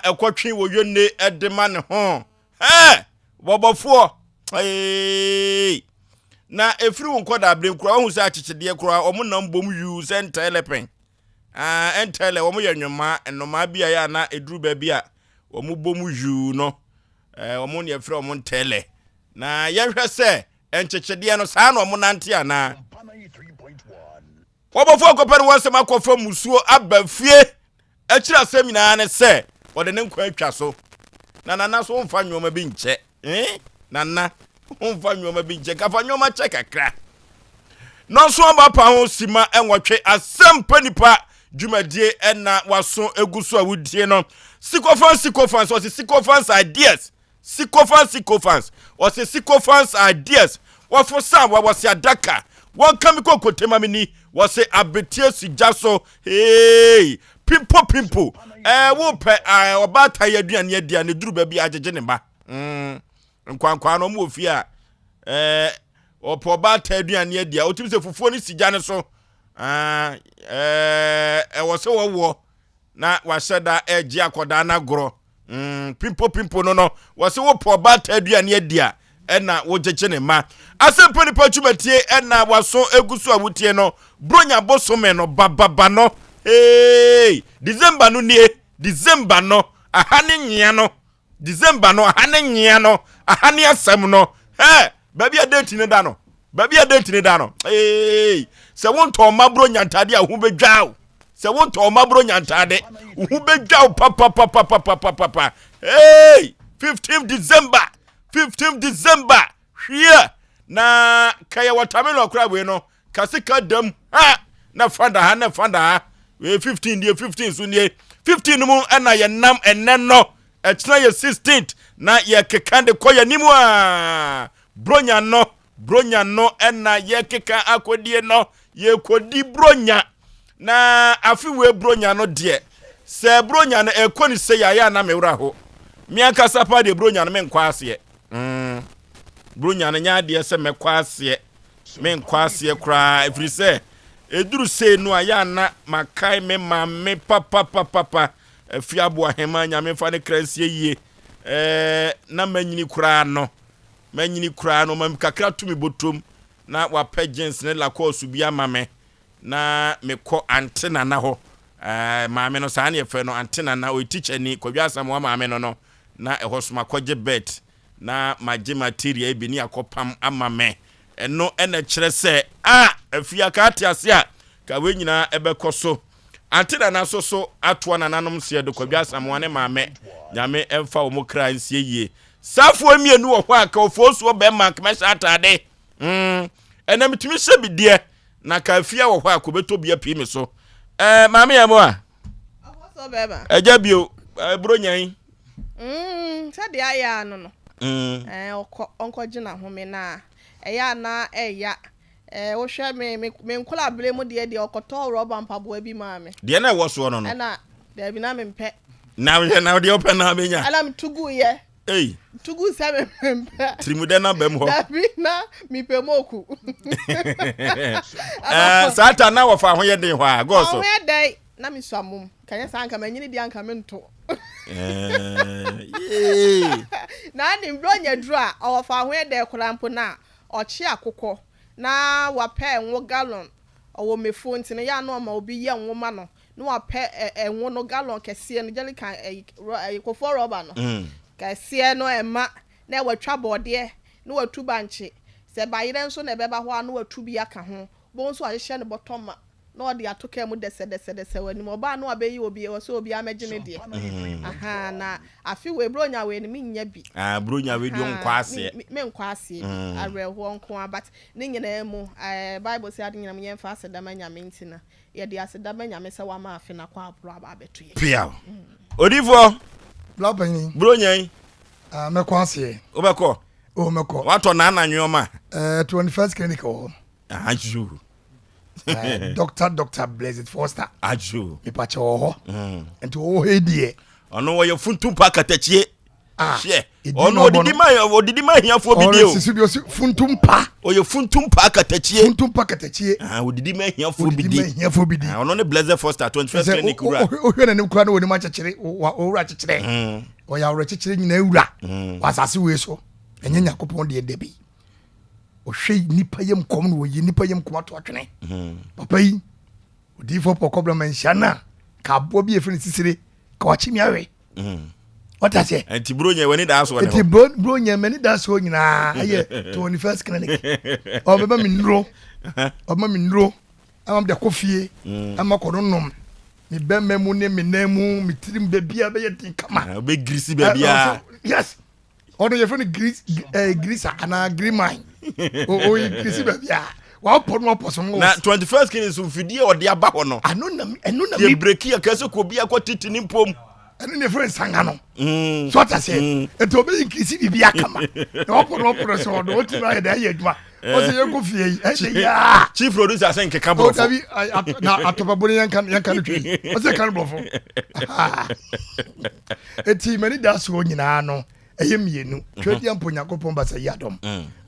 ɛkɔtwe wɔ yonne de ma ne ho. Hɛɛ! Bɔbɔfoɔ! Eeii! Na ɛfiri wo nkɔdaa berɛ koraa, woahu sɛ akyekyedeɛ koraa, wɔn nam bom yuu sɛ ntɛlɛ pɛn. Ah, ntɛlɛ, wɔn yɛ nnomaa, nnomaa bi a ɛyɛ a na ɛduru baabi a wɔn bom yuu no, eh, wɔn ne yɛfrɛ wɔn ntɛlɛ. Na yɛnhwɛ sɛ nkyekyedeɛ no, saa na wɔn nante anaa? Wɔbɔfoɔ akɔpɛ no wɔn nsɛm akɔfa musuo aba fie. Akyiri asɛm nyinaa ne sɛ wɔde ne nkwa atwa so. Na nana so womfa nneɛma bi nkyɛ. Eh? Nana, womfa nneɛma bi nkyɛ. Kafa nneɛma kyɛ kakra. Nɔnso aba pa ho sima nwɔtwe asɛmpa nipa dwumadie ɛna waso egu so a wodie no. Sycophants sycophants ɔse sycophants ideas Sycophants sycophants ɔse sycophants ideas Wɔfo sa wa wɔse adaka Wɔnka me kokote ma me ni Wɔse abeteɛ si gya so Hey Pimpo pimpo Ɛɛ wo pɛ ɛɛ ɔbaatan yi aduane adi a ne duru baabi a agyegye ne ba mm Nkwankwaa no ɔmo wɔ fie a ɛɛ ɔpɛ ɔbaatan aduane adi a otumi sɛ fufuo no si gya no so ɛɛ ɛwɔ sɛ wɔwoɔ na wahyɛ da ɛregye akɔdaa no agorɔ Mm, pimpo pimpo no no wɔse wopɔ ɔbaatan aduane adi a ɛna wogyegye ne ma asɛmpa nipa dwumadie ɛna waso egu so a wotie no bronya bosome no bababa no hey December no nie December no aha ne nyea no December no aha ne nyea no aha ne asɛm no hɛ baabi a date no da no baabi a date no da no hey sɛ wontɔ ɔma bronya ntade a ho bɛdwa o sɛ wontɔ ɔma bronya ntade wo ho bɛdwa wo papapapapapapa hey 15 December 15 December hwiɛ na kɛyɛ watermelon koraa wei no ka sika dam ha na fa da ha na fa da ha wei 15 nie 15 so nie 15 no mu ɛna yɛnam ɛnɛ no ɛkyena yɛ 16th na yɛkeka de kɔ yɛn anim a bronya no Bronya no na yɛkeka akɔdie no, yɛkɔdi bronya. Na afe wei bronya no deɛ, sɛ bronya no ɛkɔ ne sɛ yɛayɛ a na me werɛ ho. Me ankasa paa deɛ bronya no menkɔ aseɛ. Mm. Bronya no nyɛ adeɛ sɛ mɛkɔ aseɛ. Menkɔ aseɛ koraa ɛfiri sɛ ɛduru sei no a yɛ a na makae me maame papapapapa. Afi aboa hema nyame mfa ne kra nsie yie. Ɛɛ na manyini koraa no. Manyini koraa no, ɔma me kakra to me bɔtɔm na wapɛ jeans ne lakɔɔso bi ama me na mekɔ Ante Nana hɔ. Ɛɛ, maame no, saa na yɛfrɛ no, Ante Nana, ɔyɛ tikyani, Kwadwo Asamoah maame no no, na ɛhɔ so makɔgye bet na magye material bi ne akɔpam ama me. Ɛno na ɛkyerɛ sɛ, a, afie aka ate ase a, ka wei nyinaa ɛbɛkɔ so. Ante Nana nso so atoa nananom seɛ do, Kwadwo Asamoah ne maame, Nyame mfa wɔn kra nsie yie. Saafoɔ mmienu wɔ hɔ a ka ofosuo bɛrima nka mɛhyɛ ataade. Mm, ɛnna metumi hyɛ bi deɛ na ka afie wɔ hɔ a kɔbɛtɔ bi apii me so. Ɛɛ maame yɛ mo a. Ofosuo bɛrima. Ɛgya bio, ɛburo nyan. Mm, sɛdeɛ ayɛ ano no. Mm. Ɛɛ ɔkɔ ɔnkɔgye n'ahome na ɛyɛ a na ɛya. Ɛɛ wohwɛ me me me nkɔla mu deɛ deɛ ɔkɔtɔɔ rɔba mpaboa bi maa me. Deɛ na ɛwɔ soɔ no no. Ɛna daabi na mempɛ. Na hwɛ na deɛ ɔpɛ na abɛnya. Ɛna metu gu yɛ. Ei. Tu gu sɛ me mempɛ. Tirimudɛ na bɛm hɔ. Dabi na mepɛ moku. Ɛɛ saa ta na wɔfa ho yɛ den hɔ a gɔɔso. Ho yɛ dɛn na mesua mom. Kanyɛ saa nka manyini deɛ anka mento. Yee. Na ne mbronya duru a ɔwɔfa ho yɛ dɛn koraa mpo na ɔkye akokɔ na wapɛ ngo gallon ɔwɔ mefo nti no yɛ a na ɔma obi yɛ ngo ma no na wapɛ ɛ ngo no gallon kɛseɛ no jerrycan ɛyi rɔ ɛyi kofoɔ rɔba no kɛseɛ no ɛma na watwa bɔɔdeɛ na watu bankye sɛ bayerɛ nso na ɛbɛba hɔ a na watu bi aka ho wobɛhu nso wahyehyɛ no bɔtɔ ma na ɔde ato kaa mu dɛsɛdɛsɛdɛsɛ wɔ anim ɔbaa na wabɛyi obi ɛwɔ sɛ obiara mɛgye ne deɛ ahaa na afe wei bronya wei no mennya bi Ah, bronya wei deɛ ɔnkɔ aseɛ. menkɔ aseɛ bi awerɛhoɔ nko ara but ne nyinaa mu ɛɛ bible sɛ ade nyinaa mu yɛmfa aseda ma Nyame nti no Yɛde aseda ma Nyame sɛ wama afe no akɔ aboro aba abɛto yɛn. Piaw. Odifoɔ. Bla panyin. Buronya yi. Ah, mɛkɔ aseɛ. Wobɛkɔ? Oh, mɛkɔ. Watɔ naana nneɛma. Eh, 21st clinic wɔ hɔ. Ajo. Eh, Doctor Doctor Blessed Foster. Ajo. Mepakyɛ wɔ hɔ. Nti wɔwɔ hɔ yi deɛ. Ɔno wɔyɛ funtum pa katakyie. Ah, Hwɛ, ɛdi ɔno na ɔbɔ ɔdidi no. ma ɔdidi ma ahiafoɔ bi di o. Ɔresisi bi ɔsi funtum pa. Ɔyɛ funtum pa akatakyie. Funtum pa katakyie. Ah, ɔdidi ma ahiafoɔ bi Ɔdidi di. ma ahiafoɔ bi di. Ah, ɔno ne Blessed Foster 21st Sɛ Clinic wura. wohwɛ n'anim koraa na wɔnim akyekyere, wɔwura akyekyere. Ɔyɛ awerɛkyekyere nyinaa wura wɔ asase wei so. Ɛnyɛ Nyankopɔn deɛ dabi. Ɔhwɛ nipa yam kɔm na wɔyi nipa yam kɔm ato atwene. Papa yi, odiyifoɔ pɔkɔ brɛ ma nhyia no a, ka aboa bi a yɛfrɛ no sisire, ka wakye mi awe. Wata aseɛ? Nti bro nyɛ w'ani daa soɔ ne Nti hɔ. bro bro nyɛ m'ani da soɔ nyinaa ɛyɛ 21st clinic. Ɔbɛma me nnuro, ɔbɛma me nnuro, ama me de akɔ fie, ama kɔ no nom. Me bɛma mu ne me nan mu, me tirim baabiara bɛyɛ den kama. Ah, Wobɛgirisi baabiara. Yes. Ɔno yɛfrɛ no grease ɛɛ greaser anaa green mine. Oyi grease baabiara. Wapɔ no wapɔ so ngo. Na 21st clinic so mfidie a ɔde aba hɔ no. Ano na ɛno na Yɛ mi breki a kɛsɛ kɔ obi akɔ tete ne mpom. ɛno na yɛfrɛ no sanga no. So ɔta sɛ nti ɔbɛyi nkirisi biribi akama na wapɔ no wapɔ no so ɔno ɔtumi ayɛ dɛ ayɛ adwuma ɔsɛ yɛnkɔ fie yi ɛhyɛ yaa. Chief producer sɛ nkeka O borɔfo. dabi na atɔpabone yɛnka yɛnka no twi ɔsɛ yɛka no borɔfo. Eti m'ani da soɔ nyinaa no ɛyɛ mmienu. Twɛdeɛ mpo Nyankopɔn basa yi adɔm.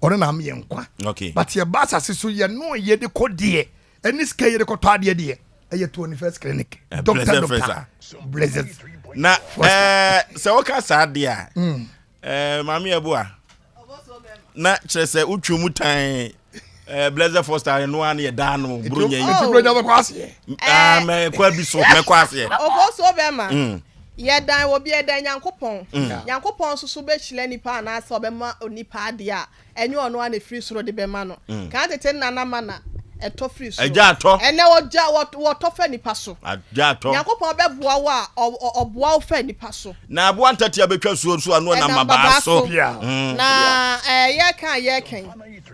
Ɔno na ama yɛn nkwa. Okay. But yɛba asase so yɛ no yɛde kɔ deɛ ɛne sika yɛde kɔtɔ adeɛ deɛ ɛyɛ 21st clinic. Doctor Blessed doctor Fesa. Blessed. Na Foster. sɛ woka saa deɛ a, maame Abua, na kyerɛ sɛ wotwe mu tan Blessed Foster no ara ne yɛdaa no buronya yi. Nti buronya bɛkɔ aseɛ. Ah, mɛkɔ abi so, mɛkɔ aseɛ. Ofosuo bɛma. Yɛdan obi, yɛdan Nyankopɔn. Nyankopɔn nso so bɛhyira nipa anaasɛ ɔbɛma onipa adeɛ a, ɛnyɛ ɔno ara na ɛfiri soro de bɛma no. Kan tete nna na mana ɛtɔ firi soro. Agya atɔ. Ɛnnɛ wɔgya, wɔ, wɔtɔ fa nipa so. Agya atɔ. Nyankopɔn bɛboa wo a, ɔ, ɔ, ɔboa wo fa nipa so. Na aboa ntatea bɛtwa suo so ano Ɛnam nam abaa babaa so. so. Na ɛɛ, yɛreka a yɛreka yi,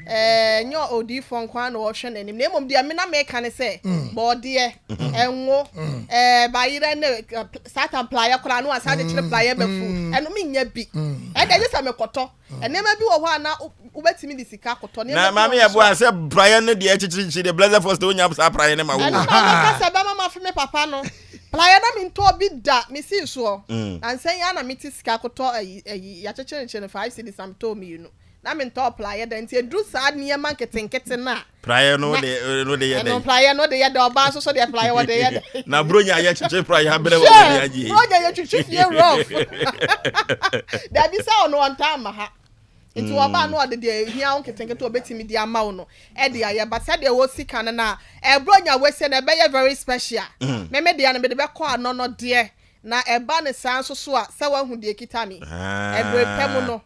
ɛɛ, ɛnyɛ odiyifoɔ nko ara na ɔrehwɛ n'anim, na mmom deɛ me na meka ne sɛ, bɔɔdeɛ, ɛngo, ɛɛ, bayerɛ ne ɛ, satan praeɛ koraa no wasan akyekyere praeɛ bɛfu, ɛno mennya bi. Ɛnde gye sɛ mekɔtɔ. Nneɛma bi wɔ hɔ a na wobɛtumi de sika akɔtɔ. Na maame yɛ boa sɛ praeɛ no deɛ ɛkyekyere deɛ Blessed Foster wonya saa praeɛ no ma wo. Ɛno na meka sɛ bɛma mafe me papa no. Praeɛ na mentɔɔ bi da mesii soɔ. Nansa yi ara na mete sika akɔtɔ ayi ayi yɛakyekyere no 5 cedis na metɔɔ mmienu. Na mentɔɔ praeɛ da nti ɛduru saa nneɛma nketenkete no a. Praeɛ no de no de yɛ dɛn? Ɛno praeɛ no de yɛ dɛn? Ɔbaa nso so deɛ praeɛ wɔde yɛ dɛn? Na bronya yɛ kyekye praeɛ abrɛ wɔ wɔde agye. Bronya yɛ twitwi fie rough. Dabi sɛ ɔno ɔntaa mma ha. Nti mm. wɔba no ɔde deɛ ehia wo nketenkete ɔbɛtumi de ama wo no ɛde ayɛ but sɛdeɛ wɔsi ka no na ɛbronya wɔasie no ɛbɛyɛ very special. Mm. Meme deɛ no mede bɛkɔ anɔnɔ deɛ na ɛba ne saa nso so a sɛ wahu deɛ kita mi. Ɛbere pɛ mu no.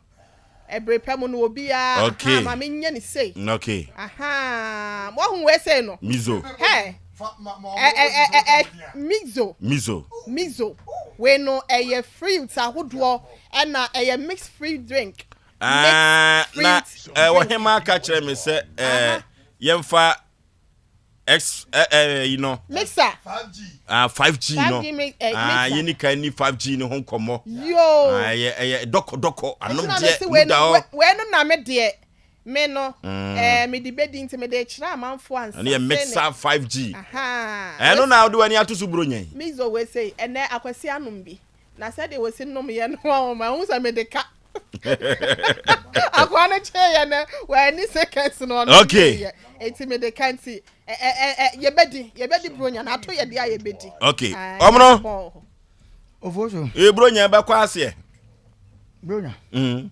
Ɛbere pa mu no obiara Okay. ahaa ma menyɛ ne sei. Okay. Ahaa wahu wei sei no. Mizo. Hɛ ɛ ɛ ɛ ɛ ɛ mizo. Mizo. Mizo. Wei no ɛyɛ fruits ahodoɔ ɛna ɛyɛ mixed fruit drink. Ah, Mixed na fruit eh, drink. ɔhema ka kyerɛ me sɛ eh, Aha. yɛmfa X eh, eh, you know. Mixer. Ah, 5G no. 5G mi, eh, ah, mixer. yɛni kan ni 5G no ho nkɔmmɔ. Yoo. Ah, ɛyɛ ɛyɛ dɔkɔ dɔkɔ anom Nti na deɛ mesi mu wei da no hɔ. wei no na me deɛ me no eh, me de bedi nti me de kyerɛ amanfoɔ ansa. Ɛno yɛ mixer 5G. Aha. Ɛno na wode w'ani ato so buro nyɛn. Mizo wei sei ɛnɛ akwasi anom bi. Na sɛdeɛ wɔsi nom yɛ no wɔn ma ɛho sɛ mede ka. Akoa no kyee yɛ no wɔani seconds no ɔno Okay. yɛ. Eti mede ka nti ɛ ɛ ɛ yɛbɛdi yɛbɛdi bronya na ato yɛ deɛ a yɛbɛdi. Okay. Ah, Ɔmono. Nyankopɔn wɔ hɔ. Ofuo so. Ee bronya bɛkɔ aseɛ. Bronya. Mm.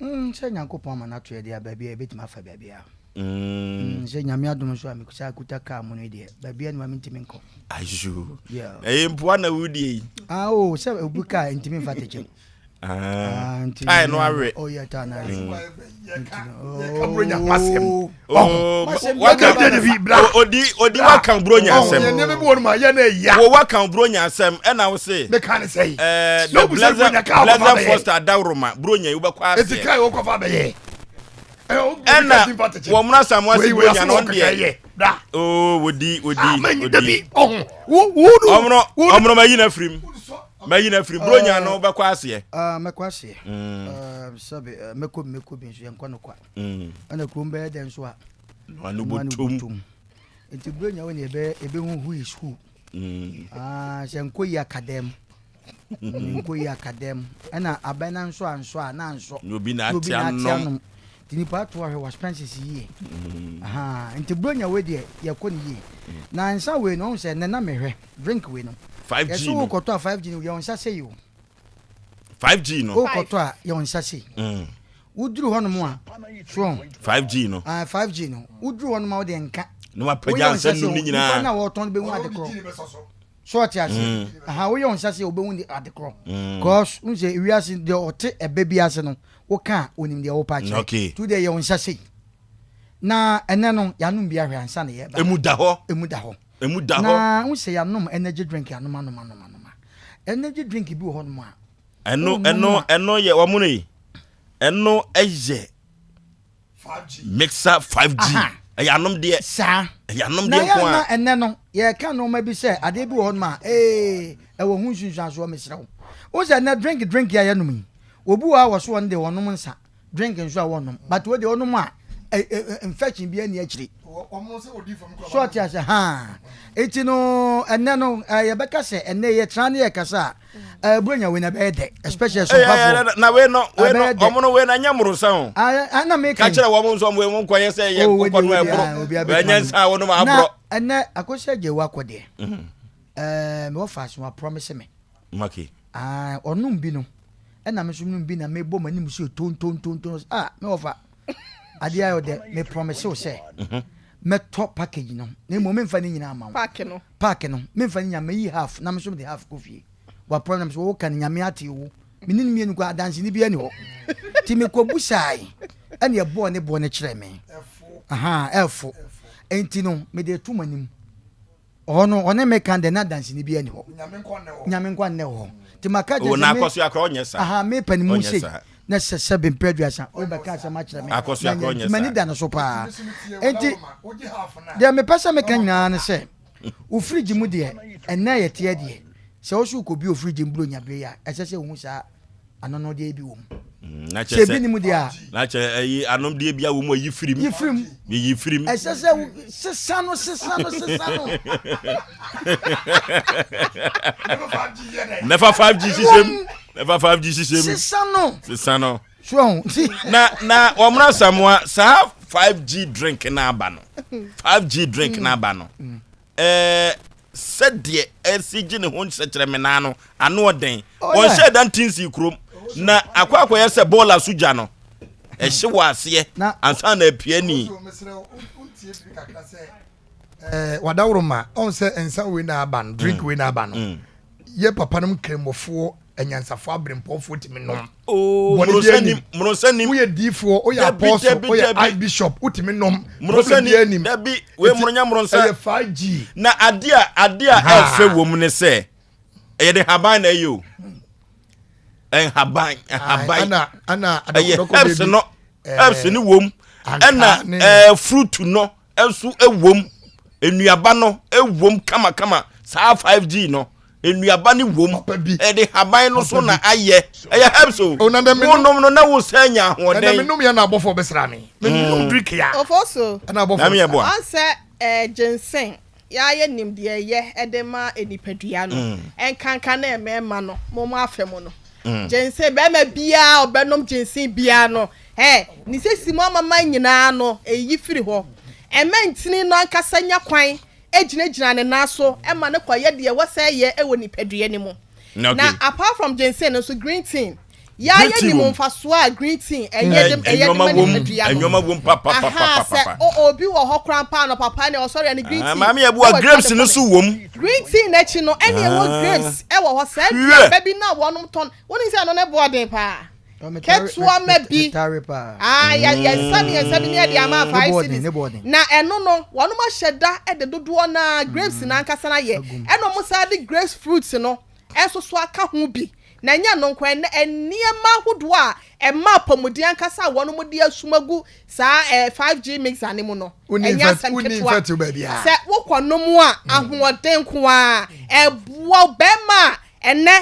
Mm, sɛ Nyankopɔn ama no ato yɛ deɛ baabi a yɛbɛtumi afa baabi a. Mm. Mm, sɛ Nyame adom nso a mekusa kuta kaa mu no deɛ baabi a nima mentumi nkɔ. Ayo. Yeah. Ɛyɛ mpoa na wodie yi. Ah, oh, sɛ obi kaa ntumi mfa tɛkyɛm. Ah, tae no awe. Oh, yeah, tae no awe. Odi odi waka bronya asɛm. Wo waka bronya asɛm ɛna wo se. Meka ne sɛ. Eh, the blessed blessed Foster Dawroma bronya yi wobɛkɔ aseɛ. Eti kai wokɔfa bɛyɛ. Ɛna wɔn muna samu ase bronya no deɛ. Oo wodi wodi wodi. Ɔmono ɔmono ma yi na firim. Mayi no afiri Buronya no wobɛkɔ aseɛ. Ah, mɛkɔ aseɛ. Mm. Ah, sɛbe eh, mɛkɔ bi mɛkɔ bi nso yɛnkɔ no kwa. Mm. Ɛna kurom bɛyɛ dɛn nso a. Ano bɔtom. Nti Buronya wo ne ɛbɛhu who is who. Mm. Ah, sɛ nkɔ yi akadɛm. Menkɔ yi akadam ɛna abɛn na nsɔ ansɔ a na ansɔ. Na obi na ate anom. Nti nipa ato ahwɛ wɔ expenses yie. Ahaa nti bronya wei deɛ yɛkɔ no yie. Na nsa wei no ɔhu sɛ nnɛ na mehwɛ drink wei no. 5G Yɛsɛ no. wokɔtɔ a 5G no yɛ wo nsa sei o. 5G no. Wokɔtɔ a yɛ wo nsa sei. Woduru hɔnom a so ɔho. 5G no. Ah 5G no woduru hɔnom a wode nka. Na wapagya nsa num ne nyinaa. Nipa no a wɔtɔn no bɛhu ade korɔ. So ɔte aseɛ? Mm. Aha, woyɛ wo nsa sɛ wobɛhu ne ade korɔ. Mm. Cause, wohu sɛ wiase deɛ ɔte ɛbɛ bi ase no, woka a, onim deɛ wopa akyerɛ. Okay. Nti wodeɛ yɛ wo nsa sei. Na ɛnɛ no, yɛanom bi ahwɛ ansa na yɛba. Emu da hɔ. Emu da hɔ. Emu da hɔ. Na wohu sɛ yɛanom energy drink anom anom anom anom a. Energy drink bi wɔ hɔnom a. Ɛno ɛno ɛno yɛ wɔn no yi. Ɛno ɛyɛ Mixer 5G. Ɛyɛ anom deɛ. Saa. Ɛyɛ anom deɛ nko a. Na yɛn na ɛnɛ no yɛka nneɛma bi sɛ adeɛ bi wɔ hɔ nom a ee ɛwɔ ho nsunsuansoɔ mesrɛ wo. Wo sɛ ɛnɛ drink drink a yɛnom yi obi wɔ hɔ a wɔso wɔn deɛ wɔnom nsa drink nso a wɔnom but wo deɛ wɔnom a infection bi ani akyire. So ɔte ase haa eti no ɛnɛ no yɛbɛka sɛ ɛnɛ yɛtena ne yɛkasa a buronya wei na ɛbɛyɛ dɛ especially sɔmpafoɔ. Na wei no wei no ɔmo no wei na nyɛ mmorosa o. Ana mi ka kyerɛ wɔn nso ɔmo wei mo nkɔyɛ sɛ yɛ nkokɔ no ɛboro ɛnyɛ nsa a wɔnom aborɔ. Na ɛnɛ akosi agye wakɔ deɛ ɛɛ mewɔ faasi wa promise me. Okay. Ɔnom bi no ɛna me nso nom bi na mebɔ m'anim so tontontonton ah mewɔ fa. Adeɛ ayɛ ɔdɛ me promise wo sɛ mɛtɔ package no na mmom memfa ne nyinaa ma wo. Pack no. Pack no memfa ne nyinaa mɛyi half na me nso mede half kɔ fie. Wa promise wo ka no nyame ate o. Me ne no mmienu kɔ adanseni bi ani hɔ. Ti mekɔ busae ɛne ɛbɔɔ ne boɔ no kyerɛ me. Aha ɛfo. Enti no mede to m'anim. Ɔhɔ no ɔne me kan dɛ na danseni biara nni hɔ. Nyame nkwa nnɛ wɔ hɔ. Nti maka kyerɛ sɛ me, aha, me pɛ ne mu sei, na sɛ sɛbe mprɛ aduasa wobɛka asɛm akyerɛ me, na nyɛ, nti m'ani da no so paa. Enti deɛ mepɛ sɛ meka nyinaa ne sɛ, wo fridge mu deɛ, ɛnnɛ a yɛteɛ deɛ, sɛ wo so wokɔbue wo fridge mu buronya bere yi a, ɛsɛ sɛ wohu saa anonodeɛ bi wɔ mu. Mm, na Sɛ kyerɛ ebi sɛ ni mu deɛ a. Na kyerɛ ɛyi anomdeɛ bi a wɔ mu a yi firim. Yi firim. Yi firim. Ɛsɛ sɛ wo sesa no sesa no sesa no. Nɛfa 5G hyehyɛ mu. Nɛfa 5G hyehyɛ mu. Sesa no. Sesa no. So ɛho. Na na wɔn asamoa saa 5G drink na aba no. 5G drink na aba no. Mm. Ɛɛ sɛdeɛ ɛsi gye ne ho nsɛkyerɛmenaa no ano ɔden. Oh, Wɔnhyɛɛ da nte nsii kurom. Na akɔ akɔyɛ sɛ bɔɔla so gya no, ɛhye wɔ aseɛ ansa na apue ani. Eh, wadaworoma ɔn sɛ nsa wei na aba no drink mm. wei na aba no mm. yɛ papa nom nkramofoɔ anyansafoɔ aberempɔnfoɔ tumi nom. Oh, bɔne bi anim mmorosa nim woyɛ diifoɔ woyɛ apɔso woyɛ archbishop wotumi nom mmorosa nim dabi wei mmoronya mmorosa ɛyɛ 5G na adeɛ a adeɛ a ɛfɛ wɔ mu ne sɛ ɛyɛ de haban na ɛyɛ o nhaban nhaban ɛyɛ herbs no herbs no wom ɛna ɛɛ fruit no nso wom nnuaba no wom kamakama saa 5G no nnuaba no wom ɛde haban no so na ayɛ ɛyɛ herbs o wonom no na wosɛ nya ahoɔden. ɛna menom yɛ na abɔfo bɛsra me menom drink ya ofo so ɛna abɔfo ɔnsɛ ɛɛ ginseng Yɛa yɛnim deɛ ɛyɛ de ma nipadua no, ɛnkanka ne mmarima no, mo mo afa mu no. Ginseng, barima biara a ɔbɛnom ginseng biara no, ɛ, ne sisi mu amaman nyinaa no, ɛyi firi hɔ. Ɛma ntini no ankasa nya kwan gyinagyina ne nan so ma no kɔyɛ deɛ ɛwɔ sɛ ɛyɛ wɔ nipadua no mu. Na apart from ginseng no nso, green tea, Yaa yɛ nim nfasoɔ a green tea ɛyɛ de ɛyɛ de ma nipadua no. Nneɛma wom papapapapa. Sɛ obi wɔ hɔ koraa mpa anɔpa paa nea ɔsɔre a ne green tea. Maame yɛ bua grapes no so wom. Green tea n'akyi no ɛne ɛwɔ grapes ɛwɔ hɔ saa aduaba bi na wɔnom tɔn wonim sɛ ɛno ne boɔ den paa. Ketewa ma bi ah yɛ yɛ nsa mmiɛnsa bi ne yɛde ama 5 cedis na ɛno no wɔnom ahyɛ da de dodoɔ naa grapes no ankasa no ayɛ ɛna wɔn san de grapes fruits no nso so aka ho bi. Na ɛnyɛ ɛno nko, ɛnnɛ nneɛma ahodoɔ a ɛma apɔmuden ankasa a wɔnom de asum agu saa eh, 5G mixer no mu no, Wonni ɛnyɛ mfɛt- asɛm wonni ketewa. mfɛtew baabiara. Sɛ wokɔ nom a, ahoɔden nko ara. Ɛboa wo bɛrima a ɛnnɛ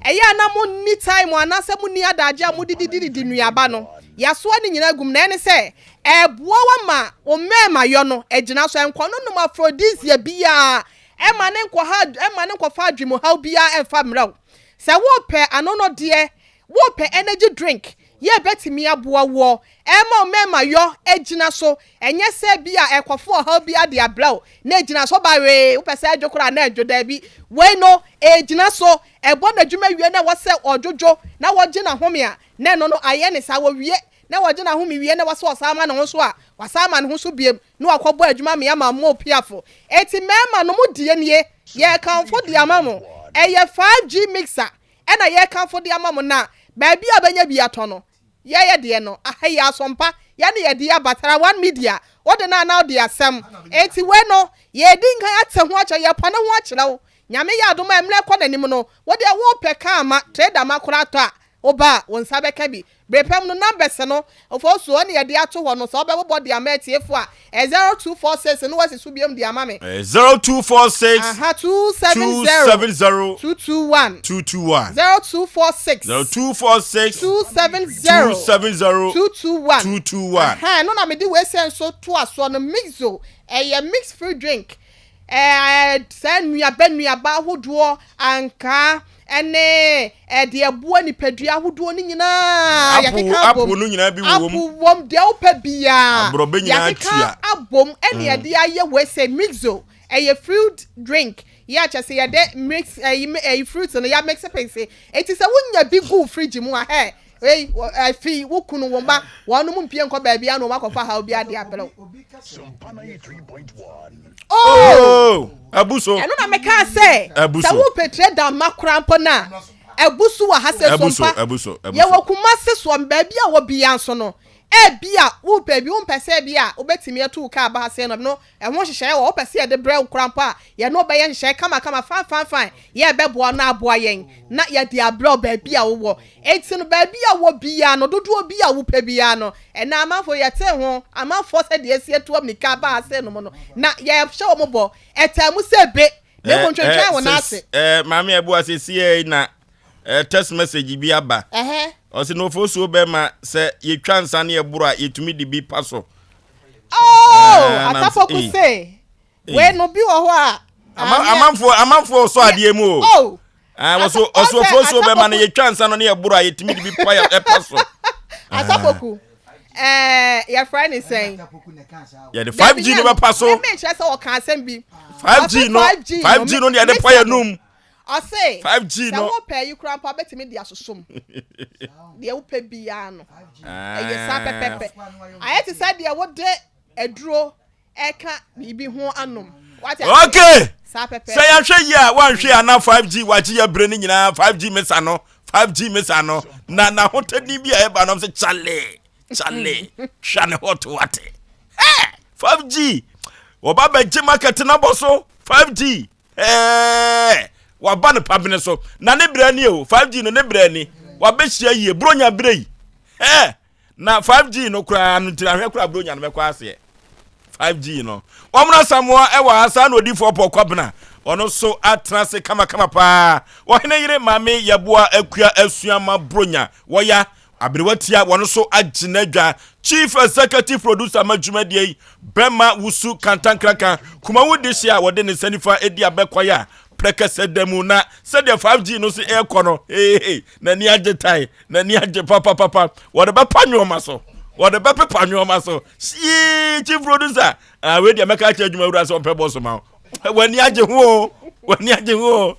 ɛyɛ a na monni time anaasɛ monni adagye a mode didididi nnuaba no, yɛasoa ne nyinaa agu mu na ɛne sɛ ɛboa wo ama wo mmarimayɔ no agyina so. Ɛnkɔ no nom aphrodisiac biara, ɛmma ne nkɔha, ɛmma ne nkɔfa adwemuhaw biara ɛmfa mmerɛ wo. Sɛ wopɛ anonɔdeɛ, wopɛ energy drink, yɛ bɛtumi aboa woɔ ɛma wo mɛma yɔ agyina so, ɛnyɛ sɛ bi a ɛkɔfo ɔhaw bi ade abrɛ wo na egyina so ba wee, wopɛ sɛ ɛdwo koraa na ɛdwo, daabi, wei no egyina so, ɛbɔ n'adwuma wie na ɛwɔ sɛ ɔdwodwo na wɔgye n'ahome a, na ɛno no ayɛ ne saa, wɔwie na wɔgye n'ahome wie na ɛwɔ sɛ ɔsan ma ne ho so a, wasan ama ne ho so biem na wakɔbɔ adwuma mea ma mo piafo. Eti mmarima no mo deɛ nie, yɛrekamfo de ama mo, ɛyɛ 5G mixer ɛna yɛrekamfo de ama mo, na baabi a bɛnya bi atɔ no, yɛyɛ deɛ no, aha yi asɔmpa, yɛne yɛde aba Tara One Media, wode no anaa wode asɛm. Eti wei no, yɛdi nkan ate ho akyerɛ, yɛpɔ ne ho akyerɛ wo. Nyame yɛ adom a mmerɛ kɔ n'anim no, wo deɛ wopɛ kaa ma, trader ma koraa tɔ a, woba a, wo nsa bɛka bi. Bere pɛm no, numbers no, Ofosu, ɔne yɛde ato hɔ no, sɛ wobɛbobɔ de ama atiefo a, ɛyɛ 0246 na woasi so biom de ama me. 0246 Aha, 270 270 221. 221. 0246 0246 270 270 221. 221. Aha, ɛno na mede wei sɛ nso to asoɔ no, mixo, ɛyɛ mixed fruit drink. Ɛɛ, saa nnuaba nnuaba ahodoɔ, ankaa, ɛne ɛde ɛboa nipadua ahodoɔ no nyinaa Apple, yɛkeka abom. apple no nyinaa bi wɔ mu. Apple wɔm, deɛ wopɛ biara Aborɔbɛ nyinaa yɛakeka tua. abom ɛne yɛde ayɛ wei sɛ mixo, ɛyɛ fruit drink yɛ akyɛ sɛ yɛde mix ɛyi ɛyi fruit no yɛ mix pese, eti sɛ wonya bi gu fridge mu a, hɛ, ei, ɛfi wo kunu, wo mma wɔn mo mpie nkɔ baabi a na wɔn akɔfa ha obi ade abrɛw. Oh! Oh, abu so. Ɛno na meka sɛ Abu sɛ so. wopɛ trader ma koraa mpo no a, abu so wɔ ha sɛ Abu so, sompa abu so, abu yɛwɔ so. Kumase soɔ, baabi a wɔ bia nso no, ebi a wopɛ bi, wompɛ sɛ bi a wobɛtumi atu wo kaa ba ha sɛ no no, ɛho nhyehyɛeɛ wɔ, wopɛ sɛ yɛde brɛ wo koraa mpo a, yɛne wobɛyɛ nhyehyɛeɛ kamakama, fine fine fine, yɛbɛboa no aboa yɛn na yɛde abrɛ wo baabi a wowɔ. Enti no baabi a wɔ biara no, dodoɔ bi a wopɛ biara no, ɛna amanfoɔ yɛte ho amanfoɔ sɛ deɛ esi atu amnika ba ha sɛ nom no na yɛhyɛ wɔn bɔ ɛtaa mu sɛ be na emu ntwentwɛn wɔn ase. Maame Abua, sɛsiɛ na text message bi aba. Ɔsɛ na ofosuo bɛma sɛ yɛtwa nsa ne yɛboro a, yɛtumi de bi pa so. Oh, Eh, nam sɛ, Atapoku ei. se wei no bi wɔ hɔ a Amanfoɔ amanfoɔ sɔ adeɛ mu o. Oh. Ah, wɔso ɔso ofosuo bɛma no yɛtwa nsa no ne yɛboro a, yɛtumi de bi pa yɛ ɛpa so. Atapoku, yɛfrɛ ne sɛn? Yɛde 5G no bɛpa so. Meme nkyerɛ sɛ ɔka asɛm bi. 5G no, 5G no ne yɛde pa yɛ num. Ɔse 5G sɛ no. Wopɛ yi koraa mpo a, bɛtumi de asosom deɛ wopɛ biara no, ɛyɛ saa pɛpɛpɛ, ayɛ te sɛ deɛ wode aduro ɛka biribi ho anom. Wate aseɛ? Okay. Saa pɛpɛpɛ. Sɛ yɛahwɛ yie a, woanhwɛ a na 5G wagye yɛ berɛ no nyinaa. 5G mesa no, 5G mesa no na n'ahotani bi a ɛba no sɛ kyale kyale, twa ne hɔ to wate. Ɛ 5G wɔba bɛgye market no abɔ so. 5G ɛɛ waba no pabene so na ne berɛ ni o. 5G no ne berɛ ni, wabɛhyia yie buronya berɛ yi. Ɛ na 5G no koraa no ntina ahwɛ koraa, buronya no bɛkɔ aseɛ. 5G no wɔn Asamoa ɛwɔ ha saa na odiifoɔ pɔ kwabena ɔno nso atena ase kamakama paa. Ɔhene yere Maame Yɛboa Akua Asuama Bronya wɔya aberewa tia, wɔn nso agye n'adwa. Chief executive producer ma dwumadie yi, bɛma wusu kantankraka kumawu de hyɛ a wɔde ne nsa nifa edi abɛkwae a prɛkɛsɛ da mu na sɛdeɛ 5G no so ɛrekɔ no, hehehe, n'ani agye tae, n'ani agye papapapa. Wɔde bɛpa nneɛma so, wɔde bɛpepa nneɛma so sii. Chief producer, ah, wei deɛ mɛka akyerɛ adwuma wura sɛ ɔmpɛ bɔ so ma wo. W'ani agye ho o, w'ani agye ho o.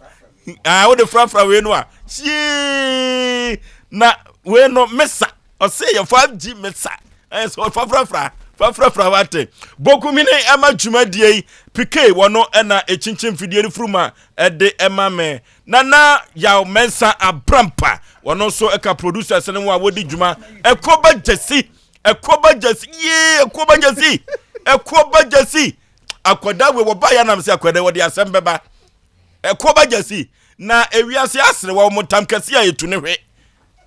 Ah, wode frafra wei no a sii na wei no mesa ɔsɛ yɛ 5G mesa, ɛyɛ sɛ ɔfafrafra fafrafra. Wate bokumini ɛma dwumadie yi pk wɔno ɛna ɛkyinkyin mfidie no furu ma ɛde ɛma me Nana Yaw Mɛnsa Abrampa, wɔno nso ɛka producers no ho a wɔdi dwuma. Ɛkoba Gyasi, ɛkoba Gyasi yee, ɛkoba Gyasi, ɛkoba Gyasi, akwadaa wei wɔba yɛ anam sɛ akwadaa wɔde asɛm bɛba. Ɛkoba Gyasi na ewiase aserewa wɔn ntam kɛse a etu ne hwe,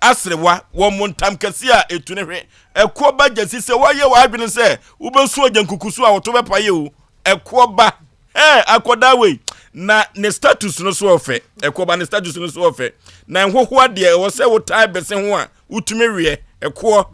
aserewa wɔn ntam kɛse a etu ne hwe. Ɛkoba Gyasi, sɛ wɔayɛ w'adwene sɛ wobɛsu ogya nkukusu a wɔto bɛpa yɛ o. Ɛkoba ɛɛ akwadaa wei na ne status no so ɔfɛ. Ɛkoba ne status no so ɔfɛ na nhohoa deɛ ɛwɔ sɛ wotae bɛse ho a wotumi weɛ ɛkoɔ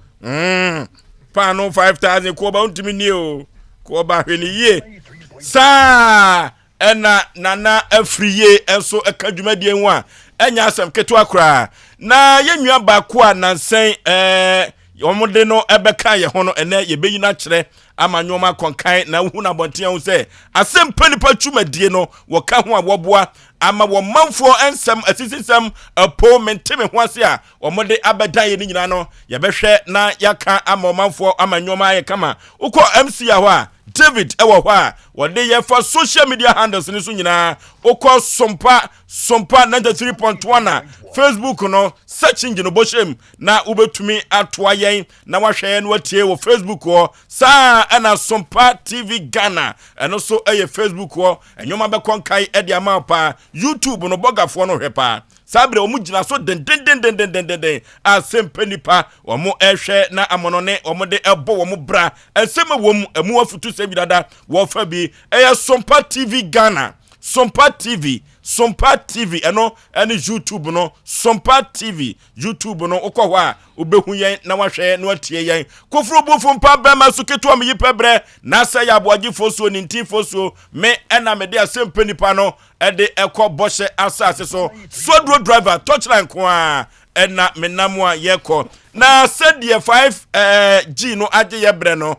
paano 5000 koɔba wontumi nie o. Koɔba, hwɛ ne yie saa. Ɛna Nana Afiri yie nso ɛka dwumadie ho a Ɛnyɛ asɛm ketewa koraa. Na yɛn nua baako a nansa yi ɛɛ wɔde no ɛbɛka yɛn ho no, ɛnɛ yɛbɛyi no akyerɛ ama nneɛma akɔnkan na wohu no abɔnten ahu sɛ asɛmpa nipa twumadie no wɔka ho a wɔboa ama wɔn manfoɔ nsɛm asisisɛm apo mente me ho ase a wɔde abɛdan yɛn nyinaa no yɛbɛhwɛ na yɛaka ama ɔmanfoɔ ama nneɛma ayɛ kama. Wokɔ MC hɔ a David ɛwɔ hɔ a wɔde yɛfa social media handles no so nyinaa. Wokɔ Sompa Sompa 93.1 a Facebook no search engine bɔhyɛm na wobɛtumi atoa yɛn na wahwɛ yɛn na watie wɔ Facebook hɔ. Saa ɛna Sompa TV Ghana ɛno nso ɛyɛ Facebook hɔ. Ɛnwoma bɛkɔ nkae ɛde ama wo paa. YouTube no bɔgafoɔ no hwɛ paa saa berɛ wɔn gyina so dendendendendendenden a sɛmpɛ nipa wɔn ɛhwɛ na amono ne wɔn de ɛbɔ wɔn bra nsɛm a wɔm ɛmu afutu sɛ bi dada wɔfa bi ɛyɛ Sompa TV Ghana, Sompa TV, Sompa TV ɛno ɛne YouTube no, Sompa TV YouTube no. Wokɔ hɔ a wobɛhu yɛn na wahwɛ na watie yɛn. Koforo bufo mpa bɛrima so ketewa meyi pɛ berɛ na sɛ yɛ aboagyefoɔ suo ne ntinfoɔ suo me ɛna mede asɛmpɛ nipa no ɛde ɛkɔ bɔhyɛ asase so. Suaduro driver torchlight nko a ɛna menam a yɛkɔ na sɛdeɛ 5 ɛɛ G no agye yɛ berɛ no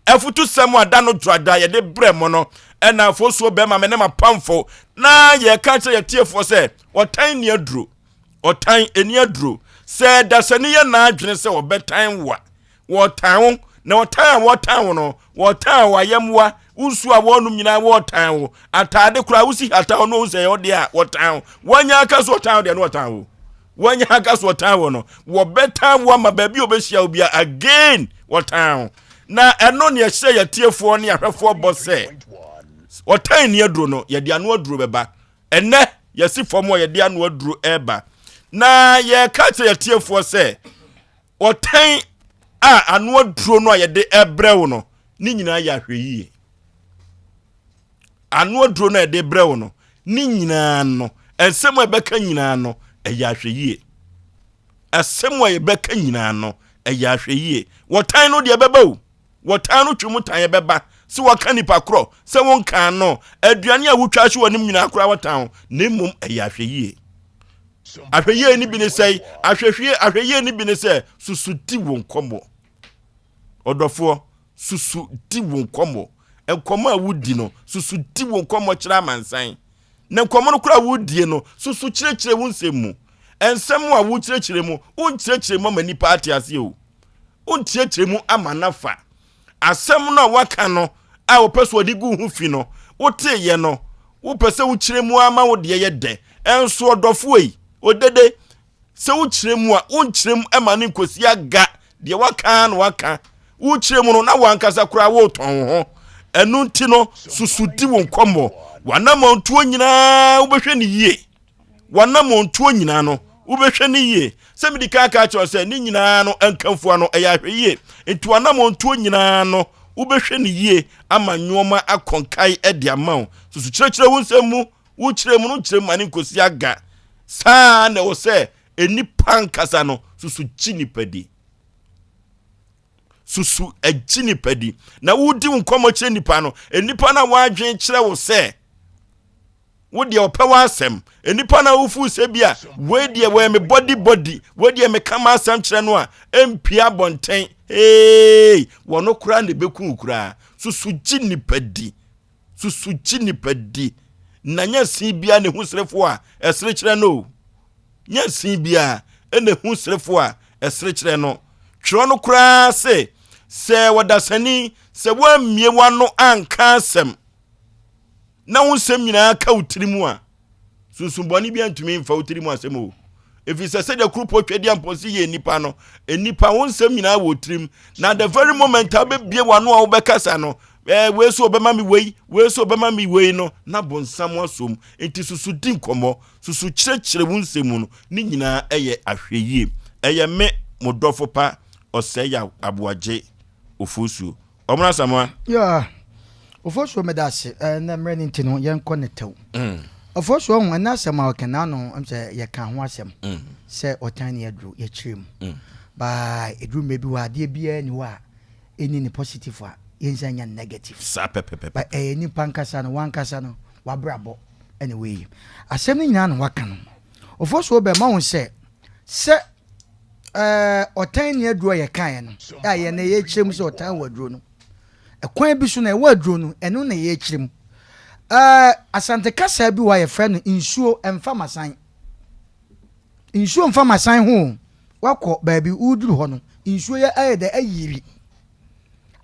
afutu sɛm a da no dwada yɛde brɛ mo no ɛna afosuo bɛrima me ne mapamfo na yɛka kyerɛ yɛtiefoɔ sɛ ɔtan ni aduro, ɔtan ani aduro. Sɛ dasani yɛ n'adwene sɛ ɔbɛtan wo a, wɔtan wo na ɔtan a wɔtan wo no, wɔtan wo ayɛmmoa, nsuo a wɔnom nyinaa wɔtan wo, ataade koraa wosi hata hɔ no sɛ ɛyɛ ɔdeɛ a wɔtan wo. Wɔanya aka so ɔtan wo deɛ no wɔtan wo, wɔanya aka so ɔtan wo no, wɔbɛtan wo ama baabi a wɔbɛhyia wo bia again wɔtan wo. Na ɛno ne ɛhyɛ yɛtiefoɔ ne ahwɛfoɔ bɔ sɛ ɔtan ni aduro no yɛde ano aduro bɛba. Ɛnɛ yɛsi fam a yɛde ano aduro ɛreba na yɛka kyerɛ yɛtiefoɔ sɛ ɔtan a ano aduro no a yɛde ɛbrɛ wo no ne nyinaa yɛ ahwɛyie. Ano aduro no a yɛde brɛ wo no ne nyinaa no, nsɛm a ɛbɛka nyinaa no ɛyɛ ahwɛyie. Asɛm a yɛbɛka nyinaa no ɛyɛ ahwɛyie. Wɔtan no deɛ ɛbɛba o, wɔtan no twe mu tan ɛbɛba sɛ wɔka nipa korɔ sɛ wɔnka no aduane a wotwa ahye wɔ anim nyinaa koraa wɔtan na mmom ɛyɛ ahwɛyie. Ahwɛyie no bi ne sɛ ahwɛhwie ahwɛyie no bi ne sɛ susu di wo nkɔmmɔ. Ɔdɔfoɔ, susu di wo nkɔmmɔ. Nkɔmmɔ a wodi no, susu di wo nkɔmmɔ kyerɛ amansan. Na nkɔmmɔ no koraa a wodie no, susu kyerɛkyerɛ wo nsɛm mu. Nsɛm a wokyerɛkyerɛ mu, wonkyerɛkyerɛ mu ama nipa ate aseɛ o, wonkyerɛkyerɛ mu ama no afa. Asɛm no a waka no a wɔpɛ so wɔde gu ho fi no, woteeɛ no, wopɛ sɛ wokyerɛ mu ama wo deɛ yɛ dɛ. Ɛnso ɔdɔfoɔ yi, odede, sɛ wokyerɛ mu a, wonkyerɛ mu ma no nkɔsi aga. Deɛ waka na waka. Wokyerɛ mu no, na wankasa koraa woretɔn wo ho. Ɛno nti no, susu di wo nkɔmmɔ. W'anammɔntuo nyinaa wobɛhwɛ no yie. W'anammɔntuo nyinaa no wobɛhwɛ no yie. Sɛ medi kan aka akyerɛ sɛ ne nyinaa no nkamfua no ɛyɛ ahwɛ yie. Nti w'anammɔntuo nyinaa no wobɛhwɛ no yie ama nneɛma akɔnkae de ama wo. Susu kyerɛkyerɛ wo nsɛm mu. Wokyerɛ mu no, nkyerɛ mu ma ne nkɔsi aga. Saa na ɛwɔ sɛ nnipa nkasa no susu gye nipa di. Susu agye nipa di. Na wodi wo nkɔmmɔ kyerɛ nipa no, nipa no a wɔadwen kyerɛ wo sɛ wo deɛ ɔpɛ w'asɛm, nipa no a wofu sɛ bi a wei deɛ wɔyɛ me bɔdi bɔdi, wei deɛ meka m'asɛm kyerɛ no a ɛmpia abɔnten, hey, wɔno koraa na ɛbɛku wo koraa. Susu gye nipa di. Susu gye nipa di. Na nyɛ sin biara na ehu serefo a ɛsere kyerɛ no o. Nyɛ sin biara na ehu serefo a ɛsere kyerɛ no. Twerɛ no koraa se, sɛ ɔdasani, sɛ woammie w'ano anka asɛm na wo nsɛm nyinaa ka wo tiri mu a, Sunsum bɔne biara ntumi mfa wo tirim asɛm o. Ɛfiri sɛ sɛdeɛ kuropɔ Tweaduampɔn si yɛ nnipa no, nnipa wo nsɛm nyinaa wɔ tirim. Na the very moment a wobɛbie w'ano a wobɛkasa no, eh, wei so ɔbɛma me wei, wei so ɔbɛma me wei no, na bonsam asom. Nti susu di nkɔmmɔ, susu kyerɛkyerɛ wo nsɛm mu no, ne nyinaa ɛyɛ ahwɛyie. Ɛyɛ me, mo dɔfo pa, Ɔsɛeyaw Aboagye Ofosuo. Ɔmono Asamoah. Yeah. Ofosuo meda ase. Ɛnɛ mmerɛ no nti no yɛnkɔ ne tɛw. Ofosuo ho ɛnɛ asɛm a ɔka n'ano sɛ yɛka ho asɛm sɛ ɔtan ne aduro yɛkyerɛ mu. Baa ɛduru mmerɛ bi wɔ adeɛ biara ni hɔ a ɛni ne positive a yɛnsa nya negative. Saa pɛpɛpɛpɛ. Ba ɛyɛ nipa nkasa no wankasa no wabrabɔ ɛna wei. Asɛm no nyinaa na waka no. Ofosuo bɛma wo sɛ sɛ ɛɛ ɔtan ni aduro a yɛkaeɛ no a yɛn na yɛkyerɛ mu sɛ ɔtan wɔ aduro no ɛkwan bi so na ɛwɔ aduro no ɛno na yɛkyerɛ mu. Ɛɛ Asante kasa bi wɔ a yɛfrɛ no nsuo mfa masan. Nsuo mfa masan ho o. Wakɔ baabi woduru hɔ no nsuo yɛ ayɛ dɛ ayiri.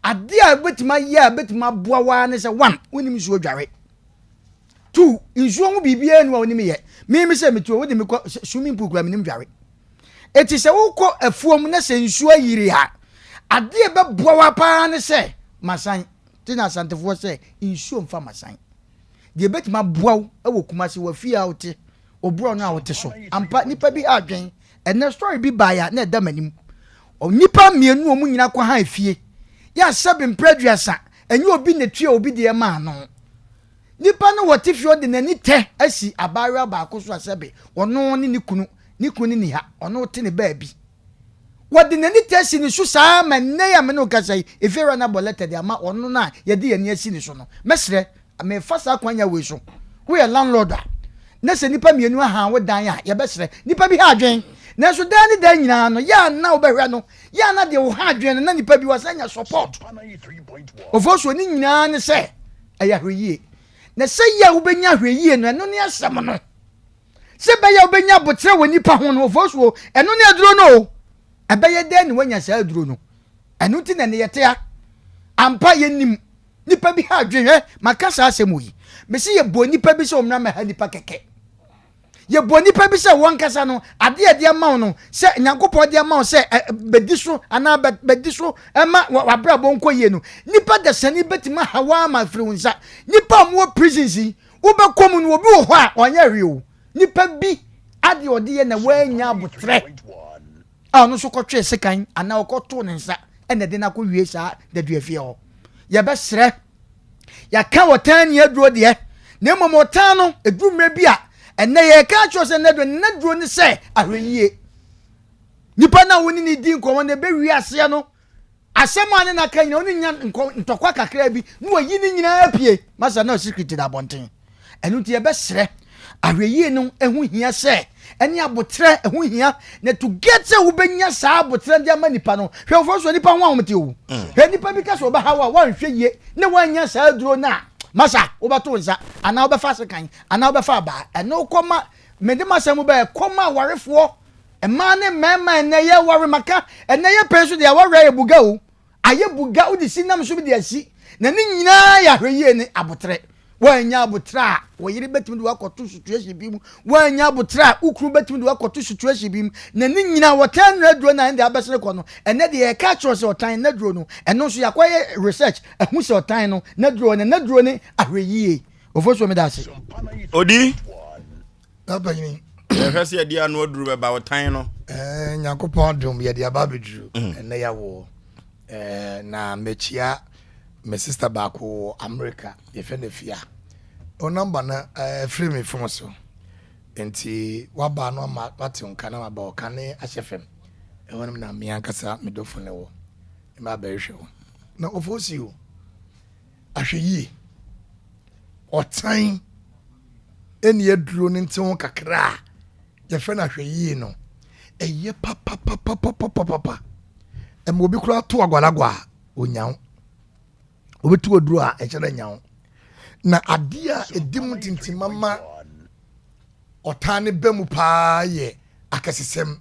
Adeɛ a wobɛtumi ayɛ a bɛtumi aboa wo ara ne sɛ one wonim nsuo dware. Tu nsuo ho biribiara ni a wonim yɛ. Me me sɛ metu wode me kɔ swimming pool kura menim dware. Eti sɛ wokɔ afuom na sɛ nsuo ayiri a adeɛ bɛboa wo paa ne sɛ masan. Te na Asantefoɔ sɛ nsuo mfa masan. Deɛ bɛtumi aboa wo wɔ Kumasi wɔ fie a wote oborɔ no a wote so. Ampa nipa bi ha adwen. Ɛnɛ story bi baeɛ a na ɛda m'anim. Nnipa mmienu a wɔn nyinaa kɔ han fie. Yɛ a sɛbe mprɛ aduasa ɛnyɛ obi na etua obi deɛ maa no. Nipa no wɔte fie ɔde n'ani tɛ asi abaayewa baako so a sɛbe ɔno ne ne kunu, ne kunu no nni ha, ɔno te ne baabi. Wɔde n'ani tɛ asi ne so saa ma nnɛ yi a me ne wo kasa yi, efiewura no abɔ lɛtɛ de ama ɔno no a yɛde yɛn ani asi ne so no. Mɛsrɛ, mefa saa kwanya wei so, woyɛ landlord a, na sɛ nnipa mmienu ahan wo dan a, yɛbɛsrɛ. Nnipa bi ha adwen, nanso daa ne daa nyinaa no, yɛ a na wobɛhwɛ no, yɛ a na deɛ wo ha adwen no, na nnipa bi wasan nya support. Ofosuo ne nyinaa ne sɛ, ɛyɛ ahwɛyie. Na sɛ yɛ a wobɛnya ahwɛyie no, ɛno ne asɛm no. Sɛ ɛbɛyɛ a wobɛnya aboterɛ wɔ nnipa ho no, ofosuo, ɛno ne aduro no o. Ɛbɛyɛ dɛn na woanya saa aduro no? Ɛno nti na ɛnɛ yɛte ha. Ampa, yɛnim nnipa bi ha adwene. Hwɛ, maka saa asɛm wɔ yi. Mese yɛbɔ nnipa bi sɛ wɔmmra mmɛha nnipa kɛkɛ. Yɛbɔ nnipa bi sɛ wɔn ankasa no, adeɛ a yɛde ama wo no, sɛ Nyankopɔn de ama wo sɛ bɛdi so anaa bɛdi so ma w'abrabɔ nkɔ yie no, nnipa dasani bɛtumi aha wo ama afiri wo nsa. Nnipa a wɔwɔ prisons yi, wobɛkɔ mu no, obi wɔ hɔ a ɔnyɛ hwee o. Nnipa bi adeɛ ɔde yɛ na wɔanya abotrɛ a ɔno nso kɔtwee sekan anaa ɔkɔtoo ne nsa ɛna ɛde no akɔwie saa daduafie hɔ. Yɛbɛsrɛ Yɛaka ɔtan ne aduro deɛ, na mmom ɔtan no, ɛduru mmerɛ bi a, ɛnnɛ yɛreka akyerɛ sɛ n'aduro, n'aduro ne sɛ ahwɛyie. Nipa no a wo ne ne di nkɔmmɔ no ɛbɛwie aseɛ no, asɛm a ne na ka nyina wo ne nya ntɔkwa kakra bi na wayi ne nyinaa apue. Masa na secret da abɔnten. Ɛno nti yɛbɛsrɛ, ahwɛyie no ho hia sɛ ɛne aboterɛ ho hia na to get sɛ wobɛnya saa aboterɛ de ama nipa no. Hwɛ wofɔ so nipa ho ahomete o. Hwɛ nipa bi ka sɛ ɔbɛha wo a woanhwɛ yie na woannya saa aduro no a, masa wobɛto nsa anaa wobɛfa sekan anaa wobɛfa abaa. Ɛno kɔma mede m'asɛm bɛɛ kɔma awarefoɔ mmaa ne mmarima ɛnɛ yɛware maka ɛnɛ yɛ pɛn so deɛ awareɛ ayɛ buga o. Ayɛ buga, wode si nam so bi de asi, na ne nyinaa yɛ ahwɛyie ne aboterɛ. Woannya aboterɛ a, wo yere bɛtumi de wo akɔto situation bi mu. Woannya aboterɛ a, wo kunu bɛtumi de wo akɔto situation bi mu. Na ne nyinaa, wɔtan nnuro aduro no a ɛnde abɛsene kɔ no, ɛnnɛ deɛ yɛka akyerɛ wo sɛ ɔtan nnaduro no, ɛno nso yɛakɔyɛ research ahu sɛ ɔtan no n'aduro, na n'aduro ne ahwɛyie. Ofosuo meda ase. Odi. Na panyin. Yɛhwɛ sɛ yɛde ano aduru bɛba ɔtan no. Ɛɛ Nyankopɔn adom yɛde aba abɛduru mm. ɛnɛ yɛawoɔ ɛɛ na mɛkyia me sister baako wɔ America yɛfɛ no Afia o namba no ɛfiri me phone so nti waba no ama mate nka na maba ɔka ne ahyɛ fam ɛhɔ nom na me ankasa me dɔfo no wɔ mma abɛhwehwɛ wo na ɔfo si o Ahwɛyie, ɔtan ne aduro no nte ho kakra a yɛfrɛ no ahwɛyie no, ɛyɛ papapapapapapa. Ɛma obi koraa to agwalagwa a, ɔnya wo. Obi to aduro a, ɛkyɛ dɛ nya wo. Na adeɛ a ɛdi mu tintima ma ɔtan no ba mu paa yɛ akɛsesɛm.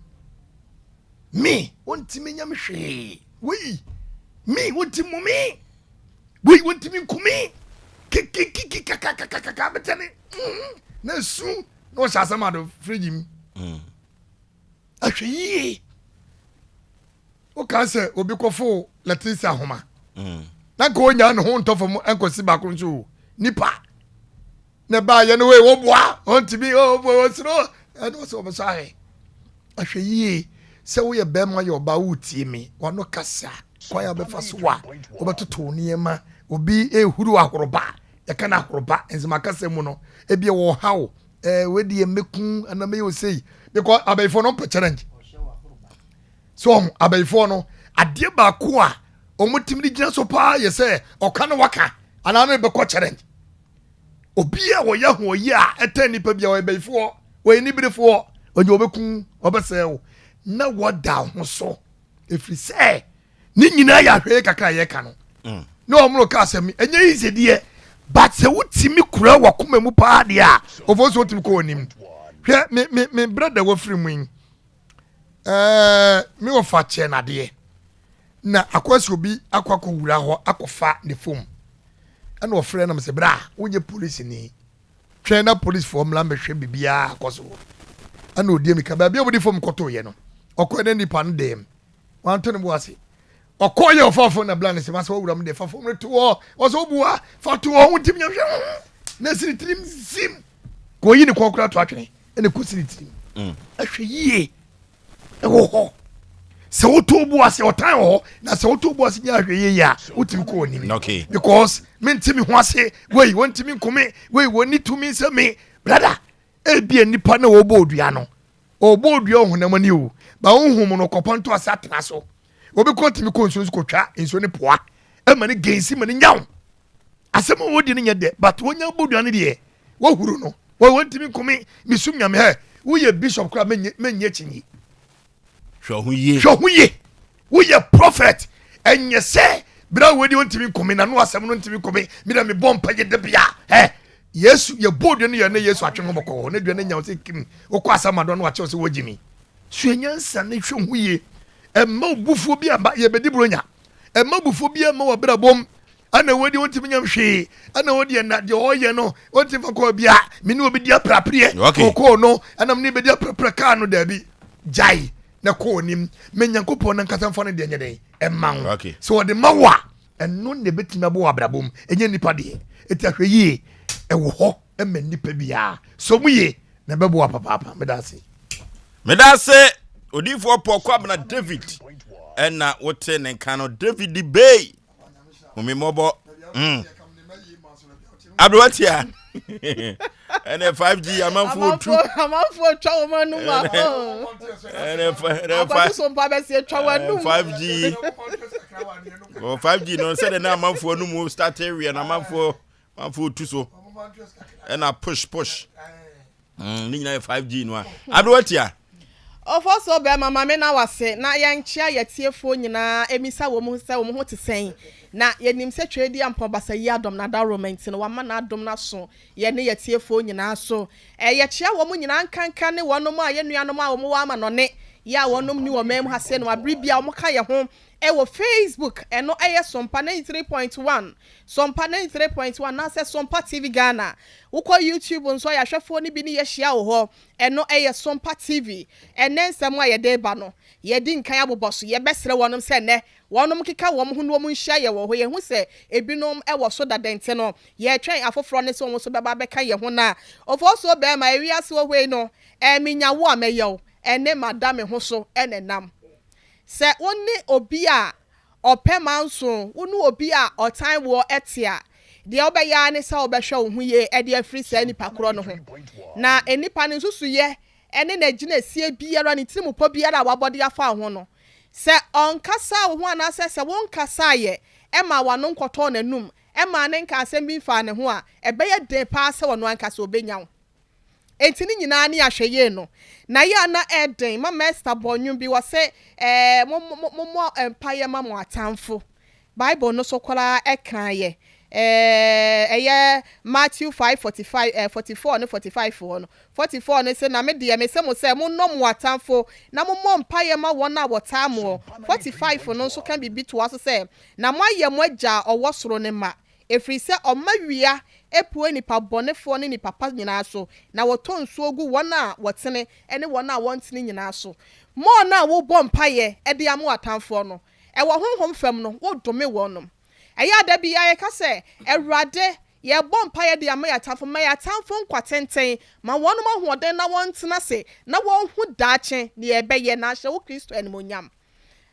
Me, wɔntumi nyɛ me hwee. Wei, me, wɔntumi mu me. Wei, wɔntumi nku me. Kikikiki kakakakaka bɛtɛ ne. Mm, na esu na ɔhyɛ asɛm ado fridge mu. Mm. Ahwɛ yie. Woka sɛ obi kɔfo Leticia ahoma. Mm. Na nka onya ne ho ntɔ fam nkɔsi baako nso nipa. Na ɛbaayɛ no wei wɔboa ɔntumi ɔsoro ɛna ɔsɛ ɔbɛsɔ ahwɛ. Ahwɛ yie sɛ woyɛ bɛrima yɛ ɔbaa woretie me wano kasa kwan a wobɛfa so a wobɛtoto nneɛma obi ehuru ahoroba yɛka no ahoroba nzema kasa mu no ebi wɔ haw ɛɛ wei deɛ mɛku anaa mɛyɛ osei because abɛyifoɔ no mpɛ challenge so ɔho abɛyifoɔ no adeɛ baako a wɔn tumi de gyina so paa yɛ sɛ ɔka no waka anaa no bɛkɔ challenge. Obi a ɔyɛ ahoɔyɛ a ɛtɛn nipa bi a ɔyɛ bɛyifoɔ, ɔyɛ niberefoɔ, Ɔnyɛ ɔbɛku ɔbɛsɛe wo na wɔda ho so ɛfiri sɛ ne nyinaa yɛ ahwɛyɛ kakra a yɛka no mm. na ɔmo ka asɛm ɛnyɛ easy deɛ but sɛ wotumi kura wakoma mu paa deɛ a ɔfɔ so wotumi kɔ w'anim hwɛ me me me brother wafiri mu yi ɛɛ me wɔfa kyɛ n'adeɛ na akɔsi obi akɔ akɔ wura hɔ akɔfa ne fom ɛna ɔfrɛ nam sɛ bra wonyɛ polisi ni twɛn na polisifoɔ mmra mmɛhwɛ biribiara akɔ so ɛna ɔdi mmirika baabi a wɔde fam kɔtoeɛ no ɔkɔɛ na nipa no dɛm wanto ne bo ase ɔkɔɔ yɛ ɔfa fam na bla ne sɛ masɛ wɔwura mu deɛ fa fam no to hɔ ɔsɛ wobua fa to hɔ wontimi nyɛ hwɛ na siri tirim zim kɔyi ne kɔn kora to atwene ɛna kɔsi ne tirim mm. ɛhwɛ yie ɛwɔ hɔ sɛ woto bo ase ɔtan wɔ hɔ na sɛ woto bo ase nyɛ ahwɛ yie a wotumi kɔ w'anim okay. because mente me ho ase wei wɔntumi nkome wei wɔnni tumi sɛ me brada ebia nipa na wɔbɔ odua no ɔbɔ odua ɔhonam ani o ba honhom no kɔpɔ nto ase atena so obi kɔ tumi kɔ nsuo nso kɔtwa nsuo ne poa ɛma ne gensi ma ne nyaw asɛm a wɔdi no nyɛ dɛ but wɔnya bɔ dua no deɛ wɔhuru no wɔntumi nkome mesum nyame hɛ woyɛ bishop koraa menyɛ kyinyi hwɛ ho yie hwɛ ho yie woyɛ prophet ɛnyɛ sɛ berɛ a wɔdi wɔntumi nkome na no asɛm no ntumi nkome meda mebɔ mpa yɛ da bia ɛ yesu yɛbɔ dua no yɛ ne yesu atwe ho bɔkɔɔ ne dua no nya wo sɛ kim wokɔ asɛm adɔ no wakyɛw sɛ wɔgye mi sua nyansa ne hwɛ ho yie ɛma obufuo bi aba yɛbɛdi buronya ɛma obufuo bi ama wɔ abrabɔm ɛna wɔdi wɔntumi nyam hwee ɛna wɔdi ɛna deɛ ɔyɛ no wɔntumi fa kɔɔ bia me ne obi di aprapreɛ kɔkɔɔ no ɛna me ne bɛdi aprapra kaa no daabi gyae na kɔɔ nim me nyankopɔn nankasa mfa no deɛ nyɛ dɛn ɛma wo sɛ wɔde ma wo a ɛno na ɛbɛtumi abɔ wɔ abrabɔ mu ɛnyɛ nipa deɛ ɛti ahwɛ yie ɛwɔ hɔ ɛma nipa biara sɛ ɔmu yie na ɛbɛboa papaapa meda ase meda ase odiyifoɔ Paul Kwabena David ɛna wote ne nka no David Bey humi mmɔbɔ mm. aberewa tia ɛnɛ 5g amanfoɔ tu amanfoɔ twa wɔn anum a ɛnɛ ɛnɛ akɔsi so mpa bɛsi atwa wɔn anum 5g wɔ 5g no sɛdeɛ na amanfoɔ anum start weɛ na amanfoɔ amanfoɔ tu so ɛna push push Mm, ne nyinaa yɛ 5G no a. Aberewa tia. Ɔfɔ so bɛrima ma me na wase na yɛnkyea yɛtiefoɔ nyinaa ɛmisa wɔn sɛ wɔn ho te sɛn na yɛnim sɛ Tweedi Ampɔn Basa yi adɔm n'adaworoma nti no wama n'adom no aso yɛne yɛtiefoɔ nyinaa so. Ɛ yɛkyea wɔn nyinaa nkanka ne wɔnom a yɛn nuanom a wɔn wɔ amanɔne yɛ a wɔnom ni wɔ man mu ha sei no abere bia wɔn ka yɛ ho ɛwɔ Facebook ɛno ɛyɛ Sompa 93.1 Sompa 93.1 anaasɛ Sompa TV Ghana. Wokɔ YouTube nso a yɛahwɛfoɔ no bi ne yɛahyia wɔ hɔ. Ɛno ɛyɛ Sompa TV. Ɛnnɛ nsɛm a yɛde reba no, yɛadi nkan abobɔ so. Yɛbɛsrɛ wɔnom sɛ nnɛ wɔnom nkeka wɔn ho na wɔn nhyia yɛn wɔ hɔ. Yɛhu sɛ ebinom wɔ so dada nti no, yɛretwɛn afoforɔ no sɛ wɔn nso bɛba abɛka yɛn ho. Na Ofosuo barima, ewiase wɔ hɔ yi no, ɛɛ menya wo a mɛyɛ wo, ɛne mada me ho so na ɛnam. Sɛ wo ne obi a ɔpɛ manso wo ne obi a ɔtan woɔ te a, deɛ wobɛyɛ ara ne sɛ wobɛhwɛ wo ho yie de afiri saa nipa korɔ no ho. Na nnipa no nsusuiɛ ne n'agyinasie biara, ne tirimupɔ biara a wabɔ de afa wo ho no, sɛ ɔnkasaa wo ho anaasɛ sɛ wonkasaeɛ maa w'ano nkɔtɔɔ n'anum maa ne nkaa asɛm bi mfaa ne ho a, ɛbɛyɛ den pa ara sɛ ɔno ankasa ɔbɛnya wo. Enti ne nyinaa ne ahwɛyie no. Na yɛ a na ɛden. Mama Esther bɔ nnwom bi, ɔse, ɛɛ, mo, mo, mommɔ mpaeɛ ma mo atamfo. Bible no so koraa ɛka yɛ. Ɛɛ, ɛyɛ Matthew 5, 45, ɛɛ, 44 ne 45 hɔ no. 44 no se, Na me deɛ, mese mo sɛ, monnɔ mo atamfo, na mommɔ mpaeɛ ma wɔn a wɔtaa moɔ. 45 no nso ka biribi toa so sɛ, Na moayɛ mo Agya a ɔwɔ soro no mma. Ɛfiri sɛ ɔma wia pue nnipa bɔnefoɔ ne nnipa pa nyinaa so, na ɔtɔ nsuo gu wɔn a wɔtene ne wɔn a wɔntene nyinaa so. More no a wobɔ mpaeɛ de ama w'atamfoɔ no, ɛwɔ honhom fam no, wodome wɔnom. Ɛyɛ a da biara yɛka sɛ, Awurade, yɛrebɔ mpaeɛ de ama yɛn atamfo, ma yɛn atamfo nkwa tenten, ma wɔnom ahoɔden na wɔntena ase, na wɔnhu daakye deɛ ɛbɛyɛ, na ahyɛ wo Kristo animuonyam.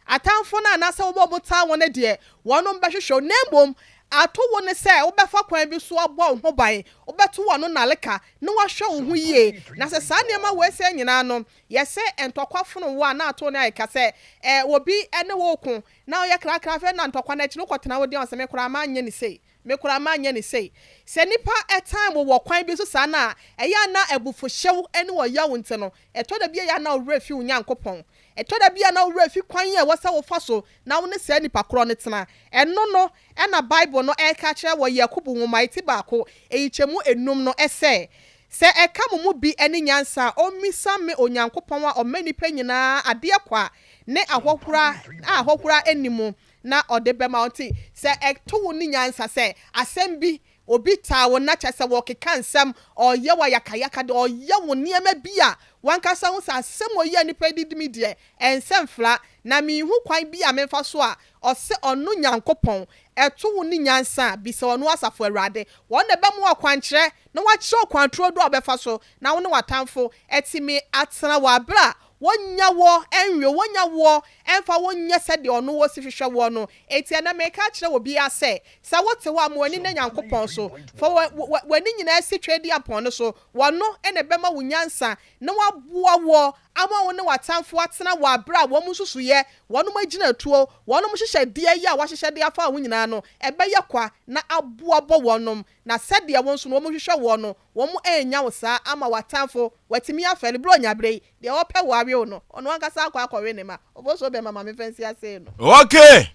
Atamfo no anaasɛ wɔn a wɔtaa wɔn no deɛ, wɔnom bɛhwehwɛ wo, na mmom ato wo ne sɛ wobɛfa kwan bi so abɔ wo ho ban, wobɛto w'ano nnaleka, na woahwɛ wo ho yie. Na sɛ saa nneɛma wei sɛɛ nyinaa no, yɛ sɛ ntɔkwa fono wo a na ato wo ne ayɛ ka sɛ, Ɛ, obi ne wo reko, na woyɛ krakra, afei na ntɔkwa no akyi no wokɔtena hɔ din a, ɔsɛ me koraa manyɛ no sei. Me koraa manyɛ no sei. Sɛ nnipa tan wo wɔ kwan bi so saa no a, ɛyɛ a na abufuhyew ne ɔyaw nti no, ɛtɔ da bi a ɛyɛ a na wo werɛ fi wo Nyankopɔn. Ɛtɔ da bi a na wo werɛ fi kwan a ɛwɔ sɛ wofa so na wo ne saa nipa korɔ no tena. Ɛno no na Bible no reka akyerɛ wɔ Yakobo nwoma ti baako, nyikyɛmu enum no sɛ, Sɛ ɛka mo mu bi ne nyansa a, ɔmmisa me Onyankopɔn a ɔma nnipa nyinaa adeɛ kwa ne ahohora a ahohora nni mu, na ɔde bɛma wo. Nti sɛ ɛto wo ne nyansa sɛ asɛm bi, obi taa wo na kyerɛ sɛ wɔkeka nsɛm, ɔyɛ wo ayakayaka de, ɔyɛ wo nneɛma bi a w'ankasa hu sɛ asɛm wɔ yi a nipa yi de di me deɛ, ɛnsɛ mfra, na menhu kwan bi a memfa so a, ɔse ɔno Nyankopɔn, ɛto wo ne nyansa a, bisa ɔno Asafo Awurade. Wɔn na ɛbɛma wo akwankyerɛ na wakyerɛ wo kwan turodoo a wobɛfa so na wo ne w'atamfo atumi atena wɔ aberɛ a Wɔnnya woɔ nwe wo, wɔnnya woɔ mfa wo nyɛ sɛdeɛ ɔno wɔ si hwehwɛ woɔ no. Enti ɛnnɛ mereka akyerɛ obiara sɛ, sɛ wote hɔ a, ma w'ani nna Nyankopɔn so. Fa w'ani nyinaa si Tweaduampɔn no so. Ɔno na ɛbɛma wo nyansa na waboa woɔ ama wo ne w'atamfoɔ atena wɔ aberɛ a wɔn nsusuiɛ, wɔnom agyinatuo, wɔnom nhyehyɛdeɛ yi a wɔahyehyɛ de afa wo ho nyinaa no, ɛbɛyɛ kwa na aboa bɔ wɔnom, na sɛdeɛ wo nso no wɔhwehwɛ woɔ no, Wɔannya wo saa ama w'atamfo wɔatumi afɛre. Berɛ a ɔnya berɛ yi, deɛ ɔpɛ wo awe wo no, ɔno ankasa akɔ akɔwe ne mma. Obosuo bɛma ma memfa nsi ase no. Okay,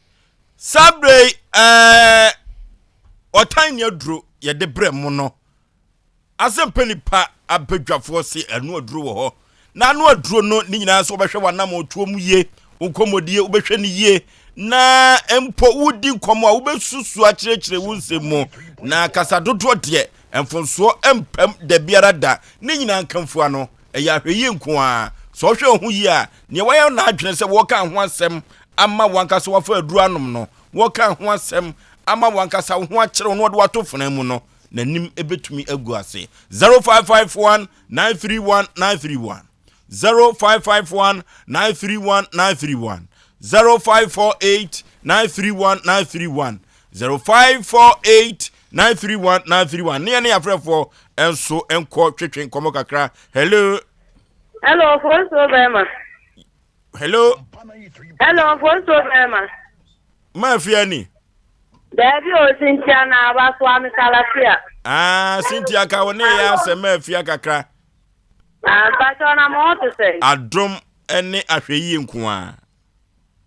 saa berɛ yi ɛɛ ɔtan ni aduro yɛde brɛ mo no asɛmpɛ nipa abadwafoɔ se ɛno aduro wɔ hɔ na ano aduro no ne nyinaa nso wobɛhwɛ w'anammɔntuo mu yie, wo nkɔmmɔdie wobɛhwɛ no yie, na mpo wodi nkɔmmɔ a wobɛsusu akyerɛkyerɛ wo nsɛm mu, na kasa dodoɔ deɛ mfonsoɔ mpam da biara da, ne nyinaa nkamfua no ɛyɛ ahwɛyie nko ara. Sɛ ɔhwɛ wo ho yie a, neɛ wayɛ n'adwene sɛ wɔka ho asɛm ama wankasa wafa aduro anom no, wɔka ho asɛm ama wankasa wo ho akyerɛ wo na wɔde wato fena mu no, n'anim bɛtumi agu ase. 0551 931 931 0551 931 931 0548 931 931 0548 931 931 ne yɛne afrɛfoɔ nso nkɔ twetwe nkɔmmɔ kakra. Hello. Hello, Fonso bɛrima. Hello. Hello, Fonso bɛrima. Maa fia ni. Daabi o, Cynthia na aba so a mesalafia. Ah, Cynthia ka wo ne yɛ asɛm maa fia kakra. Ah, mpakyɛw na mo ho te sɛ. Adom ne ahwɛyie nko ara.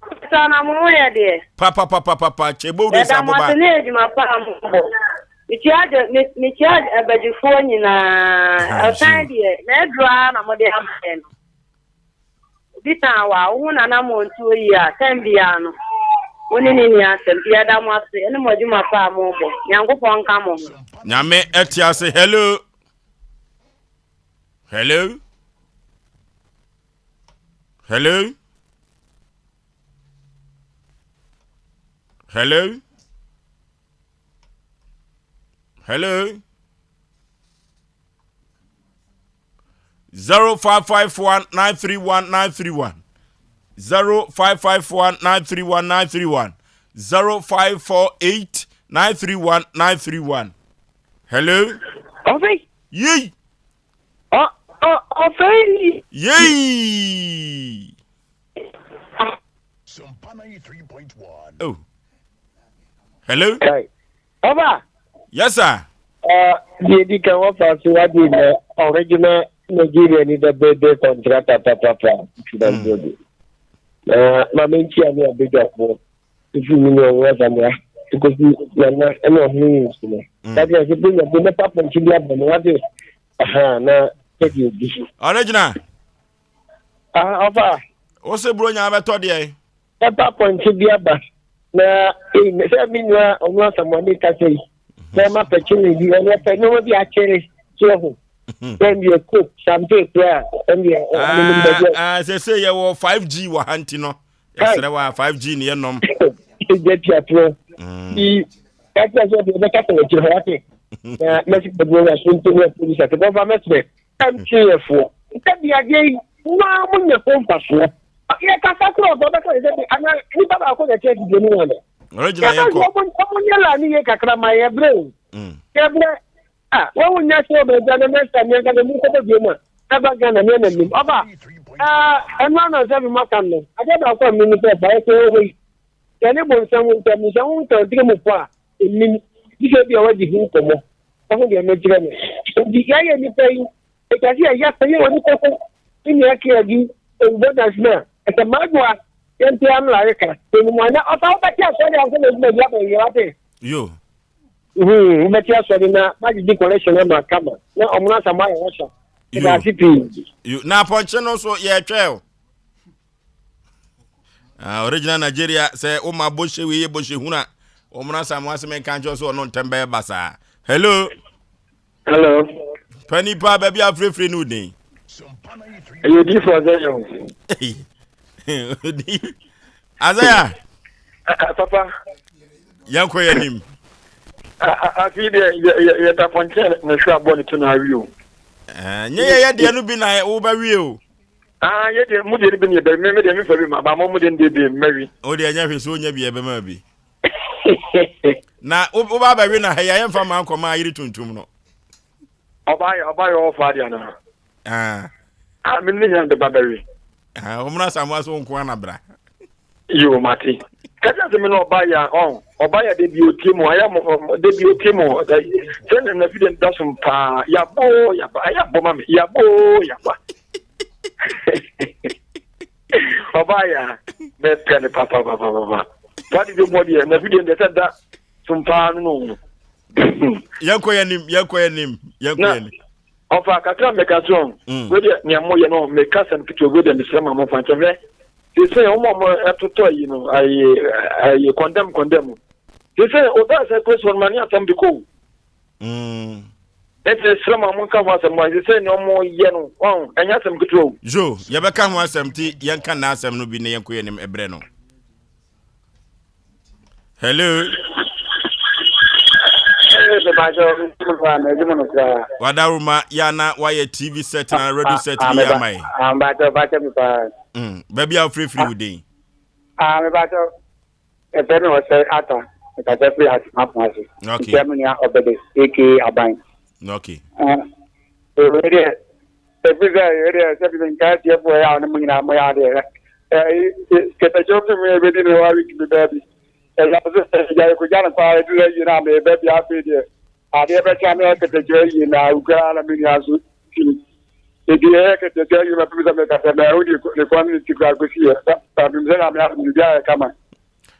Mpakyɛw na mo ho yɛ deɛ. Papapapapa kyɛbɔ wura sa boba. Yɛda mo ase ne adwuma pa a mo bɔ. Mekyia de me mekyia abadjifoɔ nyinaa. Ɛsan deɛ na aduru ara na mo de ama yɛn no. Obi tan wo a, wo ho n'anammɔntuo yie a, tɛm biara no, wo ne no nni asɛm. Nti yɛda mo ase ne mo adwuma pa a mobɔ. Nyankopɔn nka mo ho. Nyame ɛte ase hello hello hello hello hello 0551 931 931 0551 931 931 0548 931 931 Hello? Ɔfei. Yei. Ɔ ɔ ɔfei. Yei. Oh. Hello? Kai. Ɔba. Yes sir. Uh, deɛ di kan wɔfa so wadi na original Nigeria ni dɛbɛbɛ kɔntrata papapa mm. Na maame nkyia ne abadwafoɔ efi mi ne ɔwɔ asamoa ekosi nana ɛne ɔhene yi nso no. Wadi ase bi na bi ne papa nti bi abɔ no wadi aha na sɛdeɛ odi. Original. Ah, ɔfa. Wose buro nyaa bɛtɔ deɛ. Pɛpa pɔnkye bi aba na ei sɛ me nua ɔno asamoa ne kasa yi sɛ ma pɛkyere bi ɔno ɔpɛ nneɛma bi akyere so ɔho sɛ ɛndeɛ coke champagne kura ɛndeɛ ɔmenim baabi a. Sɛ sɛ yɛwɔ 5G wɔ ha nti no yɛsrɛ wɔ a 5G ne yɛnom. Ɛgya tiatorɔ bi kasa sɛ ɔde ɛbɛkasa wɔ akyire hɔ wate na mɛsi baabi wɔ so nti ne producer sɛ bɔfa mɛsrɛ MTN foɔ nka bi adeɛ yi maa mo nya ho mfasoɔ yɛkasa korɔ ɔsɛ ɔbɛka ne sɛ ana nipa baako na ɛkyɛ afidie no wɔn Original yɛn kɔ. Ɔmo nyɛ la ne yie kakra ma yɛbrɛ o yɛbrɛ a wɔn wo nya sɛ ɔbɛgya no next time yɛn kasa mu kɔbɔ bio mu a ɛba Ghana ne ɛna nim ɔba ɛno ana sɛ mi ma kan no adeɛ baako a mi ni sɛ ɛba ɛsɛ ɛwɔ yi yɛne bonsam ntɛm nsɛm wo ntɛm tiri mu po a ɛnim. Gye sɛ ebia woadi ho nkɔmmɔ. Wahu deɛ mekyerɛ no? Enti yɛayɛ nnipa yi, ɛtwa sɛ yɛyɛ asɛyɛ wɔ nnipa ho. Me nua Kiagi, owubɔ dansi no a, ɛsɛ mmadwoa yɛnte ano na yɛka. Ɛnim ana? Ɔfa wobɛte asɔre ansa na adwuma bi aba awie, wate? Yo. Mhm, wobɛte asɔre na magyegye collection ama kama na ɔmo no asa mo ayɛ wɔhyɛ. Ɛda ase pii. Yo, na apɔnkye no nso yɛtwɛ o. Ah, original Nigeria sɛ woma bɔhyɛ wei yɛ bɔhyɛ hunu a wɔn asa mo ase menka nkyɛw sɛ ɔno ntɛm bɛyɛ basaa. Hello. Hello. Pani paa baabi afirefire ne odin. Ɛyɛ odiyifo Azaya o. Azaya. Papa. Yɛnkɔ yɛn anim. Afei deɛ yɛda pɔnkyɛn na hwɛ aboɔ ne to na awie o. Nyɛ yɛyɛ deɛ no bi na wobɛwie o. Ah, yɛ deɛ mo deɛ no bi ne yɛbɛ me deɛ mefa bi ma ba mo mo deɛ no deɛ bi mmawi. O deɛ nyɛ hwee sɛ wonya bi ɛbɛma bi. Na woba abɛwe na ha yi a yɛmfa ma nkɔma ayere tuntum no. Ɔba yɛ ɔba yɛ ɔfa deɛ no. Ah. Ah, me ne hia de ba bɛwe. Ah, wɔn na samoa so nko ana bra. Yo, mate. Kasa sɛ me no ɔba yɛ ɔn ɔba yɛ de bi otie mu ayɛ mo de bi otie mu sɛ na na fi de da so paa yabo yaba ayɛ bɔ ma me yabo yaba. Ɔba yɛ a mɛpɛ ne papa papa papa. Fadi bi mo deɛ na fi de sɛ da so paa no no. Yɛnkɔ yɛn nim yɛnkɔ yɛn nim yɛnkɔ yɛn nim. Ɔfa kakra mɛka so ɔn. Mm. Wei deɛ nea moyɛ no meka sɛm ketewa wei deɛ mesrɛ ma momfa nkyɛ hwɛ. Sese wɔn a wɔtotɔ yi no ayi ayi kɔndɛm kɔndɛm. Sese ɔbaa sɛ kɔ so no ma ne asɛm de kɔ o. Mm. Ɛsɛ srɛ ma monka ho asɛm ma sese nea wɔyɛ no wɔn ɛnyɛ asɛm ketewa o. Zo yɛbɛka ho asɛm ti yɛnka n'asɛm no bi na yɛnkɔ yɛn anim ɛbrɛ no. Hello. Wadaroma ya na wayɛ TV set na radio set bi yɛ ama yɛ. Baabi a wofirifiri wo den. Ɛfɛ mi ɔsɛ ata nkasa firi asoma pon ase. Okay. Ntia mi nua ɔbɛde aka aban. Okay. Wei deɛ ɛfiri sɛ wei deɛ sɛ bi nka atiefoɔ yɛ a ɔne mo nyinaa moyɛ adeɛ kɛtɛkyɛw fi mu yɛbɛdi ne wa week bi baabi ɛyɛ sɛ ɛgya yɛkɔgya no paa ɛduru ayi no a meba bi afei deɛ adeɛ bɛkyɛ me kɛtɛkyɛw ayi na wokura na me nua nso tim ɛdi ɛyɛ kɛtɛkyɛw ayi mapem sɛ mekasɛ mɛwo ne kɔn ne ti kora kɔsi yɛ bapem sɛ nyame adom biribiaa yɛ kama.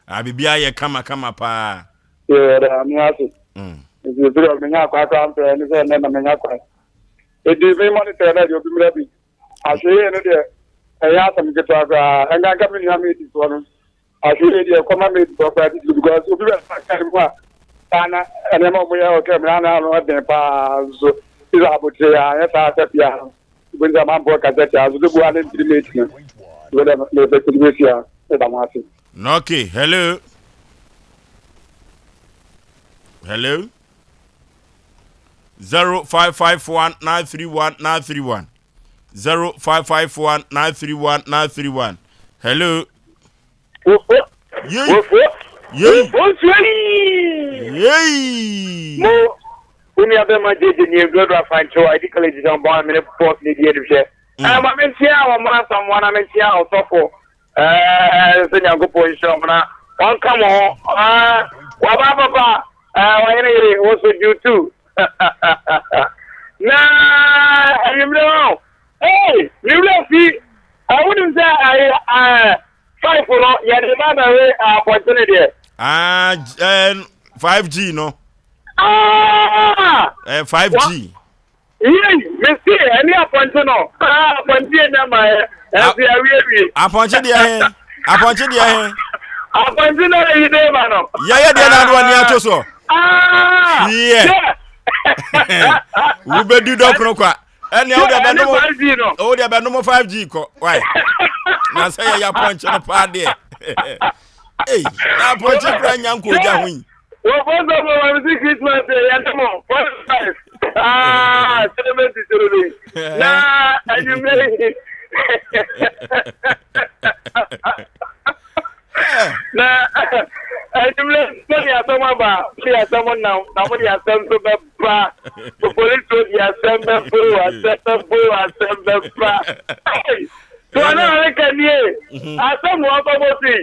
Ah, biribiaa yɛ kama kama paa. Yɛ da me ase. Nti ɛfiri ɔ menya akwa koraa mfrɛ ne sɛ ɛnɛ na menya kwan. Enti me monitor no deɛ obi mmra bi. Ahwɛyie no deɛ ɛnyɛ asɛm ketewa koraa. Ɛnkanka me nua mate foɔ no. Ahwɛyie deɛ ɛkɔma mate foɔ koraa titiri because obi bɛ fa kaa mu a saa na nneɛma a wɔyɛ wɔ kaa mu no ana ano ɛden paa nso. Sɛ abotire a anyɛ saa sɛ bia no. Wobɛhu sɛ amanfoɔ kasa tia nso sɛ bua ne ntiri mate no. Wei dɛ mepɛ sɛ mesi a meda mo ase. Okay, hello. Hello. 0551 931 931 0551 931 931 hello yei yei yei mo wo nua bɛma gyegye nie nduadua afankyɛw a ɛdi kala gyina bɔn amene bɔs ne di aduhwɛ ɛɛ ma menkyea wɔn asamoa na menkyea ɔsɔfo Ɛɛ sɛ Nyankopɔn nhyira mo na ɔnka mo ho. Ɛɛ waba papa ɛɛ ɔhene yere wo so due to. Na anwummerɛ hɔ ee me wura fi wonim sɛ ɛɛ ɛɛ five no yɛde ba bɛwe apɔnkyene deɛ. Ah, ɛɛ 5G no. Ah! Ɛɛ 5G. Yei, mese, ɛne apɔnkye no, ah, apɔnkye yɛ nya ma ɛ, ɛnso yɛawie wie. Apɔnkye deɛ he, apɔnkye deɛ he. Apɔnkye na ɛyi de ma no. Yɛyɛ deɛ na adoɔ ni ato soɔ. Ah, Hwiɛ. Wobɛdi dɔkono kwa. Ɛnea wode bɛnom, wode bɛnom 5G kɔ. Wai. Na sɛ yɛyɛ apɔnkye no paa deɛ. Ei, na apɔnkye kura nya nkɔgya ho yi. Wɔ first of all, I'm see Christmas eh, yɛn mo 45. Ah, celebrate celebrate. Na anwummerɛ yi. Na anwummerɛ mo de asɛm aba, mo de asɛm nam, na mo de asɛm nso bɛba. Polisi de asɛm bɛbo, asɛm bɛbo, asɛm bɛba. So ana areka nie, asɛm wɔn kɔbɔ si.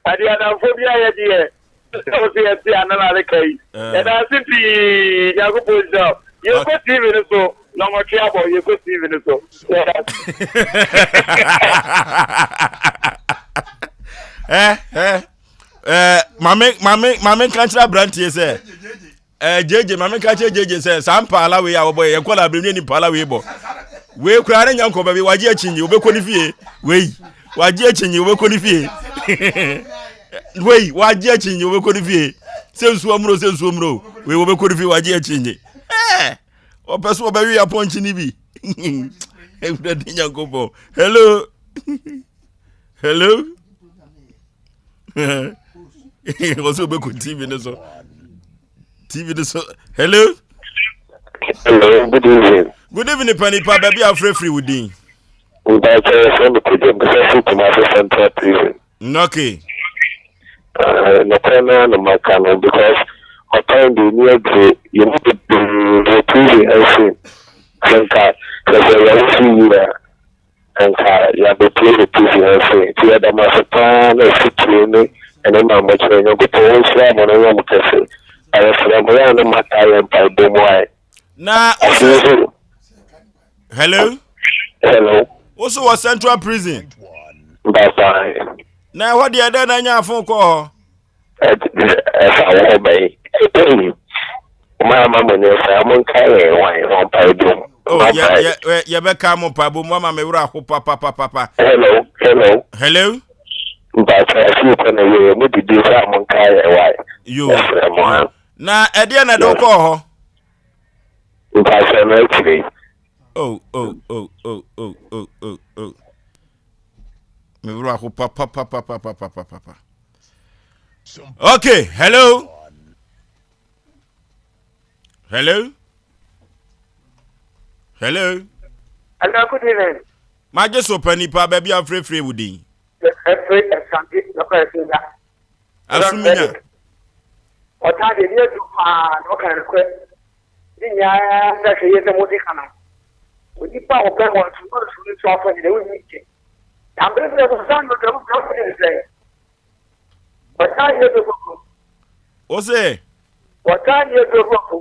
Adeɛ adamfo bi ayɛ deɛ. Sɛ wo se yɛte a na na reka yi. Yɛda ase pii Nyankopɔn nhyira wo. Yɛkɔ TV no so nɔmɔtwe abɔ yɛkɔ TV no so. Yɛda ase. Eh, eh, eh, mame mame mame nka kyerɛ aberanteɛ sɛ Eh, JJ, maame ka kyerɛ JJ sɛ saa mpaala wei a wɔbɔ yɛ yɛn kɔla abirem ne mpaala wei bɔ. Wei koraa ne nya nkɔ baabi wagye akyinyi wobɛkɔ ne fie. Wei wagye akyinyi wobɛkɔ ne fie. Wei wagye akyinyi wobɛkɔ ne fie. Sɛ nsuo mmuro sɛ nsuo mmuro wei wobɛkɔ ne fie wagye akyinyi. Eh, wɔpɛ so wɔbɛwe apɔnkye ne bi. Awurade Nyankopɔn. Hello. Hello. Wɔ sɛ wobɛkɔ TV no so. TV no so. Hello. Hello, good evening. Good evening, panipa. Baabi a wofrɛfiri wo din. Mpakyɛ yɛfrɛ me Kojo Mpɛsɛ firi Kumasi Central Prison. Okay. Uh, nokorɛ no ara na maka no because ɔtan de ni aduro yɛn mu bebree wɔ prison ha sei sɛ nka sɛ sɛ yɛwo so yie a Anka yɛabɛpue wɔ prison ha sei. Nti yɛda mo ase paa na afutuo ne nneɛma a mokyerɛ. Nyankopɔn ɔnhyira mo na ɔnyɛ mo kɛse. Na yɛsrɛ mo yɛ a na moataa yɛn mpaebɔ mu ae. Na Afei nso. Hello. Hello. Woso wɔ Central Prison. Mpapae. Na ɛhɔ deɛ dɛn na anya afon kɔɔ hɔ? Ɛfa wo ho bɛn? Mo ama mo ne saa mo nka yɛn wan wɔ mpaebɔ mu. Oh, yɛ yɛ yɛbɛka mo mpaebɔ mu ama me werɛ aho papapapapa. Hello, hello. Hello. Mpakyɛ afei kɔ na yɛ mo didi sɛ mo nka yɛn wan. Yo. Ɛfrɛ mo ha. Na ɛdeɛ na ɛde wokɔɔ hɔ? Mpakyɛ no akyire. Oh, oh, oh, oh, oh, oh, oh, oh. Me werɛ aho papapapapapapapa. Okay, hello. Hello. Hello. Hello, good evening. Magye so pa nipa baabi a frɛfrɛ wo din. Ɛfiri ɛsante lɔkɔ ɛsɛ Asuminya. Ɔtaa deɛ ne adu paa na ɔka nokorɛ. Ne nyinaa sɛ hwɛ yie sɛ mode ka no. Onipa a ɔpɛ wɔn so wɔn so nso afɔ nyina wonni nkyɛ. Na mbere bi nso saa no dɛm dɛm ne nsɛn. Ɔtaa nyɛ duro O se. Ɔtaa nyɛ duro borɔfo.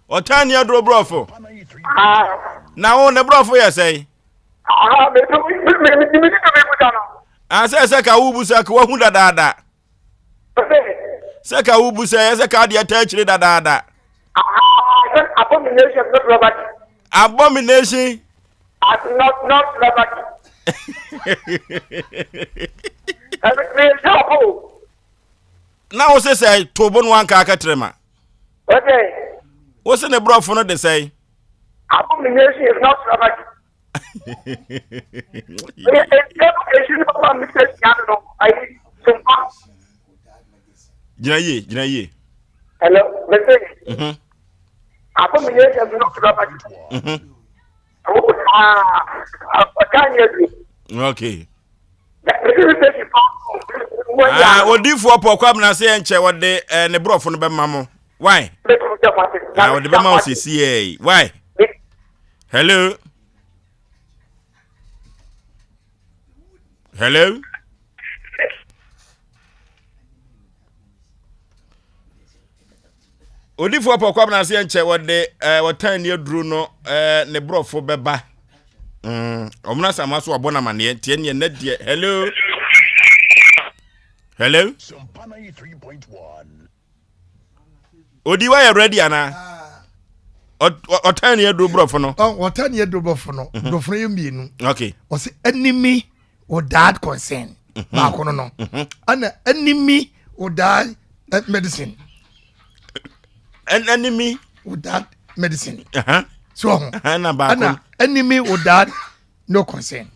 Ɔtaa nyɛ duro borɔfo. Ah. Na wo ne borɔfo yɛ sɛn? Ah, me me me me me me me busa no. Ah, sɛ sɛ ka wo busa ka wahu dadaada. Sɛ ka wo busa yɛ sɛ ka adeɛ taa akyire dadaada. Ah, sɛ abomination not robbery. Abomination. As not not robbery. Ɛmi mi sɛ ɔkò. Na wo sɛ sɛ tobo no anka akɛtrɛ ma. Okay. Wo sɛ ne borɔfo no de sɛn? Abomination is not robbery. Gyina yie, gyina yie. Hello, mese. Mhm. Abomination is not robbery. Mhm. Okay. Ah, odifoɔ pɔ kwamina sɛ yɛnkyɛ wɔde eh, ne borɔfo no bɛma mo. Why? Ah, wɔde bɛma wo sɛsi yɛ Why? Hello? Hello? Odifoɔ pɔ kwamina sɛ yɛnkyɛ wɔde eh, wɔtan ne aduro no eh, ne borɔfo bɛba. Mm, ɔmo na sama so abɔ n'amaneɛ nti ɛneɛ nɛ deɛ hello hello odi wa yɛ ready ana ɔtan ne aduro borɔfo no ɔtan ne aduro borɔfo no mhm. borɔfo no yɛ mmienu okay ɔsɛ enemy without concern mhm. baako no no mhm. ɛna enemy without eh, medicine enemy without medicine so ɔho ɛna enemy without no concern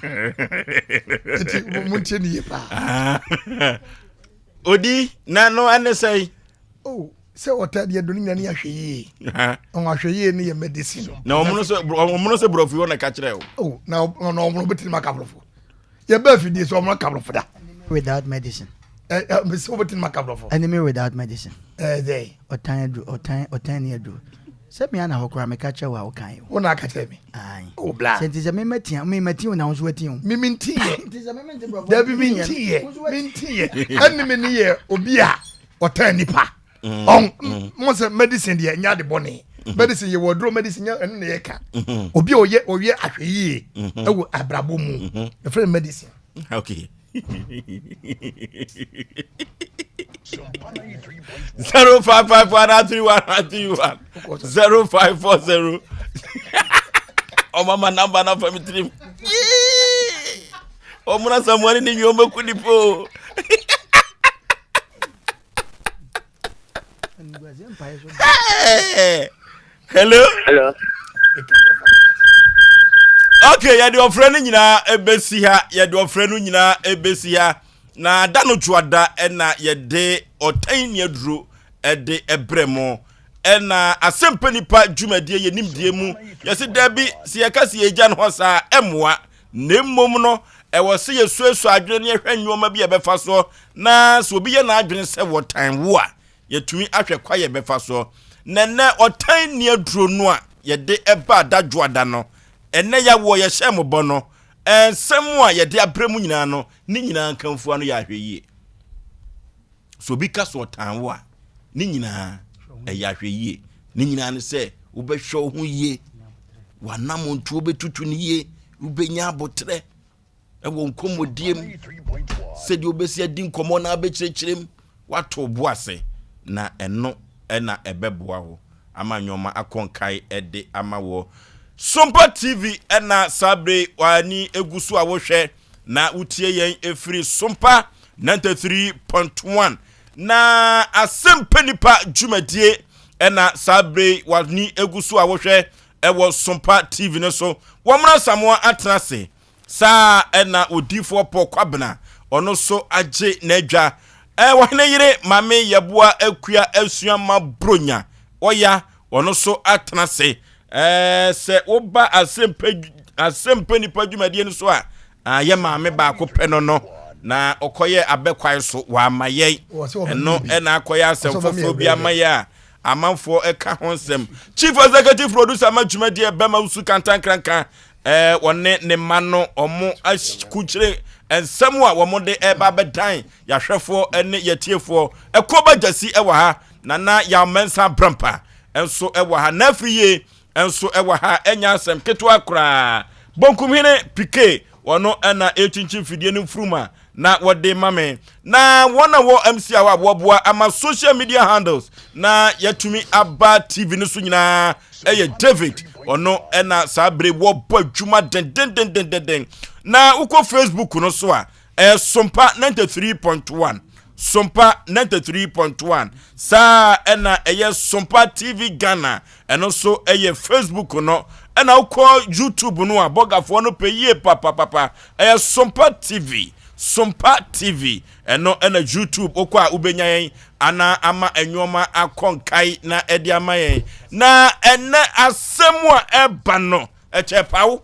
nti mo ntie ne yie paa odi na no ɛne sɛn oh sɛ ɔta deɛ do no nyina ne ahwɛ yie ɔn ahwɛ yie ne yɛ medicine na ɔmo no sɛ ɔmo no sɛ borɔfo yi ɔna ka kyerɛ o oh na ɔno ɔmo bɛtumi aka borɔfo yɛbɛ afidie sɛ ɔmo aka borɔfo da without medicine ɛ ɛ sɛ wobɛtumi aka borɔfo enemy without medicine ɛɛ dɛ ɔtan aduro ɔtan ɔtan ne aduro sɛ mea na hɔ koraa meka kyerɛ wo a woka yi wo na aka kyerɛ me Ae. Oh, bla. Sɛ nti sɛ me mɛtia me mɛti o na wo nso wati o. Me me nti yɛ. Nti sɛ me mente borɔfo. Dabi me nti yɛ. Me nti yɛ. Ɛne me ne yɛ obi a. Ɔtan nipa. Mm. Ɔn mm. mo sɛ medicine deɛ ɛnyɛ ade bɔne. Mm-hmm. Medicine yɛ wɔ duro medicine nyɛ ɛno na yɛ ka. Mm-hmm. Obi a ɔyɛ ɔyɛ ahwɛ yie mm-hmm. ɛwɔ abrabɔ mu. Yɛfrɛ no medicine. Okay. 055131 0540. Ɔmama namba na fa mi tirim. Ɔmuna samuani ni nwi ɔmɛku nipa o. Hello. Hello. Okay, yɛde ɔfrɛ no nyinaa ɛbɛsi ha yɛde ɔfrɛ no nyinaa ɛbɛsi ha na da no dwoada ɛna yɛde ɔtan ni aduro ɛde ɛbrɛ mo ɛna asɛmpa nipa dwumadie yɛ nimdie mu yɛsi dabi sɛ yɛka sɛ yɛgya no hɔ saa ɛmmoa Na mmom no, ɛwɔ sɛ yɛsuasua adwene na yɛhwɛ nneɛma bi a ɛbɛfa soɔ, na sɛ obi yɛ n'adwene sɛ wɔtan wo a, yɛtumi ahwɛ kwa yɛbɛfa soɔ. Na ɛnɛ ɔtan nni aduro no a yɛde ɛba adadwoada no, ɛnɛ yɛawoɔ yɛhyɛ mo bɔ no, nsɛm a yɛde abrɛ mu nyinaa no, ne nyinaa nkamfua no yɛ ahwɛyie. Sɛ obi ka sɛ ɔtan wo a, ne nyinaa ɛyɛ ahwɛyie. Ne nyinaa ne sɛ wobɛhwɛ wo ho yie, w'anammɔntuo bɛtutu no yie, wobɛnya aboterɛ ɛwɔ nkɔmmɔdie mu, sɛdeɛ wobɛsi adi nkɔmmɔ na abɛkyerɛkyerɛ mu, woato bo ase, na ɛno ɛna ɛbɛboa wo ama nneɛma akɔ nkae ɛde ama wɔ. Sompa TV ɛna saa bere w'ani egu so a wohwɛ na wotie yɛn ɛfiri Sompa 93.1 na asɛmpa nipa dwumadie ɛna saa bere yi w'ani egu so a wohwɛ ɛwɔ Sompa TV no so. Wɔmmra Samoa atena ase. Saa ɛna odiifoɔ Paul Kwabena ɔno so agye n'adwa. Ɔhene yere Maame Yɛboa Akua Asua Ma Bronya ɔya ɔno so atena ase. Sɛ woba asɛmpa nipa dwumadie no so a, yɛ maame baako pɛ no no na ɔkɔyɛ abɛkwae so wama yɛn. Ɛno ɛna akɔyɛ asɛm foforɔ bi ama yɛ a amanfoɔ ɛka ho nsɛm. Chief Executive Producer ma dwumadie bɛma wusu kantankranka wɔne ne mma no wɔn akukyere nsɛm a wɔn de ɛba abɛdan yɛahwɛfoɔ ne yɛtiefoɔ. Ɛkɔ ba gyasi ɛwɔ ha, Nana Yaw Mensah Brampa nso ɛwɔ ha, Nafiri Yie nso ɛwɔ ha, ɛnyɛ asɛm ketewa koraa. Bonkumhene Pike wɔno ɛna ɛkyinkyin fidie no mfuruma na wɔde ma me. Na wɔn a wɔ MC a wɔaboa ama social media handles na yɛatumi aba TV no so nyinaa ɛyɛ David. Ɔno ɛna saa bere wɔbɔ adwuma dendendendenden. Na wokɔ Facebook no so a ɛyɛ Sompa 93.1. Sompa 93.1. Saa ɛna ɛyɛ Sompa TV Ghana. Ɛno nso ɛyɛ Facebook no. Ɛna wokɔ YouTube no a bɔgafoɔ no pɛ yie papapapa. Ɛyɛ Sompa TV. Sompa TV. Ɛno ɛna YouTube wokɔ a wobɛnya yɛn ana ama nneɛma akɔ nkae na ɛde ama yɛn. Na ɛnɛ asɛm a ɛba no ɛkyɛ paw.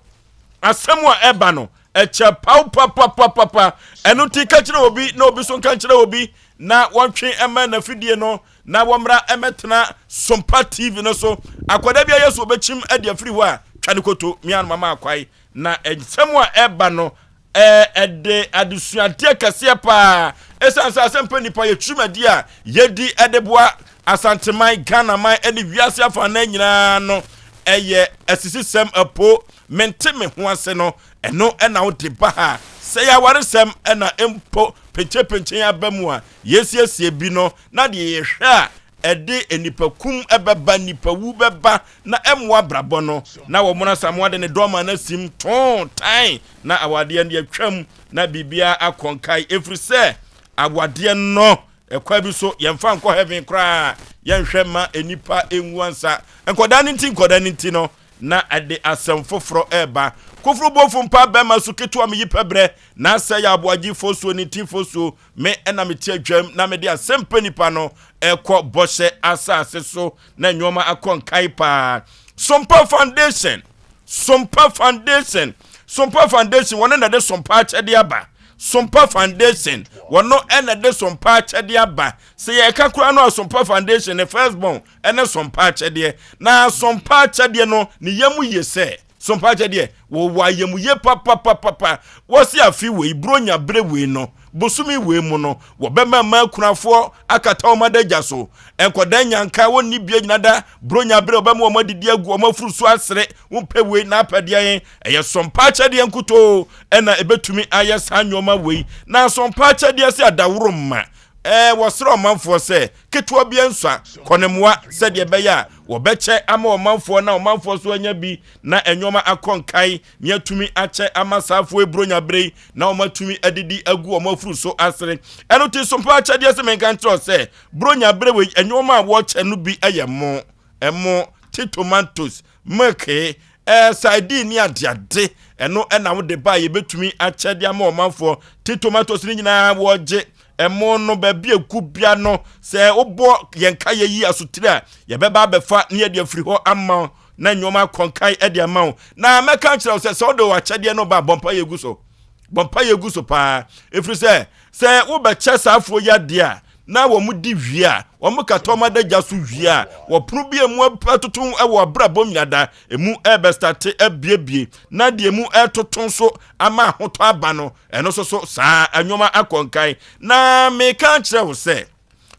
Asɛm a ɛba no ɛkyɛ paw papapapapa. Ɛno nti ka kyerɛ obi na obi so nka nkyerɛ obi na wɔntwe ɛma n'afidie no na wɔmmra mmɛtena Sompa TV no so. Akwadaa bi ayɛ so ɔbɛkyim de afiri hɔ a, twa ne koto, me ano mama akwae. Na nsɛm a ɛba no, ɛde adesuadeɛ kɛseɛ paa. Ɛsiane sɛ asɛmpa nnipa yɛ twumadi a yɛdi de boa Asanteman, Ghanaman ne wiase afanan nyinaa no, ɛyɛ asisisɛm apo, mente me ho ase no, ɛno na wode ba ha. Sɛ yɛ awaresɛm na mpo penkyepenkyen aba mu a, yɛsiesie bi no, na deɛ yɛhwɛ a ɛde nnipakum bɛba, nnipawu bɛba, na ɛmmoa abrabɔ no, na wɔn Asamoah de ne dɔm a no asim too tan, na awadeɛ no atwam, na biribiara akɔ nkae, ɛfiri sɛ awadeɛ no, ɛkwan bi so, yɛmfa nkɔ heaven koraa, yɛnhwɛ mma nnipa nwu ansa. Nkɔdaa no nti, nkɔdaa no nti no, na ɛde asɛm foforɔ ɛreba. Koforo bofo mpa bɛrima so ketewa meyi pɛ berɛ, na sɛ yɛ aboagye fosuo ne ti fosuo, Me na mete adwam na mede asɛmpa nipa no rekɔ bɔhyɛ asase so na nneɛma akɔ nkae paa. Sompa Foundation, Sompa Foundation, Sompa Foundation, wɔn na de Sompa akyɛde aba. Sompa Foundation, wɔn na de Sompa akyɛde aba. Sɛ yɛka koraa no a Sompa Foundation ne first born ne Sompa akyɛdeɛ. Na Sompa akyɛdeɛ no ne yam yie sɛ. So mpakyɛ deɛ wɔwɔ ayamuyie papapapapa. Wɔsi afe wei bronya bere wei no. Bosome wei mu no, wɔbɛma mmaa akunafoɔ akata wɔn adagya so. Nkwadaa nyanka a wɔnni bie nyina da Buronya berɛ a wɔbɛma wɔn adidi agu wɔn afuru so asere. Wompɛ wei na apɛ deɛn? Ɛyɛ sɔmpa akyɛdeɛ nkutoo na ɛbɛtumi ayɛ saa nneɛma wei. Na sɔmpa akyɛdeɛ sɛ adaworo mma. Ɛɛ, wɔsrɛ ɔmanfoɔ sɛ ketewa bi nsua kɔ ne mmoa sɛdeɛ ɛbɛyɛ a wɔbɛkyɛ ama ɔmanfoɔ na ɔmanfoɔ nso anya bi na nneɛma akɔ nkae na yɛatumi akyɛ ama saa afoɔ yi Buronya berɛ yi na wɔatumi adidi agu wɔn afuru so asere. Ɛno nti sompa akyɛdeɛ sɛ menka nkyerɛ wo sɛ Buronya berɛ wei nneɛma a wɔkyɛ no bi yɛ mo, ɛmo, te tomatoes, milk, ɛɛ sardine ne adeade. Ɛno ɛna wode ba a yɛbɛtumi akyɛ de ama ɔmanfoɔ. Te tomatoes no nyinaa wɔgye ɛmo no baabi egu bia no sɛ wobɔ yɛn ka yɛyi asotire a yɛbɛba abɛfa ne yɛde afiri hɔ ama na nneɛma akɔnkan de ama wo. Na mɛka kyerɛ wo sɛ sɛ wode w'akyɛdeɛ no ba bɔ mpa yɛ gu so. Bɔ mpa yɛ gu so paa. Ɛfiri sɛ sɛ wobɛkyɛ saa afoɔ yi adeɛ a na wɔn di wie a, wɔn kata wɔn adagya so wie a, wɔpono bi a emu atoto wɔ abrabɔ nyina da, emu ɛbɛstate abiebie, na deɛ emu ɛtoto nso ama ahotɔ aba no, ɛno nso so saa nneɛma akɔ nkan. Na meka akyerɛ wo sɛ,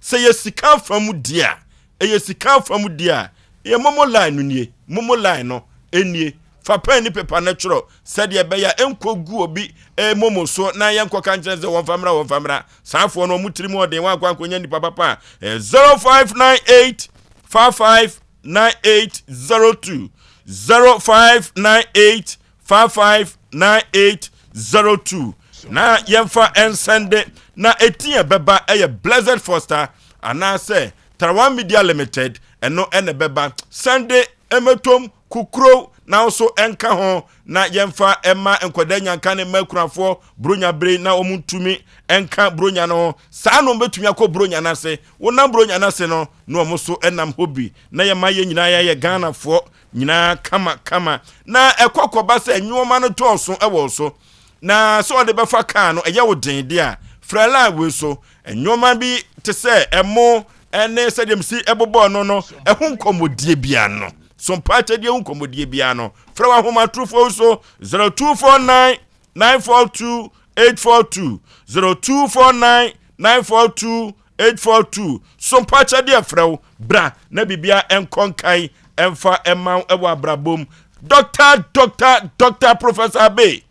sɛ yɛ sika afa mu deɛ a, ɛyɛ sika afa mu deɛ a, yɛ momo line no nie, momo line no nie. Fa pɛn ne pepa no twerɛ sɛdeɛ ɛbɛyɛ a ɛnkɔgu obi eh, momo so na yɛnkɔka nkyerɛ sɛ wɔmfa mmra wɔmfa mmra. Saa afoɔ no wɔn tirim ɔden wɔankɔ ankɔnya nipa papa a 0598 55 9802 0598 55 9802 na yɛmfa nsɛnde na ɛti ɛbɛba ɛyɛ Blessed Foster anaasɛ Tarawan Media Limited ɛno ɛna ɛbɛba sɛnde ɛmɛtom kukuro na nso ɛnka ho na yɛmfa ɛma nkwadaa nyanka ne mma akunafoɔ Buronya bere na wɔn ntumi nka Buronya no ho. Saa na wɔbɛtumi akɔ Buronya no ase. Wonam Buronya no ase no, na wɔn nso nam hɔ bi. Na yɛma yɛn nyinaa yɛayɛ Ghanafoɔ nyinaa kama kama. Na ɛkɔ kɔba sɛ nneɛma no dɔɔso wɔ so. Na sɛ wɔde bɛfa kaa no, ɛyɛ wo den de a, frɛ line wei so. Nneɛma bi te sɛ ɛmo ne sɛdeɛ mesi bobɔɔ no no, ɛho nkɔmmɔdie biara no. So mpaakyɛdeɛ ho nkɔmmɔdie biara no, frɛ w'ahomatorofoɔ so 0249 942 842 0249 942 842 so mpaakyɛdeɛ frɛ wo bra na biribia ɛnkɔ nkan ɛmfa ɛma wo ɛwɔ abrabɔ mu. Dr. Dr. Dr. Professor Abe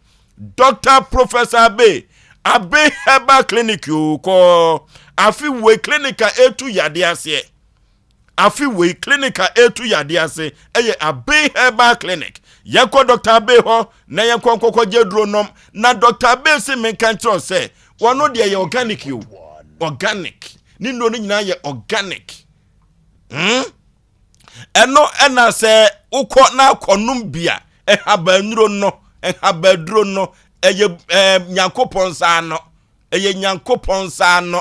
Dr. Professor Abe Abe Herbal Clinic o kɔ afi wei clinic a ɛtu yadeɛ aseɛ. Afe wei clinic a ɛretu yadeɛ ase yɛ Abbey Herbal Clinic. Yɛnkɔ Dr. Abbey hɔ na yɛnkɔ nkɔkɔgye aduro nom. Na Dr. Abbey se menka nkyerɛ wo sɛ wɔno deɛ yɛ organic o. Organic. Ne nnuro no nyinaa yɛ organic. Hmm? Ɛno ɛna sɛ wokɔ na akɔnom bi a, nhabannuro no, nhabaduro no, ɛyɛ ɛɛ Nyankopɔn nsa ano. Ɛyɛ Nyankopɔn nsa ano.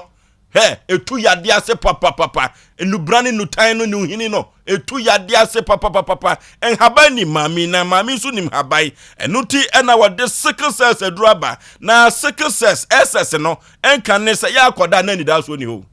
Hɛ, ɛtu yadeɛ ase papapapa. Nnubra ne nnutan no ne ohini no, ɛtu yadeɛ ase papapapapa. Nhaban nim maame na maame nso nim haban. Ɛno nti ɛna wɔde sickle cells aduru aba. Na sickle cells, SS no, ɛnka ne sɛ yɛ akɔda na anidasoɔ ni hɔ.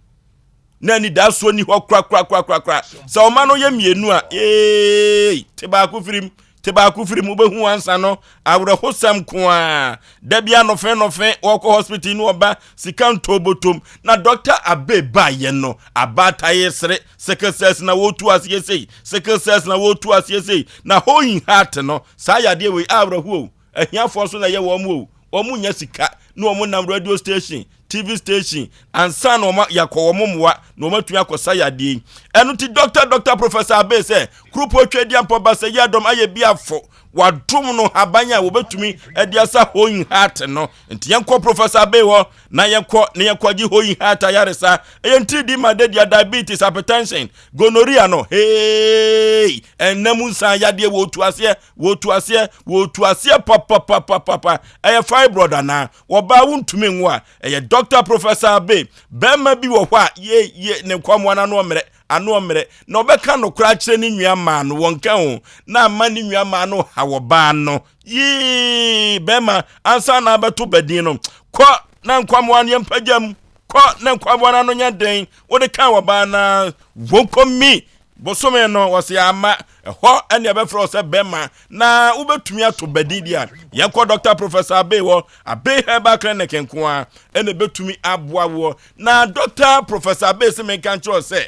Na anidasoɔ ni hɔ korakorakorakora. Sɛ ɔma no yɛ mmienu a, ee, te baako firim. Te baako firi mu wobɛhu ansa no awerɛhosɛm nko a da bia nɔfe nɔfe wɔkɔ hospital no ɔba sika ntɔ botom na Dr. Abe baayɛ no abaataye sere sickle cells na wɔtu aseɛ sei sickle cells na wɔtu aseɛ sei na hoyin heart no saa yadeɛ wei awerɛhoɔ ahiafoɔ nso na ɛyɛ wɔn o wɔn nya sika na wɔn nam radio station TV station ansa na wɔn yakɔ wɔn mmoa na wɔn atumi akɔsa yadeɛ yi. Ɛno ti Dɔkta Dɔkta Professor Abe sɛ Kurupo Tweaduampɔ Basɛyi Adɔm ayɛ bi afo wadom no haban a wɔbɛtumi de asa hoyin heart no. Nti yɛnkɔ Professor Abe hɔ na yɛnkɔ na yɛnkɔgye hoyin heart ayaresa. Ɛyɛ ntiridi ma dadia, diabetes, hypertension, gonorrhea no. Hey! Ɛnna mu nsan yadeɛ wɔtu aseɛ, wɔtu aseɛ, wɔtu aseɛ papapapapa. Ɛyɛ fibroid anaa? Wɔbaa wontumi nwo a, ɛyɛ Doctor Professor Abe. Barima bi wɔ hɔ a, ye, ye, ne nkwamoa no ano ɔmmerɛ, ano ɔmmerɛ, na ɔbɛka nokorɛ akyerɛ ne nua maa no, wɔnka o, na ama ne nua maa no ha wɔbaa no. Yee, barima, ansa na abɛto badin no, kɔ na nkwamoa no yɛmpagya mu, kɔ na nkwamoa no ano nyɛ den, wode ka wɔbaa no a, wɔnkɔ mi. Bosome no, wɔse ama ɛhɔ ɛne ɛbɛfrɛ wo sɛ bɛma na wobɛtumi ato badin deɛ a, yɛnkɔ Dr. Professor Abey hɔ, Abey Herbal Clinic nko ara ɛna ɛbɛtumi aboa woɔ. Na Dr. Professor Abey se menka nkyerɛ wo sɛ,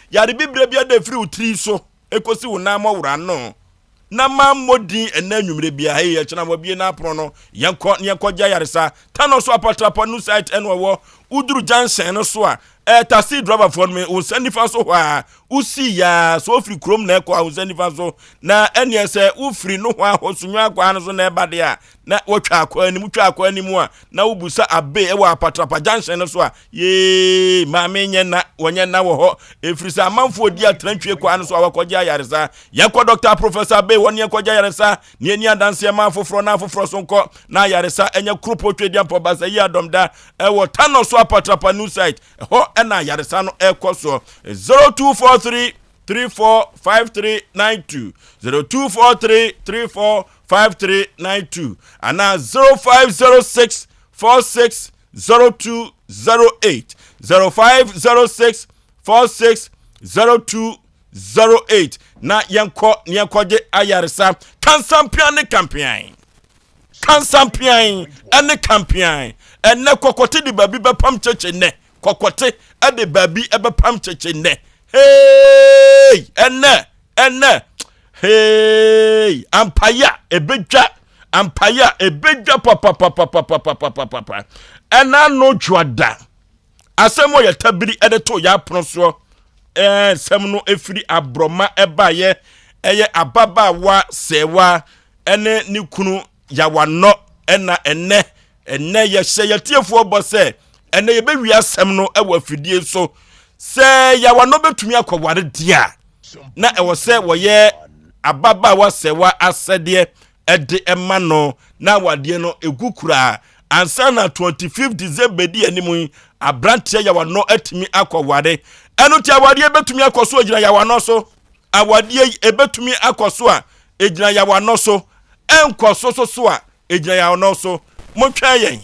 yare bibire biara da ɛfiri wo tiri so ɛkɔsi wo nan mmɔwora ano na mammɔ din ɛnɛ anwummerɛ biara hei ɛkyena wabie n'apono no yɛnkɔ ne yɛnkɔgye ayaresa tano so apatrapa new site ɛna ɔwɔ woduru junction no so a ɛɛ taxi driverfoɔ no me wo nsa nifa so hɔ a wosi yaa so wofiri kurom na ɛkɔ a wo nsa nifa so na ɛneɛ sɛ wofiri no hɔ a hɔ sunwa akɔ no so na ɛba deɛ a na wɔtwa akɔ anim twa akɔ anim a na wobusa abe ɛwɔ apatrapa junction no so a Yee, maame nyɛ nna, wɔnyɛ nna wɔ hɔ. Ɛfiri sɛ amanfoɔ di atrantwie kwan no so a wɔkɔgye ayaresa. Yɛnkɔ Dɔkta Professor Abbey hɔ ne yɛnkɔgye ayaresa na yɛnni adanseɛ ma afoforɔ na afoforɔ so nkɔ na ayaresa ɛnyɛ Kuropɔ Twedeampɔ Basayi Adɔmda ɛwɔ Tanɔ so Apatrapa New Site. Ɛhɔ ɛna ayaresa no ɛkɔ soɔ. 0243 345392 0243 345392 anaa 0506 46 0208 0506 46 0208 na yɛnkɔ na yɛnkɔgye ayaresa kansampean ne kampean kansampean ne kampean ɛnɛ kɔkɔte de baabi bɛpam kyekye nnɛ kɔkɔte de baabi bɛpam kyekye nnɛ hey ɛnɛ ɛnɛ hey ampaya ebedwa ampaya ebedwa papapapapapapapa ɛna no dwoada asɛm a yɛtabiri ɛde to yɛ apono soɔ ɛɛ nsɛm no efiri aborɔma ɛbaayɛ ɛyɛ ababaawa sɛwa ɛne ne kunu yawanɔ ɛna ɛnɛ Ɛnnɛ yɛhyɛ yɛtiefoɔ bɔ sɛ ɛnnɛ yɛbɛwie asɛm no wɔ afidie so sɛ yawa no bɛtumi akɔware deɛ a na ɛwɔ sɛ wɔyɛ ababaawa sɛwa asɛdeɛ ɛde ɛma no na awadeɛ no ɛgu koraa ansa na 25 December di anim yi aberanteɛ yawa no atumi akɔware ɛno nti awadeɛ bɛtumi akɔ so agyina yawa no so awadeɛ yi ɛbɛtumi akɔ so a ɛgyina yawa no so ɛnkɔ so so so a Egyina yɛn ano so. Montwɛn yɛn.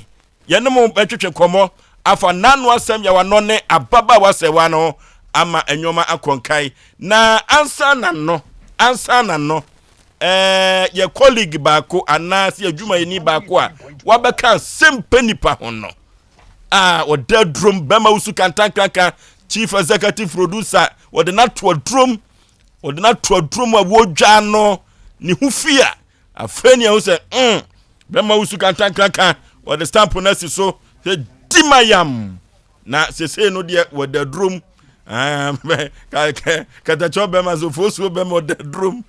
Yɛne mo bɛtwetwe nkɔmmɔ afa n'ano asɛm yawanɔ ne ababaawa sɛwa no ho ama nneɛma akɔ nkan. Na ansa na no, ansa na no, ɛɛ yɛ colleague baako anaasɛ yɛ adwumayɛni baako a wabɛka asɛm pɛ nipa ho no a ɔda adurom bɛma wusu kantankanka chief executive producer wɔde no ato adurom wɔde no ato adurom a wɔdwa no ne ho fi a Afei ni ɛho sɛ mm bɛma wusu kantankraka wɔde stamp no asi so sɛ di ma yam na sesei no deɛ wɔda durom katakyɛ bɛma so fosuo bɛma ɔda durom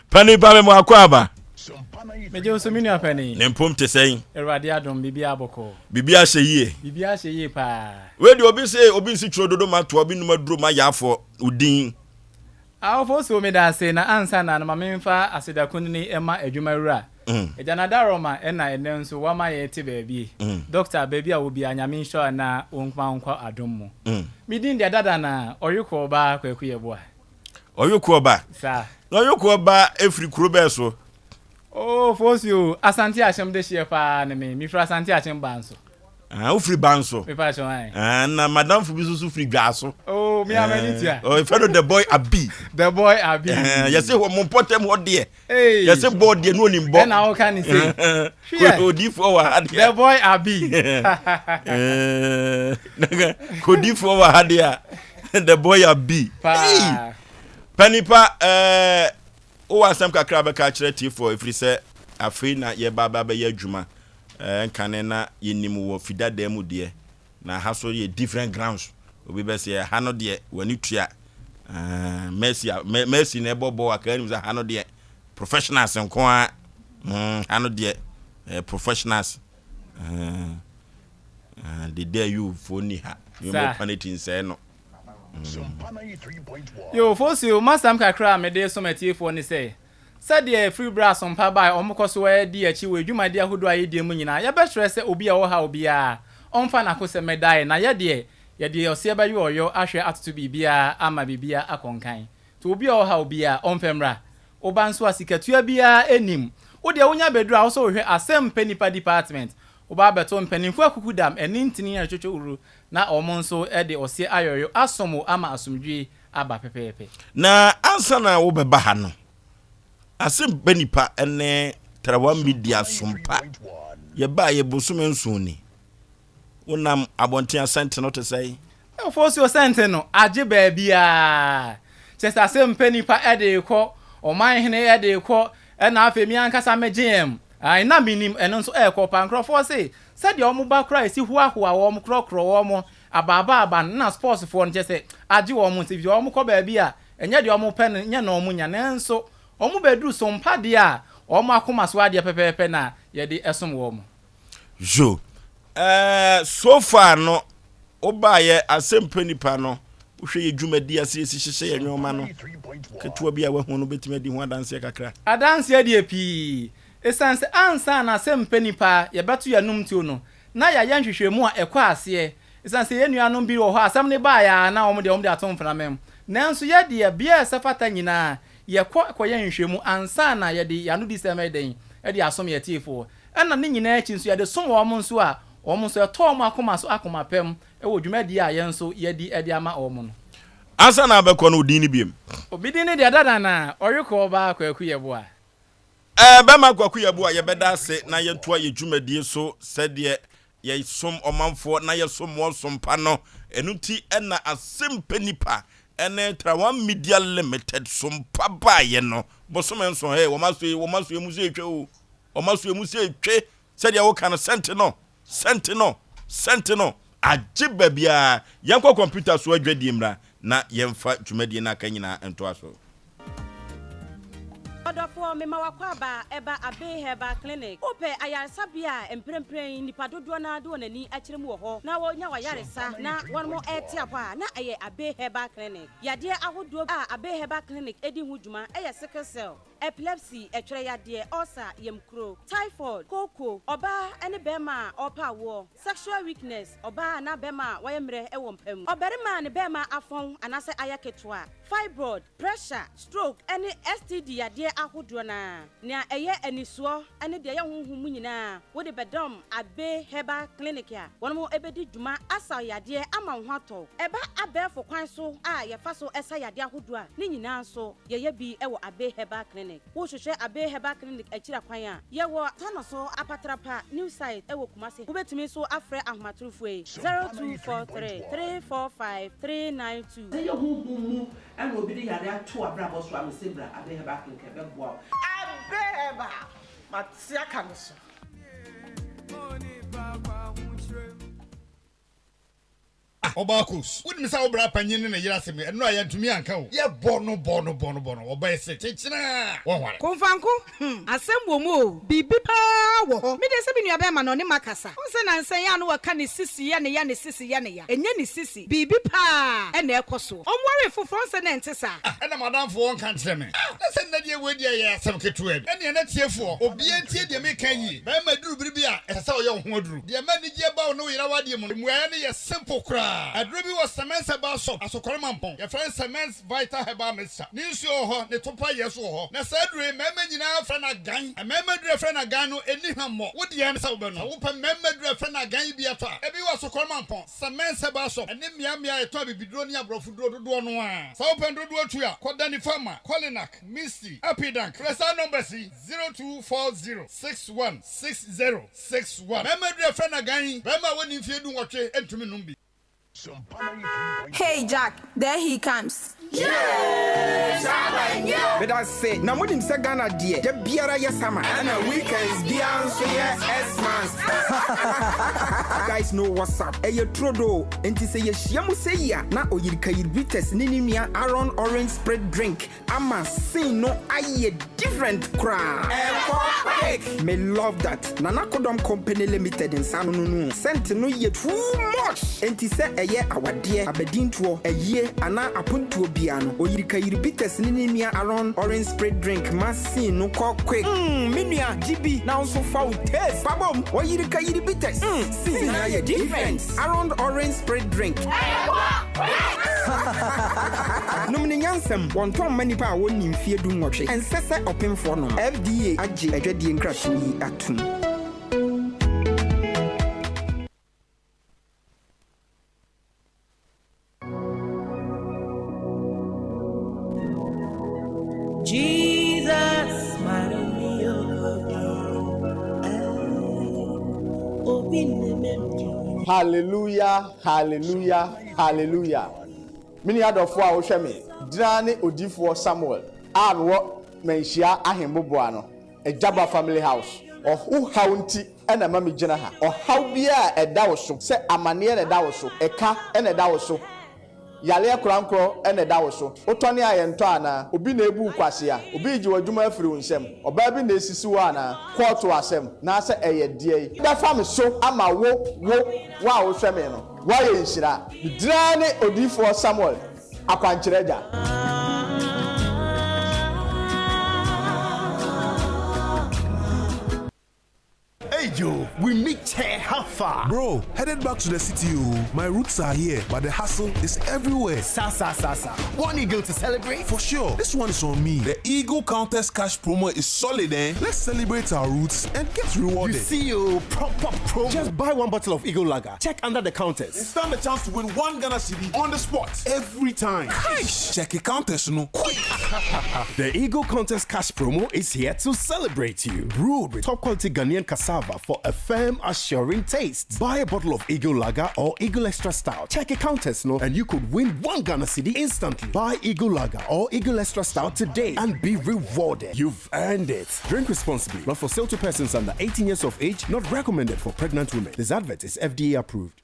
pani ba me mo akɔ aba megye wo so me nua pani ne mpom te sɛn awurade adom biribi abɔkɔ biribi ahyɛ yie biribi ahyɛ yie paa Wei deɛ obi se obi nsi twerɛ dodo ma toa obi num aduro ma yaafoɔ odin. Awofo so meda ase na ansa na no ma memfa aseda kunini mma adwuma wura Agya Nadaroma ɛna ɛnɛ nso wama yɛ te baabi Doctor baabi a wɔ biara Nyame nhyira wo na wo nkwa nkɔ adom mu Me din deɛ dada na Ɔyokoɔ ba Kwaku Yeboah. Ɔyokoɔ ba? Saa. Na Ɔyokoɔ ba ɛfiri kuro bɛɛ so? Oh Fosu o, Asante Akyem dehyeɛ paa ne me, mefiri Asante Akyem Banso. Ah, wofiri Banso? Mepa kyɛw ae. Ah, na madamfo bi nso so firi Dwaso. Oh, me amani tia. Oh, efɛ no The Boy Abi. The Boy Abi. Eh, yɛse hɔ mo mpɔtam hɔ deɛ. Hey. Yɛse bɔɔ deɛ no onim bɔ. Ɛna woka ne se. Hwɛ. Odiifoɔ wɔ ha deɛ. The Boy Abi. Eh, kodiifoɔ wɔ ha deɛ. The Boy Abi. Paa. Panipa eh Wowɔ asɛm kakra a bɛka akyerɛ atiefoɔ ɛfiri sɛ afei na yɛreba aba abɛyɛ adwuma nkane na yɛnim wɔ fidadaa mu deɛ na ha so yɛ different grounds obi bɛsɛ ɛha no deɛ w'ani tua Mercy Mercy na ɛbɔ bɔɔl aka anim sɛ ha no deɛ professionals nko ara mm, ha no deɛ professionals dede ayufoɔ ni ha yɛmmɔ paneti nsɛe no. Yoo, Fosuo, m'asɛm kakra a mede resom atiefoɔ ne sɛ, sɛdeɛ ɛfiri berɛ a Asompa baeɛ a wɔkɔ so ara di akyi wɔ adwumadie ahodoɔ a yɛdie mu nyinaa, yɛbɛsrɛ sɛ obi a ɔwɔ haw biara, ɔmfa n'akosɛm mmɛdae, na yɛ deɛ, yɛde ɔseɛ bɛyɔ ɔyɔ ahwɛ atoto biribiara ama biribiara akɔ nkan. Nti obi a ɔwɔ haw biara, ɔmfa mmra. Woba nso a, sikatua biara nnim. Wo deɛ wonya bɛduru a, wo sɛ wohwɛ Asɛmpɛ Nnipa Department. Woba abɛto mpanimfoɔ akukudam ne ntini a ɛtwetwe wuru na wɔn nso de ɔseɛ ayɔyɔ asom wo ama asomdwoe aba pɛpɛɛpɛ. Na ansa na wobɛba ha no, asɛm bɛ nipa ne Tarawa Media sompa. Yɛbaeɛ bosome nson ni. Wonam abɔnten a sɛnte no te sɛn? Ofosuo sɛnte no agye baabiara. Kyerɛ sɛ asɛm pɛ nipa de rekɔ, ɔman hene de rekɔ, ɛna afei me ankasa me GM, ae na menim ɛno nso ɛrekɔ paa. Nkurɔfoɔ se sɛdeɛ wɔn ba koraa ɛsi hoahoa wɔn, korɔkorɔ wɔn, abaabaaba no na sports foɔ no kyerɛ sɛ agye wɔn nsa efisɛ wɔn kɔ baabi a ɛnyɛ deɛ wɔn pɛ no nyɛ na wɔn nya nanso wɔn bɛduru sompa deɛ a wɔn akoma so adeɛ pɛpɛɛpɛ na yɛde som wɔn. Yo eh, so far no wobaayɛ asɛmpɛ nipa no wohwɛ yɛ dwumadi ase yɛsi hyehyɛ yɛ nneɛma no ketewa bi a wahu no bɛtumi adi ho adanseɛ kakra. Adanseɛ deɛ pii. Ɛsiane sɛ ansa na asɛmpɛ nipa yɛbɛto yɛn anom tuo no, na yɛayɛ nhwehwɛmu a ɛkɔ aseɛ. Ɛsiane sɛ yɛn nuanom bi wɔ hɔ a asɛm no baeɛ ara na wɔn deɛ wɔde ato mframa mu. Nanso yɛ deɛ, bea a ɛsɛ fata nyinaa, yɛkɔ kɔyɛ nhwehwɛmu ansa na yɛde yɛn anodisɛm ayɛ dɛn? De asom yɛn atiefoɔ. Ɛna ne nyinaa akyi nso, yɛde som wɔn nso a, wɔn nso ɛtɔ wɔn akoma so akoma pa mu wɔ dwumadie a yɛn nso yɛadi de ama wɔn no. Ansa na abɛkɔ no, wo din ne biom? Obi din ne deɛ dada na ɔrekɔ ɔbaa Kwaku Yeboah. Ɛɛ bɛma Kwaku Yeboah yɛbɛda ase na yɛntoa yɛ dwumadie so sɛdeɛ yɛsom ɔmanfoɔ na yɛsom wɔn som pa no. Ɛno nti na Asɛmpɛ Nipa ne Trawan Media Limited som pa baeɛ no. Bosome nson, hey, wɔn aso yi, wɔn aso emu sɛ etwa o. Wɔn aso emu sɛ etwe sɛdeɛ woka no, sɛnte no, sɛnte no, sɛnte no, agye baabiara. Yɛnkɔ kɔmputa so adwadie mmra na yɛmfa dwumadie no aka nyinaa ntoa so. Ɔdɔfoɔ, mema w'akwaaba ɛba Abbey Herbal Clinic. Wopɛ ayaresabea a mprempren yi nnipa dodoɔ no ara de wɔn ani akyerɛ mu wɔ hɔ na wɔnya w'ayaresa na wɔn rete apɔ a, na ɛyɛ Abbey Herbal Clinic. Yadeɛ ahodoɔ a Abbey Herbal Clinic di ho dwuma yɛ sickle cell, epilepsy, ɛtwerɛ yadeɛ, ulcer, yamkuro, typhoid, kooko, ɔbaa ne barima a ɔrepɛ awoɔ, sexual weakness, ɔbaa anaa barima a wayɛ mmerɛ wɔ mpa mu, ɔbarima a ne barima afɔn anaasɛ ayɛ ketewa, fibroid, pressure, stroke ne STD yadeɛ ahodoɔ no ara. Nea ɛyɛ anisoɔ ne deɛ ɛyɛ honhom mu nyinaa wode bɛdɔm Abbey Herbal Clinic a wɔn bɛdi dwuma asa wo yadeɛ ama wo ho atɔ wo. Ɛba abɛɛfo kwan so a yɛfa so sa yadeɛ ahodoɔ a, ne nyinaa nso yɛyɛ bi wɔ Abbey Herbal Clinic. Wohwehwɛ Abbey Herbal Clinic akyiri akwan a, yɛwɔ Tanoso Apatrapa New Site wɔ Kumasi. Wobɛtumi nso afrɛ ahomatorofoɔ yi, 0243 345 392. Sɛ ɛyɛ honhom mu na obi de yare ato w'abrabɔ so a, mese bra Abbey Herbal Clinic ɛbɛboa wo. Abbey Herbal, mate aka no so. Ah ɔbaa Kos, wonim sɛ wo bra panyin ne ne yere asɛm yi, ɛno a yɛantumi anka o. Yɛbɔ no bɔ no bɔ no bɔ no, ɔbaa se kyekyena a, wɔnware. Komfanko, hmm, asɛm wɔ mu o, biribi paa wɔ hɔ. Me deɛ sɛ me nua bɛɛma no ɔne makasa. Wohu sɛ nansa yi a na waka ne sisi yɛ ne ya, ne sisi yɛ ne ya. Ɛnyɛ ne sisi, biribi paa na ɛrekɔ soɔ. Ɔnwaree foforɔ, wohu sɛ na ɛnte saa. Ah, ɛna m'adamfo ɔnka nkyerɛ me. Ah, na sɛ nnɛ deɛ wei deɛ ɛyɛ asɛm ketewa bi. Ɛnneɛ na tiefoɔ, obiara ntie deɛ mereka yi yie. Barima duru bere bi a, ɛsɛ sɛ ɔyɛ wo ho aduru. Deɛ ɛma anigyeɛ ba wo ne wo yere awadeɛ mu no, mmuaeɛ no yɛ simple koraa. Aduro bi wɔ Semens Herbal Shop, Asokore Mampong. Yɛfrɛ no Semens Vital Herbal Mixture. Ne nsuo wɔ hɔ, ne topa yɛ nso wɔ hɔ. Na saa aduro yi, mmarima nyinaa frɛ no agan. Mmarima aduro a yɛfrɛ no agan no, ɛnni hwammɔ. Wo deɛ ne sɛ wobɛnom. Sɛ wopɛ mmarima aduro a yɛfrɛ no agan yi bi atɔ a, ebi wɔ Asokore Mampong, Semens Herbal Shop, ɛne mmeammea a yɛtɔn abibiduro ne aborɔfo duro dodoɔ no ara. Sɛ wopɛ no dodoɔ tu a, kɔ Danny Pharma, Kolinak, Misty, Apidank. Frɛ saa numbers yi. 0240 61 60 61. Mmarima aduru a yɛfrɛ no agan yi, barima a wadi mfeɛ dunwɔtwe ntumi nnom bi. Hey Jack, there he comes. Medase, na monim sɛ Ghana deɛ da biara yɛ summer. Ɛna weekends biara nso yɛ Xmas. You guys know what's up, ɛyɛ turodoo, enti sɛ yɛhyia mu sɛyi a na Oyirikayir Bitters ne ne nua Aaron Orange Spirit Drink Ama scene no ayɛ different koraa. Ɛkɔ quick. Me love that. Nana Kodɔm Company Limited nsa ano no no scent no yɛ too much. Enti sɛ ɛyɛ awadeɛ, abadintoɔ, ayie anaa apontoɔ biara no, Oyirikayiri Bitters ne ne nua Aron Orange Spirit Drink ma scene no kɔ quick. Mm me nua gye bi na wo nso fa wo taste fa bom. Oyirikayiri Bitters, mm scene no ayɛ different. Aron Orange Spirit Drink. Nom no nyansam. Wɔntɔn mma nnipa a wɔnnii mfeɛ dunwɔtwe. Ɛnsɛ sɛ ɔpemfoɔ nom. FDA agye adwadie nkratoɔ yi atom. Hallelujah, hallelujah, hallelujah. Me nua dɔfoɔ a wohwɛ me, gyina ne odiyifoɔ Samuel a mewɔ Manhyia Ahemmoboa no, Agyaba Family House. Wo haw nti na ɛma megyina ha. Ɔhaw biara a ɛda wo so, sɛ amaneɛ na ɛda wo so, ɛka na ɛda wo so, Yareɛ korankorɔ na ɛda wo so. Wotɔne a yɛntɔ anaa? Obi na ebu wo kwasea? Obi regye w'adwuma afiri wo nsam? Ɔbaa bi na esisi wo anaa? Kɔɔto asɛm, naasɛ ɛyɛ deɛn? Bɛfa me so ama wo, wo, wo a wohwɛ me no, woayɛ nhyira. Me din ara ne Odiyifoɔ Samuel, Akwankyerɛ Agya. Hey Joe, we meet here, how far? Bro, headed back to the city, oh. My roots are here, but the hustle is everywhere. Sa sa sa sa. One eagle to celebrate? For sure. This one is on me. The Eagle Countess Cash promo is solid, eh? Let's celebrate our roots and get rewarded. You see, oh, proper promo. Just buy one bottle of Eagle Lager. Check under the counters. And stand a chance to win one Ghana cedi on the spot every time. Cash! Check the counters, no. Quick! the Eagle Contest Cash promo is here to celebrate you. Brewed with top quality Ghanaian cassava for a firm, assuring taste. Buy a bottle of Eagle Lager or Eagle Extra Stout. Check a counters, no, and you could win one Ghana cedi instantly. Buy Eagle Lager or Eagle Extra Stout today and be rewarded. You've earned it. Drink responsibly. Not for sale to persons under 18 years of age. Not recommended for pregnant women. This advert is FDA approved.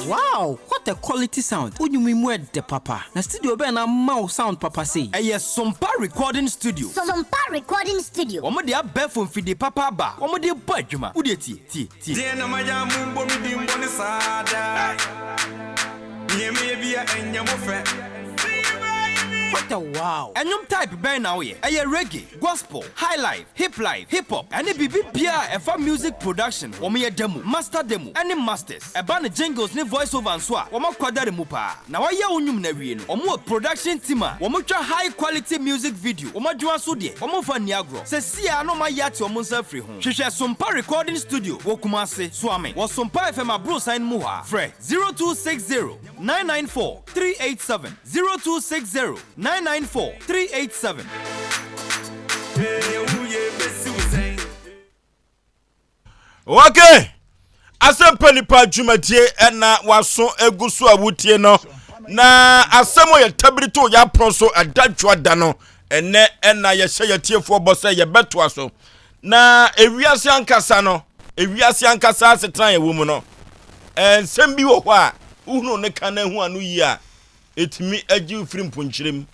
Wow, what a quality sound! Wo nnwom yi mu ɛdɛ papa. Na studio bɛn na ama wo sound papa sei? Ɛyɛ Sompa Recording Studio. Sompa Recording Studio. Wɔn de abɛɛfo mfidie papa aba a wɔde bɔ adwuma. Wo deɛ tie, tie, tie. Deɛn na mayɛ a mombɔ me din bɔne saa daa? Nea meyɛ biara ɛnyɛ mo fɛ. What a wow! Ɛnwom type bɛn na woyɛ? Ɛyɛ reggae? Gospel, highlife, hiplife, hip hop, ɛne biribi biara a ɛfa music production ho. Wɔyɛ demo, master demo, ɛne masters. Ɛba no jingles ne voice over nso a, wɔn akwadare mu paa. Na wɔayɛ wo nnwom no awie no, wɔn wɔ production team a wɔtwa high quality music video. Wɔn adwuma so deɛ, wɔmfa nni agorɔ. Seesei ara na wɔayɛ ate wɔn nsa afiri ho. Hwehwɛ Sompa Recording Studio wɔ Kumasi, Suame, wɔ Sompa FM aborosan no mu hɔ ara. Frɛ 0260 994 387. 0260 994 387. Okay. Asɛmpa nipa dwumadie ɛna waso egu so a wotie no na asɛm a yɛtabiri to yɛapono so ɛda dwoa da no ɛnɛ ɛna yɛhyɛ yɛtiefoɔ bɔ sɛ yɛbɛtoa so na ewiase ankasa no ewiase ankasa asetena yɛwɔ mu no nsɛm bi wɔ hɔ a wohunu ne ka no ahu ano yie a Ɛtumi gye wo firi mponkyerɛ mu.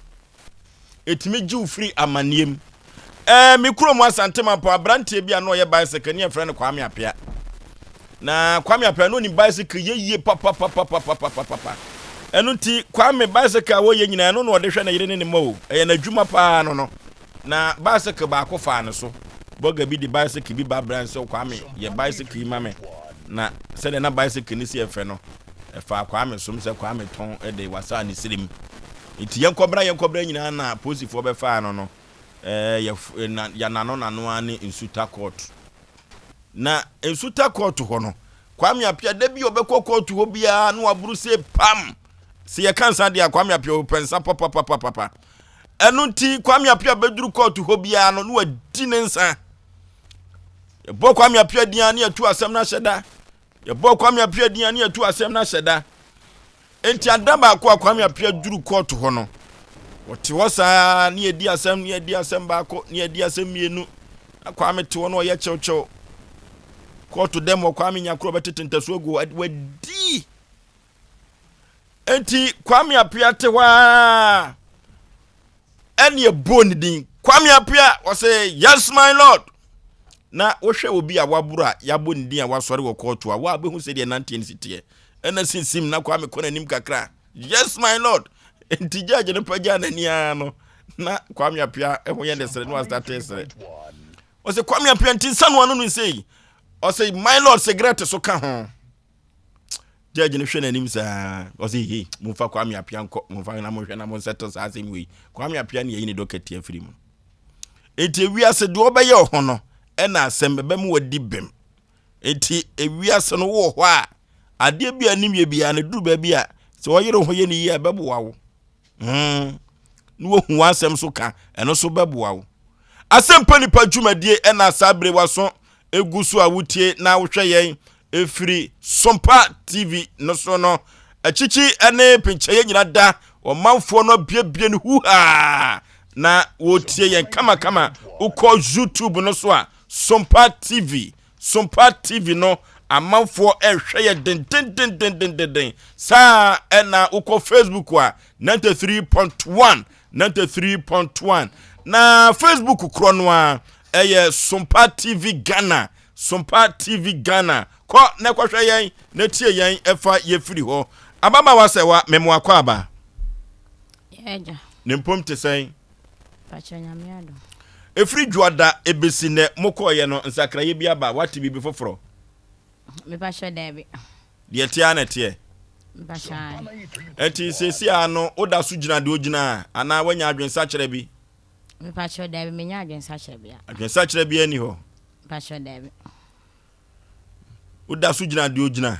Ɛtumi gye wo firi amanneɛ mu. Ɛɛ me kurom Asante Mampɔn aberanteɛ bi a na ɔyɛ bicycle ne yɛfrɛ no Kwame Apea. Na Kwame Apea no ɔnim bicycle yɛ yie papapapapapapapa. Ɛno nti Kwame bicycle a wɔyɛ nyinaa ɛno na ɔde hwɛ ne yere ne ne mma o. Ɛyɛ n'adwuma paa no no. Na bicycle baako faa ne so. Bɔga bi de bicycle bi ba brɛ sɛ Kwame yɛ bicycle yi ma me. Na sɛdeɛ na bicycle no si ɛfɛ no, ɛfaa Kwame som sɛ Kwame tɔn de wasaa ne sirim. Nti yɛnkɔbra yɛnkɔbra nyinaa na polisifoɔ bɛfaa no no, ɛɛ yɛ na yɛnano nano ara ne Nsuta court. Na Nsuta court hɔ no, Kwame Appiah da bi a ɔbɛkɔ court hɔ biara na waboro se pam. Sɛ yɛka nsa deɛ a Kwame Appiah ɔpɛ nsa papapapapa. Ɛno nti Kwame Appiah bɛduru court hɔ biara no na wadi ne nsa. Yɛbɔ Kwame Appiah din a ne yɛtu asɛm no ahyɛ da. Yɛbɔɔ Kwame Appiah din a ne yɛtu asɛm no ahyɛ da. Enti ada baako a Kwame Appiah duru kɔɔto hɔ no, wɔte hɔ saa ne yɛdi asɛm ne yɛdi asɛm baako ne yɛdi asɛm mmienu. Na Kwame te hɔ na ɔyɛ kyɛwkyɛw. Kɔɔto dɛm wɔ Kwame nya korɔ bɛtete ntasuo agu wadi. Enti Kwame Appiah te hɔ ara ɛne ɛbɔɔ ne din Kwame Appiah ɔsɛ yes my lord na wohwɛ obi a waboro a yɛabɔ ne din a wasɔre wɔ kɔɔto a woabɛhu sɛdeɛ nanteɛ no si teɛ ɛna sinsim na Kwame kɔ n'anim kakra yes my lord nti judge no pagyaa n'ani ara no na Kwame Appiah ɛho yɛ ne sere na wastate sere ɔsɛ Kwame Appiah nti nsa no ano no sei ɔsɛ my lord cigarette so ka ho Judge no hwɛ n'anim saa ɔsɛ he momfa Kwame Apia nkɔ momfa na monhwɛ na monsɛto saa asɛm wei Kwame Apia ne yɛyi ne dɔkɛti afiri mu enti ewiase deɛ ɔbɛyɛ ɔho no ɛna asɛm ɛbɛma wadi bem enti ewiase no wɔ hɔ a adeɛ bi a anim yɛ biara no duru baabi a sɛ ɔyere ho yɛ ne yie a ɛbɛboa wo hmm na wahu w'asɛm so ka ɛno so bɛboa wo. Asɛmpa Nipa dwumadie ɛna saa bere waso egu so a wotie na wohwɛ yɛn ɛfiri Sompa TV no so no. Akyikyi ne pinkyɛeɛ nyina da ɔmanfoɔ no abiebie no huhaa na wɔtie yɛn kamakama. Wokɔ YouTube no so a Sompa TV, Sompa TV no amanfoɔ ɛrehwɛ yɛ dendendendendenden. Saa ɛna wokɔ Facebook a 93.1 93.1 na Facebook korɔ no a ɛyɛ Sompa TV Ghana Sompa TV Ghana kɔ na kɔhwɛ yɛn na tie yɛn ɛfa yɛfiri hɔ. Ababaawa sɛ wa memoa kɔ aba. Ne mpom te sɛn? Ɛfiri dwoada ɛbɛsi nnɛ mokɔɔyɛ no nsakraeɛ bi aba wate biribi foforɔ? Deɛ ɛteɛ ara na ɛteɛ. Ɛnti seesei ara no woda so gyina deɛ ogyina anaa woanya adwensakyera bi? Mepakyɛw daabi menya adwensakyera bia. Adwensakyera bia ni hɔ. Mepakyɛw daabi. Woda so gyina deɛ ogyina.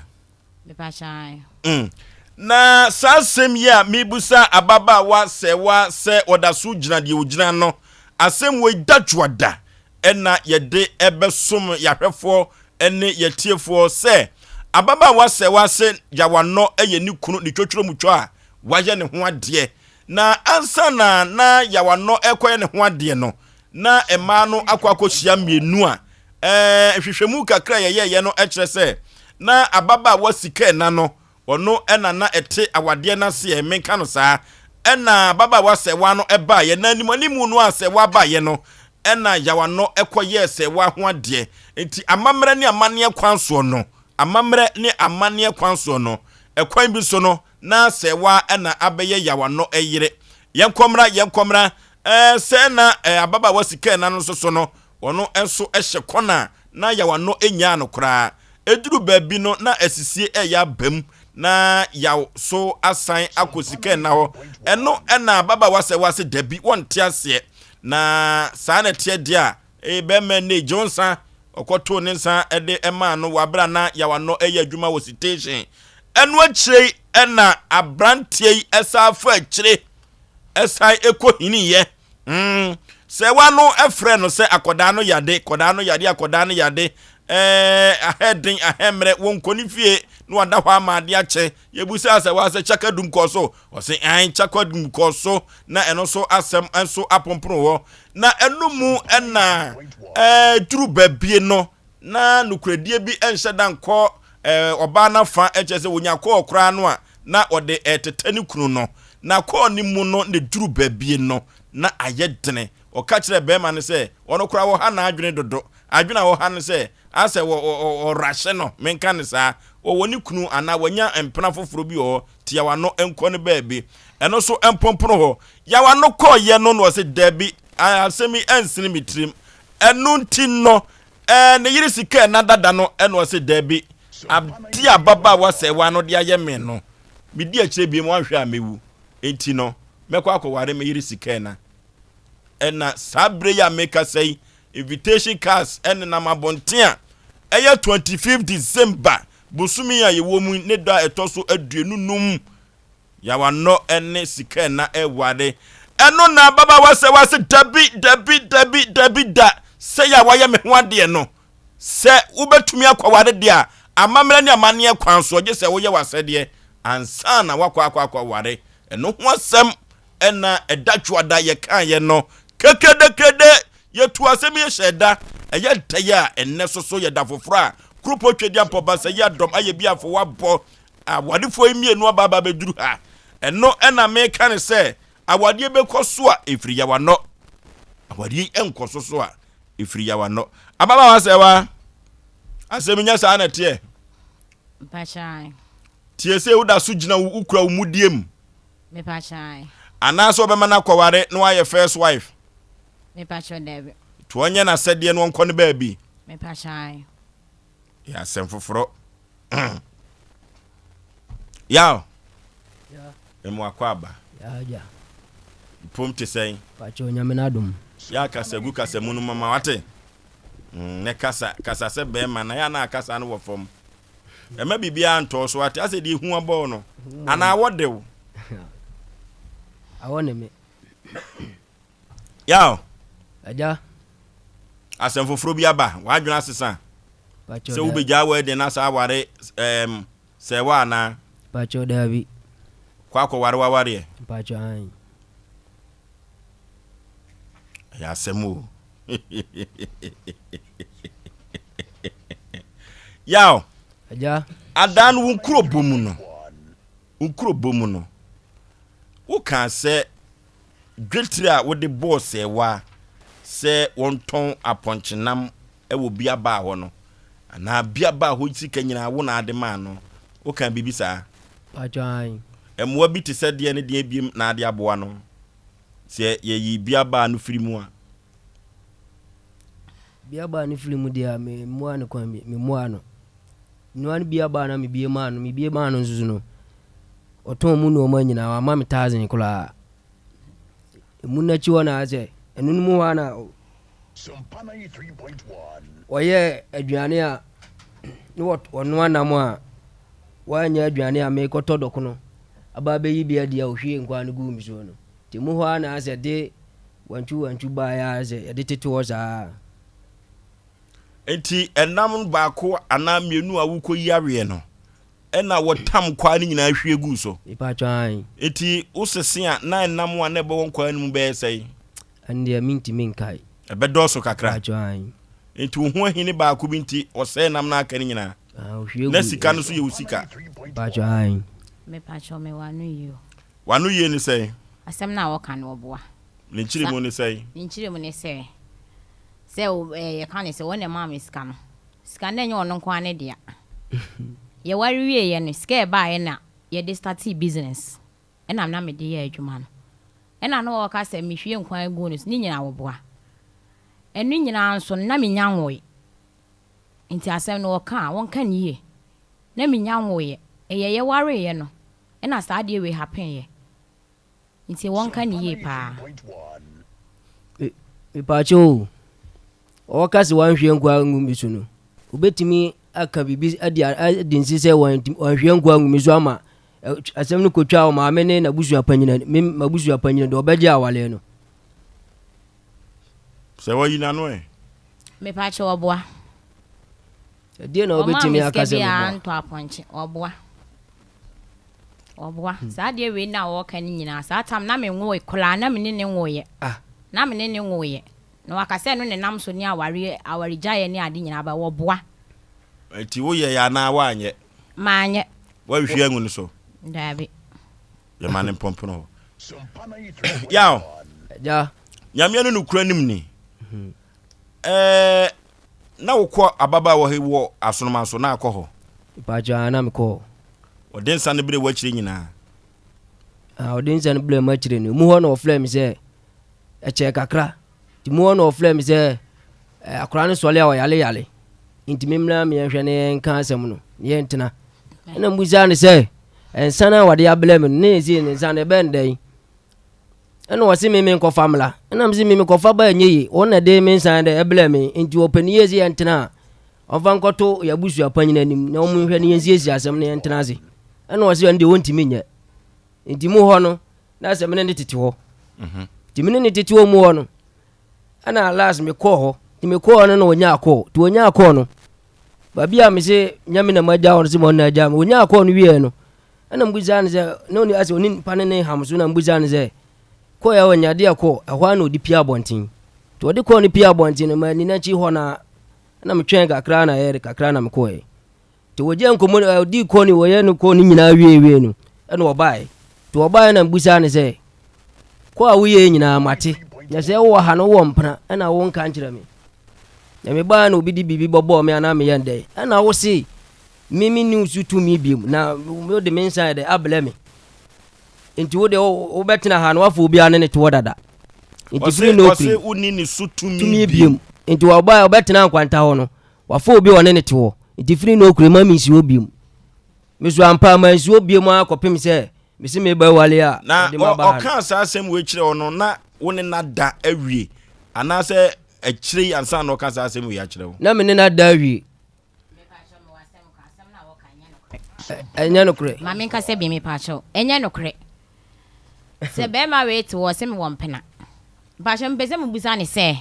Mepakyɛw. Na saa asɛm yi a mebusa ababaawa sɛwa sɛ ɔda so gyina deɛ ogyina no, asɛm wei da dwoada ɛna yɛde ɛbɛsom yɛahwɛfoɔ ne yɛtiefoɔ sɛ ababaawa sɛwa sɛ yawanɔ ɛyɛ ne kunu ne twotworo a wayɛ ne ho adeɛ Na ansa na na Yawanɔ rekɔyɛ ne ho adeɛ no, na mmaa no akɔ akɔhyia mmienu a ɛɛ nhwehwɛmu kakra a yɛyɛeɛ no kyerɛ sɛ na ababaawa sika ɛna no, ɔno ɛna na ɛte awadeɛ no aseɛ, menka no saa. Ɛna ababaawa sɛwa no ɛbaeɛ, na anim animu no a sɛwa baeɛ no, ɛna Yawanɔ ɛkɔyɛɛ sɛwa ho adeɛ. Nti amammerɛ ne amanneɛ kwan soɔ no, amammerɛ ne amanneɛ kwan soɔ no, ɛkwan bi so no, Na sɛwa na abɛyɛ yaw ano yere. Yɛnkɔ mmra, yɛnkɔ mmra. Ɛɛ, sɛɛ na ɛɛ ababaawa sika ɛna no nso so no, ɔno nso hyɛ kɔn a na yaw ano nnyaa no koraa. Ɛduru baabi no, na asisie reyɛ aba mu, na yaw so asan akɔ sika ɛna hɔ. Ɛno na ababaawa sɛwa se dabi, wɔnte aseɛ. Na saa na ɛteɛ deɛ a, Ee, bɛrima nne gye wo nsa. Ɔkɔtoo ne nsa de maa no wɔ abere a na Yawanɔ reyɛ adwuma wɔ station. Ɛno akyire yi na aberanteɛ yi san fa akyire san kɔ hiniiɛ. Mm. Sɛwa no frɛ no sɛ akɔdaa no yade, kɔdaa no yade, akɔdaa no yade. Ɛɛ, ahɛ den, ahɛ mmerɛ, wɔnkɔ ne fie na wada hɔ ama ade akyɛ. Yɛbusaa sɛ wa sɛ kyaka dum kɔɔ so. Ɔse ae, kyaka dum kɔɔ so na ɛno nso asɛm nso apompono hɔ. Na ɛno mu na ɛduru baabie no, na nokorɛdie bi nhyɛ da nkɔ ɔbaa no afa, kyerɛ sɛ wɔnya kɔɔ koraa no a, na ɔde ɛreteta ne kunu no. Na kɔɔ no mu no, na ɛduru baabie no, na ayɛ dene. Ɔka kyerɛɛ barima no sɛ, ɔno koraa wɔha n'adwene dodo. Adwene a wɔha no sɛ, asɛ wɔrahyɛ no, menka no saa, ɔwɔ ne kunu anaa wanya mpena foforɔ bi wɔ hɔ, nti yaw ano nkɔ no baabi. Ɛno nso mpompono hɔ. Yaw ano kɔɔyɛ no na ɔse dabi, asɛm yi ɛnsene me tirim. Ɛno nti no, ɛɛ ne yere sika ɛna dada no ɛna ɔse dabi, ade a ababaawa sɛɛwa no de ayɛ me no, medi akyire biom wanhwɛ a mɛwu. Enti no, mɛkɔ akɔware me yere sika ɛna. Ɛna saa berɛ yi a mekasa yi, invitation cards ɛnenam abɔnten a ɛyɛ 25 December bosome a yɛwɔ mu ne da a ɛtɔ so 25 Yawanɔ ne sika ɛna ɛware. Ɛno na ababaawa sɛ wase dabi dabi dabi dabi da sɛ yɛ a wayɛ me ho adeɛ no sɛ wobɛtumi akɔware deɛ a amammerɛ ne amanneɛ kwan soɔ gye sɛ woyɛ w'asɛdeɛ ansa na woakɔ akɔ akɔware. Ɛno ho asɛm ɛna ɛda dwoada yɛkaeɛ no kekedekrede yɛtu asɛm yi hyɛ da ɛyɛ dɛ a ɛnnɛ soso yɛda foforɔ a kuropɔn twɛdi ampɔ yi adɔm ayɛ bi afo wabɔ awadefoɔ yi mmienu aba aba bɛduru ha. Ɛno ɛna meka ne sɛ awadeɛ bɛkɔ so a ɛfiri yawanɔ. Awadeɛ yi ɛnkɔ so so a ɛfiri yawanɔ. Ababaawa sɛ wa asɛm nya saa na ɛteɛ. Tie sɛ woda so gyina wo wokura wo mudie mu. Anaasɛ ɔbɛma no akɔware na wayɛ first wife. To ɔnyɛ n'asɛdeɛ na ɔnkɔ no baabi. Yɛ asɛm foforɔ. Yaw. Mmoa kɔ aba. Pom te sɛn? Pakyɛ Onyame n'adom. Yɛ kasa gu kasa mu no mama wate. Mm, ne kasa kasa sɛ bɛrima na yɛ na akasa no wɔ fam. Ɛma biribiara ntɔɔ so ate asɛ deɛ ehu abɔɔ no. Anaa awɔ de wo. Awɔ ne me. Yaw. Agya. Asɛm foforɔ bi aba, w'adwene asesa Pakyɛw sɛ wobɛgyaa wedding na saa aware ɛɛm sɛɛwa anaa? Pakyɛw daabi. Kɔ akɔware w'awareɛ. Pakyɛw aane. Ɛyɛ asɛm o. Yaw. Agya. Adaa no wo nkurobɔ mu no, wo nkurobɔ mu no, wokaa sɛ dwetire a wode bɔɔ sɛɛwa sɛ wɔntɔn apɔnkyenam wɔ bia baa hɔ no, anaa bia baa hɔ sika nyinaa wo na ade maa no, wokaa biribi saa? Pakyɛ aane. Mmoa bi te sɛ deɛ ne deɛ biem na ade aboa no, sɛ yɛyi bia baa no firi mu a? Bia baa no firi mu deɛ a, me mmoa no kwan bi, me mmoa no. Nnoa no bia baa na me bie maa no, me bie maa no nso so no, ɔtɔn mu nnoɔma nyinaa, wamma me thousand koraa. Emu no akyi hɔ na ayɛ sɛ, ɛno no mu hɔ a na wɔyɛ aduane a ne wɔnoa nam a wɔanyɛ aduane a mekɔtɔ dɔkono aba abɛyi bi adi a ɔhwie nkwan no guu me so no. Nti mu hɔ a na ayɛ sɛ de wantwi wantwi baeɛ a sɛ yɛde tete hɔ saa. Nti ɛnam baako anaa mmienu a wokɔyi aweɛ no ɛna wɔtam kwaa no nyinaa hwie guu so. Mepaatwɔ aane. Nti wosese a na ɛnam a na ɛbɛwɔ nkwaa no mu bɛyɛ sɛn? Ɛno deɛ mentumi nkae. Ɛbɛdɔɔso kakra. Mepaatwɔ aane. Nti wo ho ahini baako bi nti ɔsɛe nam no aka no nyinaa. Ah, ohwie Na gu. sika no nso yɛ wo sika. Mepaatwɔ aane. Mepaatwɔ mewɔ ano yie o. W'ano yie ne sɛn? Asɛm no a wɔka no ɔboa. Ne nkyeremu ne sɛn? Ne nkyeremu ne sɛ, sɛ ɛɛ yɛka ne sɛ wɔn na ɛmaa me sika no. Sika no ɛnyɛ ɔno nko ara ne dea. Yɛware wieeɛ no, sika a ɛbaeɛ na yɛde startee business. Ɛna na mede yɛ adwuma no. Ɛna na ɔka sɛ mehwie nkwan guu no so, ne nyinaa ɔboa. Ɛno nyinaa nso no, na mennya nwoe. Nti asɛm no ɔka a, ɔnka no yie. Na mennya nwoeɛ. Ɛyɛ yɛwareeɛ no, ɛna saa adeɛ wei happeneeɛ. Nti wɔnka no yie paa. Mepaakyɛw o, ɔka sɛ wanhwie nkwa angu me so no, obetumi aka biribi adi adi nse sɛ wanhwie nkwa angu me so ama asɛm no kotwa ɔmaame ne n'abusua panyin me m'abusua panyin deɛ ɔbɛgye awaleɛ no. Sɛ wayi n'ano ɛ. Mepaakyɛw ɔboa. Ɛdeɛn na wobɛtumi aka sɛ meboa? Ɔmaa me sika biara ntɔ apɔnkye. Ɔboa. Ɔboa. Hmm. Saa adeɛ wei na ɔɔka no nyinaa, saa tam na me nwoe koraa, na me ne ne nwoeɛ. Ah. Na me ne ne nwoeɛ. Na waka sɛ ɛno ne nam so ne awareɛ, awaregyaeɛ ne ade nyinaa ba, ɔboa. Nti woyɛeɛ anaa woanyɛ? Manyɛ. Woanhwie angu ne so? Daabi. Yɛma ne mpɔmpono hɔ. Yaw. Agya. Nyame no nokura nim ni. Mhm. Ɛɛ na wokɔ ababaawa yi wɔ asonoma so na akɔ hɔ? Mpakyɛ aa na mekɔ hɔ. Ɔde nsa no brɛ w'akyire nyinaa? Ah, ɔde nsa no brɛ m'akyire no. Emu hɔ na ɔfrɛ me sɛ ɛkyɛɛ kakra. Nti mu hɔ na ɔfrɛ me sɛ eh, akwadaa no sɔle a ɔyale yale. Nti me mmra me yɛnhwɛ na yɛnka asɛm no na yɛntena. Ɛna mbusaa no sɛ nsa no a wɔde abrɛ me no ne ɛsei ne nsa no ɛbɛn dɛn? Ɛna ɔse me menkɔfa mmra. Ɛna mese me mekɔfa ba ɛnyɛ ye. Wɔn na ɛde me nsan dɛ ɛbrɛ me. Nti ɔpɛ ne yie sɛ yɛntena a, ɔmfa nkɔto yɛn abusua panyin anim na wɔn nhwɛ na yɛnsiesie asɛm na yɛntena ase. Ɛna ɔse ɛno deɛ wɔntumi nyɛ. Nti mu hɔ no, na sɛ me ne ne tete hɔ. Mhm. Nti me ne ne tete hɔ mu hɔ no, ɛna last mekɔɔ hɔ. Nti mekɔɔ hɔ no na ɔnyaa kɔɔ. Nti ɔnyaa kɔɔ no, baabi a mese nyɛ me na magya hɔ no sɛ ma ɔno na agya me. Ɔnyaa kɔɔ no wieɛ no, Ɛna mbusaa no sɛ, na ɔni asɛ ɔne nipa no ne ham so na mbusaa no sɛ, kɔɔ a ɔnya adeɛ kɔ ɛhɔ ara na ɔde pie abɔnten. Nti ɔde kɔɔ no pie abɔnten no, manni n'akyi hɔ na ɛna metwɛn kakra na ɛyɛ kakra na mekɔɛ. Nti wɔgye nkɔmmɔ no, ɔdi kɔɔ no wɔyɛ no kɔɔ no nyinaa wie wie no, ɛna ɔbaeɛ. Nti ɔbaeɛ na mbusaa no sɛ, kɔɔ a woyɛɛ nyinaa mate, na sɛ wowɔ ha no wowɔ mpena, ɛna wonka nkyerɛ me. Na mebaeɛ na obi de biribi bɔbɔɔ me anaa meyɛ no dɛn, ɛna wo se Me menni wo so tumi biom, na wode me nsa yɛ dɛ abrɛ me. Nti wo deɛ wobɛtena ha na wafa obiara ne ne toɔ dada. Nti firi na okuri. Ɔse wonni ne so tumi tumi biom. Nti wɔba ɔbɛtena nkwanta hɔ no, wafa obi a ɔne ne te hɔ. Nti firi na okuri ma mensi hɔ biom. Me so ampa mansi hɔ biom ara kɔpem sɛ mese meba awale a Na ɔde ma ba ha no. ɔkaa saa asɛm wei kyerɛ wo no na wo ne no ada awie anaasɛ akyire yi ansa na ɔka saa asɛm wei akyerɛ wo? Na me ne no ada awie. Ɛnyɛ nokorɛ. Ma menka sɛ bi mepaakyɛw. Ɛnyɛ nokorɛ. Sɛ bɛrima wei te hɔ ɔse mewɔ mpena. Mpaakyɛw mepɛ sɛ mebusa ne sɛ,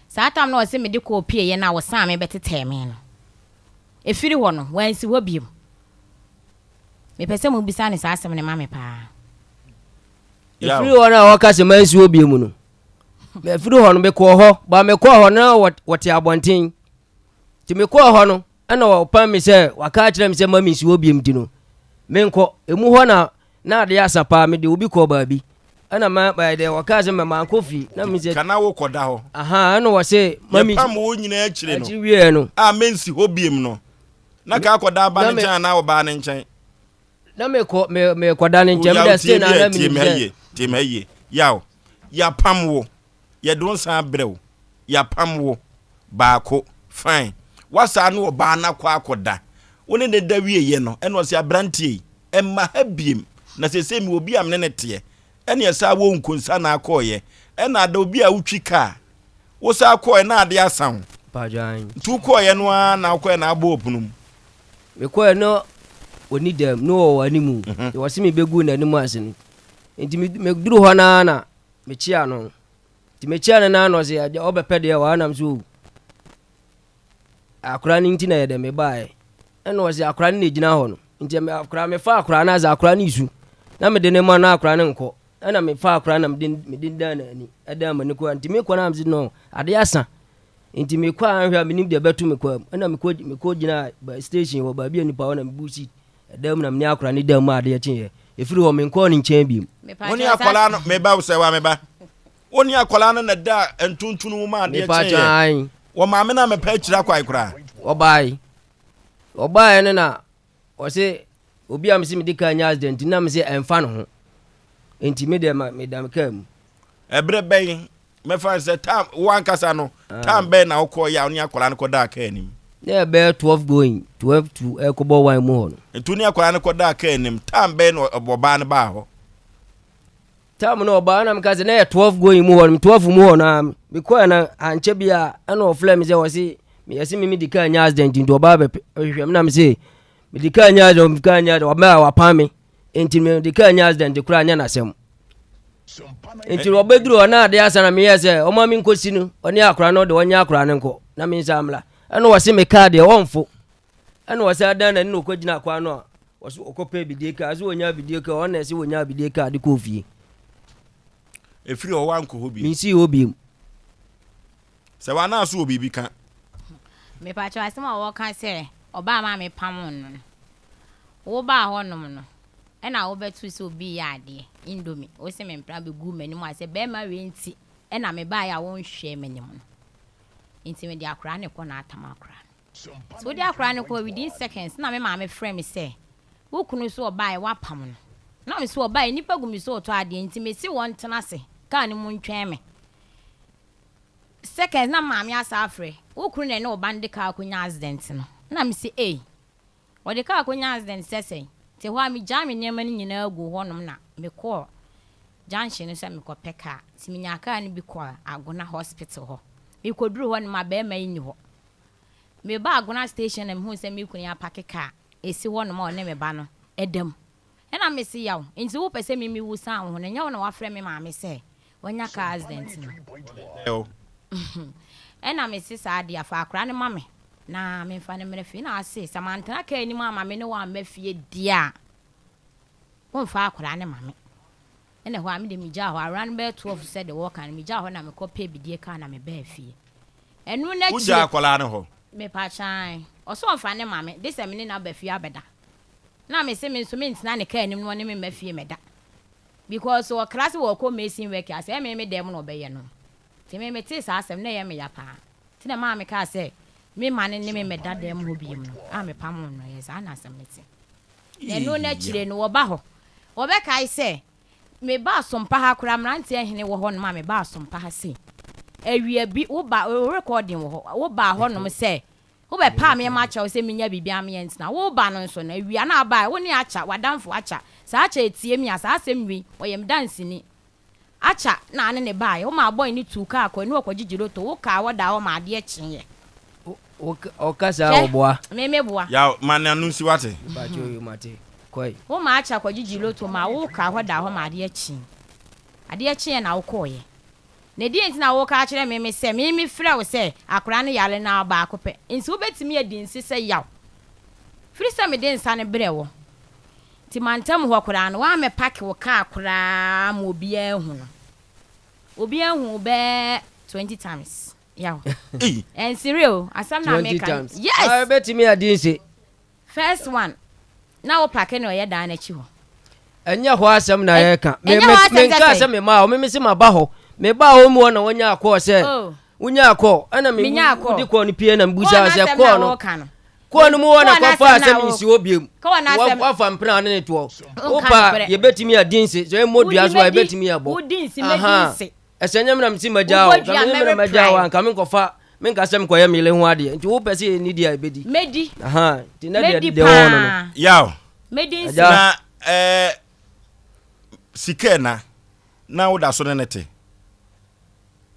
Saa tam no a ɔse mede kɔɔ pieeɛ no a ɔsan me bɛtetɛɛ me no, ɛfiri hɔ no, wansi hɔ bio. Mepɛ sɛ mobisa no saa asɛm no ma me paa. Ɛfiri hɔ no a ɔka sɛ mansi hɔ bio mu no, mefiri hɔ no mekɔɔ hɔ, ba mekɔɔ hɔ no na wɔte abɔnten. Nti mekɔɔ hɔ no, ɛna ɔpam me sɛ waka akyerɛ me sɛ ma mensi hɔ biom nti no, menkɔ. Ɛmu hɔ na na adeɛ asa paa, mede obi kɔɔ baabi. Ɛna ma bɛyɛ dɛ wɔkaa sɛ ma mankɔ fie. Na me sɛ Kana wokɔda hɔ. Aha, ɛna wɔse ma mensi. Yɛpam wo nyinaa akyire no. Akyiri wieɛ no. A mensi hɔ biom no. Na kaa kɔda aba ne nkyɛn anaa ɔbaa ne nkyɛn? Na mekɔ me mekɔda ne nkyɛn. Meda stay na na menim sɛ. Tie me ha yie. Yaw, yɛapam wo. Yɛde wo nsa abrɛ wo. Yɛapam wo. Baako. Fine. Woasan ne ɔbaa no akɔ akɔda. Wo ne no da wieeɛ no, ɛna ɔse, aberanteɛ yi, mma ha biem. Na seesei mewɔ obi a me ne no teɛ. Ɛne ɛsaa wɔ nkonsa na akɔeɛ. Ɛna ada obi a wotwi kaa. Wosan kɔeɛ na adeɛ asa wo. Nti wokɔeɛ no ara na wokɔeɛ na abɔ ɔpono mu. Mekɔeɛ na ɔnni dɛm, na ɔwɔ anim. Deɛ ɔse mebɛguu n'anim ase no. Nti meduru hɔ no ara na mekyea no. Nti mekyea no no ara na ɔse agya ɔbɛpɛ deɛ wɔ ha nam so o. Akora no nti na yɛ dɛ mebaeɛ. Ɛna ɔse akora no na ɛgyina hɔ no. Nti akora mefa akora no ase akora no resu. Na mede no ma na akora no nkɔ. Ɛna mefa akora no na mede mede dan n'ani. Ɛdan m'ani kɔ nti mekɔ no a mese no adeɛ asa. Nti mekɔ a anhwɛ a menim deɛ ɛbɛto me kwan mu. Ɛna mekɔ mekɔ gyina station hɔ baabi a nipa hɔ na mebu seat ɛdan mu na mene akora no dan mu a adeɛ kyeeɛ. Ɛfiri hɔ menkɔɔ ne nkyɛn biom. Wo ne akwadaa no meba wo sɛ wa meba. Wo ne akwadaa no na da ntontunu mu ma adeɛ kyeeɛ. Wɔ maame no a mepɛ akyiri akwae koraa. Ɔbae. Ɔbaeɛ no na ɔse obi a mese mede kaa nya accident na mese ɛmfa ne ho. Nti me deɛ meda me kaa mu. Ɛberɛ bɛn mɛfa no sɛ tam wo ankasa no tam bɛn na wokɔɔ yɛ a wo ne akwadaa no kɔdaa kaa anim? Na ɛbɛyɛ 12 going 12 to ɛkɔbɔ one mu hɔ no. Nti wo ne akwadaa no kɔdaa kaa anim tam bɛn na ɔbaa no baa hɔ? Tam no ɔbaa na meka sɛ na yɛ 12 going mu hɔ no 12 mu hɔ no a mekɔɛ no ankyɛ bi a ɛna ɔfrɛ me sɛ ɔse meyɛ se me mede kaa nya accident nti ɔbaa bɛhwehwɛ me na me se mede kaa nya accident kaa nya accident ɔbaa wapan me nti mede kaa nya accident koraa nyɛ n'asɛm nti ɔbɛduru hɔ na adeɛ asa na meyɛ sɛ ɔma me nkɔsi no ɔne akora no de ɔnyɛ akora no nkɔ na me nsa mmra ɛna ɔse me kaa deɛ ɔmfo ɛna ɔsɛ adan n'ani na ɔkɔgyina akwa no a Wɔso ɔkɔpɛ abidie kaa, sɛ wɔnya abidie kaa, ɔno na ɛsɛ wɔnya abidie kaa de kɔɔ fie. Ɛfiri hɔ woankɔ hɔ bio? Mensii hɔ bio. Sɛ w'anaa so wɔ biribi ka. Mepakyɛw asɛm a wɔka sɛ ɔbaa maa me pamoo no no, wo baa hɔ nom no ɛna wo bɛtoo sɛ obi reyɛ adeɛ, indomie, wo se me mpena bɛguu m'anim ase sɛ bɛɛma wei nti ɛna me baeɛ a wo nhwɛɛ m'anim no nti mede akwadaa no kɔ na atam akwadaa no. Sɛ wode akwadaa no kɔ a, within seconds na me maame frɛ me sɛ, wo kunu nso ɔbaeɛ woapam no. Na me nso ɔbaeɛ nnipa gu me so retɔ adeɛ nti mese wɔntena ase kaa no mu ntwɛn me. Seconds na me maame asa afrɛ, wo kunu na ɛne wo ba no de kaa akɔnya accident no. Na mese ei, wɔde kaa akɔnya accident sɛ sɛn? Nti ɛhɔ ara megyaa me nneɛma no nyinaa guu hɔnom na mekɔɔ junction no sɛ mekɔpɛ kaa. Nti menyaa kaa no bi kɔɔ Agona hospital hɔ. Mekɔduruu hɔ no ma barima yi nni hɔ. Mebaa Agona station na mehuu sɛ me kunu apake kaa ɛsi hɔ nom a ɔne me ba no da mu. Ɛna mese yaw, nti wopɛ sɛ me mewu san wo ho no, ɛnyɛ wo na wafrɛ me maame sɛ wanya car accident no? Ɛna mese saa deɛ a fa akora no ma me na memfa no mmra fie. Ɛna ɔse sɛ mantena kaa anim amma me ne wo amma fie deɛ a, womfa akora no ma me. Ɛna ɛhɔ a me deɛ megyaa hɔ around bɛyɛ 12 sɛ deɛ wɔka no, megyaa hɔ na mekɔ pɛɛ bidie kaa na mebaa fie. Ɛno no akyire. Wogyaa akwadaa no hɔ? Mepakyɛ ae. Ɔse ɔmfa ne ma me, de sɛ me ne no aba fie abɛda. Na me se me nso mentena ne kaa anim na ɔne me mma fie mɛda. Because ɔkra se ɔɔkɔ mason work a, sɛ me me dan mu na ɔbɛyɛ no. Nti me metee saa asɛm no na ɛyɛ me ya paa. Nti na ɛmaa me kaa sɛ me mma no ne me mmɛda dan mu hɔ biom no, a mepamoo no. Ɛyɛ saa na asɛm no te. Na ɛno no akyire no wɔba hɔ. Wɔbɛkae sɛ Mebaa Sompa ha koraa, mmeranteɛ hene wɔ hɔnom a mebaa Sompa ha sei. Awia bi, woba, wo recording wɔ hɔ, wobaa hɔnom sɛ wobɛpaa me ma akyɛ wo sɛ menya biribi a meyɛ ntena. Woba no nso no, awia no a wobaeɛ, wo ne Acha, w'adamfo Acha, saa Acha etie me a, saa asɛm wei, ɔyɛ me danseni. Acha na ane ne baeɛ, womaa boy no tuu kaa kɔe ne ɔkɔgyegye lotto, wo kaa hɔ daa hɔ ma adeɛ kyeeɛ. Ɔka saa Hwɛ, ɔboa. me meboa. Yaw, ma n'ano nsi wate. Mpakyɛw yoo mate. Kɔe. Wo maa Acha kɔgyegye lotto ma wo kaa hɔ daa hɔ ma adeɛ kyee. Adeɛ kyeeɛ na wokɔeɛ. Na ɛdeɛn nti na woreka akyerɛ me me sɛ me mefrɛ wo sɛ akwadaa no yare na baako pɛ nso wobɛtumi adi nse sɛ yaw firi sɛ mede nsa no brɛɛ wo nti mantam hɔ koraa no woammɛpake wo kaa koraa ma obiara ahu no obiara ahu wo bɛɛ 20 times yaw ɛnsere o asɛm na meka yes wobɛtumi adi nse First one, na wo pake no ɛyɛ dan no akyi hɔ. Ɛnyɛ hɔ asɛm na yɛreka. Me me menkaa sɛ memaa hɔ, me mese maba hɔ. Mebaa hɔ mu hɔ na wɔnyaa kɔɔ sɛ oh. wonyaa kɔɔ ɛna me wode kɔɔ no pie na mebusaa sɛ kɔɔ no kɔɔ no mu hɔ na kɔfa asɛm nsi hɔ biom. Wafa mpena ne ne toɔ. Wopa yɛbɛtumi adi nse sɛ ɛmmɔ dua so a yɛbɛtumi abɔ. Ɛsɛ nyɛ me na mese magyaa wo, nka me na magyaa wo a, nka menkɔfa, menka sɛ mekɔyɛ me yere ho adeɛ. Nti wopɛ sɛ yɛnni deɛ a yɛbɛdi. Mɛdi. Aha, nti na deɛ Mɛdi deɛ wɔ hɔ no no. paa. Yaw. Mɛdi nse. Agya. Na ɛɛ sika ɛna na woda so ne ne te.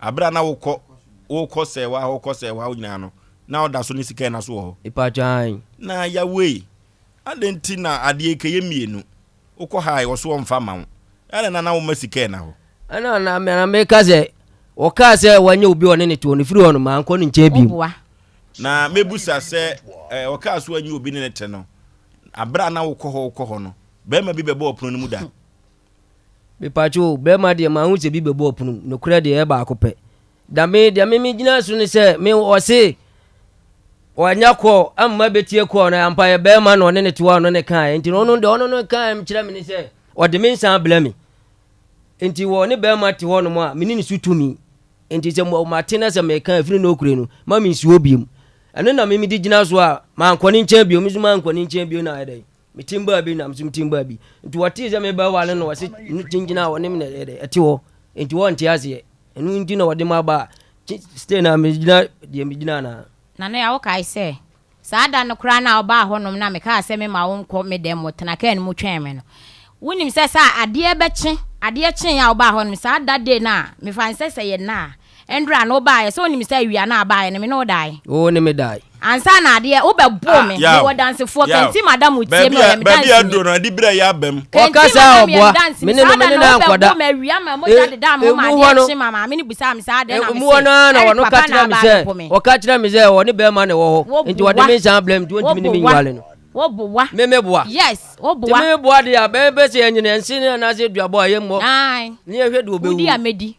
Abere a na wokɔ wokɔ sɛwa wokɔ sɛwa nyinaa no na woda so ne sika ɛna so wɔ hɔ. Mepatwa ae. Na yawei adɛn nti na adeɛ kɛyɛ mmienu Wokɔ ha a, wɔ so wɔmfa mma wo. Ɛna na na woma sika ɛna hɔ. Ɛna na na meka sɛ, wɔkaa sɛ wanya obi a ɔne ne te hɔ no, firi hɔ no, mankɔ ne nkyɛn bio. Woboa. Na mɛbusa sɛ, eh, ɔkaa so wanya obi ne ne te no, aberɛ a na wokɔ hɔ wokɔ hɔ no, barima bi bɛbɔ ɔpono no mu da? Mepatwo o, barima deɛ manhu sɛ bi bɛbɔ ɔpono mu, nokorɛ deɛ ɛyɛ baako pɛ. Da me deɛ me megyina so ne sɛ, me ɔse wanya kɔɔ amma bɛtie kɔɔ no ampa yɛ bɛrima na ɔne ne toa ɔno ne kaeɛ nti ɔno deɛ ɔno no kaeɛ kyerɛ me ne sɛ ɔde me nsa abla me nti wɔ ne bɛrima te hɔ nom a mene ne so tumi nti sɛ mate na sɛ meka ɛfiri na ɔkure no ma mensuo biom ɛno na memede gyina so a mankɔ ne nkyɛn biom nso mankɔ ne nkyɛn bio na ayɛ dɛn metim baa bi nam so metim baa bi nti wɔtee sɛ mebɛwale no wɔse kyinkyina a wɔne me na ɛte hɔ nti wɔnte aseɛ ɛno nti na wɔde ma ba a stay na megyina deɛ megyina na Nana Yaw wokae sɛ, saa da no koraa no a wobaa hɔnom na mekaa sɛ memma wonkɔ me dɛm mu tena kaa no mu twɛn me no, wonim sɛ sɛ adeɛ bɛkye, adeɛ kyeeɛ a wobaa hɔnom saa da day no a, mefa no sɛ sɛ yɛ nna a, Ɛndra no wobaeɛ sɛ wonim sɛ awia no a baeɛ no me ne wo daeɛ. Wo ne me dae. Ansa na adeɛ wobɛboo me mewɔ dansefoɔ Kenti madam tie me ɔyɛ me Baabi a aduro danseni no ade berɛ yɛ aba mu. Kenti Ɔka saa madam yɛ me ɔboa. danseni Me ne no saa me da ne no no ankɔda. wobɛboo me awia ma mogya E dedaa me ho ma emu adeɛ hɔ no kye ma maame no bisaa me saa dɛn na me emu hɔ se no ara na Eric ɔno ka papa na kyerɛ me aba sɛ abɛbo me. ɔka kyerɛ me sɛ ɔne bɛrima na ɛwɔ hɔ nti ɔde Woboa me nsa abrɛ me nti ɔntumi ne me woboa nwale no. woboa Me meboa. yes Nti woboa. me meboa deɛ a bɛyɛ bɛ sɛ yɛnyina ɛnse ne anaasɛ aduabɔ a yɛmmɔ Ae ne yɛhwɛ deɛ wodi ɔbɛwu. a mɛdi.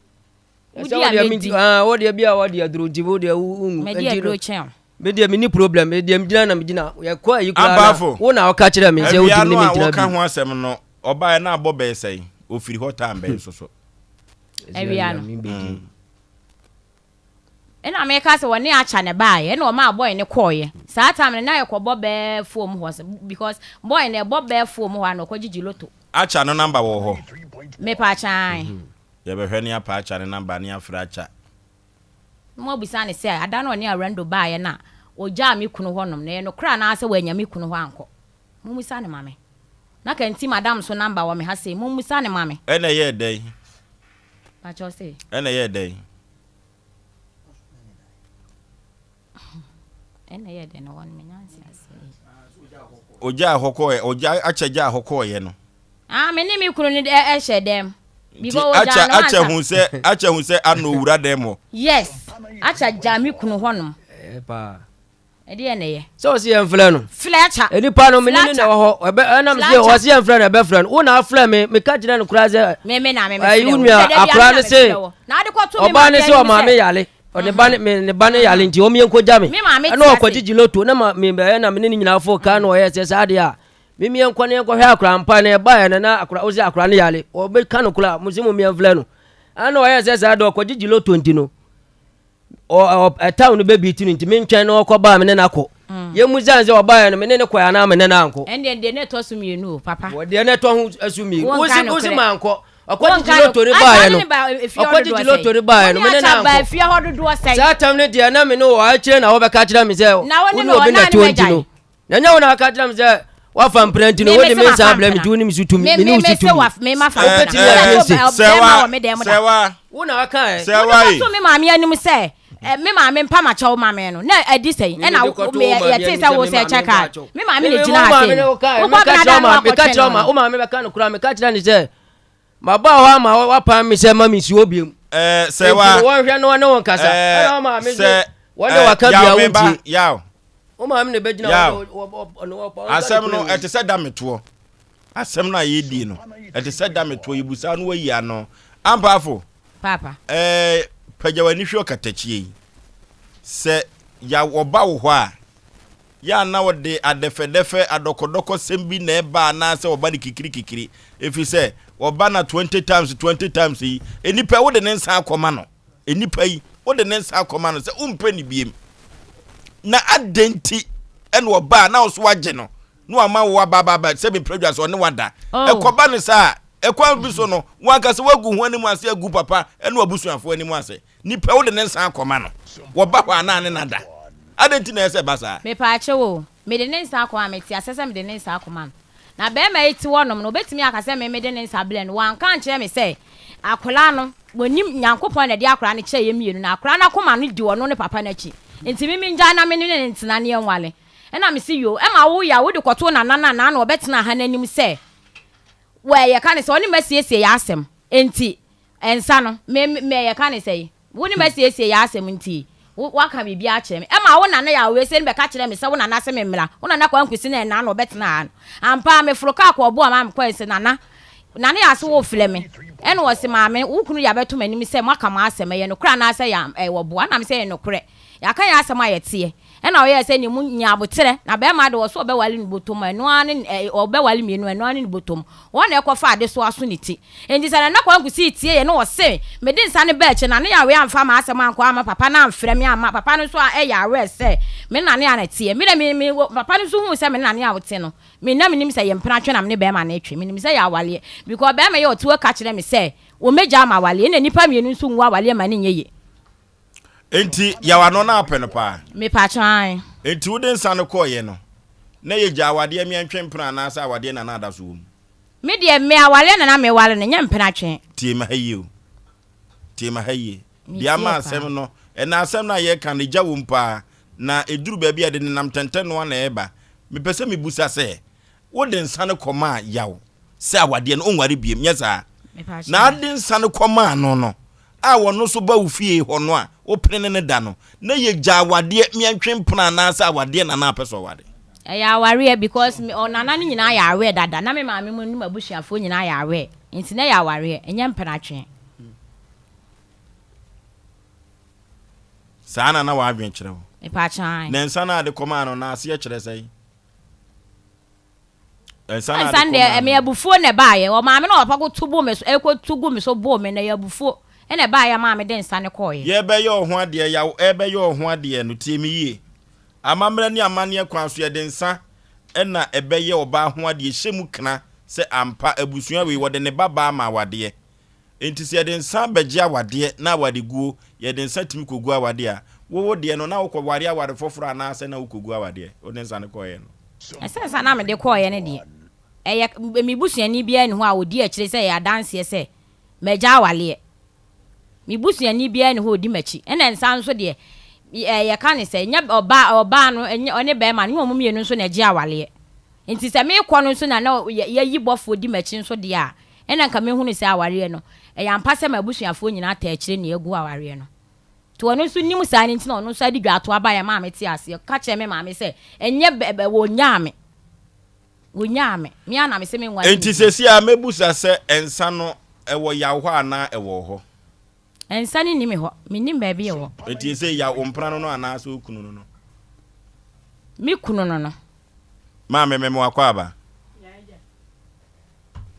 Ɛsɛ wo deɛ menti ah wo deɛ bi a wɔde aduro nti wo deɛ wo nwu. Mɛdi aduro kyɛn o. Me deɛ menni problem me deɛ megyina na megyina yɛkɔ ayi koraa na Abaafo, wo na ɔka kyerɛ me sɛ awia wotumi ne no me a ntena woka bi. ho asɛm no, ɔbaeɛ na abɔ bɛyɛ sɛn? Ɔfiri hɔ time bɛn nso so? Awia no. Ɛna meka sɛ wɔne Acha na ɛbaeɛ ɛna ɔmaa boy no kɔeɛ saa time no na yɛkɔbɔ bɛɛ four mu hɔ because boy no ɛbɔ bɛɛ four mu hɔ a na ɔkɔgyegye loto. Acha no number wɔ hɔ? Mepa kyan. Yɛbɛhwɛ ne apa Acha ne number ne afrɛ Acha. Na moabisa no sɛ, Ada no a ɔne Arando baeɛ no a ɔgyaa me kunu hɔnom no, ɛyɛ nokorɛ anaasɛ wannya me kunu hɔ ankɔ? Mommisa no ma me. Na Kanti madam nso number wɔ me ha sei, mommisa no ma me. Ɛna ɛyɛɛ dɛn? Pakyɛ ɔse. Ɛna ɛyɛɛ dɛn? Ɛna ɛyɛɛ dɛn no wɔn menya nteaseɛ yi. Ogyaa hɔ kɔɛ, ogya akyɛ gyaa hɔ kɔɔyɛ no. Ah, me ne me kunu no ɛhyɛ dɛm. Nti akyɛ akyɛ hu sɛ akyɛ hu sɛ ano owura dɛm hɔ. Yes, akyɛ gyaa me kunu hɔ nom. Ɛyɛ paa. Ɛdeɛ na ɛyɛ. Sɛ ɔsi yɛn frɛ no. Frɛ akyɛ. Nipa no me ne ne na ɛwɔ hɔ. Ɛbɛ ɛnam sɛ ɔsi yɛn frɛ no ɛbɛ frɛ no. Wo na afrɛ me me ka kyerɛ no koraa sɛ. Me me na me me frɛ wo. Ɛyi nua akora ne se. Ɔbaa ne se ɔmaame yale. Ɔne ba ne me ne ba ne yale nti wɔn yɛn kɔgya me. Ɛna ɔkɔgyegye loto na ma me bɛyɛ na me ne ne nyinaa fo kaa na ɔyɛ sɛ saa deɛ a me me yɛn kɔ ne yɛn kɔhwɛ akora mpa na ɛba yɛ na na akora ɔsɛ akora ne yale ɔbɛka no koraa mo se mo me yɛn frɛ no. Ɛna ɔyɛ sɛ saa deɛ ɔkɔgyegye loto nti no. ɛtaw no bɛbi ti no nti mentwɛn na ɔkɔ baa me ne no akɔ mm. yɛmu sane sɛ ɔbaeɛ no me ne ne kɔɛ anaa me ne no ankɔ ɛndeɛ deɛ ne ɛtɔ so mmienu o papa deɛ ne ɛtɔ ho so mmienu wosi mankɔ ɔkɔgyegye loto ne baeɛ no ɔkɔgyegye loto ne baeɛ no me ne no ankɔ saa tam no deɛ na me ne wɔ akyire na wɔbɛka kyerɛ me sɛ wo ne obi na ɛtoɔ nti no Na ɛnyɛ wo na aka kyerɛ me sɛ woafa mpena nti no wode me nsa abrɛ me nti wonim so tumi mene wo so tumi wobɛtumi adi nse sɛwa wo na aka ɛ sɛwa yi wode me maame anim sɛ me maame mpa ma kyɛw ma me no na adi sɛn ɛna yɛte sɛ wo sɛ kyɛ kaa me maame na gyina ha sei wokɔ bena da no akɔtwɛn no wo maame bɛka no koraa meka kyerɛ ne sɛ maba hɔ ama wapam me sɛ ma mensi hɔ biom. Ɛɛ sɛ wa. Nti no wɔnhwɛ na wɔne wo nkasa. Ɛɛ Ɛna wo maame sɛ de wɔn de waka yaw bia me ba wontie. yaw. Wo maame na ɛbɛgyina Yaw. hɔ ɔne wɔpa Asɛm no ɛte sɛ dametoɔ. Asɛm no a yɛredie no ɛte sɛ dametoɔ yɛbusa no wayi ano. Ampaafo. Paapa. Ɛɛ pagya w'ani hwɛ ɔkatakyie yi. Sɛ yaw ɔba wo hɔ a Yɛ a na ɔde adɛfɛdɛfɛ, adɔkɔdɔkɔsɛm bi na ɛba anaasɛ ɔba no kikirikikiri, ɛfiri sɛ ɔba na 20 times 20 times yi, nnipa yi wode ne nsa akɔma no, nnipa yi wode ne nsa akɔma no sɛ wompɛ ne biem. Na adɛn nti ɛna ɔba a na wo so wagye no na wama wo aba aba aba sɛ mepɛ sɛ ɔne wada. Oh. Ɛkɔba no saa a, ɛkwan bi so no, wankasa woagu ho anim ase agu papa ɛne w'abusuafoɔ anim ase. Nipa wode ne nsa akɔma no, wɔba hɔ a na ne na da. Adɛn nti na ɛyɛ sɛ ɛba saa? Mepaakyɛw o, mede ne nsa akɔma a, mete aseɛ sɛ mede ne nsa akɔma no. Na barima yi te hɔnom no, ɔbɛtumi aka sɛ me mede ne nsa brɛɛ no. Wanka ankyerɛ me sɛ akwadaa no, wɔnim, Nyankopɔn na ɛde akwadaa no kyɛɛ yɛn mmienu, na akwadaa no akoma no di ɔno ne papa no akyi. Nti me mengyae na me ne no ntena na yɛnware. Ɛna mese yoo, ɛma wo yaw, wode kɔtoo Nana no a, Nana ɔbɛtenaa ha no anim sɛ, wɔ yɛka no sɛ ɔne masiesie yɛn asɛm. Enti Nsa no, me, me, yɛka ne sɛn? Wo ne m'asiesie yɛn asɛm nti, wo, woaka biribi akyerɛ me. Ɛma wo nana yɛ aweese no bɛka kyerɛɛ me sɛ wo nana se memmra. Wo nana Kwankusi na ɛnaa na ɔbɛtena ha no. Ampa ara, meforo kaa kɔɔ Boa ma mekɔe se, Nana, Nana yɛ ase worefrɛ me. Ɛna ɔse, Maame, wo kunu de abɛto m'anim sɛ moaka mo asɛm, ɛyɛ nokorɛ anaasɛ ɛyɛ, ɛyɛ wɔboa? Ɛna mese, Ɛyɛ nokorɛ. Yɛaka yɛn asɛm a yɛteɛ. Ɛna ɔyɛɛ sɛ nea mu nya aboterɛ, na bɛrima de ɔso ɔbɛwale ne bɔtɔm a, ɛno ara ne ɛ, ɔbɛwale mmienu a, ɛno ara ne ne bɔtɔm. Wɔn na ɛkɔfa adesoa so ne ti. Enti sɛ Nana Kwaku sii tie yɛ na ɔse, mede nsa no baa akyire, Nana Yawee amfa m'asɛm ankɔ amma papa no amfrɛ me amma papa no nso a ɛyɛ aware sɛ me ne Nana Yaw na ɛteɛ. Me deɛ me, me, papa no nso huu sɛ me ne Nana Yaw te no, me na menim sɛ yɛ mpena twe na me ne bɛrima no retwe. Menim sɛ yɛ awaleɛ. Because bɛrima yi a ɔte hɔ ka kyerɛ me sɛ wɔmmɛgyaa m'awaleɛ, ɛna nnipa mmienu nso nwu awaleɛ ma no nyɛ yie. Enti yaw ano na apɛ no paa. Mepakyɛw ae. Enti wode nsa no kɔeɛ no, na yɛ gya awadeɛ meɛ ntwe mpena anaasɛ awadeɛ na na ada so wɔ mu? Me deɛ me awareɛ na na meware no, nyɛ mpena twe. Tie me ha yie o, tie me ha yie. Metie Deɛ ama paa. asɛm no, ɛnɛ asɛm no a yɛreka no, egya wom paa, na ɛduru baabi a ɛde nenam tɛntɛnoa na ɛreba. Mepɛ sɛ mebusa sɛ, Wode nsa no kɔmaa Yaw sɛ awadeɛ no ɔnware biem, nyɛ saa? Na ade nsa no kɔmaa no no, a ɔno nso ba wo fie hɔ no a wopene ne no da no, na yɛgya awadeɛ meɛntwe mpena anaasɛ awadeɛ na na apɛ sɛ ɔware? Ɛyɛ awareɛ because me ɔnana no nyinaa yɛ aware dada na me maame mu ne m'abusuafoɔ nyinaa yɛ aware nti na ɛyɛ awareɛ ɛnyɛ mpenatwe. Saa na na w'adwene kyerɛ wo? Mepaakyɛw ae. Na nsa no a de kɔmaa no no aseɛ kyerɛ sɛn? Nsa no Nsa no deɛ ɛmɛ abufuo na ɛbaayɛ. Ɔmaame na ɔpapa ko tu bu me so ɛkɔ tu gu me so boo me na ɛyɛ abufuo ɛna ɛbaayɛ maa me de nsa no kɔɔyɛ. Yɛbɛyɛ ɔho adeɛ yaw ɛbɛyɛ ɔho adeɛ no tie me yie amammerɛ ne amanneɛ kwan so yɛde nsa na ɛbɛyɛ ɔbaa ho adeɛ hyɛ mu kena sɛ ampa abusua wei wɔde ne ba baa ma awadeɛ Enti sɛ yɛde nsa bɛgye awadeɛ na awadeguo, yɛde nsa tumi kɔgu awadeɛ a, wo wo deɛ no, na wokɔware aware foforɔ anaasɛ na wokɔgu awadeɛ? Wode nsa no kɔeɛ no. Ɛsɛ nsa no a mede kɔeɛ no deɛ, ɛyɛ me busuani biara nni hɔ a ɔdi akyire sɛ ɛyɛ adanseɛ sɛ magya awareɛ. Me busuani biara nni hɔ a ɔdi m'akyi. Ɛna nsa nso deɛ, yɛka no sɛ, ɛnyɛ ɔbaa, ɔbaa no, ɛnyɛ ɔne barima no, ɛnyɛ wɔn mmienu nso na ɛgye awareɛ. Enti sɛ merekɔ no nso na na yɛayi bɔfoɔ di m'akyi nso deɛ a, ɛnna anka mɛhunu sɛ awareɛ no, ɛyɛ ampa sɛ m'abusuafoɔ nyinaa taa akyire na yɛagu awareɛ no. Nti ɔno nso nim saa no nti na ɔno nso ade dwatoa baeɛ maa metee aseɛ ka kyerɛɛ me maame sɛ ɛnyɛ bɛ bɛ wɔnnyaa me. Wɔnnyaa me. Me ara na mese menware no Enti bio. seesei ara mɛbusa sɛ nsa no, ɛwɔ Yaw hɔ anaa ɛwɔ wo hɔ? Nsa no nni me hɔ. Mennim baabi a ɛwɔ. Enti seesei Yaw wo mpena no no anaasɛ wo kunu no no? Me kunu no no. Maame me mo akwaaba.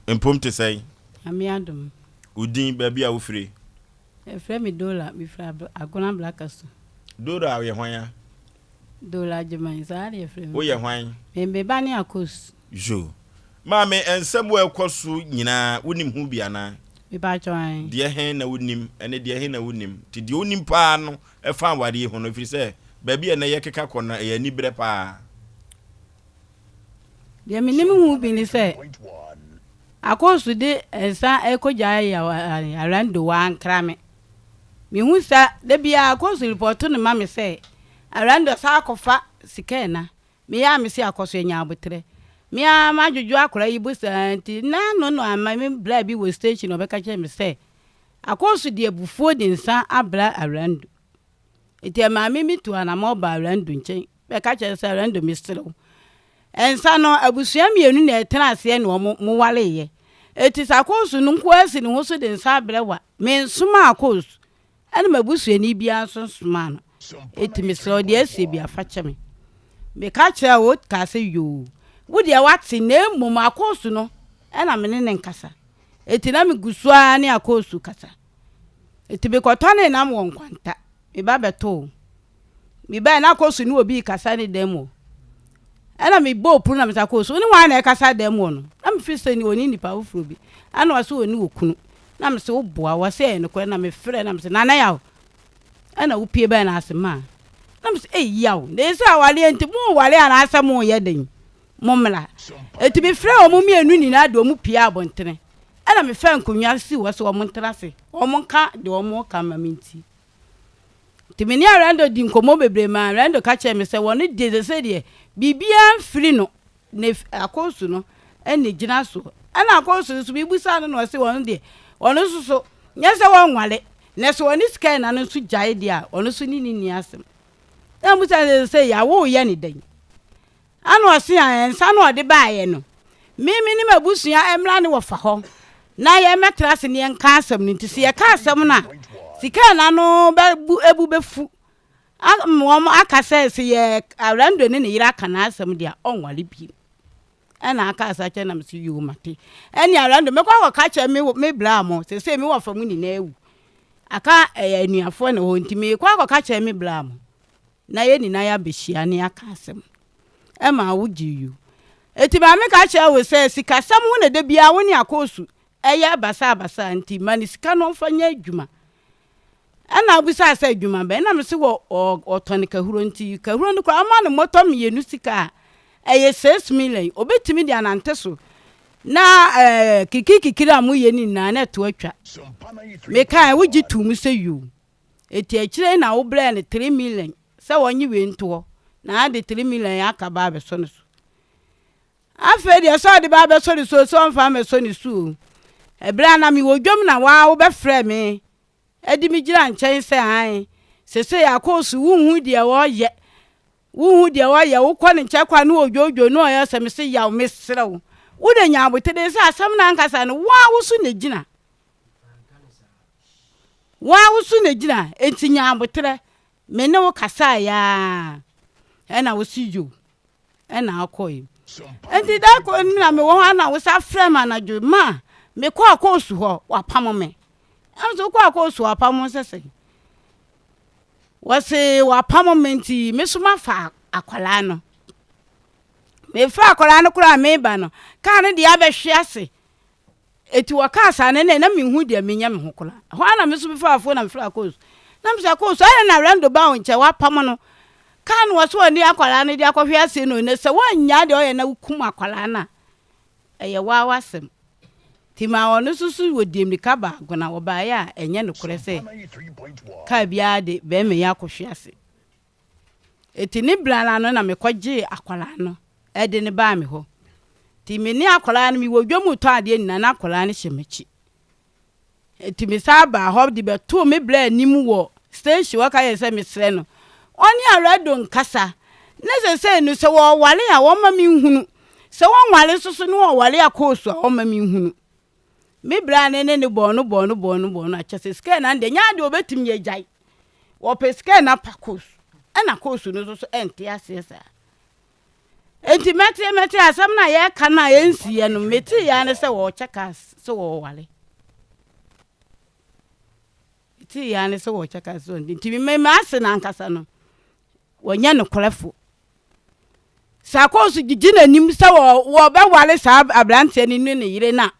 Mpom te sɛn? Nyame adom. Wo din, baabi a wo firi? Yɛfrɛ me Dora, me firi Agona Blakasu. Dora wo yɛ hwan a? Dora Agyeman, saa na yɛfrɛ me. Wo yɛ hwan? Me me ba ne Akos. Yo. Maame, nsɛm a ɛkɔ so nyinaa, wo nim ho bi anaa? Me pa kyɛw ae. Deɛ he na wo nim, ɛne deɛ he na wo nim? Nti deɛ wo nim paa no ɛfa awareɛ yi ho no, ɛfiri sɛ baabi a ɛnnɛ yɛkeka kɔ no, ɛyɛ aniberɛ paa. Deɛ menim ho bi ne sɛ, Akoosu de nsa rekɔgyae Arando, wankra me. Mehu sa, da biara Akoosu repɔto no ma me sɛ, Arando san akɔfa sika ɛna. Meyɛ a mese Akɔso anya aboterɛ. Me ara madwodwo akwadaa yi bo saa nti, n'ano no ama me bra bi wɔ station ɔbɛka kyerɛ me sɛ, Akɔɔso de abufuo de nsa abra Arando. Enti ɛmaa me metuu anamɔn baa Arando nkyɛn bɛka kyerɛɛ no sɛ, Arando, mesrɛ wo, nsa no, abusua mmienu na ɛtena aseɛ na wɔn mowareeɛ. Enti sɛ Akɔɔso no nko ara si ne ho so de nsa abrɛ wo a, mensomaa Akɔɔso, ɛna m'abusuani biara nso nsomaa no. Enti mesrɛ wo, deɛ asie biara, fa kyɛ me. Meka kyerɛɛ wo, kaa sɛ, Yoo, wo deɛ woate, na mmom Akɔɔso no na me ne no nkasa. Enti na megu so ara ne Akoosu kasa. Enti mekɔtɔnee nam wɔ nkwanta. Me ba bɛtoo. Mebae na Akoosu ne obi rekasa ne dan mu hɔ. Ɛna mebɔɔ pono na mese, Akoosu, wo ne hwan na ɛrekasa dan mu hɔ no? Na mefiri sɛ ɔne nipa foforɔ bi. Ɛna ɔse ɔne okunu. Na mese woboa? Ɔse ɛyɛ nokorɛ. Na mefrɛ na mese, Nana Yaw. Ɛna wopie bae na ase maa. Na mese, Ei Yaw, na ɛsɛ awareɛ nti moware anaasɛ moyɛ dɛn? Mommra. Enti mefrɛɛ wɔn mmienu nyinaa de wɔn puee abɔntene, ɛnna mefaa nkonnwa sii hɔ sɛ wɔntena ase, wɔnka deɛ wɔreka mma mentie. Enti me ne Arando dii nkɔmmɔ bebree maa Arando ka kyerɛɛ me sɛ wɔn deɛ seesei deɛ biribiara mfiri no, na akɔnsu no na ɛgyina soɔ. Ɛnna akɔnsu no nso mebisaa no na ɔse wɔn deɛ ɔno nso so nyɛ sɛ wɔnware, na sɛ ɔne sika ɛna no nso gyae deɛ a ɔno nso ne no nni asɛm. Na mebisa no sɛ seesei awoyɛ ne dɛn? Ɛna ɔse a nsa no ɔde baeɛ no, me me ne m'abusua mmra ne wɔfa hɔ na yɛmmɛtra ase ne yɛnka asɛm no. Nti sɛ yɛka asɛm no a, sika a n'ano bɛbu ebu bɛfu ama wɔn aka sɛ sɛ yɛ Arando ne ne yere aka n'asɛm deɛ a, ɔnware bio. Ɛna aka asa kyerɛ na mese yoo mate. Ɛne Arando mɛkɔ akɔka kyerɛ me me bra mo sɛsɛ me wɔfa mu nyinaa awu. Aka ɛyɛ anuafoɔ na hɔ nti mekɔ akɔka kyerɛ me bra mo. na yɛn nyinaa yɛabɛhyia na yɛaka asɛm. Ɛma wo gye you. Enti maame ka kyerɛɛ wo sɛ sikasɛm ho na da biara wo ne Akoosu yɛ basabasa nti ma no sika na ɔmfa nyɛ adwuma. Ɛna wobisaa sɛ adwuma bɛn? Ɛna mese wɔ ɔtɔn kahuro nti kahuro no koraa woma no mmɔtɔ mmienu sika a ɛyɛ 6 million obɛtumi de anante so na ɛɛ kikirikikiri a moyɛ no nyinaa na ɛto atwa. Mekae wogye too mu sɛ yoo. Enti akyire yi na wobrɛɛ no 3 million sɛ ɔnye wei nto hɔ na ade 3 million yi aka ba abɛsɔ ne so. Afei deɛ sɛ ɔde ba abɛsɔ ne so o, sɛ ɔmfa mmɛsɔ ne so o, ɛberɛ a na mewɔ dwam na waa wobɛfrɛɛ me de me gyina nkyɛn sɛ ae, sesei akɔɔsu wonhu deɛ ɔreyɛ, wonhu deɛ ɔreyɛ, wokɔ ne nkyɛn kɔ a ne ɔdwoodwoo ne ɔyɛ sɛ mese yaw mesrɛ wo, wo de nya abotire sɛ asɛm no ankasa no wo ara wo so na ɛgyina. Wo ara wo so na egyina, enti nya aboterɛ. Me ne wo kasaeɛ ara, ɛna wo se yo, ɛna wokɔe. Enti da koro no na mewɔ hɔ a na wo sa frɛ me anadwo, ma mekɔ akɔɔsu hɔ, wapamo me. Ɛna sɛ wokɔ akɔɔsu hɔ, wapamo sɛ sɛn? Wɔse wapamo me nti me so mafa akwadaa no. Mefa akwadaa no koraa meba no, kaa no deɛ abɛhwe ase. Enti wɔkaa saa no, ɛnna na minhu deɛ menyɛ me ho koraa. Ɛhɔ ara na me nso mefaa fon na mefrɛɛ Akos. Na mese, Akos, adɛn na Rando baa wo nkyɛn? Woapam no? Kaa no wɔ sɛ ɔne akwadaa no de akɔhwe aseɛ no, na sɛ woannyaa deɛ ɔyɛ na wokum akwadaa no a, ɛyɛ wo ara w'asɛm. Nti maa ɔno nso so wɔdii mmirika baa Agona. Wɔbaeɛ a, ɛnyɛ nokorɛ sɛ kaa biara de barima yi akɔhwe ase. Enti ne bra no ano na mekɔgyee akwadaa no de no baa me hɔ. Nti me ne akwadaa no mewɔ dwam retɔ adeɛ nyinaa na akwadaa no hyɛ m'akyi. Nti mesan baa hɔ de bɛtoo me bra anim wɔ station hɔ ka yɛ sɛ mesrɛ no ɔne Arado nkasa na sɛsɛi no sɛ wɔware a wɔmma menhunu, sɛ wɔnware nso so ne wɔware akɔɔsu a wɔmma menhunu. Me bra no ne ne bɔɔ no bɔɔ no bɔɔ no bɔɔ no a kyɛ sɛ sika na deɛ nyɛ adeɛ ɔbɛtumi agyae. Wɔpɛ sika na pa course ɛna course no nso so ɛnte aseɛ saa. Enti mɛte mɛte asɛm no a yɛreka no a ɛnsiiɛ no mete yɛ ne sɛ wɔrekyɛ cars sɛ wɔreware. Mete yɛ ne sɛ wɔrekyɛ cars sɛ wɔde nti me m'ase no ankasa no wɔnyɛ nokorɛfo. Sarkozy gyigye n'anim sɛ wɔbɛware saa aberanteɛ no ne ne yere no a,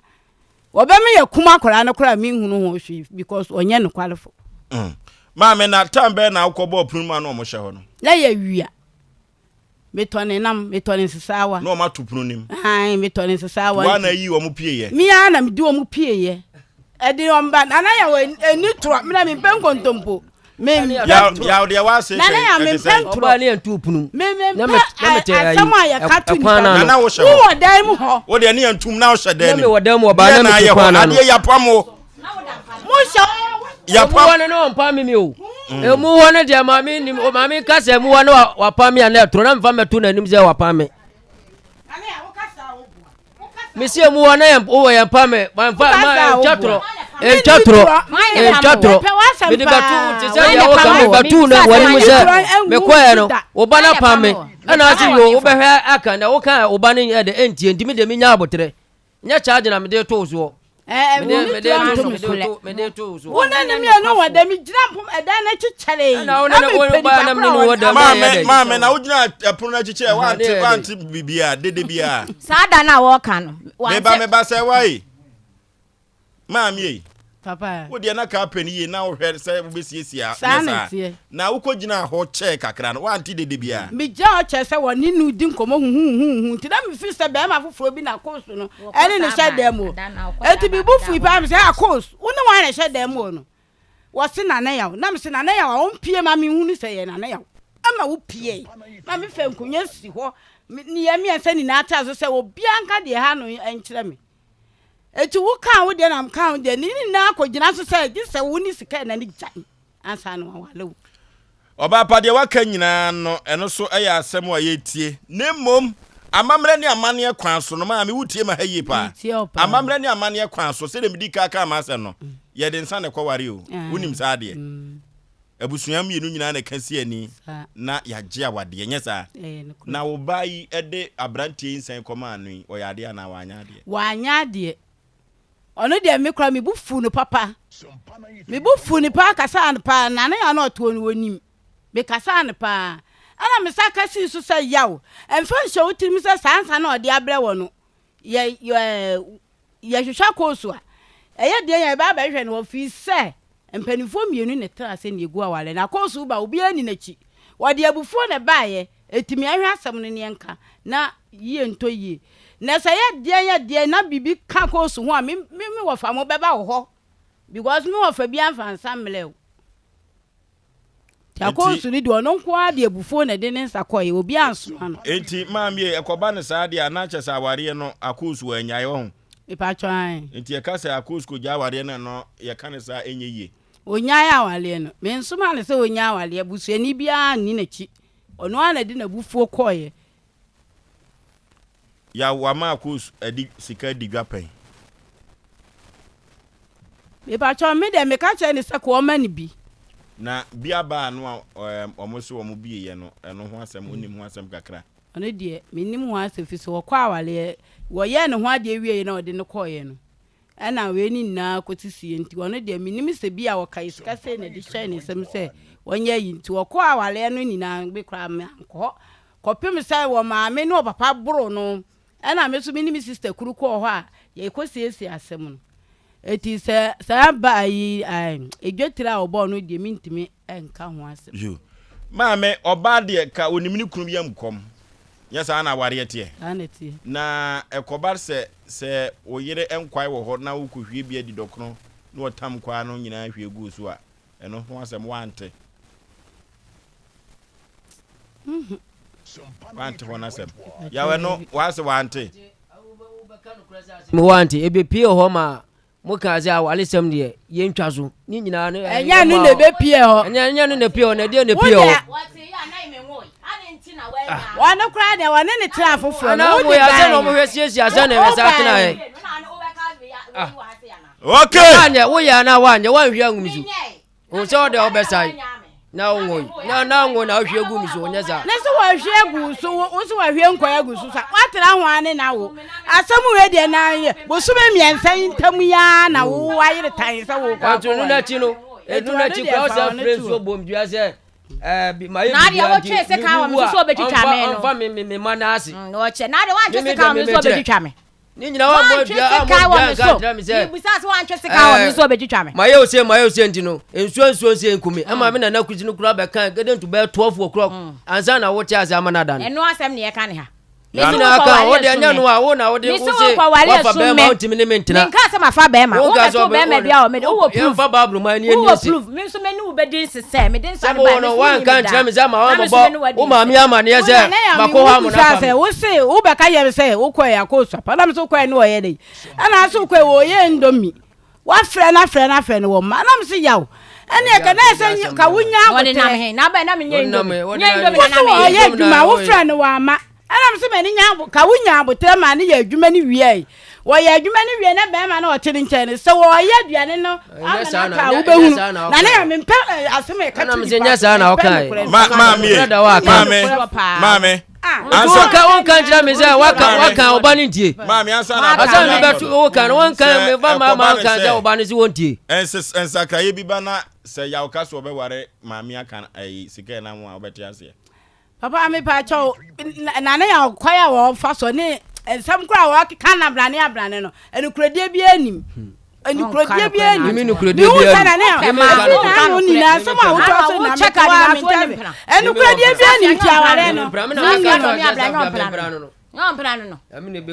wɔbɛma yɛakum akwadaa no koraa menhunu ho hwee because ɔnyɛ nokwarefo. Mm. Maame na tam bɛn na wokɔbɔɔ pono mu a na wɔhyɛ hɔ no? Na yɛ wia. Metɔ ne nam, metɔ ne nsesaawa. Na wɔn ato pono nim. Ae, metɔ ne nsesaawa. Wa na ayi wɔn pieeɛ? Me ara na mede wɔn pieeɛ. Ɛde wɔn ba, nana yɛ wɔ ani torɔ, mena mempɛ nkontompo. Yaw deɛ w'ase Nana ya hwɛ mempɛ ɛte sɛn? ntorɔ. Ɔbaa ne yɛn tu pono mu. Mempɛ Na me na me te ayi asɛm a yɛka to ɛkwan nipa. n'ano. Nana wohyɛ hɔ. Wowɔ dan mu hɔ. Wo deɛ ne yɛn tum na wohyɛ dan Na nim. me wɔ dan mu ɔbaa Deɛ na na me te ayɛ hɔ kwan n'ano. adeɛ yapam wo. Mohyɛ hɔ. Emu hɔ no ne ɔmpa me mi o. Emu hɔ no deɛ maame nim o maame ka sɛ emu hɔ no wapa me a na ɛtoro na mfa mɛto n'anim sɛ wapa me. Mesi emu hɔ na yɛn wɔ yɛn pa me ma nfa ma ntwa torɔ ntwa torɔ ntwa torɔ mede bɛto te sɛ deɛ woka me bɛto na w'anim sɛ mekɔɛ no wo ba no pa me ɛna ase yo wobɛhwɛ aka na woka wo ba no yɛ de ɛntie nti me deɛ menya aboterɛ Nyɛ charge na mede to wo soɔ. Ɛɛ Mede mede to so mede to mede to wo so. Wo ne ne mmienu wɔ dɛm gyina mpom ɛdan n'akyi kyɛree. Ɛna wo ne ne wo ba na mene ne wɔ dɛm na ɛyɛ dɛ. Maame na wogyina ɛpono n'akyi kyerɛ wante wante biribiara dede biara. Saa da no a wɔreka no. Meba meba sɛ wae. Maame ei. Papa. Wo deɛ na kaa pɛ no yie na wohwɛ sɛ wobɛsiesie a Saa nyɛ na saa. ɛteɛ. Na wokɔgyinaa hɔ kyɛɛ kakra no woante dede biara? Megyina hɔ kyɛɛ sɛ wɔne no redi nkɔmmɔ huhuhuhu nti na mefiri sɛ barima foforɔ bi na Akos no ɛne no hyɛ dan mu. Enti me bo fui paa mesɛ Akos wo ne wan na ɛhyɛ dan mu hɔ no? Wɔse Nana Yaw. Na mese Nana Yaw a ɔmpue ma menhunu sɛ ɛyɛ Nana Yaw. Ɛma wopuee ma mefaa nkonnwa si hɔ ne yɛn mmiɛnsa nyinaa tena so sɛ obiara nka deɛ ɛha no nkyerɛ me. Enti wo kaa wo deɛ na mekaa wo deɛ ne nyinaa kɔgyina so sɛ gye sɛ wo ne sika na ne gyae ansa na wawale wo. Ɔbaa pa, deɛ woaka nyinaa no, ɛno nso yɛ asɛm a yɛretie. Na mmom, amammerɛ ne amanneɛ kwan so no, maame, wotie ma ha yie paa. Metie wo paa. Amammerɛ ne amanneɛ kwan so, sɛdeɛ medii kan kaa m'asɛm no, yɛde nsa na ɛkɔware o. Wonim saa adeɛ? Abusua mmienu nyinaa na ɛka si ani na yɛagye awadeɛ, nyɛ saa? Na wo ba yi de aberanteɛ yi nsa yi kɔmaa no yi, ɔyɛ adeɛ anaa wanyɛ adeɛ? Wanyɛ adeɛ. Ɔno deɛ me koraa me bo fuu no papa. Me bo fuu no paa kasaa no paa, na ne ano ɔtoɔ no ɔnim. Me kasaa no paa. Ɛna me sa ka sii so sɛ, Yaw, mfa nhyɛ wo tirim sɛ saa nsa no a ɔde abrɛ wɔ no, yɛ, yɛ, Yɛhwehwɛ akoosu a, ɛyɛ deɛn a yɛbɛ abɛhwehwɛ no hɔ firi sɛ mpaninfoɔ mmienu na ɛtena ase na ɛgu awareɛ no. Akoosu ba obiara nni n'akyi. Wɔde abufuo na ɛbaeɛ, ɛti me yɛnhwɛ asɛm no na yɛnka na yie ntɔ yie. Na sɛ ɛyɛ deɛn yɛ deɛn na biribi ka akoosu ho a me me wɔfa mo bɛba wo hɔ because me wɔfa biara mfa nsa mmrɛ wo. Nti akɔnsu no deɛ ɔno nko ara de abufuo na ɛde ne nsa kɔeɛ, obiara ansoma no. Enti maame ɛkɔba no saa deɛ a na kyerɛ sɛ awareɛ no akɔnsu wannyae wahu. Mepakyɛw ae. Enti yɛka sɛ akɔnsu kɔgyae awareɛ no ɛno yɛka no saa ɛnyɛ yie. Ɔnyae awareɛ no. Mensomaa no sɛ ɔnyae awareɛ, busuani biara nni n'akyi. Ɔno ara na ɛde n'abufuo kɔeɛ. Yaw wama akos adi sika adi dwa pɛn. Mepakyɛw me deɛ meka kyerɛ no sɛ kɔ ɔma no bi. Na bi aba ano a wɔn se wɔn bie yɛ no ɛno ho asɛm wonim ho asɛm kakra. Ɔno deɛ mennim ho asɛm firi sɛ wɔkɔ awareɛ wɔyɛɛ ne ho adeɛ wieɛ na ɔde no kɔeɛ no ɛna wei ne nyinaa kɔsisiiɛ nti ɔno deɛ mennim sɛ bi a wɔkae sika sei na ɛde hyɛɛ ne nsam sɛ wɔnyɛ ayi nti wɔkɔɔ awareɛ no nyinaa me koraa mankɔ hɔ Kɔpem sɛ wɔ maame ne wɔ papa boro no ɛna me nso me ne me sister kuru kɔɔ hɔ a yɛkɔ siesie asɛm no. Eti sɛ saa ba ayi edwatire a ɔbɔɔ no deɛ mentumi nka ho asɛm. Yo. Maame, ɔbaa deɛ ka onim ne kunu yam kɔm. Nyɛ saa na awareɛ teɛ? Saa na ɛteɛ. Na ɛkɔba sɛ sɛ wo yere nkwae wɔ hɔ na wokɔhwie bi adi dɔkono na ɔtam kwaa no nyinaa hwie gu wo so a, ɛno ho asɛm woante? Wante hɔ n'asɛm. Yaw ɛno w'ase wante. Wante ebepie hɔ ma mo kaa sɛ awaresɛm deɛ yɛntwa so ne nyinaa no. Ɛnyɛ no na ebepie hɔ. Ɛnyɛ ɛnyɛ no na epie hɔ na ɛdeɛ na epie hɔ. Wɔn koraa deɛ wɔne ne tena foforɔ no. Ɛna wɔn yɛ asɛ na wɔn hwɛ siesie asɛ na ɛsɛ atena yɛ. Okay. Wanyɛ woyɛ anaa wanyɛ wanhwɛ angum so. Ohun sɛ ɔde ɔbɛsae na ɔnwoe na na ngo na ɔhwie gu mi so ɔnyɛ saa. Ne so wɔhwie agu so wo so wɔhwie nkɔe agu so sa woatena ho ane na wo asɛm wei deɛ na yɛ bosome mmiɛnsa yi ntam yi ara na wo ayere tan sɛ wo kɔ akɔ ɛno n'akyi no ɛno n'akyi kora ɔsɛ frɛ nsuo bom dua sɛ ɛɛ ma yɛ na adeɛ wotwe sika wɔ me so sɛ ɔbɛtwitwa me no ɔmfa me me me ma n'ase ɔkyɛ na adeɛ wantwe sika wɔ me so ɔbɛtwitwa me Ne nyinaa wammɔ dua ammɔ dua nka nkyerɛ me sɛ. Mebisa sɛ wantwe sika wɔ me so ɔbɛtwitwa me. Mayɛ ose mayɛ ose nti no nsuo nsuo nse nku me ɛma me nana kusi no koraa bɛka getting to bɛyɛ 12 o'clock ansa na wote ase ama no ada no. Ɛno asɛm ne yɛka ne ha. Ne nyinaa ka wo deɛ nyɛ no a wo na wode wo se wafa bɛrima wontumi ne me ntena. Menka sɛ mafa bɛrima. Wo bɛto bɛrima bi a wɔ me de wowɔ proof. Yɛmfa Bible ma ani ani ase. Wowɔ proof. Me nso me ne wo bɛdi nse sɛ mede nsa no ba me so wanka nkyerɛ me sɛ ma wamɔbɔ wo maame amaneɛ sɛ makɔ hɔ amona fa me. Wo se wobɛka yɛm sɛ wokɔɛ akɔ osuapa na me so wokɔɛ ne ɔyɛ dɛ ɛna ase wokɔɛ wɔyɛ ndomi. Wafrɛ no afrɛ no afrɛ no wɔ mma na mese yaw ɛne ɛka na ɛsɛ ka wonya abotrɛ woso wɔyɛ adwuma wofrɛ no wama ɛna mese m'ani nya ka wonya abotrɛ ma ne yɛ adwuma no wiei wɔyɛ adwuma no wie na bɛrima no ɔte ne nkyɛn no sɛ wɔyɛ aduane no ama no aka a wobɛhunu na ne yɛ mempɛ asɛm a ɛka to nipa so mempɛ nokorɛ maame maame maame Ansa woka wonka nkyerɛ me sɛ waka waka ɔba no ntie. Maame ansa na ansa na bɛto woka no wonka me fa ma ma nka sɛ ɔba no sɛ wontie. Nsakraeɛ bi ba na sɛ yaw ka so ɔbɛware maame aka ayi sika ɛnam a wobɛte aseɛ. Papa me pa kyɛw na ne yaw kwan a wɔfa so ne nsɛm koraa a wɔkeka na abrane abrane no ɛnokoredie biara nim. Nukurodie biara nni. Mimi nukurodie biara nni. Mimi nka nokorɛ. Ɛfi n'ano nyinaa nsɛm a wotɔ so na mete hɔ a mente ase. Ɛnukurodie biara nni nti awareɛ no. Nyɛ no no.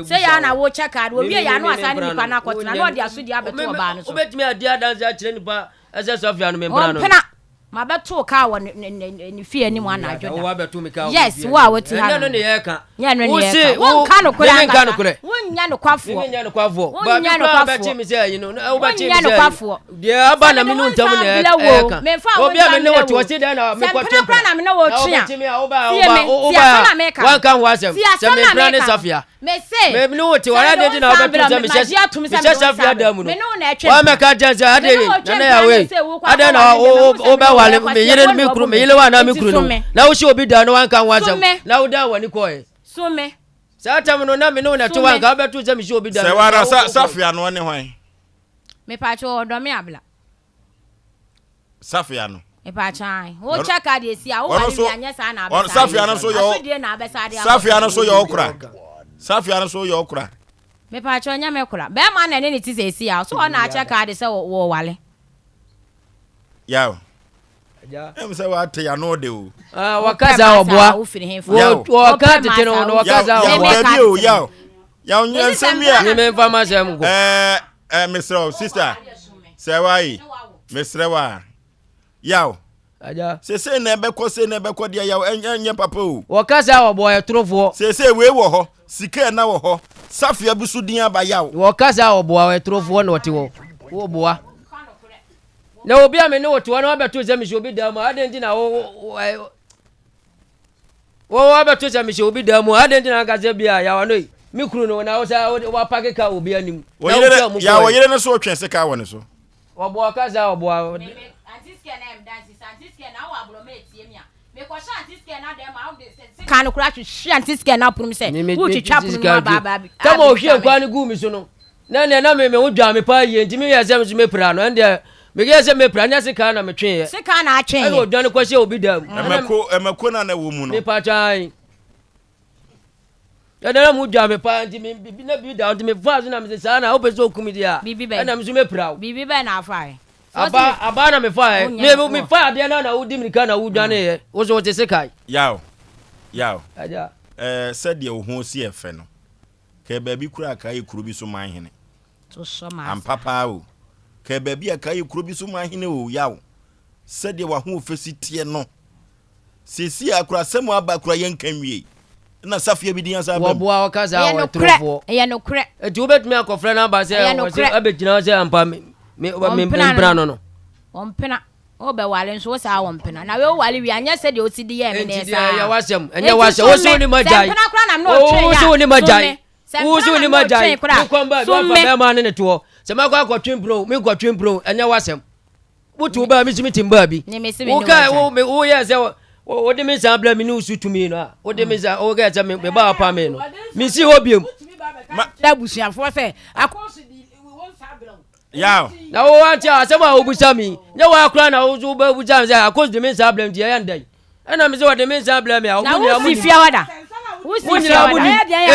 Sɛ yɛ na wokyɛ kaade owie yɛ ano asa ne nipa no akɔtena na ɔde asodi abɛto ɔbaa no so. Wobɛtumi adi adanse akyerɛ nipa ɛsɛ sɔfia no mempena no. Ɔmpena. Mabɛto kaa wɔ ne fie anim anadwo da. Yes, wo a wote ha no. Ɛnyɛ no ne yɛka. Nyɛ no ne yɛka. Wonka nokorɛ ankasa. Wonyɛ nokwafoɔ. Menyɛ nokwafoɔ. Wonyɛ nokwafoɔ. Wobɛkye me sɛ ayi no. Wobɛkye me sɛ nokwafoɔ. Deɛ aba na me no ntam na ɛka. Obi a me ne wɔte wɔte dɛn na mekɔtwe mpena. Na me ne wɔtwe a. Wobɛkye me a woba woba wanka ho asɛm. Sɛ mempena ne Safia. Mese. Me ne wo te wara de nti na wobɛto sɛ mehyɛ mehyɛ Safia dan mu no. Wɔamɛka kyɛn sɛ ade nana yɛ wei. Adɛn na wobɛwale me yere me kunu me yere wa anaa me kunu no na wohyɛ obi dan no wanka ho asɛm na wodan w'ani kɔɛ. Some. Saa tam no na me ne wo na te wanka wobɛto sɛ mehyɛ obi dan. Sɛ wara Safia no ɔne hwan? Mepatwo ɔdɔ me abla. Safia no. Mepatwo wo check card esi a wo wale wi anyɛ saa na abɛsa. Safia no so yɛ asodie na abɛsa de akɔ. Safia no so yɛ ɔkora. Safia no so yɛ ɔkora. Mepatwo nyɛ me kora. Bɛrima na ɛne ne ti sɛ esi a so ɔna akyɛ card sɛ wɔ wale. Yaw. Ɛm sɛ wate ano de o. Ah, wɔka saa ɔboa. Wɔka tete no na wɔka saa ɔboa. Dabi o, yaw. Yaw nyɛ nsɛm bi a. Nyɛ mfa ma sɛm nko. Ɛɛ ɛɛ mesrɛ wo sister. Sɛ wayi mesrɛ wa. Yaw. Aja. Sese na ɛbɛkɔ se na ɛbɛkɔ deɛ yaw ɛnyɛ ɛnyɛ papa o. Wɔka saa ɔboa yɛ torofoɔ. Sese wei wɔ hɔ sika ɛna wɔ hɔ safia bi so din aba yaw. Wɔka saa ɔboa yɛ torofoɔ na ɔte hɔ. Wɔboa. Na obi a me ne wo te hɔ na wabɛto sɛ mehyɛ obi dan mu a, adɛn nti na wo wo wabɛto sɛ mehyɛ obi dan mu a, adɛn nti na anka sɛ bi a yawa no yi me kunu no na wo sɛ wapake ka obi anim na wotwa mu kɔɛ. Yɛ no so ɔtwe sika wɔ ne so. Wɔboa ka sɛ ɔboa. Kan no koraa hwehwe ante sika no apono mu sɛ wotwitwa apono mu aba aba abi. Tɛm a ohwie nkwa no guu me so no, na ɛnna na me me ho dwaa me paa yie nti meyɛɛ sɛ nso mepira no ɛndeɛ meyɛɛ sɛ mepira nyɛ sekan na metweeɛ. Sekan na atweeɛ. Ɛna odwane kɔhyɛ obi dan mu. Ɛmɛko ɛmɛko na na ɛwɔ mu no. Mepa kyan. Ɛnna na mu dwaa me paa nti me bibi na bibi da nti mefaa so na mese saa na wopɛ sɛ okum me deɛ a ɛnna me nso mepira wo. Biribi bɛn na afaeɛ? Aba aba na mefa ɛ. Me me fa adeɛ na na wodi mirika na wodwane yɛ. Wo so wote sekan. Yaw yaw. Agya. Ɛɛ sɛdeɛ wo ho si yɛ fɛ no, kɛɛ baabi koraa a kaa yɛ kuro bi so man hene. Ampa paa o. Kɛɛ baabi a kaa yɛ kuro bi so man hene o, yaw. Sɛdeɛ w'ahoɔfɛ si teɛ no. Seesei a koraa asɛm aba koraa yɛnka nwiei. Ɛna safea bi din asan aba mu. Wɔboa ɔka saa Ɛyɛ wɔ nokorɛ, torofoɔ. ɛyɛ nokorɛ. Eti wobɛtumi akɔfrɛ no aba sɛ Ɛyɛ ɔse nokorɛ. abɛgyina hɔ sɛ ampa me me me Ɔmpena no. mpena no no. Ɔmpena. Wobɛware nso wo saa wɔmpena. Na wei woware wie a, nyɛ sɛdeɛ wosi de yɛɛ me Enti no deɛ saa. ɛyɛ w'asɛm, ɛnyɛ Enti w'asɛm. som Wo se me. wo ne Sɛ m'agyae. mpena koraa na me ne Wo ɔtwee wo yɛ se a, wo ne som m'agyae. me. Sɛ Wo mpena se wo na ne me ne m'agyae. ɔtwee koraa, Mekɔ mbaa bi som wafa me. bɛrima ne ne toɔ. Sɛ makɔ akɔtwe mpena o, menkɔtwe mpena o, ɛnyɛ w'asɛm. Wotu wo baa mi si mi ti mbaa bi. Wo ka wo me wo yɛ sɛ wo de me nsa abira mi ne wo su tumi no a wo de me nsa wo kɛ sɛ me me ba apa mi no me si hɔ biem. Ma abusuafoɔ sɛ akɔso di wo nsa abira wo. Yaw. Na wo ante asɛm a wobusa mi nyɛ wo akora na wo so wobɛbusa mi sɛ akɔso de me nsa abira mi nti ɛyɛ ndɛn ɛna me sɛ wɔde me nsa abira mi a Na wo nyinaa wosi mo nim fie hɔ da. Wosi mo fie nyinaa hɔ mo da. nim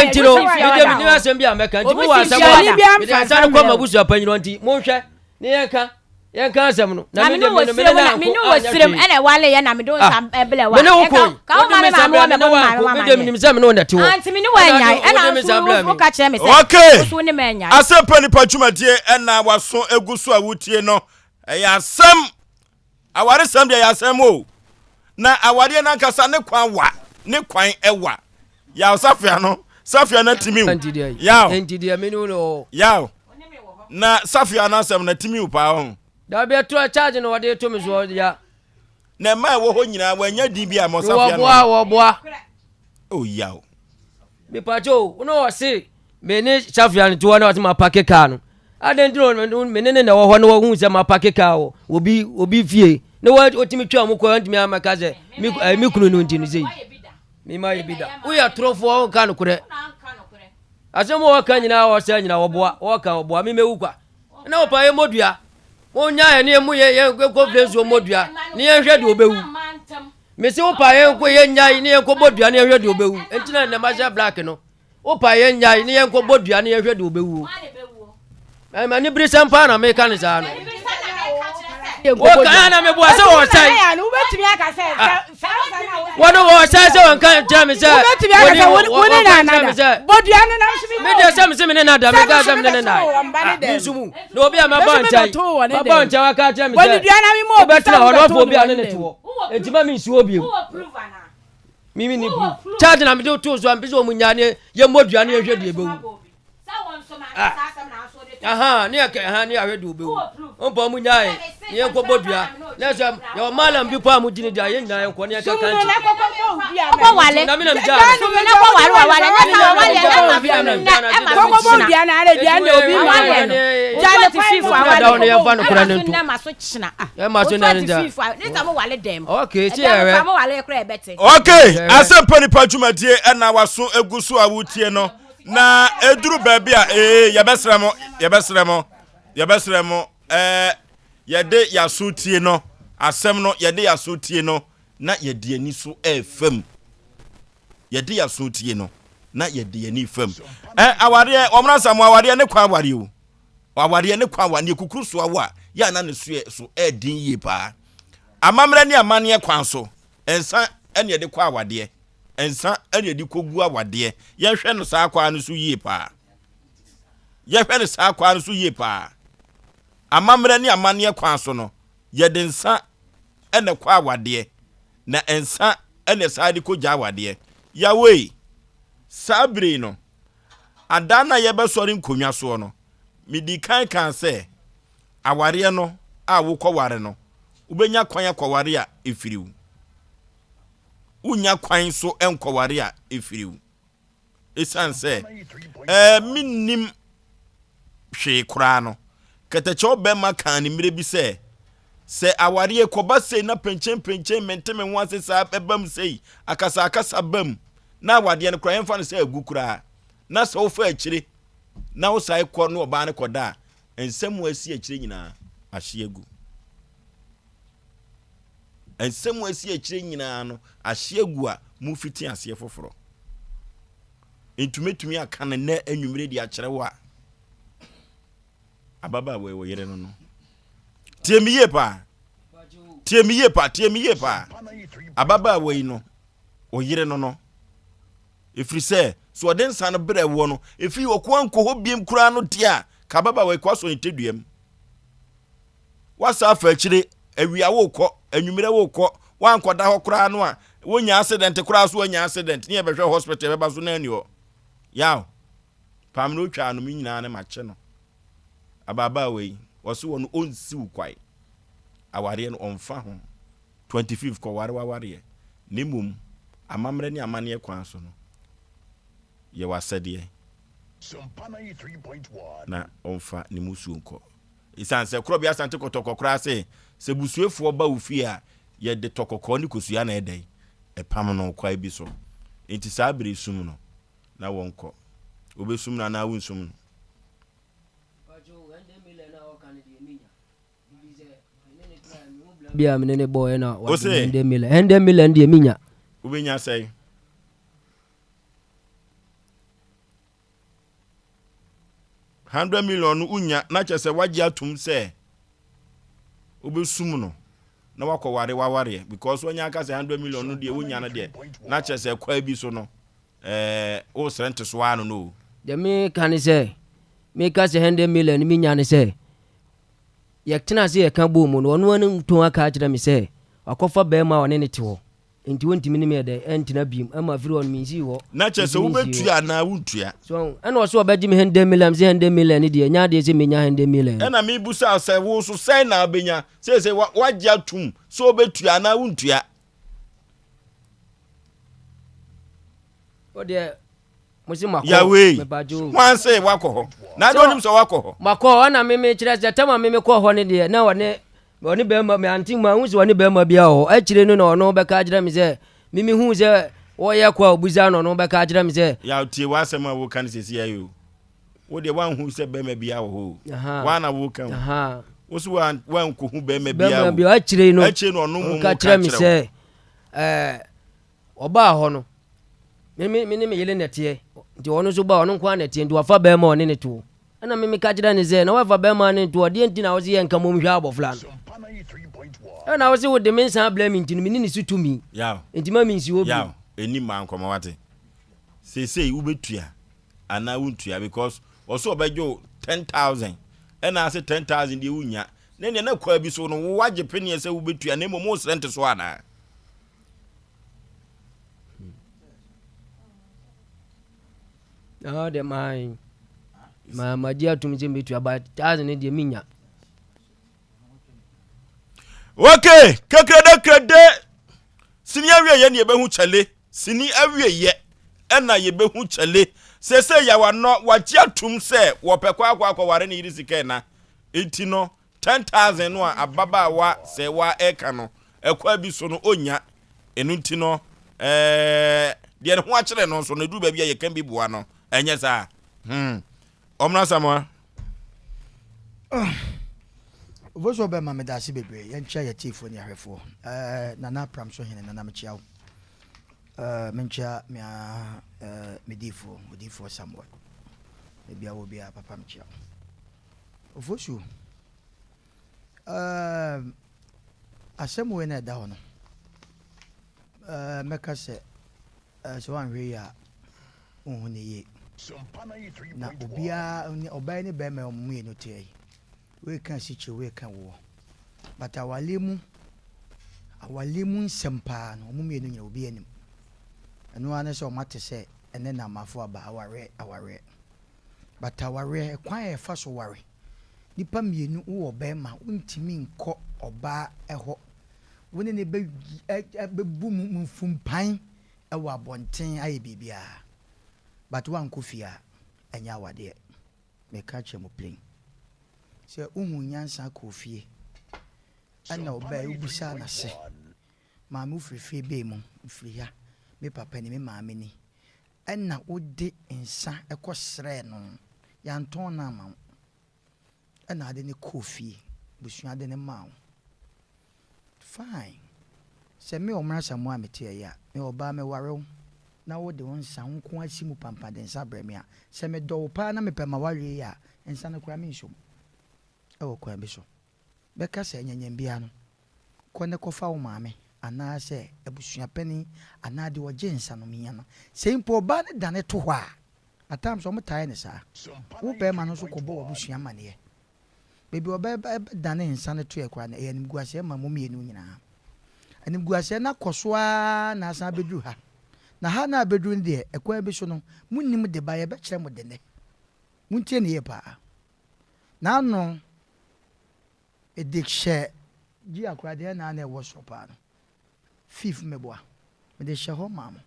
enti no Wosi fie mede hɔ da. mede asɛm bi a mɛka nti Wosi mowɔ asɛm fie hɔ a da. mede nsa no kɔ m'abusua panyin hɔ nti monhwɛ ne yɛnka yɛnka asɛm no na me ne wɔ sirem na me ne wɔ sirem ɛna ɛwale yɛ na me de nsa ɛblɛ wa me ne wo koe ka wo ma me maame wɔ mɛbɔ me maame wa me de menim sɛ me ne wo na te hɔ anti me ne wɔ anyae ɛna nso wo ka kyerɛ me sɛ okay wo so ne ma anyae asɛmpa nipa dwumadie ɛna waso egu so a wotie no ɛyɛ asɛm awaresɛm deɛ ɛyɛ asɛm o na awareɛ no ankasa ne kwan wa ne kwan ɛwa yaw safia no safia no atimi o yaw nti deɛ me ne wo ne yaw. Na Safia no asɛm no atimi wo paa ho. Dabi ɛto charge na wɔde to me so ya. Na mmaa ɛwɔ hɔ nyinaa wɔanya din bi a mɔ Safia no. Wɔboa wɔboa. Oh yaw. Mepatwo wo na ɔse me ne Safia no te hɔ na ɔse mapake kaa no. Adɛn nti na me ne ne na ɛwɔ hɔ na wɔhu sɛ mapake kaa wɔ obi obi fie na wɔtumi twa wɔn kɔ ntumi amɛka sɛ me eh, me kunu no nti no sei. Me ma yɛ bi da. Woyɛ torofoɔ wonka nokorɛ. Asɛm a wɔka nyinaa wɔsɛ nyinaa wɔboa wɔka wɔboa me mɛwu kwa. Na wɔpa yɛ mmɔdua. Wɔnya yɛ ne yɛ mu yɛ yɛ kɔ fie nsuo mmɔdua ne yɛnhwɛ deɛ ɔbɛwu. Mese wo pa yɛn kɔ yɛn nyae ne yɛn kɔ bɔ dua ne yɛn hwɛ deɛ ɔbɛwu. Nti na nnɛ mahyɛ black no. Wo pa yɛn nyae ne yɛn kɔ bɔ dua ne yɛn hwɛ deɛ ɔbɛwuo. Ɛma ne biri sɛm paa na meka ne saa no. Wo kan na meboa sɛ wɔ sɛn. Wɔn wɔ sɛn sɛ wɔn kan kyerɛ me sɛ. Wobɛtumi aka sɛ wo ne na anada. Bɔ dua no nam so mi. Me deɛ sɛ me se me ne na da me ka sɛ me ne ne na. Me nso mu. Na obi a maba nkyɛn maba nkyɛn waka akyerɛ me sɛ wobɛtena hɔ na wafa obi a ne ne te hɔ enti ma mensi hɔ bio mimi ni proof charge na mede too so a mpɛ sɛ ɔmu nya ne yɛmmɔ dua ne yɛhwɛ deɛ ɛbɛwu ah. aha ne yɛkɛ aha ne yɛahwɛ deɛ ɔbɛwu ɔmpa ɔmu nyae ne yɛnkɔbɔ dua na sɛ yɛwɔ malam bi paa mu gyini deɛ yɛn nyinaa yɛnkɔ ne yɛkɛka nti kɔkɔ na menam gyaa no kɔkɔ wale wale ne sa wale ne ma so na kɔkɔ bɔ dua na ale dua na obi ma yɛ no gya ne kwan fo awale da ne yɛmfa no kora ne nto na ma so kyena ɛma so na ne gya ne sa mo wale dɛm okay ti yɛhwɛ mo wale kora ɛbɛte okay asɛmpa nipa dwumadie ɛna waso egu so a wotie no na eduru baabi a ee yɛbɛsrɛ mo yɛbɛsrɛ mo yɛbɛsrɛ mo ɛɛ yɛde yaso tie no asɛm no yɛde yaso tie no na yɛde ani so ɛɛfam yɛde yaso tie no na yɛde ani fam ɛ awareɛ wɔn nasa mo awareɛ ne kwan awareɛ o awareɛ ne kwan awareɛ kukuru so awo a yɛ ana ne so yɛ so ɛɛdin yie paa amammerɛ ne amanneɛ kwan so nsa ɛne yɛde kɔ awadeɛ nsa ɛne yɛde kɔgu awadeɛ yɛhwɛ no saa kwan no so yie paa yɛhwɛ no saa kwan no so yie paa amammerɛ ne amanneɛ kwan so no yɛde nsa na ɛkɔ awadeɛ, na nsa na ɛsan de kɔgya awadeɛ. Yawei, saa bere yi no, ada no a yɛbɛsɔre nkonnwa soɔ no, medii kan kaa sɛ, awareɛ no a wokɔware no, wobɛnya kwan akɔware a ɛfiri wo. Wonnya kwan nso nkɔware a ɛfiri wo. Esiane sɛ ɛɛ minnim hwee koraa no, kɛtɛkyɛw bɛrima kaa ne mmerɛ bi sɛ, Sɛ awareɛ kɔba sei na penkyenpenkyen mente me ho ase saa ɛbam sei, akasakasa bam, na awadeɛ no koraa yɛmfa no sɛ agu koraa, na sɛ wofa akyire na wosae kɔ ne ɔbaa no kɔda a, nsɛm a asi akyire nyinaa ahye agu. Nsɛm a asi akyire nyinaa no ahye agu a mofiti aseɛ foforɔ. Nti mɛtumi aka no nnɛ anwummere de akyerɛ wo a ababaawa yi wo yere no no. Tie me yie paa. Tie me yie paa. Tie me yie paa. Ababaawa yi no, wo yere no no. Ɛfiri sɛ, sɛ ɔde nsa no brɛ woɔ no, ɛfiri ɔko ankɔ hɔ biem koraa no deɛ a, ka ababaawa yi kɔ asɔ ne tɛdua mu. Woasa afa akyire, awia wokɔ, anwummerɛ wokɔ, woankɔda hɔ koraa no a, wonya accident koraa so woanya accident ne yɛbɛhwɛ hospital yɛbɛba so na ani hɔ. Yaw, pam no otwaa no me nyinaa ne makye no. Ababaawa yi, wɔse wɔ no ɔnsi wo kwae. Awareɛ no ɔmfa ho. 25 kɔware w'awareɛ. Na mmom, amammerɛ ne amanneɛ kwan so no, yɛ w'asɛdeɛ na ɔmfa ne musuo nkɔ. Esiane sɛ Korɔbea Asante Kɔtɔkɔ koraa se sɛ busuefoɔ ba wo fie a, yɛde tɔ kɔkɔɔ ne kosua na ɛdɛn? Ɛpam no kwae bi so. Enti saa bere sum no, na wɔnkɔ. Wobɛsum no anaa wonsum no? Bi a mene ne bɔɔ ɛna wagye hɛndɛ mila. Hɛndɛ mila deɛ menya. Wobɛnya sɛn? 100 million no wonya na kyerɛ sɛ wagye atom sɛ wobɛsum no na wakɔware wawareɛ because wanya aka sɛ 100 million no deɛ wonya no deɛ na kyerɛ sɛ kwaa bi so no ɛɛ wosrɛ nteso ara no no o. Deɛ meka ne sɛ meka sɛ 100 million no menya ne sɛ yɛtena ase yɛka bɔɔ mu no ɔno ara ne tɔn aka akyerɛ me sɛ wakɔfa bɛrima a ɔne ne te hɔ. Nti wontumi ne me yɛ dɛn ɛntena biom ɛma firi hɔ no mensii hɔ. Na kyerɛ sɛ Mentumi nsii hɔ. wobɛtua anaa wontua? So wahu? Ɛna ɔse ɔbɛgye me hundred million, mese hundred million no deɛ ɛnyɛ adeɛ sɛ menya hundred million. Ɛna mebusa wo sɛ wo nso sɛn na wobɛnya? Seesei wa, woagye atom sɛ wobɛtua anaa wontua? Wo deɛ mo se makɔ Yahweh, mepagye o. hwan se wakɔ hɔ? Na ade onim sɛ wakɔ hɔ. Makɔ hɔ na me me kyerɛ sɛ tɛm a me me kɔɔ hɔ no deɛ na ɔne ɔne bɛrima me ante mu ahu sɛ ɔne bɛrima bi wɔ hɔ. Akyire no na ɔno bɛka akyerɛ me sɛ me me hu sɛ wɔyɛ kɔ a obusa na ɔno bɛka akyerɛ me sɛ. Yaw tie w'asɛm a woka no sɛsi ayi o. Wo deɛ woanhu sɛ bɛrima bi wɔ hɔ o. Woa na woka o. Wo so woankɔhu bɛrima bi o. Bɛrima bi akyire no. Akyire no ɔno mmom ka kyerɛ me sɛ ɛɛ Ɔbaa hɔ no, me me me ne me yere na ɛteɛ, nti ɔno nso baa ɔno nko ara na ɛteɛ, nti wafa bɛrima a ɔne ne toɔ. Ɛna me meka kyerɛ ne sɛ, na wafa bɛrima a ne toɔ, deɛ nti na wose yɛnka mmom hwɛ abɔfra no? Ɛna wose wode me nsa abrɛ me nti no, mene ne so tumi, Yaw, nti ma mensi hɔ bio. yaw, ɛnni mmaa nkɔmmɔ wate. Seesei wobɛtua anaa wontua because ɔsɛ ɔbɛgye wo 10,000 ɛna ase 10,000 deɛ wonnya. Na nea na kwaa bi so no, wo wagye peneɛ sɛ wobɛtua na mmom wosrɛ nte so anaa? Ah, deɛ maa ma magye atum sɛ mɛtua but thousand no deɛ menya. Okay, kekrede krede. Sini awieyɛ na yɛbɛhu kyɛle. Sini awieyɛ ɛna yɛbɛhu kyɛle. Sese yawa no wagye atum sɛ wɔpɛ kɔ akɔ akɔware ne yere sika ɛna. Enti no 10,000 no a ababaawa sɛɛwaa ɛreka no, ɛkwan bi so no ɔnnya. Ɛno nti no, ɛɛ, deɛ ne ho akyerɛ no nso no, ɛduru baabi a yɛka bi boa no. Ɛnyɛ saa? Hmm. Ɔmmra Samoa. Ofosu ɔbɛma meda ase bebree. Yɛnkyia yɛ tiefoɔ ne ahwɛfoɔ. Eh, Nana Pram so hene, Nana mekyia wo. Eh, menkyia me eh, me diifoɔ, odiifoɔ Samuel. Ebia wɔ biara papa mekyia wo. Ofosu, Ɛɛm, asɛm wei na ɛda hɔ no, ɛɛ, mɛka sɛ, ɛɛ, sɛ woanhwɛ yie a, wonhu no yie. Na obiara, ɔbaa ne barima wɔn mmienu teɛ yi, wei ka asikyire, wei ka woɔ. But awareɛ mu, awareɛ mu nsɛm paa no, wɔn mmienu nyina obiara nim. Ɛno ara ne sɛ wɔate sɛ ɛnɛ na amafo aba awareɛ, awareɛ. But awareɛ, ɛkwan a yɛfa so ware, nipa mienu wowɔ bɛɛma wontumi nkɔ ɔbaa hɔ, wo ne no bɛ bɛbu mu mfumpan wɔ abɔnten ayɛ biribiara but woankɔ fie a, ɛnyɛ awadeɛ. Meka akyerɛ mo plain. Sɛ wohuu nyansa kɔɔ fie ɛna ɔbaa yi wobisaa no ase, maame wofiri fie bɛn mu? Mefiri ha, me papa ni, me maame ni. Ɛnna wode nsã kɔsrɛɛ no, yɛantɔn no amma wo. Ɛnna ade no kɔɔ fie, abusua de no maa wo. Fine. Sɛ me Ɔmena Asamoah a mete ha yi a, meyɛ ɔbaa meware wo, na wode wo nsã, wo nko ara si mu pampa de nsã brɛ me a, sɛ medɔ wo paa na mepɛ m'awareɛ yi a, nsã no koraa mensɔ mu wɔ kwan bi so. bɛka sɛ nyanyam biara no, kɔ na kɔfa wo maame anaasɛ abusua panin anaa deɛ ɔgye nsa no hia no. Sɛ mpo ɔbaa no dane to hɔ a, at times wɔtaa yɛ no saa. Wo barima no nso kɔbɔ w'abusua amaneɛ. Baabi a ɔbaa bɛdane nsa no toɛ koraa no, ɛyɛ animguaseɛ ma mo mmienu nyinaa. Animguaseɛ no akɔ so ara na asan abɛduru ha. Na ha no a abɛduru no deɛ, ɛkwan bi so no, monnim de ba, yɛbɛkyerɛ mo de nnɛ. Montie no yie paa. N'ano de hyɛ gye akora deɛ na na ɛwɔ soro paa no fif meboa mede hyɛ hɔ maa mo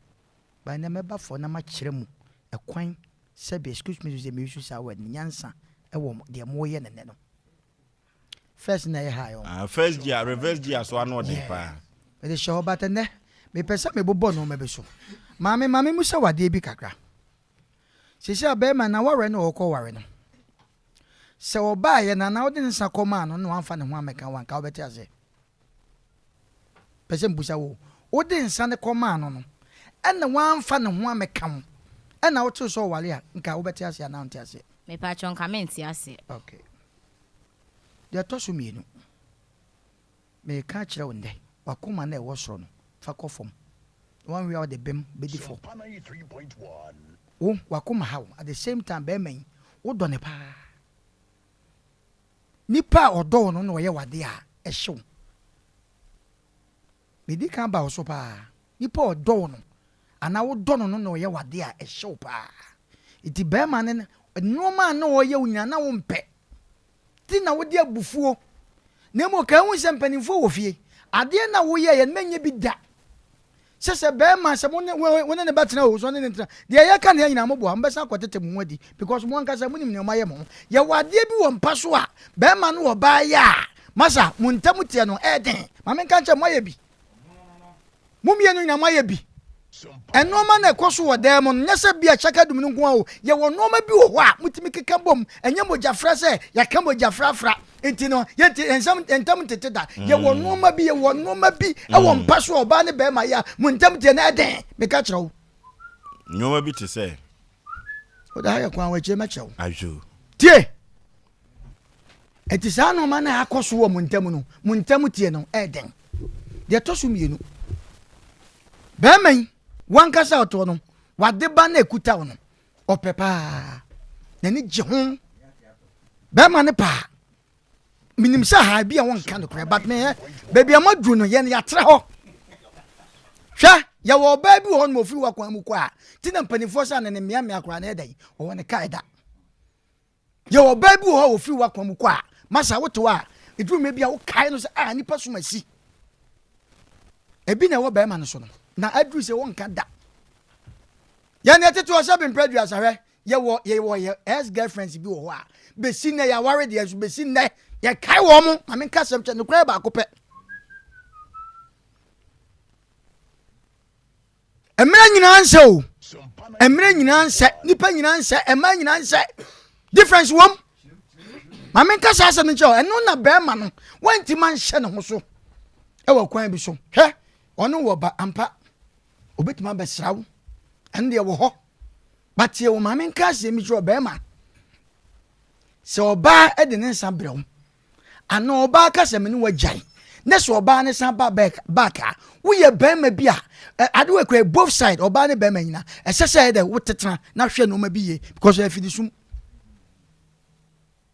but ɛnɛ mɛba fɔ na makyerɛ mu ɛkwan sɛbi excuse me to say me use saa word no nyansa ɛwɔ deɛ moyɛ no nɛ no first na ɛyɛ high ɔn. Ah, first gear reverse gear so ano ɔden paa. Mede hyɛ hɔ but ɛnɛ mepɛ sɛ mebobɔ nneɛma bi so maame maame mu sɛ wadeɛ bi kakra Seesei a barima no awareɛ no ɔrekɔ ware no, sɛ ɔbaeɛ no anaa wode ne nsa kɔmaa no na wamfa ne ho ammɛka wo a, anka wobɛte aseɛ? Pɛ sɛ mbusa wo, wode nsa no kɔmaa no no, ɛna wamfa ne ho ammɛka wo, ɛna wotee sɛ ɔware a, nka wobɛte aseɛ anaa wonte aseɛ? Mepakyɛw, nka mente aseɛ. Okay. Deɛ ɛtɔ so mienu. Mereka akyerɛ wo nnɛ, w'akoma no a ɛwɔ soro no, fa kɔ fam, na woanhwɛ a wode bem bɛdi fɔ. Wo, w'akoma ha wo, at the same time barima yi, wodɔ no paa. Nipa a ɔdɔ wo no na ɔyɛ w'adeɛ a, ɛhye wo. Medi kan ba wo so paa. Nipa a ɔdɔ wo no anaa wodɔ no no na ɔyɛ wo adeɛ a ɛhyɛ wo paa. Nti barima no nnoɔma a na ɔyɛ wo nyinaa na wompɛ. Nti na wode abufuo. Na mmom kae hu sɛ mpanimfoɔ wɔ fie. Adeɛ no a woyɛeɛ no mɛnyɛ bi da. Sɛ sɛ bɛɛma sɛ mo ne wo ne no bɛtena o sɛ ɔne ne ntena deɛ yɛka ne nyinaa mo boa mobɛsan akɔtete mo ho adi because mo ankasa monim nea moayɛ mo ho. Yɛwɔ adeɛ bi wɔ mpa so a bɛɛma ne ɔbaa yɛ a masa mo ntam teɛ no ɛyɛ den. Ma menka nkyerɛ mo moayɛ bi. Mo mmienu nyinaa moayɛ bi. Nnoɔma na ɛkɔ so wɔ dan mu no, nyɛ sɛ bia kyaka dum no nko ara o. Yɛwɔ nnoɔma bi wɔ hɔ a motumi keka bom, ɛnyɛ mogyafra sɛ yɛaka mogya frafra nti no yɛnte nsɛm ntam ntete da. Yɛwɔ nnoɔma bi, yɛwɔ nnoɔma bi wɔ mpa so a ɔbaa ne bɛrima yɛ a mo ntam teɛ no ɛden, meka kyerɛ wo. Nnoɔma bi te sɛ. Wode ha yɛ kwan wɔ akyire mɛkyerɛ wo. Adwo. Tie! Enti saa nnoɔma no a akɔ so wɔ mo ntam no, mo ntam teɛ no yɛ den. Deɛ ɛtɔ so mmienu, barima yi, w'ankasa a ɔtoɔ no, w'ade ba no a ɛkuta wo no, ɔpɛ paa. N'ani gye ho. Barima no paa. Menim sɛ ha bi a wɔnka nokorɛ, but mehɛ, baabi a moaduru no, yɛn yɛatra hɔ. Hwɛ, yɛwɔ ɔbaa bi wɔ hɔ nom ɔfiri w'akwan mu kɔ a, ti na mpanimfoɔ sɛ ne ne mmeammea koraa na ɛdɛn, ɔwɔ ne kaa ɛda. Yɛwɔ ɔbaa bi wɔ hɔ a ofiri w'akwan mu kɔ a, masa wote hɔ a, eduru mmerɛ bi a wokae no sɛ ah nipa som asi. Ebi na ɛwɔ bɛrima no so no, na aduru sɛ wɔnka da. Yɛn deɛ tete hɔ sɛ bempɛ aduasa hwɛ, yɛwɔ yɛwɔ yɛ ex girlfriends bi wɔ hɔ a, besi nnɛ yɛaware deɛ nso besi nnɛ yɛkae wɔn mo, ma menka asɛm kyɛ nokorɛ baako pɛ. Mmerɛ nyinaa nsɛ o. Mmerɛ nyinaa nsɛ. Nipa nyinaa nsɛ. Mmaa nyinaa nsɛ. Difference wɔm. Maame nka saa asɛm no nkyerɛ o. Ɛno na bɛrima no wantumi anhyɛ ne ho so ɛwɔ kwan bi so. Hwɛ, ɔno wɔ ba ampa. Obetumi abɛsra wo. Ɛno deɛ wɔ hɔ. But yɛ wɔ maame nka asɛm bi kyerɛ ɔbɛrima. Sɛ ɔbaa de ne nsa brɛ wo Anaa ɔbaa ka sɛ me ne wo agyae ne sɛ ɔbaa ne san ba back back a woyɛ bɛrima bi a ade wɔ kura both side ɔbaa ne bɛrima nyina ɛsɛ sɛ ɛdɛ wo tetena na hwɛ nneɛma bi yie because ɛyɛ fidisum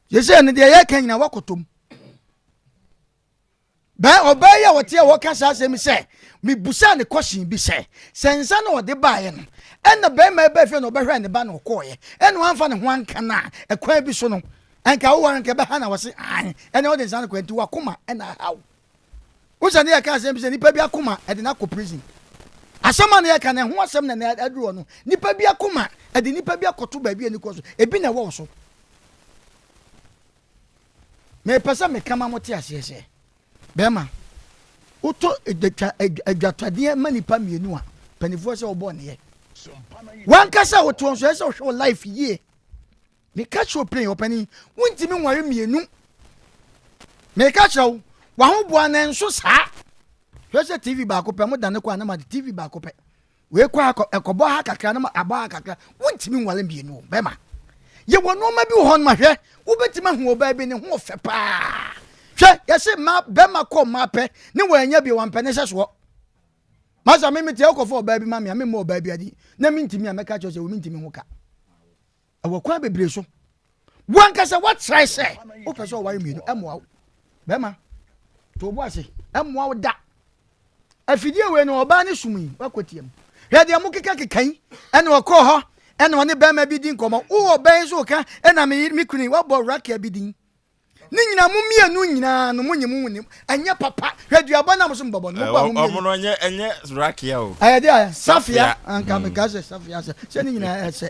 yɛsɛ no deɛ yɛka nyina wakɔtɔm Bɛn ɔbaa yi a ɔte a ɔka saa asɛm yi sɛ, mebusaa ne kɔhyen bi sɛ, sɛ nsa na ɔde baeɛ no, ɛna bɛrima yi baa fie na ɔbɛhwɛɛ ne ba na ɔkɔɔeɛ, ɛna wamfa ne ho anka no a, ɛkwan bi so no, ɛnka woware nka ɛbɛha na wɔse aane, ɛnɛ wode nsa no kɔɛ nti wakoma ɛna ahaw. Wo sɛ ne yɛka asɛm bi sɛ nipa bi akoma ɛde no akɔ prison. Asɛm a ne yɛka no ɛho asɛm na ɛnɛ aduru hɔ no, nipa bi akoma ɛde nipa bi akɔto baabi a ɛni kɔ so, ebi na ɛwɔ wo so. Mepɛ sɛ meka ma mote aseɛ sɛ, bɛrima, wotɔ adwatwadeɛ ma nipa mmienu a, mpanimfoɔ sɛ wobɔ nneyɛ. Wankasa a wotoɔ nso, ɛsɛ sɛ wohwɛ wo life yie. Meka kyerɛ wo plain, ɔpanin, wontumi nware mmienu. Meka kyerɛ wo, w'ahoboa no ɛnso saa. Hwɛ sɛ TV baako pɛ, mo dane kɔ a na made TV baako pɛ. Wei kɔ ha ɛkɔbɔ ha kakra na abɔ ha kakra. Wontumi nwale mmienu o, bɛrima. Yɛwɔ nneɛma bi wɔ hɔ nom hwɛ, wobɛtumi ahu ɔbaa bi ne ho ɔfɛ paa. Hwɛ, yɛse mmaa bɛrima kɔ mmaa pɛ ne wɔanya bi wampɛ ne hyɛ soɔ. Masa me mete wokɔfa ɔbaa bi ma me a memmɔ ɔbaa bi adi na mentumi a mɛka kyerɛ sɛ wo mentumi ho ka. Ɛwɔ kwan bebree so. Wankasa woatrae sɛ wopɛ sɛ ɔware mmienu ɛmmoa wo. Bɛrima, to wo bo ase, ɛmmoa wo da. Afidie wei no ɔbaa ne sum yi wakɔ tia mu. Hwɛ deɛ mo keka keka yi ɛna ɔkɔɔ hɔ ɛna ɔne bɛrima bi di nkɔmɔ. Wowɔ ɔbaa yi nso ka ɛna me me kunu yi wabɔ rakia bi din. Ne nyinaa mo mmienu nyinaa no mo nye mo nim ɛnyɛ papa. Hwɛ duabɔ na mo so mbɔbɔ no mo bɔ a mo mmienu. Ɔmo no ɛnyɛ ɛnyɛ rakia o. Ɛyɛ deɛ safia anka meka sɛ safia sɛ sɛ ne nyinaa ɛsɛ.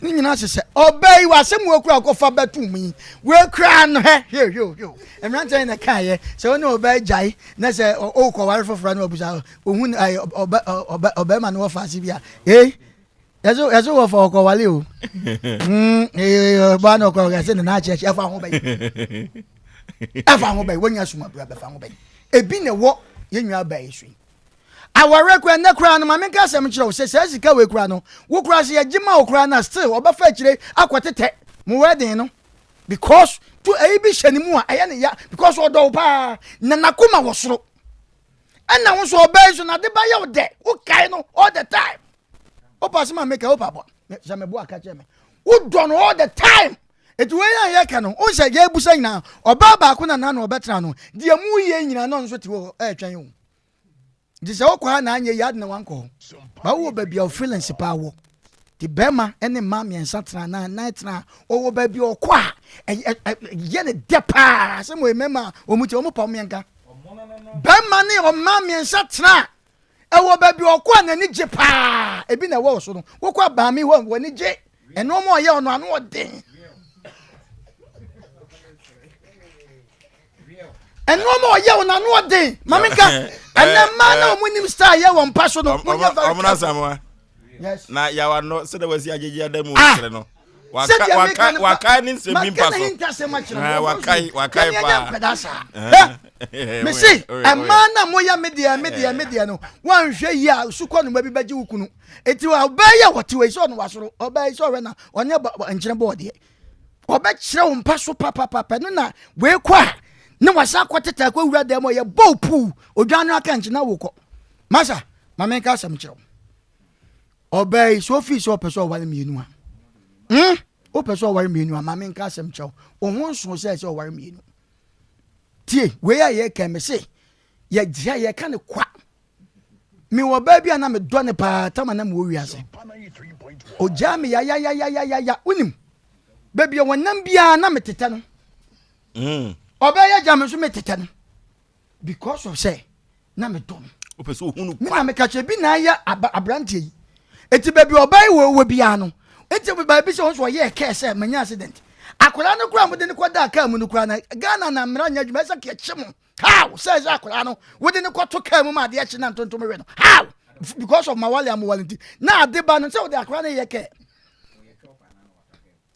Ne nyinaa hyehyɛ ɔbaa yi w'asɛm wɔ kura kɔfa bɛto mu yi wekura no hɛ hwɛ hwɛ hwɛ mmeranteɛ yi na ɛka yɛ sɛ wɔne ɔbaa gyae na sɛ ɔkɔ ware foforɔ na ɔbusa ohun ɔbɛ ɔbɛ ɔbɛrima no wɔ faase bi a ee yɛsɛ yɛsɛ wɔ fa ɔkɔ wale o mm ee ɔbaa na ɔkɔ yɛsɛ ne nan akyerɛkyerɛ ɛfa ho bɛyi ɛfa ho bɛyi wɔnya suma bura bɛfa ho bɛyi ebi na ɛwɔ yɛn nua baa yi so yi. Awareɛ koraa nnɛ koraa no ma menka asɛm nkyerɛ wo sɛ saa sika wei koraa no wo koraa sɛ yɛgye ma wo koraa no a still ɔbɛfa akyire akɔtetɛ mo wedding no because to ɛyi bi hyɛ ne mu a ɛyɛ ne ya because ɔdɔ wo paa na n'akoma wɔ soro ɛna wo nso ɔbaa yi so n'ade ba yɛ wo dɛ wokae no all the time wopa sɛ ma meka wopa bɔ sɛ meboa ka kyerɛ me wodɔ no all the time Eti wei a yɛka no, wohu sɛ yɛbusa nyinaa, ɔbaa baako na nano ɔbɛtena no, deɛ mu yɛ nyinaa na ɔno nso te hɔ ɛretwɛn o. Nti sɛ wokɔ ha na anyɛ yie ade na wankɔ hɔ. Ba wowɔ baabi a wo feelings paa wɔ. Nti bɛrima ne mmaa mmiɛnsa tena anaa nnan tena a, ɔwɔ baabi a ɔkɔ a ɛyɛ ne dɛ paa. Sɛ mo mmarima a wɔn ti wɔn pa wɔn yɛnka. Bɛrima ne ɔmmaa mmiɛnsa tena a ɛwɔ baabi a ɔkɔ a n'ani gye paa. Ebi na ɛwɔ wo so no. Wokɔ abaami hɔ a w'ani gye. Ɛnoɔma ɔyɛ ɔno ano ɔden. Ɛnoɔma ɔyɛ ɔno ano ɔden. Maame nka ɛnɛ mmaa na wɔn nim style yɛ wɔn mpa so no. Mo nyɛ very careful. Yes. Na yawa no sɛdeɛ wasi agyegye ada mu ah! kyerɛ no. Wakae ne nsɛm bi mpa so. Wakae wakae paa. Mesi ɛmaa na moyɛ me deɛ me deɛ me deɛ no wɔnhwɛ yie a sukɔ noma bi bɛgye wo kunu. Eti ɔbaa yi a wɔte wɔ yi sɛ ɔno wasoro ɔbaa yi sɛ ɔhwɛ na ɔnyɛ nkyɛn bɔɔ deɛ ɔbɛkyerɛ wo mpa so papapapa no na wei kɔ a ne wasa akɔ tete akɔ wura dɛm ɔyɛ bɔɔ puu odwan no aka nkyɛn na wokɔ masa maame nka asɛm kyerɛ wo. Ɔbaa yi, sɛ ofii sɛ ɔpɛ sɛ ɔware mmienu a, hmm, wopɛ sɛ ɔware mmienu a, ma menka asɛm kyerɛ wo. Wo ho nso sɛ sɛ ɔware mmienu. Tie, wei a yɛka me se, yɛgyea yɛka ne kwa. Mewɔ ɔbaa bi a na medɔ ne paa tama na mewɔ wiase. Ogyaa me yayayayayaya. Wonim, baabi a wɔnam biara na metetɛ no. Mm. Ɔbaa yi agya me nso metetɛ no. Because of sɛ na medɔ no. Wopɛ sɛ ohunu kwa. Me na meka kyerɛ bi na ayɛ aberanteɛ yi. Eti baabi ɔbaa yi wɔ wɔ biara no, eti baabi sɛ wɔn nso ɔyɛɛ kɛɛ sɛ manya accident. Akwadaa no koraa mode no kɔdaa kaa mu no koraa na Ghana na mmara nyɛ adwuma ɛsɛ kɛkye mo. How? Sɛ sɛ akwadaa no wode no kɔto kaa mu ma adeɛ kye na ntontom we no. How? Because of mawale amowale nti. Na ade ba no sɛ wode akwadaa no yɛ kɛɛ.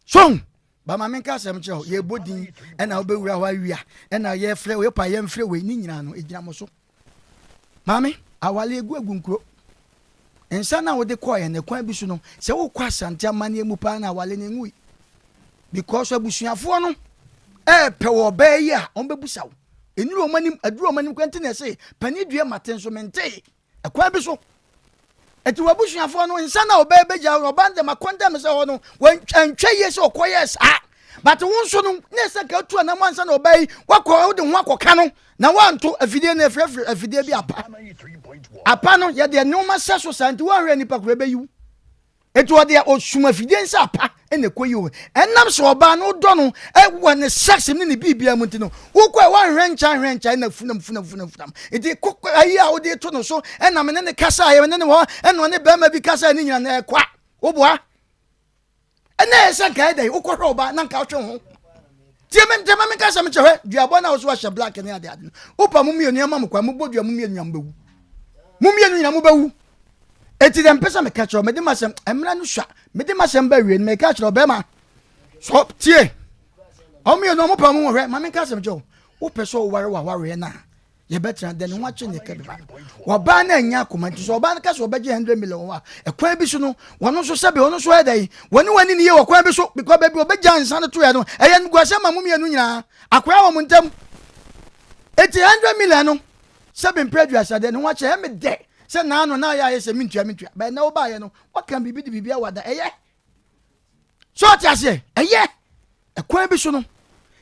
So Ba ma menka asɛm nkyerɛ wo, yɛrebɔ din ɛna wobɛwura hɔ awia ɛna yɛfrɛ wei pa yɛmfrɛ wei ne nyinaa no ɛgyina mo so. Maame, awale egu agu nkuro. Nsa no a wode kɔɔɛ no kwan bi so no, sɛ wokɔ Asante amanneɛ mu paa na awale no ɛngui. Because abusuafoɔ no ɛɛpɛ wɔ ɔbaa yi a wɔbɛbusa wo. Ɛnuru wɔn anim, aduru wɔn anim kwan nti na ɛse panin dua mate nso mentee. Ɛkwan bi so. Enti w'abusuafoɔ no, nsa no a ɔbaa bɛgya no, ɔbaa no dɛm akɔndɛm sɛ hɔ no, wantwa yie sɛ ɔkɔyɛɛ saa. But wo nso no, ne sɛ ka tu anam ansa na ɔbaa yi, wakɔ wode ho akɔka no, na wanto afidie no afirafiri afidie bi apa. Apa no, yɛde nneɛma sɛ so saa, nti woanhwɛ nipa koro ɛbɛyiw. Enti ɔde ɔsum afidie nsa apa na ɛkɔ yi o. Ɛnam sɛ ɔbaa no wodɔ no wɔ ne sex ne ne biribiara mu nti no, wokɔ a woanhwɛ nkyɛn hwɛ nkyɛn na funam funam funam funam. Nti kɔ ayi a wode to no so ɛna me ne ne kasa a ne ne hɔ ɛna ɔne bɛrima bi kasa ne nyina na ɛkwa. Woboa? Ɛna ɛyɛ sɛ nka ɛdɛ wokɔhwɛ ɔbaa na nka wotwe ho. Tie me nti ma menka sɛ mekyɛ hwɛ duabɔ no a wo so wahyɛ black ne ade ade no. Wopa mo mmienu ama mo kwan mobɔ dua mo mmienu nyina mobɛwu. Mo mmienu nyina mobɛwu. Eti deɛ mpɛ sɛ meka kyerɛ mede m'asɛm mmerɛ no sua mede m'asɛm ba awie no meka kyerɛ ɔbɛrima so tie ɔmo mmienu ɔmo pa mo hwɛ ma menka asɛm kyerɛ wo wopɛ sɛ ɔware w'awareɛ no a yɛbɛtena dɛ ne ho akye ne kɛbeba ɔbaa no anya akoma nti sɛ ɔbaa no ka sɛ ɔbɛgye 100 million hɔ a ɛkwan bi so no wɔno nso sɛbe ɔno nso ɛdɛ yi wɔne wɔne ne yie wɔ kwan bi so because baabi ɔbɛgya nsa no toɛ no ɛyɛ nguasɛm ma mo mmienu nyinaa akora wɔ mo ntam eti 100 million no Sɛbe mprɛ aduasa deɛ ne ho akyɛ ɛyɛ me dɛ sɛ naano na ayɛ ayɛ sɛ mentua mentua bɛn na wobaayɛ no waka biribi de biribi awada ɛyɛ sɛ ɔte aseɛ ɛyɛ ɛkwan bi so no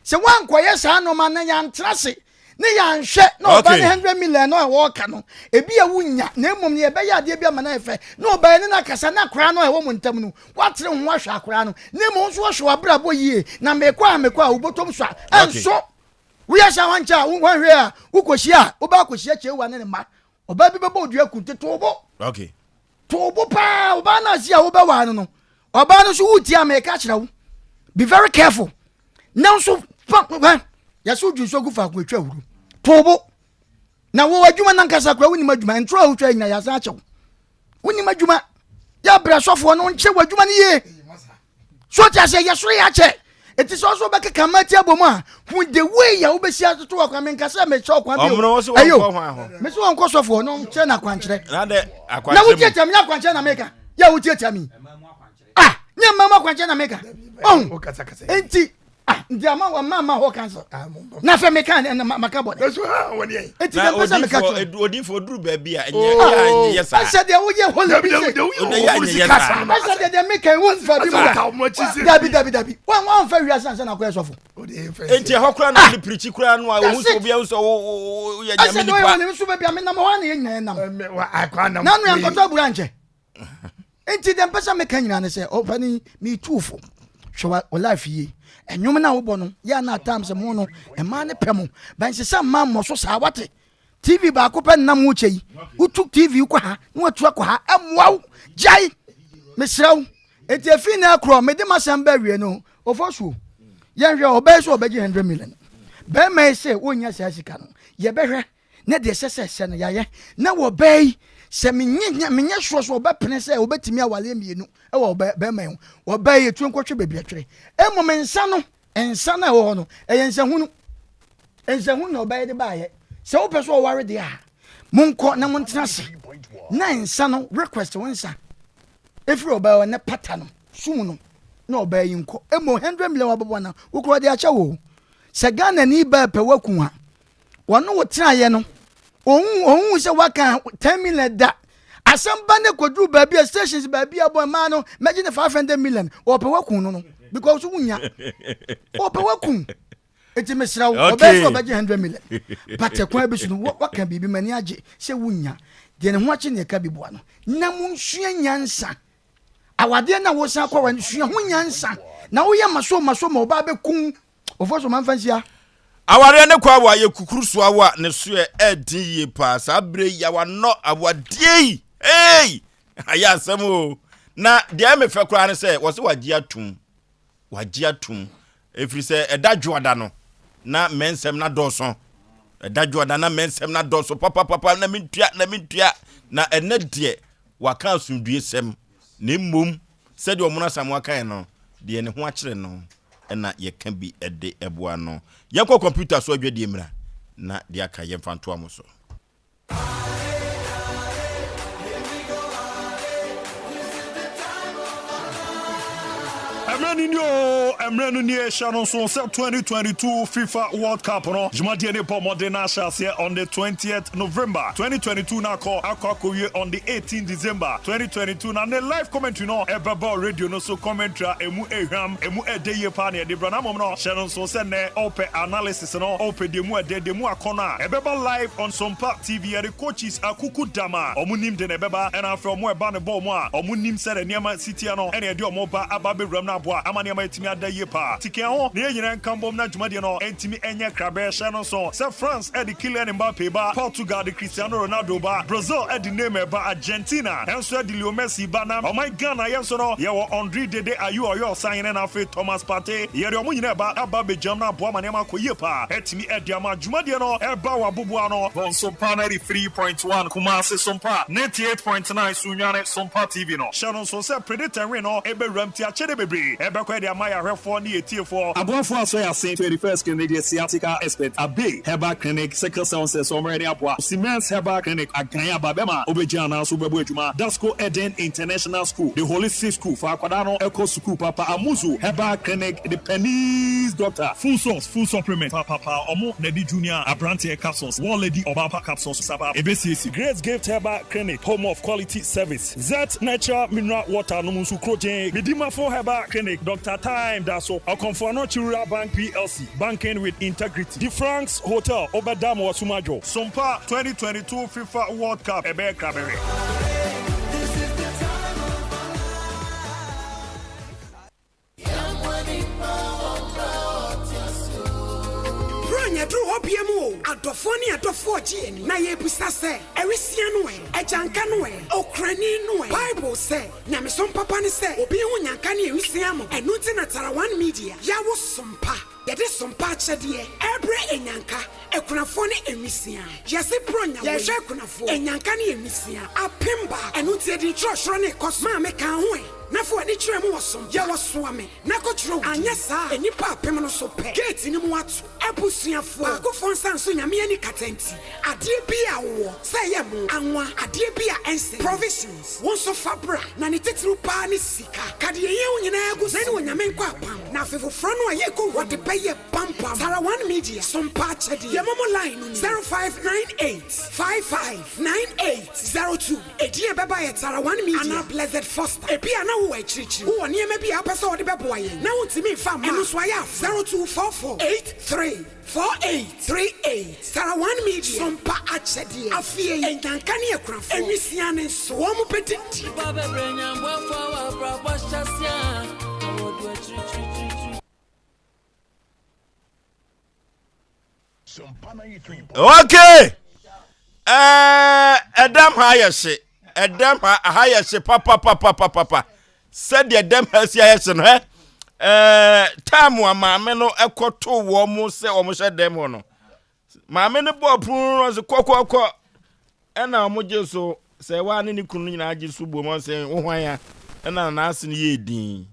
sɛ woankɔyɛ saa nnoɔma na yɛantena ase ne yɛanhwɛ na ɔba ne 100 million no a wɔreka no ebi a wonya na mmom no yɛbɛyɛ adeɛ bi ama no ayɛ fɛ na ɔbaeɛ ne no akasa na akwaraa no a ɛwɔ mo ntam no woatere ho ahwɛ akwaraa no na mmom nso wɔhwɛ w'abrabɔ yie na mekɔ a mekɔ a wobɔtɔm so a ɛnso Woyɛ saa wankyɛ a wanhwɛ a wokɔhyia a wobɛ akɔhyia kyewa ne ne mma. Ɔbaa bi bɛbɔ odua kunte too bo. Okay. Too bo paa ɔbaa no ase a wobɛwaa no no. Ɔbaa no nso wotie a meka kyerɛ wo. Be very careful. Nanso fa hwɛ yɛsɛ wodwu nsuo gu faako atwa ahuru. Too bo. Na wo adwuma nankasa koraa wonim adwuma ntoro a wotwa nyina yɛasan akyɛ wo. Wonim adwuma. Yɛabrɛ sɔfoɔ no nkyɛ w'adwuma no yie. So ɔte aseɛ yɛsoro yɛ akyɛ. Eti sɛ ɔso bɛkeka mma ti abɔ mu a hu the way a wobɛsi atoto wɔ kwan menka sɛ mekyɛ ɔkwan bi o. Ɛyo mese wɔnkɔ sɔfoɔ no nkyerɛ no akwankyerɛ. Na wotiatia me nyɛ akwankyerɛ na meka yɛ wotiatia me. Ah nyɛ mma mu akwankyerɛ na meka. Ɔhu enti. Ah, nti ama wɔn mma hɔ kansa. Na afei meka na maka bɔ ne. Eti Na deɛ mpɛ sɛ meka kyerɛ. odifo odifo duru baabi a ɛnyɛ ɛyɛ anyɛ saa. Ɛsɛ deɛ woyɛ holy bi se. Ɛyɛ anyɛ saa. Ɛsɛ deɛ deɛ meka yi wonfa bi mu da. Dabi dabi dabi. Wɔn wɔnfa wiase ansa na akɔyɛ sɔfo. Enti ɛhɔ koraa na ɔde pirikyi koraa no a ohun sɛ obi ahu sɛ wo yɛ Ɛsɛ nyame deɛ woyɛ nipa. holy nso baabi a menam hɔ a na yɛ nyinaa nam. Na nua nkɔtɔ abura nkyɛ. Nti deɛ mpɛ sɛ meka nyinaa ne sɛ ɔpani metu fo hwɛ wo life yie ɛnwom no a wobɔ no yɛ na times mo no mmaa ne pɛ mo bɛnsesa mmaa mmɔ so saa wate tv baako pɛ nnam wo kyɛ yi wotu tv kɔ ha na watu akɔ ha ɛmmoa wo gyae mesrɛ wo nti ɛfiri na akorɔ mede masɛm bɛ awie no ɔfɔ suo yɛnhwɛ ɔbɛyɛ sɛ ɔbɛgye 100 million bɛrima yi sɛ wonnya saa sika no yɛbɛhwɛ na deɛ ɛsɛ sɛ ɛsɛ no yɛayɛ na wɔ bɛɛ yi sɛ menye menyɛ soɔ so ɔbɛpene sɛ ɔbɛtumi awaleɛ mmienu wɔ bɛrima yi ho wɔbɛɛ yi etuo nkɔtwe baabi atwere mmom nsa no nsa no a ɛwɔ hɔ no ɛyɛ nsahunu nsahunu na ɔbɛyɛ de baayɛ sɛ wopɛ sɛ ɔware deɛ a monkɔ na montena ase na nsa no request wo nsa ɛfiri ɔbaa hɔ na pata no sum no na ɔbaa yi nkɔ mmom 100 million wabɛbɔ na wokora ɔde akyɛ wo sɛ Ghana ni baa pɛ waku a Wɔne wo tenaeɛ no, ɔhuu sɛ woaka 10 million da. Asɛm ba ne kɔduru baabi a stations baabi a bɔ mmaa no mɛgye ne 500 million. Wɔpɛ waku no no because wonya. Wɔpɛ waku. Eti mesrɛ wo, ɔbɛyɛ sɛ ɔbɛgye 100 million. But ɛkwan bi so no, waka biribi m'ani agye sɛ wonya. Deɛ ne ho akye ne ɛka bi boa no. Na monsua nyansa. Awadeɛ no a wosan kɔ wɔ sua ho nyansa. Na woyɛ maso maso ma ɔbaa bɛku Ofo so mamfa nhyia. Awareɛ ne kwa wa yɛ kukuru so awa ne soɛ ɛɛden yie paa saa berɛ yi awanɔ awadeɛ yi hey ayɛ asɛm o na deɛ ɛmɛ fɛ koraa ne sɛ wɔsɛ wagye atum wagye atum ɛfiri sɛ ɛda dwoada no na mmɛnsɛm na dɔɔso ɛda dwoada na mmɛnsɛm na dɔɔso papapapa na mentua na mentua na ɛnɛ deɛ waka asomdue sɛm na mmom Sɛdeɛ Ɔmono Asamoah kaeɛ no, deɛ ne ho akyere no na yɛka bi de boa no. Yɛnkɔ kɔmputa so adwadie mmra na deɛ aka yɛmfa ntoa mo so. Mmerɛ no nie oo, mmerɛ no nie, hyɛ no nso sɛ 2022 FIFA World Cup no dwumadie no rebɔ mmɔden na ahyɛ aseɛ on the 20th November 2022 na akɔ akɔ akɔwie on the 18th December 2022 na ne live commentary no ɛbɛba wɔ radio no so, commentary a ɛmu ɛhwam, ɛmu ɛdɛ yie paa na yɛde brɛ na mmom no hyɛ no nso sɛ nnɛ wopɛ analysis no, wopɛ deɛ ɛmu ɛdɛ, deɛ ɛmu akɔnnɔ a ɛbɛba live on Sompa TV, yɛde coaches akuku dam a wɔn nim de na ɛbɛba ɛna afei wɔn ɛba no bɔ wɔn a wɔn nim sɛdeɛ nneɛma si teɛ no ɛna yɛde wɔn ba aba abɛwuram no aboa ama nneɛma atumi ada yie paa. Ti ka ho na yɛn nyinaa nka mbom na dwumadie no ntumi nyɛ krabɛ. Hyɛ no nso sɛ France de Kylian Mbappe ba, Portugal de Cristiano Ronaldo ba, Brazil de Neymar ba, Argentina nso de Leo Messi ba na ɔman Ghana yɛn nso no yɛwɔ Andre Dede Ayew a ɔyɛ ɔsahene na afei Thomas Partey. Yɛde wɔn nyinaa ba aba abɛgyam na aboa ma nneɛma akɔ yie paa atumi de ama dwumadie no ɛba wɔ aboboano. Bɔnsompa 93.1 Kumasi Sompa 98.9 Sunyani Sompa TV no. Hyɛ no nso sɛ Predict and Win no bɛwuram nti akyɛde bebree bɛkɔ de ama yɛn ahwɛfoɔ ne yɛn atiefoɔ. Aboafoɔ asɔ yɛn ase 21st Clinic deɛ Sciatica Expert, Abbey Herbal Clinic, Sickle Cell Nsɛsɛɛ Ɔmmerɛ ne Aboa, Siemens Herbal Clinic, Agan Aba Bɛma Wobɛgyina Anaa So Wobɛbɔ Adwuma, Dasco Eden International School, The Holistic School, Fa Akwadaa no Kɔ Sukuu Papa, Amuzu Herbal Clinic, The Penny's Doctor, Full Source Food Supplement Papapa, Ɔmo Na Ɛde Junior Abranteɛ Capsules, War Lady Ɔbaapa Capsules Saba Ɛbɛsiesie. Grace Gift Herbal Clinic, Home of Quality Service. Zet Natural Mineral Water nom nsu krogyenn. Medimafo Herbal Clinic, Doctor Time da so, Ɔkɔmfo Anokye Rural Bank PLC, Banking with Integrity, DeFranks Hotel, wobɛda ma w'asom adwo. Sompa 2022 FIFA World Cup ɛbɛyɛ krabɛhwɛ. Buronya duru hɔ bia mu o, adɔfoɔ ne adɔfoɔ gye ani na yɛrebisa sɛ, Awisia no ɛ? Agyanka no ɛ? Okrani no ɛ? Bible sɛ, Nyamesom papa ne sɛ obi hu nyanka ne awisia mmɔbɔ. Ɛno nti na Tarawan Media yɛawo Sompa. Yɛde Sompa akyɛdeɛ ɛrebrɛ anyanka, akunafoɔ ne nwisiaa. Yɛse Buronya wei, yɛrehwɛ akunafoɔ, anyanka ne nwisiaa 2000. Ɛno nti yɛde nkyerɛkyerɛ no rekɔ so. Maame ka ho ɛ, na fa w'ani kyerɛ mu wɔ Sompa. Yɛwɔ Soame. Na kɔkyerɛ wo din. Anyɛ saa a, nnipa apem no so pɛ. Gate no mu ato. Abusuafoɔ, akofoɔ nsa nso Nyame ani kata nti, adeɛ bi a wowɔ, sɛ ɛyɛ mo, anwa, adeɛ bi a ɛnsɛe, provisions, wo nso fa bra, na ne titiriw paa ne sika. Ka deɛ ɛhia wo nyinaa gu so, na ɛne Onyame nkɔ apam, na afe foforɔ no a yɛrekɔ wura, wɔde bɛyɛ pampam. Tara One Media, Sompa akyɛdeɛ, yɛn momo line no ni, 0598 55 9802. Edin a ɛbɛba yɛ Tara One Media anaa Blessed Foster. Ebia na wowɔ akyirikyiri, wowɔ nneɛma bi a wopɛ sɛ wɔde bɛboa yɛn na wuntumi mfa mma a, ɛno nso ayɛ afa. 0244 83 48 38 Tara One Media, Sompa akyɛdeɛ, afei nnyanka ne akunafoɔ, nwisiaa no nso, wɔbɛdidi. Okay. Ɛdɛm ha yɛ hye. Ɛdɛm ha aha yɛ hye papapapapapa. Sɛdeɛ dɛm ha si ayɛ hye no hɛ. Ɛɛ time a maame no ɛkɔto wɔn mo sɛ wɔn hyɛ dɛm hɔ no. Maame no bɔɔ pono no sɛ kɔkɔkɔ. Ɛna wɔn gye so sɛ waa ne ne kunu no nyinaa gye so bom sɛ wo hwan ya. Ɛna n'ase no yɛ din.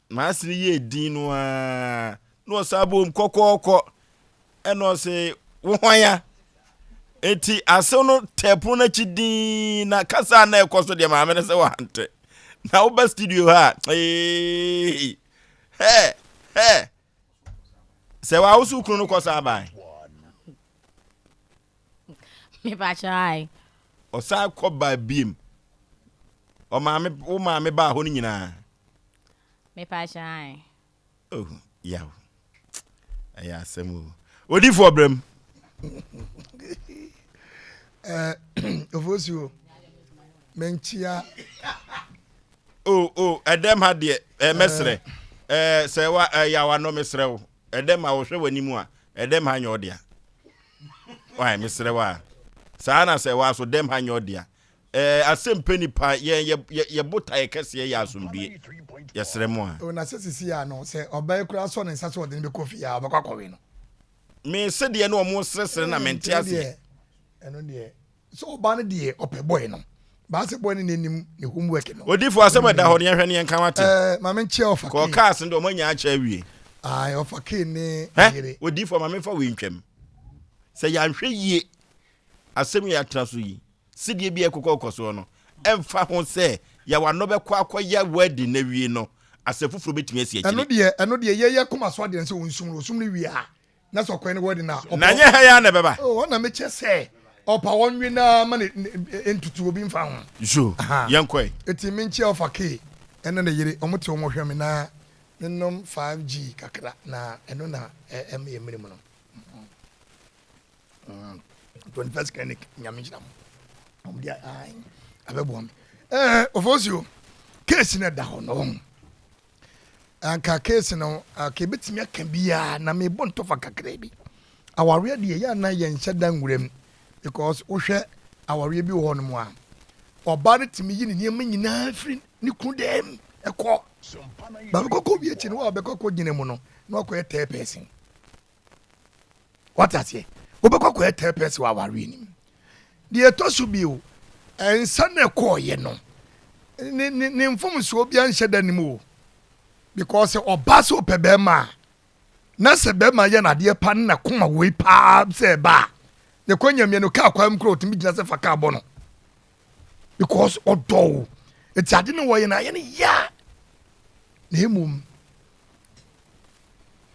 N'ase no yɛɛ din no ara na ɔsan bom kɔkɔɔkɔ ɛna ɔse wo hwan a eti asew no tɛ pono n'akyi din na kasa na ɛkɔ so deɛ maame no sɛ wante na woba studio ha ee hɛ hɛ sɛ wawoso kunu no kɔ saa ban Mepakyɛw ae. Ɔsan kɔ baa biem. Ɔmaame wo maame baa hɔ no nyinaa. Mepakyɛw ae. Oh, yaw. Ɛyɛ asɛm o. Odifoɔ brɛm. Eh, Ofosuo, menkyia. Oh, oh, ɛdɛm ha deɛ, eh, mɛsrɛ. Eh, sɛ wa, eh, yaw ano mesrɛ wo. Ɛdɛm ha wɔhwɛ w'anim a, ɛdɛm ha nyɛ ɔdea. Wai mesrɛ wo a. Saa na sɛ wa so dɛm ha nyɛ ɔdea. Ɛɛ asɛm pɛ nipa yɛn yɛ yɛ yɛ botaeɛ kɛseɛ yɛ asomdue. Yɛsrɛ mo a. O na sɛ sisi a no sɛ ɔbaa yi koraa sɔ ne nsa sɛ ɔde no bɛkɔ fie a ɔbɛkɔ akɔwe no. Me se deɛ ne ɔmo sresre na mente aseɛ. Ɛno deɛ sɛ ɔbaa no deɛ ɔpɛ boy no baa sɛ boy no na anim ne homework no. Odifo asɛm ɛda hɔ no yɛnhwɛ ne yɛnka wate. Ɛɛ maame nkyia ɔfa kee. Kɔ cars no deɛ ɔmo anya akyɛ awie. Ae ɔfa kee ne yere. Odifo maame nfa wei ntwam. Sɛ yɛanhwɛ yie asɛm yi atena so yi sedeɛ bi a ɛkokɔ kɔ soɔ no ɛmfa ho sɛ yɛwɔ bɛkɔ akɔyɛ wedding na wie no asɛm foforɔ bɛtumi asi akyire. Ɛno deɛ ɛno deɛ yɛyɛ koma so adeɛ sɛ ɔnsum no ɔsum no wie a na sɛ ɔkɔɛ ne wedding a ɔpɛ. Na nyɛ ha yi ara na ɛbɛba. Oh ɔna mekyɛ sɛ ɔpa ɔnwe na ma ne ntutu obi nfa ho. Yo yɛnkɔɛ. Eti menkyia ɔfa K ɛne ne yere ɔmo te ɔmo hwɛ me na me nom 5G kakra na ɛno na ɛma yɛ mene mu no. 21st clinic nyame nhyira mo. Ɔmo de abɛboa me. Ɛɛ Ofosuo case na ɛda hɔ no ɔho. Anka case no anka ebetumi aka biara na mebɔ ntɔfa kakra bi. Awareɛ deɛ yɛ ana yɛnhyɛ da nwura mu because wohwɛ awareɛ bi wɔ hɔ nom a ɔbaa no tumi yi ne nneɛma nyinaa firi ne kunu dɛm ɛkɔ. Ba bɛkɔ kɔ wie akyi no wa bɛkɔ kɔ gyina mu no na wakɔyɛ third person. Wate aseɛ? Wobɛkɔ akɔyɛ third person wɔ awareɛ no mu. Deɛ ɛtɔ so bio, nsa na ɛkɔɔyɛ no, ne, ne, ne mfomsoɔ biara nhyɛ da nim o. Because sɛ ɔbaa sɛ ɔpɛ bɛrima a, na sɛ bɛrima yɛ no adeɛ pa ne n'akoma wei paa sɛ ɛba a, ne kɔ nyamia no kaa kwan mu koraa ɔtumi gyina sɛ fa kaa bɔ no. Because ɔdɔ o. Eti ade no wɔyɛ no ayɛ no ya. Na mmom,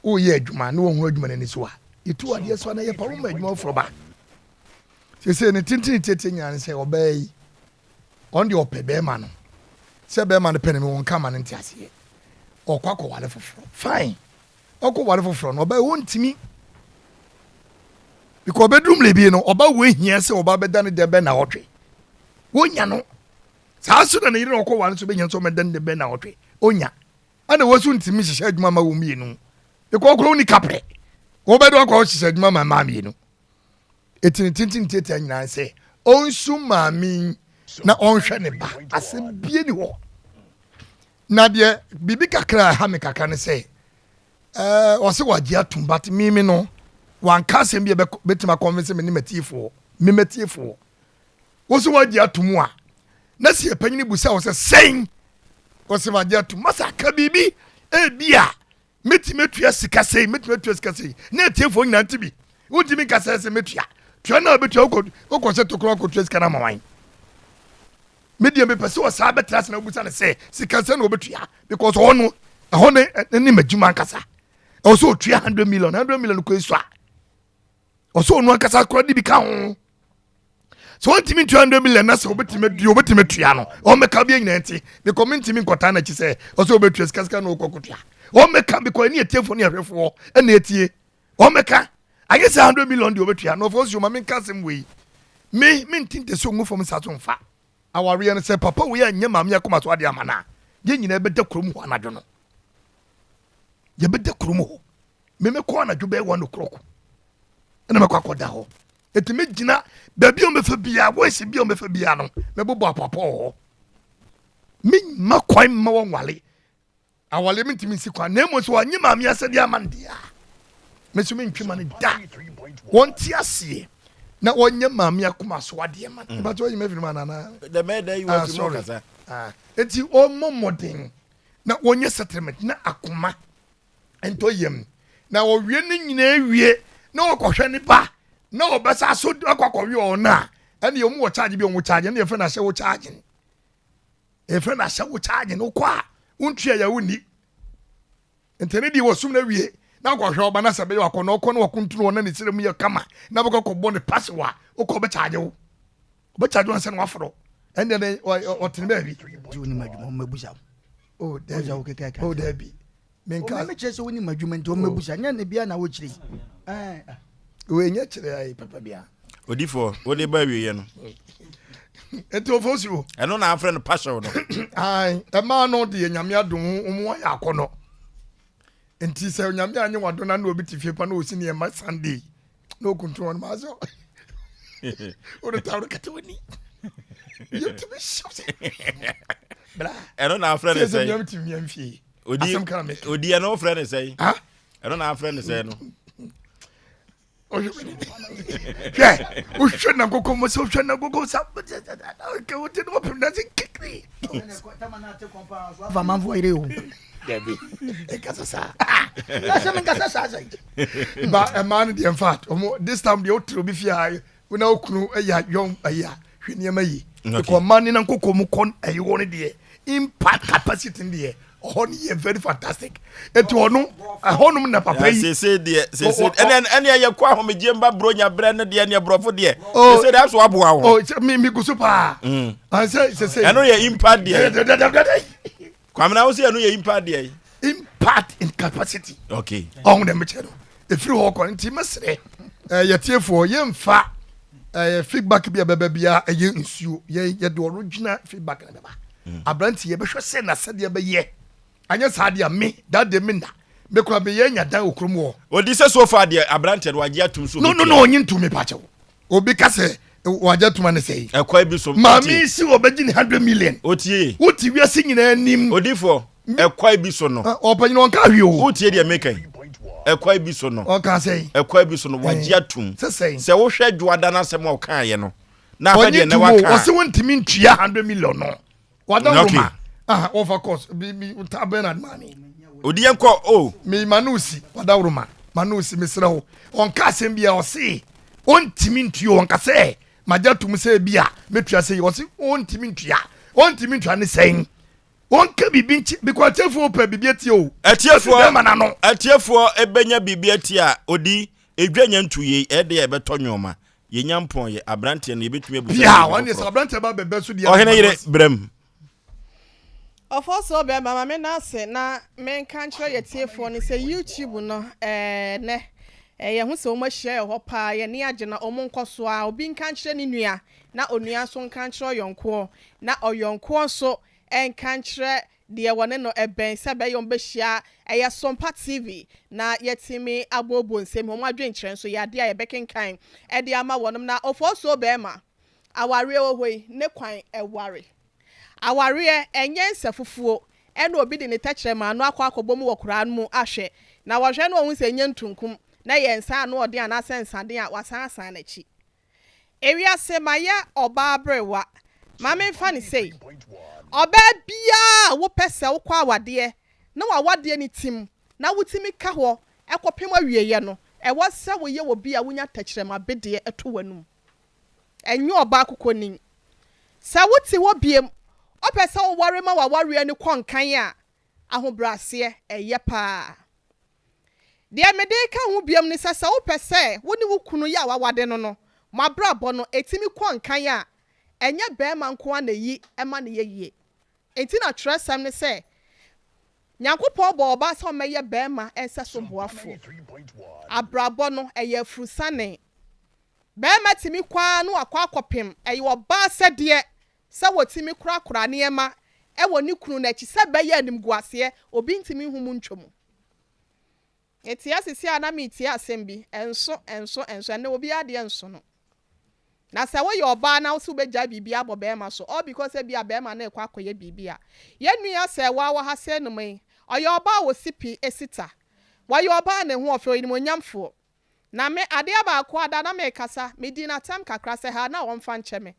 Woreyɛ adwuma na wɔhunu adwuma no ani so a, yɛtu adeɛ so a na yɛpa wo ma adwuma foforɔ ba. Seesei ne tentene tietie nyinaa ne sɛ ɔbaa yi, ɔno deɛ ɔpɛ bɛrima no. Sɛ bɛrima no pɛ no, mewɔ nka ma no nte aseɛ. Ɔkɔ akɔware foforɔ. Fine. Ɔkɔware foforɔ no, ɔbaa yi ɔntumi. Because ɔbɛduru mmerɛ bi no, ɔbaa wɔ hia sɛ ɔbaa bɛda ne dɛm bɛ na ɔtwe. Wɔnya no. Saa nso na ne yere na ɔkɔware nso bɛhia sɛ ɔbɛda ne dɛm bɛ na ɔtwe. Ɔnya. Ɛna wɔn nso ntumi nhyehyɛ adwuma ma wɔn mmienu. Because ɔkora wonni kaprɛ. Wɔbɛde wakɔ hyehyɛ adwuma ma mmaa mmienu. Eti ne tenten tiatia nyinaa sɛ ɔnsu maame yi na ɔnhwɛ ne ba. Asɛm bie ni hɔ. Na deɛ biribi kakra a ɛha me kakra ne sɛ ɛɛ ɔsɛ wagye atum but mimi no wanka asɛm bi a bɛtumi akɔnvinse me ne matiefoɔ me matiefoɔ. Wo sɛ wagye ato mu a, na sɛ yɛpanyini busa wo sɛ sɛn? Wo sɛ magye ato mu. Masa ka biribi ebi a. Mɛtumi atua sika sei, mɛtumi atua sika sei. Na atiefoɔ nyinaa nte bi. Wontumi nka sɛ sɛ mɛtua. Tua no a wobɛtua, wokɔ wokɔhyɛ tokuro akɔtua sika no ama wan? Me deɛ mepɛ sɛ ɔsaa bɛtena ase na wobusa no sɛ sika sɛ na ɔbɛtua because ɔhɔ no ɛhɔ ne ne m'adwuma ankasa. Ɛwɔ sɛ ɔtua 100 million, 100 million kɔ esua. Ɔsɛ ɔno ankasa kora de bi ka ho. Sɛ ɔntumi ntua 100 million na sɛ ɔbɛtumi atua ɔbɛtumi atua no ɔmmɛka bi nyinaa nti because mentumi nkɔtaa n'akyi sɛ ɔsɛ ɔbɛtua sika sika na ɔkɔ kɔtua. Ɔmmɛka because ɛne atiefoɔ ne ahwɛfoɔ ɛna etie. Ɔmmɛka anyɛ sɛ 100 million deɛ ɔbɛtua na ɔfɔ nsuo ma menka asɛm wei. Me mente ntɛsuo ngu fam nsa so mfa awareɛ no sɛ papa wei anyɛ maame akoma so adeɛ ama no a yɛn nyinaa bɛda kurom hɔ anadwo no. Yɛbɛda kurom hɔ. Me mɛkɔ anadwo bɛyɛ one o'clock ɛna mɛkɔ akɔda hɔ. Eti mɛgyina baabi a wɔbɛfa biara, voice bi a wɔbɛfa biara no mɛbobɔ apɔapɔ wɔ hɔ. Memma kwan mma wɔnwale. Awale mentumi nsi kwan na mmom sɛ wɔanye maame asɛdeɛ ama no deɛ a me nso mentwe ma no da. Wɔnte aseɛ na wɔnyɛ maame akoma so adeɛ ma no. Mpakyɛ wɔyi me afiri mu anaa? Ah, sorry. Ah, eti wɔmmɔ mmɔden na wɔnyɛ settlement na akoma ntɔ yam na wɔwie ne nyinaa wie na wɔkɔhwɛ ne ba na wɔbɛsa so akɔ akɔwe wɔn a ɛne wɔn wɔ charge bi wɔn charge ɛne yɛfrɛ no ahyɛ wo charge yɛfrɛ no ahyɛ wo charge no wokɔ a wontua yɛ wonni nti ne deɛ wɔsum no awie na akɔhwɛ ɔba na sɛ bɛyɛ wakɔ na ɔkɔ na wakuntunu wɔn na ne srɛ mu yɛ kama na bɛkɔ kɔbɔ ne pass wa wokɔ bɛkyagye wo bɛkyagye wɔn sɛ na waforo ɛndeɛ ne ɔtene baabi. Nti wonim adwuma ɔmmɛbusa wo. Oh dabi oh dabi menka. Ɔmɛ mekyerɛ sɛ wonim adwuma nti ɔmmɛbusa nyɛ ne bia na wokyerɛ yi. Wei nyɛ kyerɛ ayi papa bia. Odifoɔ wode ba awieɛ no. Nti ɔfo si o. Ɛno na afrɛ no pahyɛw no. Ayi ɛmaa no deɛ nyame adom ho wɔn ayɛ akɔnɔ. Nti sɛ nyame anyɛ wadom na na obi te fie pa na osi nneɛma Sunday na okuntun wɔn maa sɛ wode taworo kata w'ani yɛtumi hyɛ sɛ bra ɛno na afrɛ ne sɛ sɛ tumi miam fie odi asɛm kana meka odi ɛno wofrɛ ne sɛ ɛno na afrɛ ne sɛ no hwɛ wohwɛ na nkokɔ mu sɛ wohwɛ na nkokɔ sa wote ne wɔpem nase kekere afa amanfoɔ yere o dabi ɛkasa saa sɛ menkasa saa sɛ ba ɛmaa no deɛ infact ɔmo this time deɛ wotere obi fie a wona wo kunu ɛyɛ yɔn ɛyɛ a hwɛ nneɛma yi because ɔma ne na nkokɔ mu kɔ ɛyɛ wɔ no deɛ impact capacity no deɛ ɔhɔ no yɛ very fantastic eti ɔno ɛhɔ nom na papa yi. sese deɛ sese ɛnɛ ɛnɛ yɛ kɔ ahomegye mba buronya brɛ ne deɛ ne borɔfo deɛ oh. sese deɛ aso aboa ho. o oh, mi mi gusu paa. Mm. Sɛ sese. Ɛno yɛ impact deɛ. Kwamina wo sɛ ɛno yɛ impact deɛ. Impact in capacity. Okay. Ɔho dɛ mekyɛ no efiri hɔ kɔ nti mɛsrɛ ɛɛ yɛtiefoɔ yɛnfa ɛɛ feedback bi a bɛbɛ bia ɛyɛ nsuo yɛ yɛde original feedback na bɛba. Mm. Aberante yɛbɛhwɛ sɛ na sɛdeɛ bɛyɛ anyɛ saa deɛ me that day me na me kura me yɛ nya dan wɔ kurom hɔ. Odi sɛ so far deɛ aberanteɛ no wagye atum so. No no no ɔnye ntum me pakyɛw. Obi ka sɛ wagye atum ane sɛ yi. Ɛkwan bi so. Maame si ɔbɛgye ne hundred million. Otie. Wote wiase nyinaa anim. Odifoɔ ɛkwan bi so no. Ɔpanyin ɔnka hwee o. Wotie deɛ meka yi. Ɛkwan bi so no. Ɔka sɛ. Ɛkwan bi so no wagye atum. Sɛ sɛn. Sɛ wohwɛ dwoada n'asɛm a ɔkaeɛ no. Na afɛ deɛ nɛ waka. Ɔse wontumi ntua hundred million no. Wada Roma. Aha, wɔfa course. Bi bi ta Bernard maame. Odi yɛn kɔ o. Mi ma no si wada Roma. Ma no si mesrɛ wo. Ɔnka asɛm bi a ɔse ɔntumi ntua ɔnka sɛ magya tum sɛ bi a metua sɛ yi ɔse ɔntumi ntua. Ɔntumi ntua ne sɛn. Ɔnka biribi nkyi because atiefoɔ pɛ biribi atie o. Atiefoɔ atiefoɔ ebenya biribi atie a odi edwa nya ntu yei ɛde ɛbɛtɔ nneɛma. Yɛnya mpɔn yɛ aberanteɛ no yɛbɛtumi abusa Pia, wɔn deɛ sɛ aberanteɛ ba bɛbɛ so deɛ. Ɔhene yere brɛm. Ɔfɔsɔɔ bɛɛma ma me na ase na menka nkyerɛ yɛ tiefoɔ no sɛ YouTube no ɛɛ nɛ ɛɛ yɛho sɛ wɔn ahyia yɛ hɔ paa yɛn ani agye na wɔn nkɔ so ara obi nka nkyerɛ ne nua na onua nso nka nkyerɛ ɔyɔnkoɔ na ɔyɔnkoɔ nso nka nkyerɛ deɛ wɔne no bɛn sɛ ɛbɛyɛ wɔn bɛhyia ɛyɛ Sompa TV na yɛatumi abooboo nsɛm yi, wɔn adwenkyerɛ nso yɛ adeɛ a yɛbɛkenkan de ama wɔnom. Na Ofosuo barima, awareɛ wɔ hɔ yi, ne kwan ware. Awareɛ, ɛnyɛ nsafufuo ɛna obi de ne tɛkyerɛma ano akɔ akɔbɔ mu wɔ koraa no mu ahwɛ, na wɔhwɛ na wɔhu sɛ ɛnyɛ ntunkum, na ɛyɛ nsa ano ɔden anaasɛ nsaden a, wasan asan n'akyi. Ewiase mayɛ ɔbaa aberewa. Ma menfa no sei, ɔbaa biara a wopɛ sɛ wokɔ awadeɛ na w'awadeɛ no tim. na wotumi ka hɔ kɔpem awieɛ no, ɛwɔ sɛ woyɛ obi a wonya tɛkyerɛma bedeɛ to w'anum. Ɛnyɛ ɔbaa kokonin. Sɛ wote hɔ biom, wopɛ sɛ woware ma w'awareɛ no kɔ nkan a, ahobrɛaseɛ, ɛyɛ paa. Deɛ mede reka ho biom ne sɛ, sɛ wopɛ sɛ wo ne wo kunu yɛ a wawade no no, mo abrabɔ no, ɛtumi kɔ nkan a, ɛnyɛ barima nko ara na ɛyi ma no yɛ yie. Enti na twerɛsɛm ne sɛ, Nyankopɔn bɔɔ ɔbaa sɛ ɔmmɛyɛ barima nsɛso boafoɔ. Abrabɔ no, ɛyɛ afurusane. Barima tumi kɔ ara na wakɔ akɔpem, ɛyɛ ɔbaa sɛdeɛ sɛ wɔtumi korakora nneɛma wɔ ne kunu no akyi sɛ ɛbɛyɛ animguaseɛ, obi ntumi nhu mu ntwa mu. Mete ase seesei a na meretie asɛm bi, ɛnso, ɛnso, ɛnso, ɛnnɛ obiara deɛ nso no. Na sɛ woyɛ ɔbaa na wose wobɛgyae biribi abɔ barima so all because ebia barima no rekɔ akɔyɛ biribi a, yɛn nua Sɛɛwaa wɔ ha sɛɛnom yi, ɔyɛ ɔbaa a ɔsi pi, ɛsi ta. Wɔyɛ ɔbaa a ne ho ɔfɛ, ɔyɛ animuonyamfoɔ. Na me, adeɛ baako a da na merekasa, medii no atɛm kakra sɛ haa na ɔmfa nkyɛ me.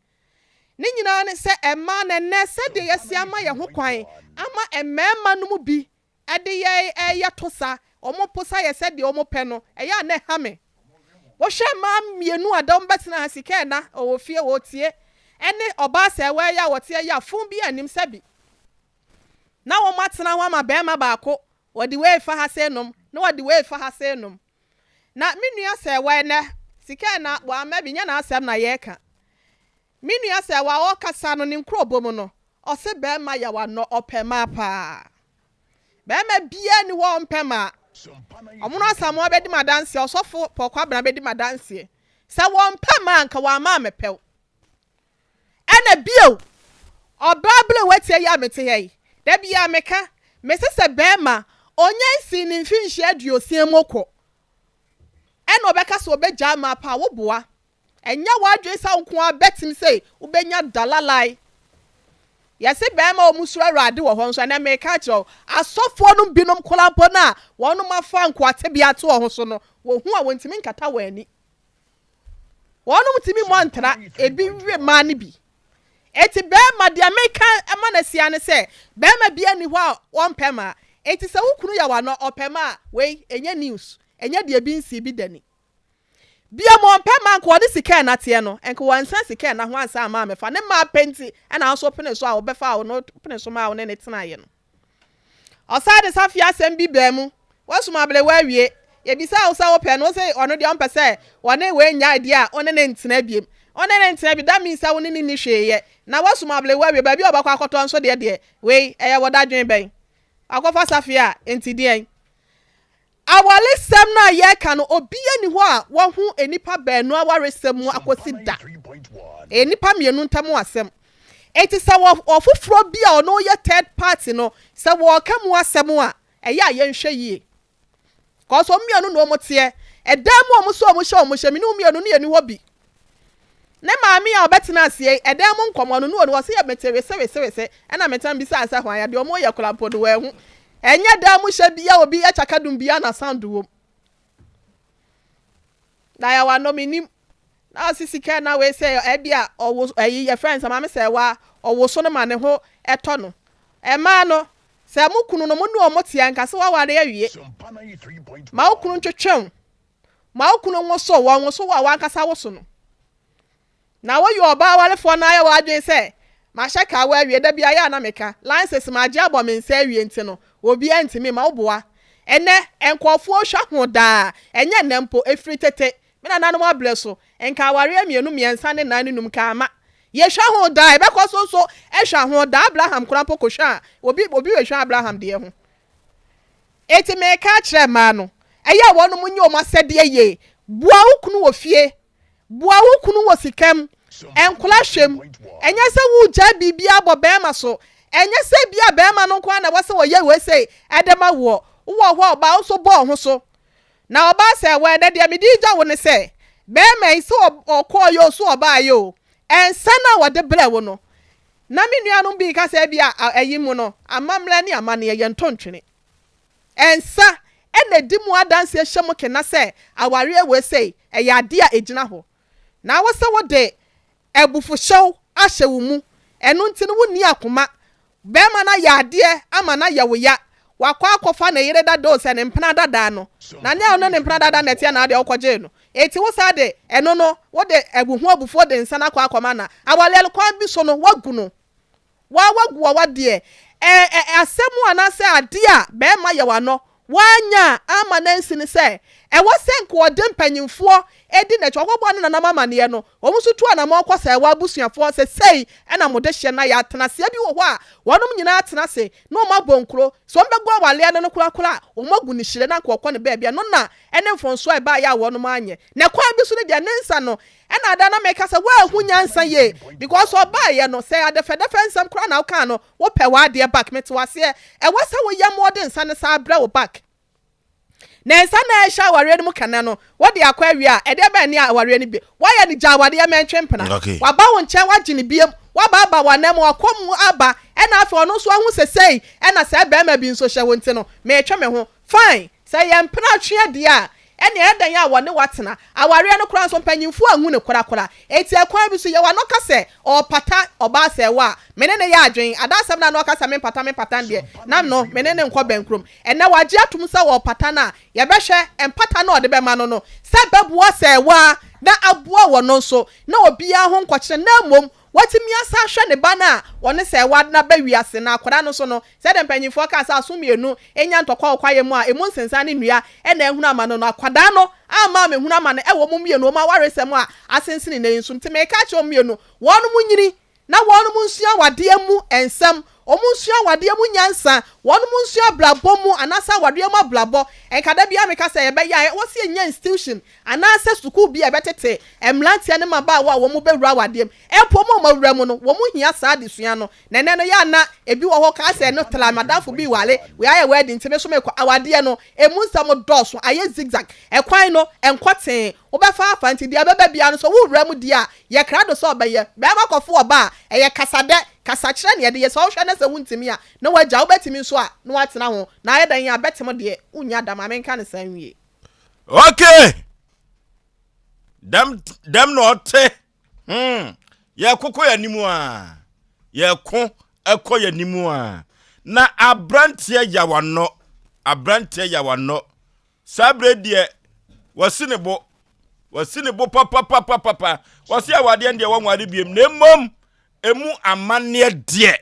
Ne nyinaa ne sɛ mmaa no ɛnnɛ sɛdeɛ yɛasi ama yɛn ho kwan ama mmarima no mu bi de yɛn reyɛ tosa, wɔposa yɛn sɛdeɛ wɔpɛ no, ɛyɛ a na ɛha me. Wohwɛ mmaa mmienu a da wɔbɛtena ha, sika ɛna, ɔwɔ fie, ɔretie, ɛne ɔbaa sɛɛwaa yi a ɔteɛ yi a fon biara nnim sɛbi. Na wɔatena hɔ ama barima baako, wɔde wei refa ha sei nom, na wɔde wei refa ha sei nom. Na me nua sɛɛwa ɛnɛ, sika ɛna, wamma bi, nyɛ n'asɛm na yɛreka. Me nua sɛɛwa ɔrekasa no, ne nkurɔbɔ mu no, ɔse bɛɛma yaw anɔ, ɔpɛ mmaa paa. Bɛɛma biaa nni hɔ a ɔmpɛ mmaa. Ɔmono Asamoah bɛdi m'adanseɛ, Ɔsɔfo Paul Kwabena bɛdi m'adanseɛ. Sɛ wɔmpɛ mmaa a, nka wamma ammɛpɛ wo. Ɛna bio, ɔbaa berɛwatia yi a mete ha yi, da biara meka, mese sɛ barima, ɔnya nsii ne mfinhyia aduosia mu kɔ, ɛna ɔbɛka sɛ ɔbɛgyaa mmaa paa, woboa. Ɛnyɛ w'adwene sɛ wo nko ara bɛtem sɛ wobɛnya dalalai. Yɛse barima a wɔsuro Awurade wɔ hɔ nso, ɛnɛ meka akyerɛ wo, asɔfoɔ no binom koraa mpo no a wɔnom afa nkoa tebea ato wɔn ho so no, wɔhu a wɔntumi nkata wɔn ani. Wɔnom tumi mmɔ ntra, ebi we mmaa no bi. Enti bɛɛma, deɛ meka ma no asia ne sɛ, bɛɛma biara nni hɔ a ɔmpɛ mmaa. Enti sɛ wo kunu yɛ w'ano, ɔpɛ mmaa a, wei ɛnyɛ news, ɛnyɛ deɛ ebi nsii bi da ni. Biom ɔmpɛ mmaa, nka ɔne sika ɛna teɛ no, nka wansan sika ɛna ho ansa amma ammɛfa. Ne mmaa pɛ nti ɛna wo nso wopene so a ɔbɛfaa wo no, wopene so maa wo ne no tenaeɛ no. Ɔsan de safe asɛm bi baa mu, Woasum aberewa awie. Yɛbisaa wo sɛ wopɛ no, wose ɔno deɛ ɔmpɛ sɛ ɔne wei nnyae deɛ a, wo ne no ntena biom. Wo ne no ntena bio, that means sɛ wo ne no nni hwee yɛ. Na woasum aberewa awie, baabi a ɔbɛkɔ akɔtɔ nso deɛ deɛ, wei, ɛyɛ wo dadwen bɛn? Wakɔfa safe a, enti deɛn? Awaresɛm no a yɛreka no, obiara nni hɔ a wahu nnipa baanu awaresɛm mu akosi da. Ɛyɛ nnipa mmienu ntam asɛm. Enti sɛ ɔfoforɔ bi a ɔno yɛ third party no, sɛ wɔreka mu asɛm a, ɛyɛ a yɛnhwɛ yie. Cause wɔn mmienu na wɔn teɛ. Ɛdan mu a wɔn so wɔn hyɛ wɔn hyɛ, me ne wo mmienu no yɛnni hɔ bi. Ne maame a ɔbɛtena aseɛ yi, ɛdan mu nkɔmmɔ no, ne ɔno ɔse yɛ mete wese wese wese, ɛna metan bisaa sɛ hwan a, deɛ ɔmo yɛ koraa mpo no wanhu. Ɛnyɛ dan mu hyɛ bia obi yɛ kyakadum bia na sound wom. Na yɛwɔ ano menim. Na ɔse sika na wei sɛ ɛbi a ɔwo ɛyi yɛfrɛ no sɛ maame sɛ wa ɔwoso no ma ne ho ɛtɔ no. Ɛmaa no sɛ mo kunu no mo ne ɔmo te a nka sɛ waware awie. Ma wo kunu ntwetwe wo. Ma wo kunu nwosow wo, ɔnwosow wo a w'ankasa woso no. Na woyɛ ɔbaa warefoɔ na ayɛ w'adwene sɛ, Mahyɛ kawa awie, da biara yɛ a na meka, license magye abɔ me nsa awie nti no, obiara ntumi mma wo boa. Ɛnnɛ, nkurɔfoɔ hwa ho daa, ɛnyɛ nnɛ mpo, ɛfiri tete, me nananom aberɛ so, nka awareɛ mmienu, mmiɛnsa ne nnan ne num nka amma. Yɛhwa ho daa, yɛbɛkɔ so nso ahwa ho daa, Abraham koraa mpo kɔhwaa, obi, obi bɛhwa Abraham deɛ ho. Enti mereka akyerɛ mmaa no, ɛyɛ a wɔnom nyɛ wɔn asɛdeɛ yie. Boa wo kunu wɔ fie. Boa wo kunu wɔ sika mu. Nkora hwɛ mu. Ɛnyɛ sɛ woregyae biribiara abɔ barima so. Ɛnyɛ sɛ ebia barima no nko ara na ɛwɔ sɛ ɔyɛ wei sei de ma woɔ. Wowɔ hɔ a, ɔbaa wo nso bɔ wo ho so. Na ɔbaa sɛ, wɔ ɛnɛ deɛ mede regya wo ne sɛ, barima yi sɛ ɔkɔeɛ o, sɛ ɔbaeɛ o, nsa no a wɔde brɛɛ wo no, Na me nuanom bi reka sɛ ebia ayi mu no, amammerɛ ne amanneɛ yɛntɔ ntwene. Nsa na ɛdi mu adanseɛ hyɛ mu kena sɛ awareɛ wei sei, ɛyɛ adeɛ a ɛgyina hɔ. Na wo sɛ wode abufuhyew ahyɛ wo mu, ɛno nti no wonni akoma. Barima no ayɛ adeɛ ama no ayɛ wo ya. Wakɔ akɔfa ne yere dada o sɛ ne mpena dada no na nyɛ ɔne ne mpena dada na ɛteɛ na adeɛ wokɔgyee no enti wo saa de ɛno no wode wo ho abufuo de nsa no akɔ akɔma na awareɛ no kwan bi so no woagu no Waa wagu w'awadeɛ. Ɛ ɛ asɛm anaasɛ adeɛ a bɛɛma yɛ w'ano w'anya a amma no ansi ne sɛ, ɛwɔ sɛ nka ɔde mpanyinfoɔ di n'akyi, ɔkɔbɔ ne nanam amaneɛ no, wɔn nso tu anamɔn kɔ sɛ ɛwɔ abusuafoɔ sɛ sei na mo dehyeɛ na yɛ atenaseɛ bi wɔ hɔ a wɔnom nyinaa atena ase na wɔn abɔ nkuro, sɛ wɔn bɛgu awaleɛ no no korakora a wɔn agu no hyire na nka ɔkɔ ne baabi, ɛno na ɛne mfonsoɔ a ɛbaeɛ a wɔnom anyɛ. Na kwan bi so no deɛ ne nsa no Ɛna ada na meka sɛ woanhu nyansa yie because ɔbaeɛ no sɛ adɛfɛdɛfɛ nsɛm koraa na wokaa no wopɛ w'adeɛ back mete wo aseɛ ɛwɔ sɛ woyɛ ma ɔde nsa no saa brɛ wo back na nsa no a ɛhyɛ awareɛ no mu kɛnɛ no wode akɔ awie a ɛdeɛ bɛn ne awareɛ no bi woayɛ no gya awareɛ mɛntwe mpena Okay. waba wo nkyɛn wagye no biem waba aba w'anan mu wakɔ mu aba ɛna afei ɔno nso ahu sɛ sei ɛna saa barima bi nso hyɛ wo nti no metwe me ho Fine, sɛ ɛyɛ mpena atweɛ deɛ a, ɛnneɛ ɛyɛ dɛn a wɔne wo atena? Awareɛ no koraa nso, mpanyimfoɔ anhu no korakora. Enti ɛkwan bi so, yɛ w'ano ka sɛ ɔrepata ɔbaa sɛɛ wo a, me ne no yɛ adwene. Ada asɛm no a na ɔka sɛ mempata mempata no deɛ, na no, me ne no nkɔ bɛnkurom. Ɛnnɛ wagye atom sɛ ɔrepata no a, yɛbɛhwɛ mpata no a ɔde bɛma no no, sɛ ɛbɛboa sɛɛ wo ara na aboa wɔno nso, na obiara ho nkɔkyere, na mmom watumi asan ahwɛ ne ba no a ɔne sɛɛ wo ade no aba wiase, na akwadaa no nso no, Sɛdeɛ mpanimfoɔ kaa sɛ aso mmienu nya ntɔkwa wɔ kwaeɛ mu a ɛmu nsensan ne nnua na ahunu amane no, akwadaa no amma ammɛhunu amane wɔ wɔn mmienu wɔn awaresɛm a asensene nnɛ yi nso. Nti mereka akyerɛ wɔn mmienu, wɔnom nyini na wɔnom nsua awadeɛ mu nsɛm, wɔn nsua awadeɛ mu nyansa, wɔnom nsua abrabɔ mu anaasɛ awadeɛ mu abrabɔ. Nka da biara meka sɛ yɛbɛyɛ a ɛwɔ sɛ yɛnya institution anaasɛ sukuu bi a ɛbɛtete mmeranteɛ ne mmabaawa a wɔbɛwura awadeɛ mu. Mpo wɔn a wɔawura mu no, wɔhia saa adesua no. Na ɛnɛ no yɛ a na ebi wɔ hɔ kaa sɛ no tra madamfo bi ware wei ayɛ wedding nti me nso mekɔ awadeɛ no emu nsɛm dɔɔso ayɛ zigzag ɛkwan no ɛnkɔ tee wobɛfa afa nti deɛ ɛbɛba biara no sɛ wowura mu deɛ a yɛ krado sɛ ɔbɛyɛ bɛrima kɔfo ɔba a ɛyɛ kasadɛ kasakyerɛ na yɛde yɛ sɛ wohwɛ na sɛ wontumi a na wagya wobɛtumi nso a na watena ho na ayɛ dɛn a bɛtem deɛ wonnya da ma menka no saa nwie. Okay dɛm dɛm na ɔte. Hmm, yɛko kɔ yɛn anim a, yɛko kɔ yɛn anim a, na aberanteɛ yawanɔ, aberanteɛ yawanɔ. Saa berɛ deɛ, wasi ne bo, wasi ne bo papapapapa. Wɔsi awadeɛ deɛ wɔnware biem, na mmom emu amanneɛ deɛ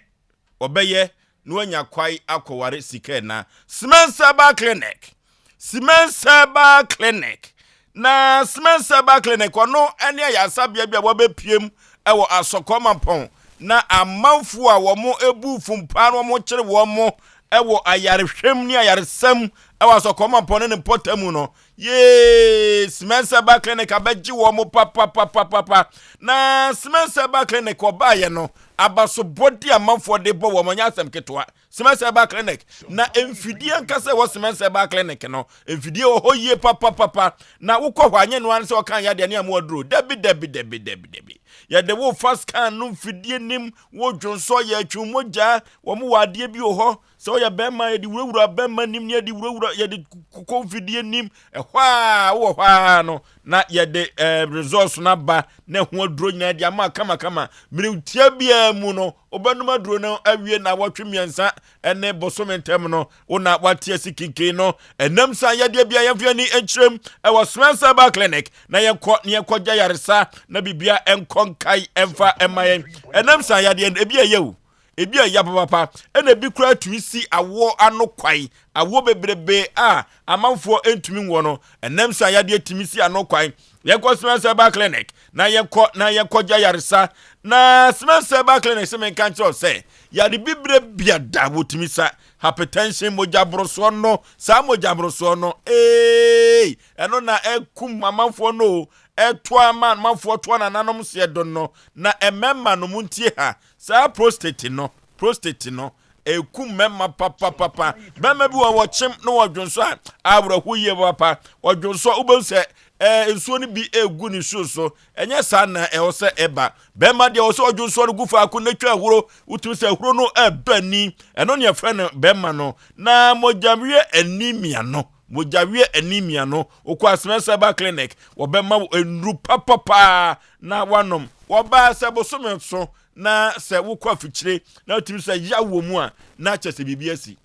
ɔbɛyɛ na wanya kwae akɔware sika ɛna. Siemens Herbal Clinic. Siemens Herbal Clinic. Na Siemens Herbal Clinic ɔno ne ayaresabea bi a wɔabɛpiem wɔ Asɔkɔ Mampɔn na amanfoɔ a wɔn ebu fumpaa na wɔn kyere wɔn wɔ ayarehwɛm ne ayaresam wɔ Asɔkɔ Mampɔn ne ne mpɔtam no Yee! Siemens Herbal Clinic abɛgye wɔn papapapapa. Na Siemens Herbal Clinic ɔbaeɛ no, abasobɔde amanfoɔ de bɔ wɔn nyɛ asɛm ketewa. Siemens Herbal Clinic na mfidie ankasa ɛwɔ Siemens Herbal Clinic no, mfidie wɔ hɔ yie papapapa. Na wokɔ hɔ anyɛ no ara sɛ ɔka yadeɛ ne amu aduro. Dabi dabi dabi dabi dabi. Yɛde wo fa scan no mfidie nim, wo dwonsɔ, yɛtwe mogya, wɔn wɔ adeɛ bi wɔ hɔ. Sɛ woyɛ bɛrima a, yɛde wurawura bɛrima nim ne yɛde wurawura yɛde kokɔ mfidie nim ɛhɔ a wowɔ hɔ a no na yɛde ɛɛ eh, results no aba na ɛho aduro nyinaa de ama kamakama mmerɛ biara mu no wobɛnom aduro no awie na wɔtwe mmiɛnsa ne bosome ntam no wo na wate asi kinkin no ɛnam sa yɛdeɛ bia yɛmfa ani nkyerɛm ɛwɔ Spencer Herbal Clinic na yɛnkɔ na yɛnkɔgya yaresa na biribia ɛnkɔ nkae ɛmfa ɛma yɛn ɛnam sa yadeɛ ebi ɛyɛ o Ebi a ɛya papapa, ɛna ebi koraa tumi si awoɔ ano kwan. Awoɔ bebrebe a amanfoɔ ntumi nwoɔ no, ɛnam sɛ ayadeɛ tumi si ano kwan. Yɛnkɔ Siemens Herbal Clinic na yɛnkɔ na yɛnkɔgye ayaresa. Na Siemens Herbal Clinic sɛ menka nkyerɛ wo sɛ, yare bibire biada wɔtumi sa. Hypertension, mogya borosoɔ no, saa mogya borosoɔ no, eei, ɛno na ɛkum amanfoɔ no o, ɛtoa ma amanfoɔ toa nananom seɛ do no. Na mmarima no, montie ha, Saa prostate no, prostate no, ɛkum mmarima papapapa. Mmarima bi wɔ wɔkyem na wɔdwonsɔ a, awerɛho yie papa. Wɔdwonsɔ, wobɛhu sɛ ɛɛ nsuo no bi egu ne nsuo so. Ɛnyɛ saa na ɛwɔ sɛ ɛba. Bɛrima deɛ ɛwɔ sɛ ɔdwonsɔ no gu faako na twa ahuro. Wotumi sɛ ahuro no ɛba ni. Ɛno ne yɛfrɛ no bɛrima no. Na mogyaweɛ anemia no, mogyaweɛ anemia no, wokɔ Asemɛsɛ ba clinic, wɔbɛma wo nnuru papapaa na wanom. Wɔbaa sɛ bosome so na sɛ wokɔ afikyire na wotumi sɛ yaw wɔ mu a, na kyerɛ sɛ biribi asi.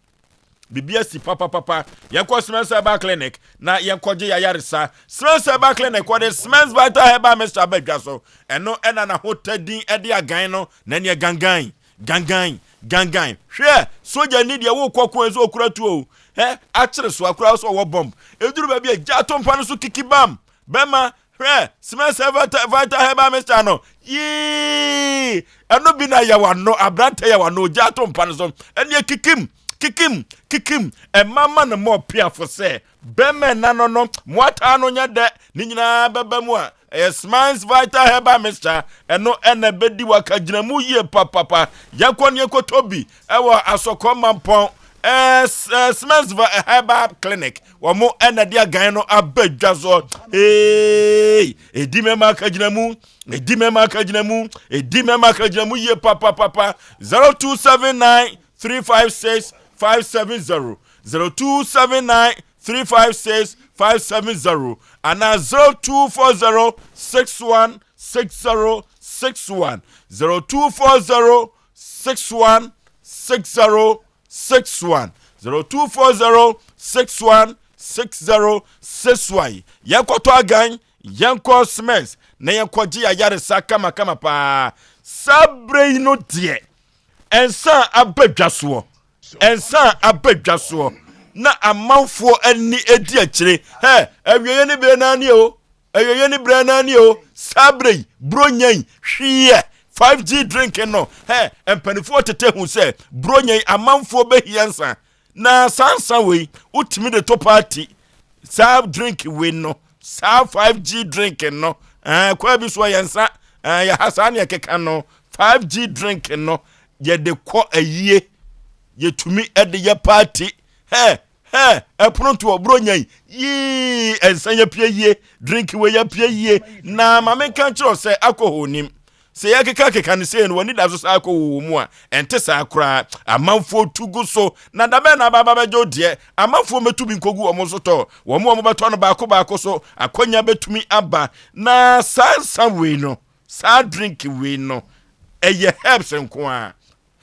Biribi asi papapapa. Yɛnkɔ Smens Herbal Clinic na yɛnkɔgye yɛn ayaresa. Smens Herbal Clinic, wɔde Smens Vital Herbal Mixture aba dwa so. Ɛno na n'ahotɛ din de agan no, na ɛneɛ gangan, gangan, gangan. Hwɛ, sogyani deɛ wokɔ ko nso okura tuo o. Hɛ, akyere so akura sɛ ɔwɔ bomb. Ɛduru baabi a gya ato mpa no so kiki bam. Bɛma, hwɛ, Smens Vital Herbal Mixture no, yii, ɛno bi na yɛwɔ ano, aberantɛ yɛwɔ ano, gya ato mpa no so. Ɛneɛ kikim, kikim, kikim. Ɛma ma no mɔ piafo sɛ, bɛmɛ na no no, moataa no nyɛ dɛ, ne nyinaa bɛba mu a, ɛyɛ Smens Vital Herbal Mixture, ɛno ɛna bɛdi wakagyinamu yie papapa. Yɛnkɔ ne yɛnkɔtɔ bi ɛwɔ Asɔkɔ Mampɔn, Smens Herbal Clinic, wɔn ɛna de agan no aba dwa so. Ee, edi mɛma akagyinamu, edi mɛma akagyinamu, edi mɛma akagyinamu yie papapapa. 0279 356 570, 0279 356 570 ana 0240 61 60 61, 0240 61 60 61, 0240 61 60 61. Yɛnkɔtɔ agan, yɛnkɔ Smens na yɛnkɔgye ayaresa kamakama paa. Saa berɛ yi no deɛ, ɛnsa aba dwa soɔ, ɛnsa aba dwa soɔ na amanfoɔ ani adi akyire. Hɛ, awieɛ ne berɛ naa nie o, awieɛ ne berɛ naa nie o. Saa berɛ yi, buronya yi, hweɛ 5G drink no. Hɛ, mpanimfoɔ tete hu sɛ buronya yi amanfoɔ bɛhia nsa, na saa nsa wei wotumi de to party. Saa drink wei no, saa 5G drink no, kwan bi so yɛ nsa, yɛha saa ne yɛkeka no. 5G drink no, yɛde kɔ ayie, yɛtumi de yɛ party. Hɛ hɛ, ɛpono to ɔburo nya yi yii, ɛnsa yɛ pie yie, drink wei yɛ pie yie. Na maame nka kyerɛ sɛ alcohol nim sɛ yɛkeka keka no sei no, w'ani da so saa alcohol wɔ mu a, ɛnte saa koraa. Amanfoɔ tu gu so na dabɛn na ababa bɛgye wo deɛ. Amanfoɔ mɛtu bi nkɔgu wɔn so tɔ wɔn a wɔbɛtɔ no baako baako so. Akɔnya bɛtumi aba na saa nsa wei no, saa drink wei no, ɛyɛ herbs nko a,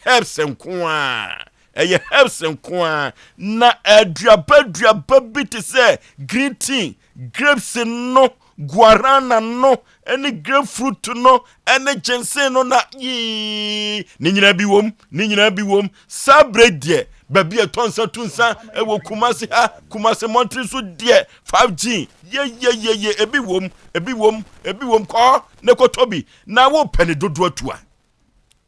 herbs nko a, ɛyɛ herbs nko a, na aduaba aduaba bi te sɛ green tea, grapes no, guarana no, ɛne grapefruit no, ɛne ginseng no, na yii ne nyinaa bi wom, ne nyinaa bi wom. Saa bere deɛ, baabi a ɛtɔ nsa tu nsa ɛwɔ Kumase ha, Kumase mmɔnten so deɛ, 5G yeyeyeye, ebi wom, ebi wom, ebi wom. Kɔɔ ne kɔtɔ bi na wopɛ ne dodoɔ atu a,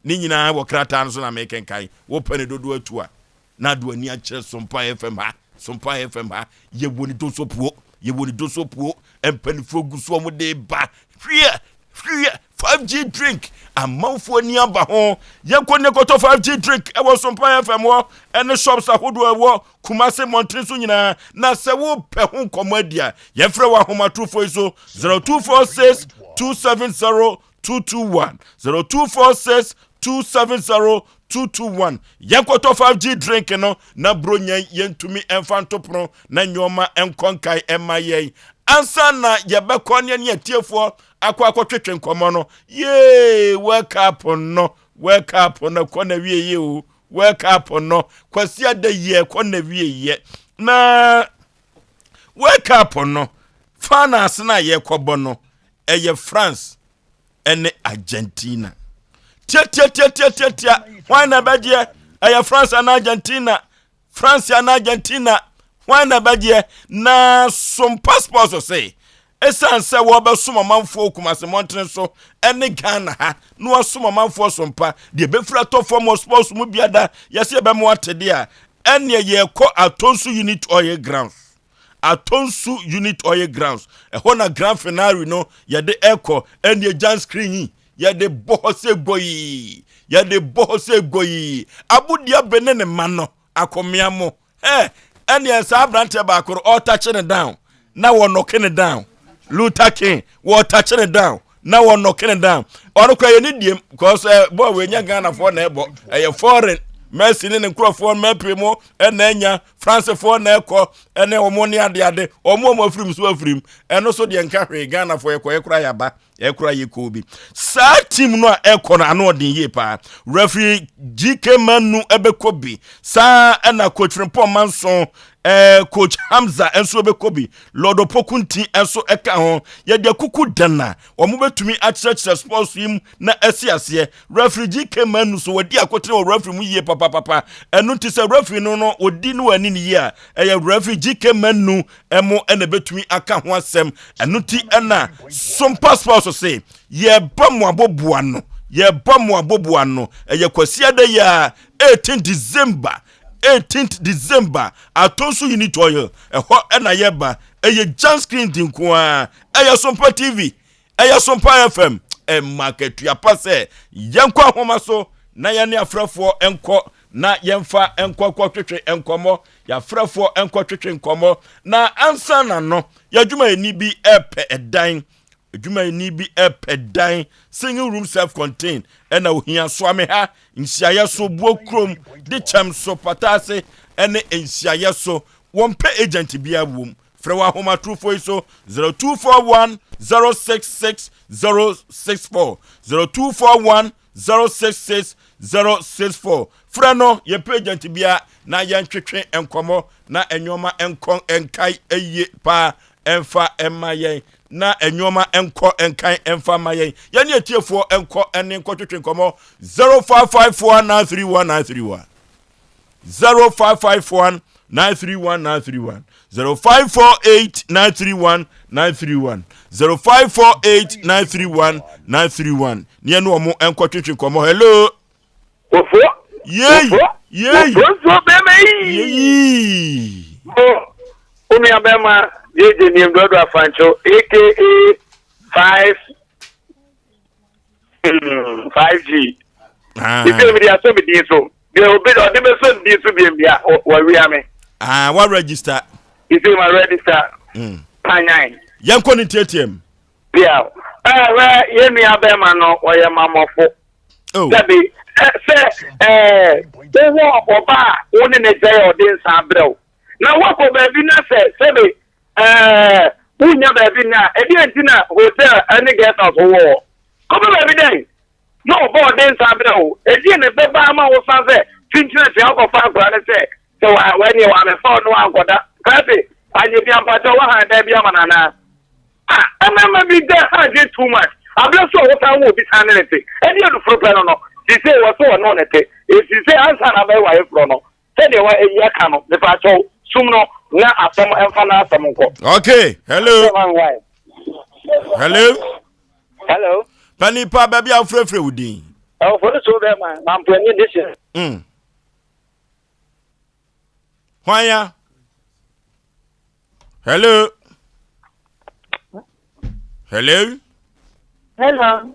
ne nyinaa wɔ krataa no so na mekenkan. Wopɛ ne dodoɔ atu a, na do ani akyerɛ Sompa FM ha. Sompa FM ha, yɛwɔ ne doso puo, yɛwɔ ne doso puo. Mpanimfoɔ gu so, wɔn de ba. Hwiɛ hwiɛ, 5G drink, amanfoɔ ani aba ho. Yɛnkɔ ne kɔtɔ 5G drink ɛwɔ Sompa FM hɔ ɛne shops ahodoɔ ɛwɔ Kumase mmɔntene so nyinaa. Na sɛ wopɛ ho nkɔmmɔ adi a, yɛmfrɛ wɔ ahomatorofoɔ yi so: 0246 270 221, 0246 270 221. Yɛnkɔtɔ 5G drink no na buronya yɛntumi ɛmfa ntopono na nneɛma nkɔ nkae ɛma yɛn ansa na yɛbɛkɔ ne ne atiefoɔ akɔ akɔtwetwe nkɔmmɔ no. Yee, World Cup no, World Cup no kɔ na wie yie o. World Cup no, Kwasi ada yie kɔ na wie yie. Na World Cup no finals no a yɛkɔbɔ no, ɛyɛ France ɛne Argentina. Tiatiatiatiatia, hwan na ɛbɛgyeɛ? Ɛyɛ France ana Argentina? France ana Argentina? Hwan na ɛbɛgyeɛ? Na Sompa Sports sɛ ɛsiane sɛ wɔbɛsom ɔmanfoɔ Kumase mmɔntene so ɛne Ghana ha na wɔasom ɔmanfoɔ sompa deɛ ɛbɛfiri atɔ fam wɔ sports mu biada, yɛsɛ yɛbɛmo atede a, ɛneɛ yɛkɔ Atonso Unit Oil Grounds. Atonsu Unit Oil Grounds, ɛhɔ na grand finale no yɛde ɛkɔ. Ɛneɛ giant screen yi yɛde bɔ hɔ sɛ goyi, yɛde bɔ hɔ sɛ goyi. Abodia be ne ne ma no akɔmea mo ɛ. Ɛneɛ saa aberanteɛ baako no ɔretakye ne down na wɔnɔke ne down. Luther King wɔretakye ne down na wɔnɔke ne down. Ɔno kora yɛ ne diem because ɛ bɔɔl wɔ enya Ghanafoɔ na ɛbɔ, ɛyɛ foreign. Messi ne ne nkurɔfoɔ mɛpere mu ɛna anya Francefoɔ na ɛkɔ ɛne wɔn ne adeade wɔn a wɔn afirim so afirim. Ɛno so deɛ nka hwee. Ghanafoɔ yɛkɔ yɛkora yaba. Ɛkora yɛ kɔɔ bi. Saa team no a ɛkɔ no ano ɔden yie paa. Referee GK Manu ɛbɛkɔ bi. Saa ɛna coach Frimpong Manson, ɛɛ coach Hamza nso ɛbɛkɔ bi. Lord Opokunti nso ɛka ho. Yɛde akuku dana wɔn bɛtumi akyerɛkyerɛ sports yi mu na ɛsi aseɛ. Referee GK Manu so wɔdi akotene wɔ referee mu yie papapapa. Ɛno nti sɛ referee no no wɔdi no wɔ ani ne yie a ɛyɛ referee GK Manu ɛmo ɛna ɛbɛtumi aka ho asɛm. Ɛno nti ɛna Sompa Sports se yɛba mo aboboa no, yɛba mo aboboa no. Ɛyɛ Kwasiada yi a 18 December, 18th December, Atonso Unit Oil ɛhɔ ɛna yɛba. Ɛyɛ giant screen di nko a ɛyɛ Sompa TV, ɛyɛ Sompa FM. Ɛma akatua pa sɛ yɛnkɔ ahoma so na yɛne afrɛfoɔ nkɔ na yɛmfa nkɔ kɔtwetwe nkɔmmɔ, yɛafrɛfoɔ nkɔtwetwe nkɔmmɔ. Na ansa na no, yɛadwumayɛni bi ɛpɛ ɛdan, adwumayɛni bi ɛpɛ dan, single room self contained ɛna ohia. Soame ha, nhyiaeɛ so, buo kurom de kyɛm so pataase ɛne nhyiaeɛ so. Wɔmpɛ agent biara wom. Frɛ wɔ ahomatorofo yi so: 0241 066 064, 0241 066 064. Frɛ no, yɛpɛ agent biara na yɛntwetwe nkɔmmɔ na nneɛma nkɔ nkae ayie paa ɛmfa ɛma yɛn, na nneɛma nkɔ nkan ɛmfa ma yɛn. Yɛne atiefoɔ nkɔ ɛne nkɔtwetwe nkɔmmɔ: 0554 931 931, 0551 931 931, 0548 931 931, 0548 931 931. Ne yɛne ɔmo nkɔtwetwe nkɔmmɔ. Hello. Ofo. Yei. Yei. Ofo nsuo bɛrima yi. Yei. Mo onua bɛrima JJ Niemdodo Afancho aka 5 5G. Ah. Ife mi di aso mi din so. Deɛ obi ɔde bɛ so mi din so biem bia wɔwia me. Ah, wa register. Ife ma register. Panyan. Yɛnkɔ ne tiatiam. Bia. Ɛɛ yɛn nua bɛrima no ɔyɛ mamɔfo. Oh. Sɛbi sɛ ɛɛ wowɔ ɔba a wo ne ne gya yɛ ɔde nsa abrɛ wo na woakɔ baabi na sɛ sɛbi ɛɛ wonya baabi na ɛdeɛ nti na hotel ɛne guest house wowɔ hɔ kɔbɛ baabi dɛn na ɔba ɔde nsa abrɛ wo, ɛdeɛ ne bɛba ama wo san sɛ twinkyina tia wokɔfa akora ne sɛ sɛ wa wɛneɛ wamɛfa wo ne wankɔda kaase anyɛ bi ampakyɛ woahan dan bi ama no anaa? Ah, ɛmɛɛma bi dɛ ha gye too much abirɛ so a wosan wo obi san ne ne te ɛdi aduforo pɛ no sise wɔ so wɔ no ne te esise ansa na abɛyɛ wɔ ayeforɔ no sɛdeɛ wa eyi aka no nipa akyɛw sum no na asɛm ɛnfa na asɛm nkɔ. Okay, hello. Hello. Hello. Panipa, baabi a wofrɛfrɛ wo din. Ɛwɔfo so bɛɛ ma mampani de hyɛ. Hwan ya? Hello. Hello. Hello.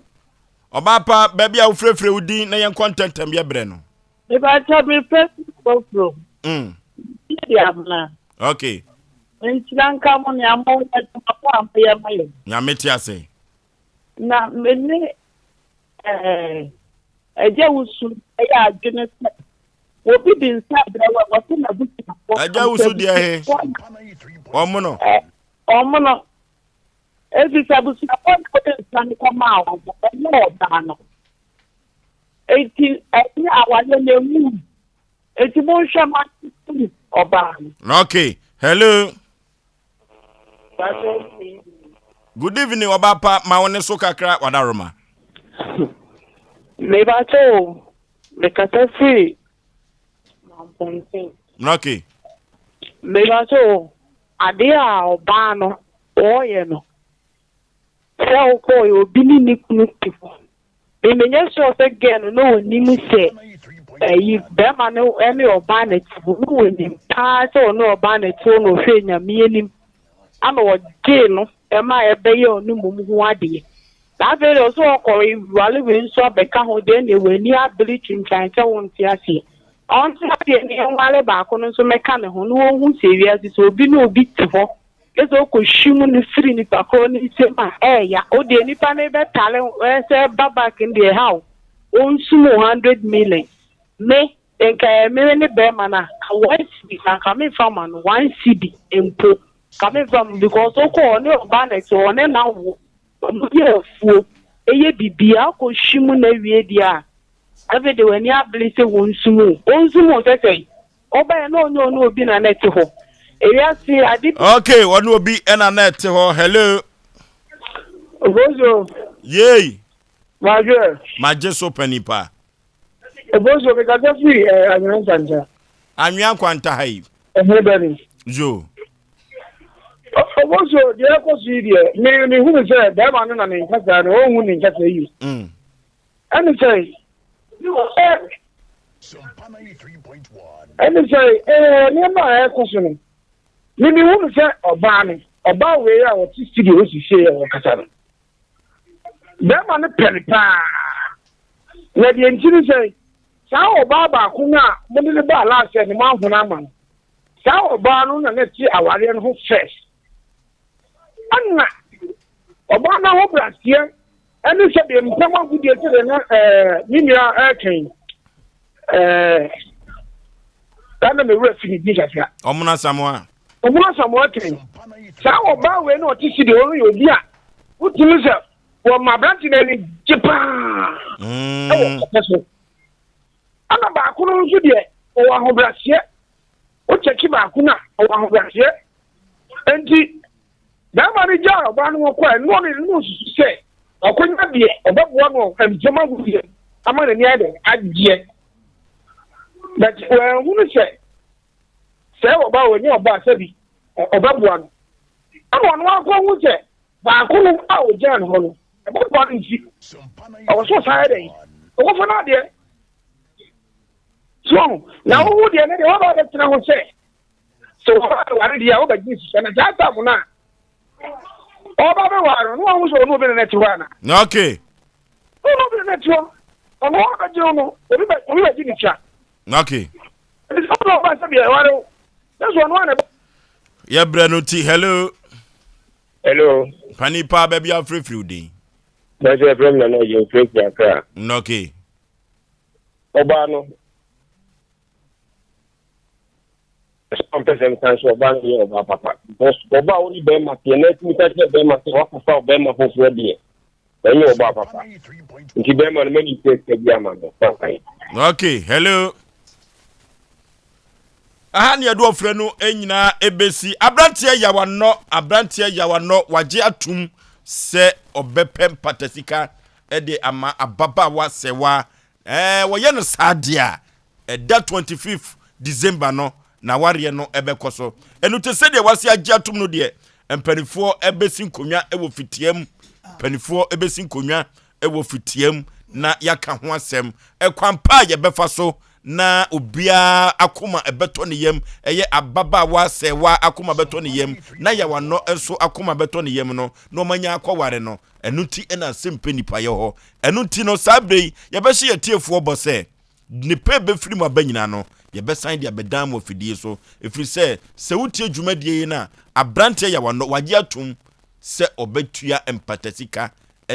Ɔbaa pa, baabi a wofrɛfrɛ wo din na yɛnkɔ ntɛntɛm yɛ brɛ no. Mebakyɛ mefrɛ foforo. Di abena. Okay. Nhyira nka mo nea mo yɛ adwuma po a moyɛ ma yɛn. Nyame te ase. Na me ne ɛɛ ɛgya wusu ɛyɛ adwene sɛ obi di nsa brɛ wɔ wɔte n'abusuafoɔ. Agya wusu deɛ he? Ɔmo no. Ɛ ɔmo no. Efi sɛ abusuafoɔ na wɔde nsa no kɔmaa wɔn ɛnyɛ ɔbaa no. Eti ɛnyɛ awareɛ na emu. Eti monhwɛ ma ɔbaa no. Okay. Hello. Good evening, ɔbaa pa, ma wo ne so kakra wadaroma. Mebakyɛ o, mekasa firi Mampɔnten. Okay. Mebakyɛ o, adeɛ a ɔbaa no ɔɔyɛ no, sɛ wokɔɔ obi ne ne kunu te hɔ. Memenyɛ sure sɛ girl no na onim sɛ ɛyi bɛrima no ɛne ɔbaa na te hɔ, na onim paa sɛ ɔne ɔbaa na te hɔ na ɔhwɛ Nyame anim ama wɔgyee no ɛma ɛbɛyɛ ɔno mmom ho adeɛ. Na afei de ɔsɛ ɔkɔ wale wei nso abɛka ho deɛ ne w'ani abere twintwan sɛ wonte aseɛ. Ɔnte aseɛ ne ɛnwale baako no nso mɛka ne ho na wɔnhu sɛ ewiase sɛ obi ne obi te hɔ ɛsɛ ɔkɔhwi mu no firi nipa korɔ ne nsam a ɛɛya o deɛ nipa no bɛtale ɛsɛ ba back no deɛ ha o ɔnsum o 100 million. Me nka ɛmere ne bɛrima no a ka 1 cedi na nka memfa ma no 1 cedi mpo ka memfa ma because ɔkɔ ɔne ɔbaa na ɛte ɔne na wo. Wɔyɛ afuo, yɛ biribiara, wokɔhwe mu na awie deɛ a, afei deɛ w'ani abere sɛ wɔnsum wo. Wɔnsum wo sɛ sɛn? Wobaeɛ na ɔnyɛ ɔne obi na na ɛte hɔ. Ewiase ade. Okay, ɔne obi na na ɛte hɔ. Hello. Obozo. Yay. Magye. Magye so panipa. Obozo mekasa firi eh, Anwea Nkwanta. Anwea Nkwanta ha yi. Ɛhe bɛ ni. Yo. Obozo deɛ ɛkɔ so yi deɛ me mehunu sɛ bɛrima no na ne nkasa no ɔnhu ne nkasa yi. Mm. Ɛne sɛ ɛne sɛ ɛɛ nneɛma a ɛkɔ so no me mehunu sɛ ɔbaa no ɔbaa wei a ɔte studio hɔ sisi a ɔkasa no bɛrima no pɛ no paa na deɛ nti ne sɛ saa ɔbaa baako no a mode no baa last year no mo ahono ama no saa ɔbaa no na na ɛte awareɛ no ho first ɛna ɔbaa no ahobraseɛ ɛne sɛdeɛ mpam agodie sɛdeɛ na ɛɛ me nua ɛɛka yi ɛɛ ɛna me werɛ fi ne din kakra. Ɔmono Asamoah. Ɔmono Asamoah ka yi saa ɔbaa wei na ɔte si deɛ ɔno yɛ obi a wotumi sɛ wɔma aberante no ani gye paa ɛwɔ kɔpɛ so ɛna baako no nso deɛ ɔwɔ ahobrɛaseɛ wokyɛkye baako no a ɔwɔ ahobrɛaseɛ nti bɛrima no gyaa ɔbaa no hɔ kɔɛ no ɔno no nsusu sɛ ɔkɔnya deɛ ɔbɛboa no mpɛm agudeɛ ama n'ani ayɛ dɛ agyeɛ but wɔahunu sɛ sɛ ɔbaa wɔnyɛ ɔbaa sɛbi ɔbɛboa no ɛna ɔno akɔ hu sɛ baako no a ɔgyaa no hɔ no ɛbɛboa no nti ɔwɔ so ɔsan yɛ dɛ ɔkɔfa no adeɛ so na wohu deɛ no deɛ wɔba bɛtena ho sɛ sɛ wɔba bɛware deɛ a wobɛgye sika na saa tam no a ɔba bɛware no na wahu sɛ ɔne obi na ɛte hɔ ana okay ɔne obi na ɛte hɔ ɔno ɔbɛgye no obi bɛ obi bɛgye ne sika okay ɛti sɛ ɔno ɔba sɛ deɛ ɛware wo na sɛ ɔno ana yɛbrɛ no ti hello hello pani paa baabi afirifiri wo din bɛsɛ ɛfrɛ m nana yɛ mfirifiri akra okay ɔbaa no Ɛsɛ ɔmpɛ sɛ nka nso ɔbaa no yɛ ɔbaa papa because ɔbaa wo ne bɛrima teɛ na atumi ka kyerɛ bɛrima sɛ wakɔfa ɔbɛrima foforɔ deɛ ɛnyɛ ɔbaa papa nti bɛrima no mani sɛ sika bi ama no fafae. Okay, hello. Aha ne yɛde ɔfrɛ no nyinaa ɛbɛsi aberanteɛ yawanɔ aberanteɛ yawanɔ wagye atum sɛ ɔbɛpɛ mpatasika de ama ababaawa sɛwa ɛɛ wɔyɛ no saa deɛ a Ɛda 25th December no n'awareɛ no bɛkɔ so. Ɛno te sɛdeɛ wase agye atom no deɛ, mpanimfoɔ bɛsi nkonnwa wɔ fitia mu. Mpanimfoɔ bɛsi nkonnwa wɔ fitia mu na yɛaka ho asɛm. Ɛkwan pa a yɛbɛfa so na obiara akoma ɛbɛtɔ ne yam, ɛyɛ ababaawa sɛwa akoma bɛtɔ ne yam, na yawanɔ nso akoma bɛtɔ ne yam no, na wɔanya akɔware no. Ɛno nti na asɛmpɛ nipa yɛ hɔ. Ɛno nti no, saa berɛ yi, yɛbɛhyɛ yɛn atiefoɔ bɔ sɛ, Nnepa a ɛbɛfiri mu aba nyinaa no, yɛbɛsan de abɛdan mo afidie so, ɛfiri sɛ, sɛ wotie dwumadie yi no a, aberanteɛ Yawanɔ, wagye atom sɛ ɔbɛtua mpatasika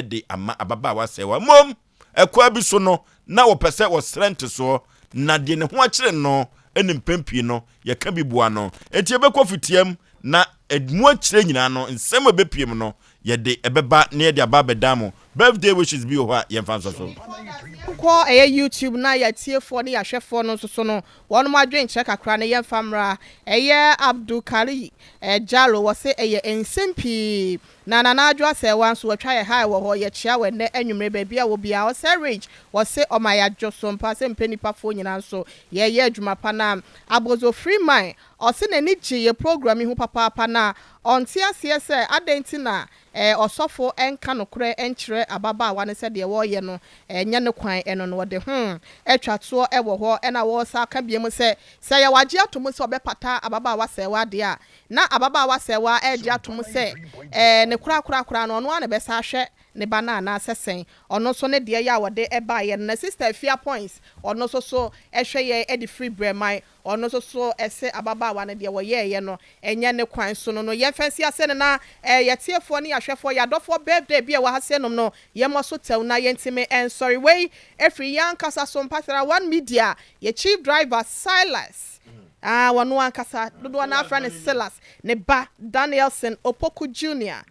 de ama ababaawa Sɛwa. Mmom, ɛkwan bi so no, na wɔpɛ sɛ wɔsrɛ ntesoɔ, na deɛ ne ho akyere no ne mpɛn pii no, yɛka bi boa no. Enti yɛbɛkɔ fitiam, na ɛmu akyire nyinaa no, nsɛm a ɛbɛpue mu no, Yɛde ɛbɛba na yɛde aba abɛdan mo. Birthday wishes bi wɔ hɔ a yɛmfa nsɔ so. Yɛnkɔ ɛyɛ YouTube na yɛatiefoɔ ne yɛahwɛfoɔ no nso so no wɔnom adwenkyerɛ kakra no yɛmfa mmra. Ɛyɛ Abdul Kari Jallo wɔse ɛyɛ nsɛm pii na Nana Adwo Asɛɛwa nso watwa yɛ hi wɔ hɔ yɛkyea wo ɛnnɛ anwummere baabi a wɔ biara. Ɔsɛ Ridge wɔse ɔma yɛadwo so mpa sɛ mpɛ nipa foɔ nyinaa nso yɛyɛ adwuma pa na Abozo Freeman Ɔse n'ani gye yɛ program yi ho papaapa na ɔnte aseɛ sɛ adɛn nti na ɔsɔfo nka nokorɛ nkyerɛ ababaawa no sɛ deɛ wɔreyɛ no nyɛ ne kwan ɛno no ɔde ho twa toɔ wɔ hɔ ɛna wɔsan ka biom sɛ sɛ yɛ wagye atom sɛ ɔbɛpata ababaawa sɛɛwaa deɛ a na ababaawa sɛɛwaa regye atom sɛ ne korakorakora no ɔno ara na ɛbɛsan ahwɛ ne ba no anaasɛ sɛn ɔno nso ne deɛ yɛ a ɔde baeɛ no na Sister Afia Points ɔno nso so hwɛ yɛn de firi Brɛman Ɔno nso so ɛse ababaawa no deɛ wɔyɛɛyɛ no ɛnyɛ ne kwan so no no yɛmfa nsi ase no na ɛɛ yɛtiefoɔ ne yɛahwɛfoɔ yɛadɔfoɔ birthday bi a ɛwɔ ha sei nom no yɛmmɔ so tɛw na yɛntimi nsɔre wei ɛfiri yɛn ankasa so mpatara one media yɛ chief driver Silas. Ah, wɔno ankasa, dodoɔ no ara frɛ no Silas, ne ba Danielson Opoku Junior,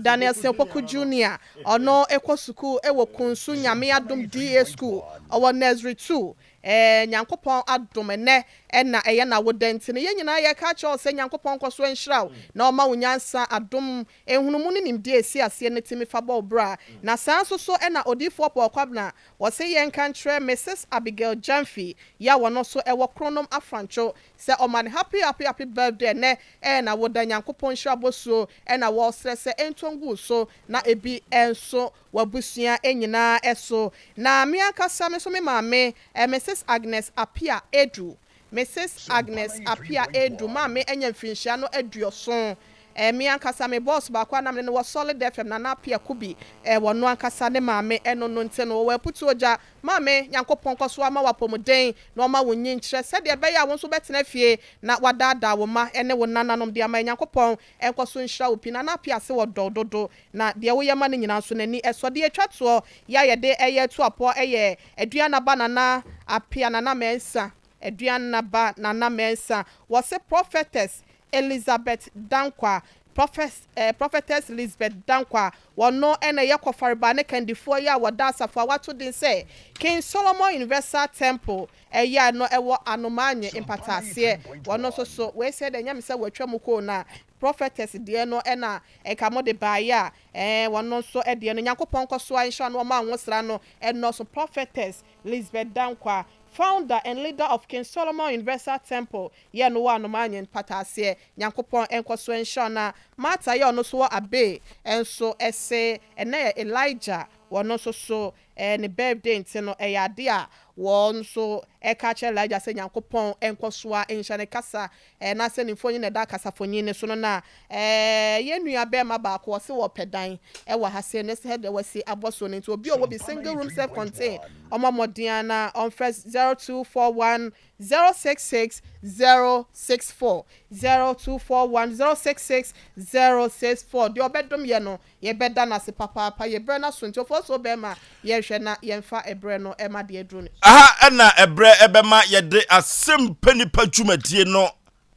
Danielson Opoku Junior, ɔno kɔ sukuu wɔ Kunsu Nyame Adom DA School, ɔwɔ Nursery 2. Eh, Nyankopɔn adom, ɛnnɛ na ɛyɛ n'awoda nti no, yɛn nyinaa yɛreka akyerɛ wo sɛ Nyankopɔn nkɔ so nhyira wo na ɔma wo nyansa, adom, nhunumu ne nimdeɛ a ɛsi aseɛ no tumi fa bɔ wo bra. Na saa nso so na Odiyifoɔ Paul Kwabena Wɔse yɛnka nkyerɛ Misis Abigail Gyamfi yi a wɔno nso wɔ Kronom Afrantwo sɛ ɔma no happy happy happy birthday ɛnɛ ɛyɛ nawoda Nyankopɔn nhyira bosuo ɛna wɔsrɛ sɛ ɛntɔ ngu wo so na ebi nso wabusua nyinaa so na me ankasa me nso me maame Misis Agnes Appiah Adu Misis Agnes Appiah Adu maame anya mfirinhyia no aduoson Eh, me ankasa me boss baako a na me ne no wɔ Solid FM, Nana Appiah Kubi, eh, wɔno ankasa ne maame ɛno no nti no, wɔwɔ Aputuo gya. Maame, Nyankopɔn nkɔ so ama wo apɔmuden na ɔma wo nyinkyerɛ sɛdeɛ ɛbɛyɛ a wo nso wobɛtena fie na woadaadaa wo mma ne wo nananom de ama. Nyankopɔn nkɔ so nhyira wo pii. Nana Appiah se ɔdɔ wo dodo na deɛ woyɛ ma no nyinaa nso n'ani sɔ. Deɛ ɛtwa toɔ yɛ a yɛde yɛ atuapoɔ yɛ Aduanaba Nana Appiah Nana Mensah, Aduanaba Nana Mensah, wɔse Prophetess Elizabeth Dankwa, Prophetess Lizbeth Dankwa, wɔno na ɛyɛ kɔfarebaa ne kandifoɔ yi a wɔda asafo a wɔato din sɛ King Solomon Universal Temple ɛyɛ a no ɛwɔ Anomaanye mpataaseɛ. Wɔno nso so, wei sɛ deɛ ɛnyɛ me sɛ wɔatwa mu koo na Prophetess deɛ no na nka mode baeɛ a, ɛɛ wɔno nso deɛ no Nyankopɔn nkɔsoa nhyira no ɔma nwosra no ɛnnɔso. Prophetess Lizbeth Dankwa, Founder and leader of King Solomon Universal Temple, Yɛ no wɔ anomaa nye mpataaseɛ Nyankopɔn nkɔsoɔ nhyira wo na Martha yɛ ɔno nso wɔ Abbey nso se ɛnɛ yɛ Elijah wɔno nso so ne birthday nti no ɛyɛ adeɛ a wɔn nso ɛka akyerɛ Elijah sɛ Nyankopɔn nkɔsoɔ nhyira ne kasa na sɛ ne mfonyin na ɛda kasafonyin no so no na yɛn nua bɛɛma baako ɔse wɔpɛ dan wɔ ha sei ne sɛdeɛ wasi abɔ so no nti obi a ɔwɔ bi single room self contain ɔmɔ mmɔden ara na ɔmfrɛ 0241 066 064 0241 066 064 Deɛ ɔbɛdom yɛ no, yɛbɛda no ase papaapa. Yɛ berɛ no aso nti, ɔfɔɔsuo bɛrima, yɛnhwɛ na yɛmfa ɛberɛ no ma deɛ aduru no. Aha na ɛberɛ ɛbɛma yɛde Asɛmpa Nipa dwumadie no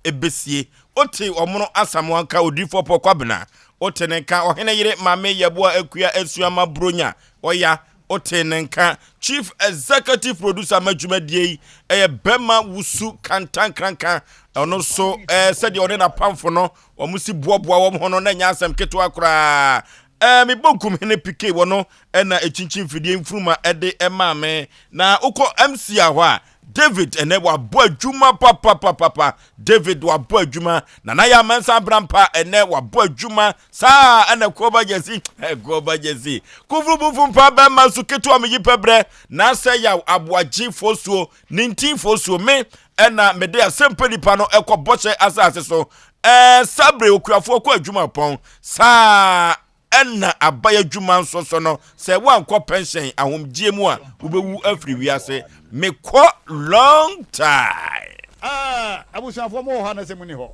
ɛbɛsie. Wote Ɔmono Asamoah nka, Odiyifoɔ Paul Kwabena, wote ne nka, Ɔhene Yere Maame Yeboah Akua Asuama Buronya, Ɔya, wote ne nka, Chief Executive Producer ma dwumadie yi ɛyɛ Bɛma Wusu Kantankranka, ɔno nso ɛɛ sɛdeɛ ɔne n'apamfo no wɔn si boaboa wɔn ho no na ɛnyɛ asɛm ketewa koraa. Ɛɛ me bonkum hene PK wɔ no ɛna ekyinkyin mfidie mfuruma ɛde ɛmaa me na wokɔ MC a hɔ a David ɛnɛ wabɔ adwuma papapapapa David wabɔ adwuma Nana yɛ amansa abrampa ɛnɛ wabɔ adwuma saa ɛna kuoba gyesi kuoba gyesi kufuru bufu mpa bɛma su ketewa me yi pɛbrɛ na sɛ yaw aboagye fosuo nintin fosuo me ɛna mede asɛmpa nipa no ɛkɔ bɔhyɛ asase so ɛɛ sabre okuafoɔ kɔ adwuma pɔn saa Ɛna aban adwuma nso so no, sɛ woankɔ pɛnhyɛn ahomgyeɛ mu a, wobɛwu afiri wiase. Mekɔ long time. Ah, abusuafoɔ mo wɔ hɔ anasɛ mo ni hɔ?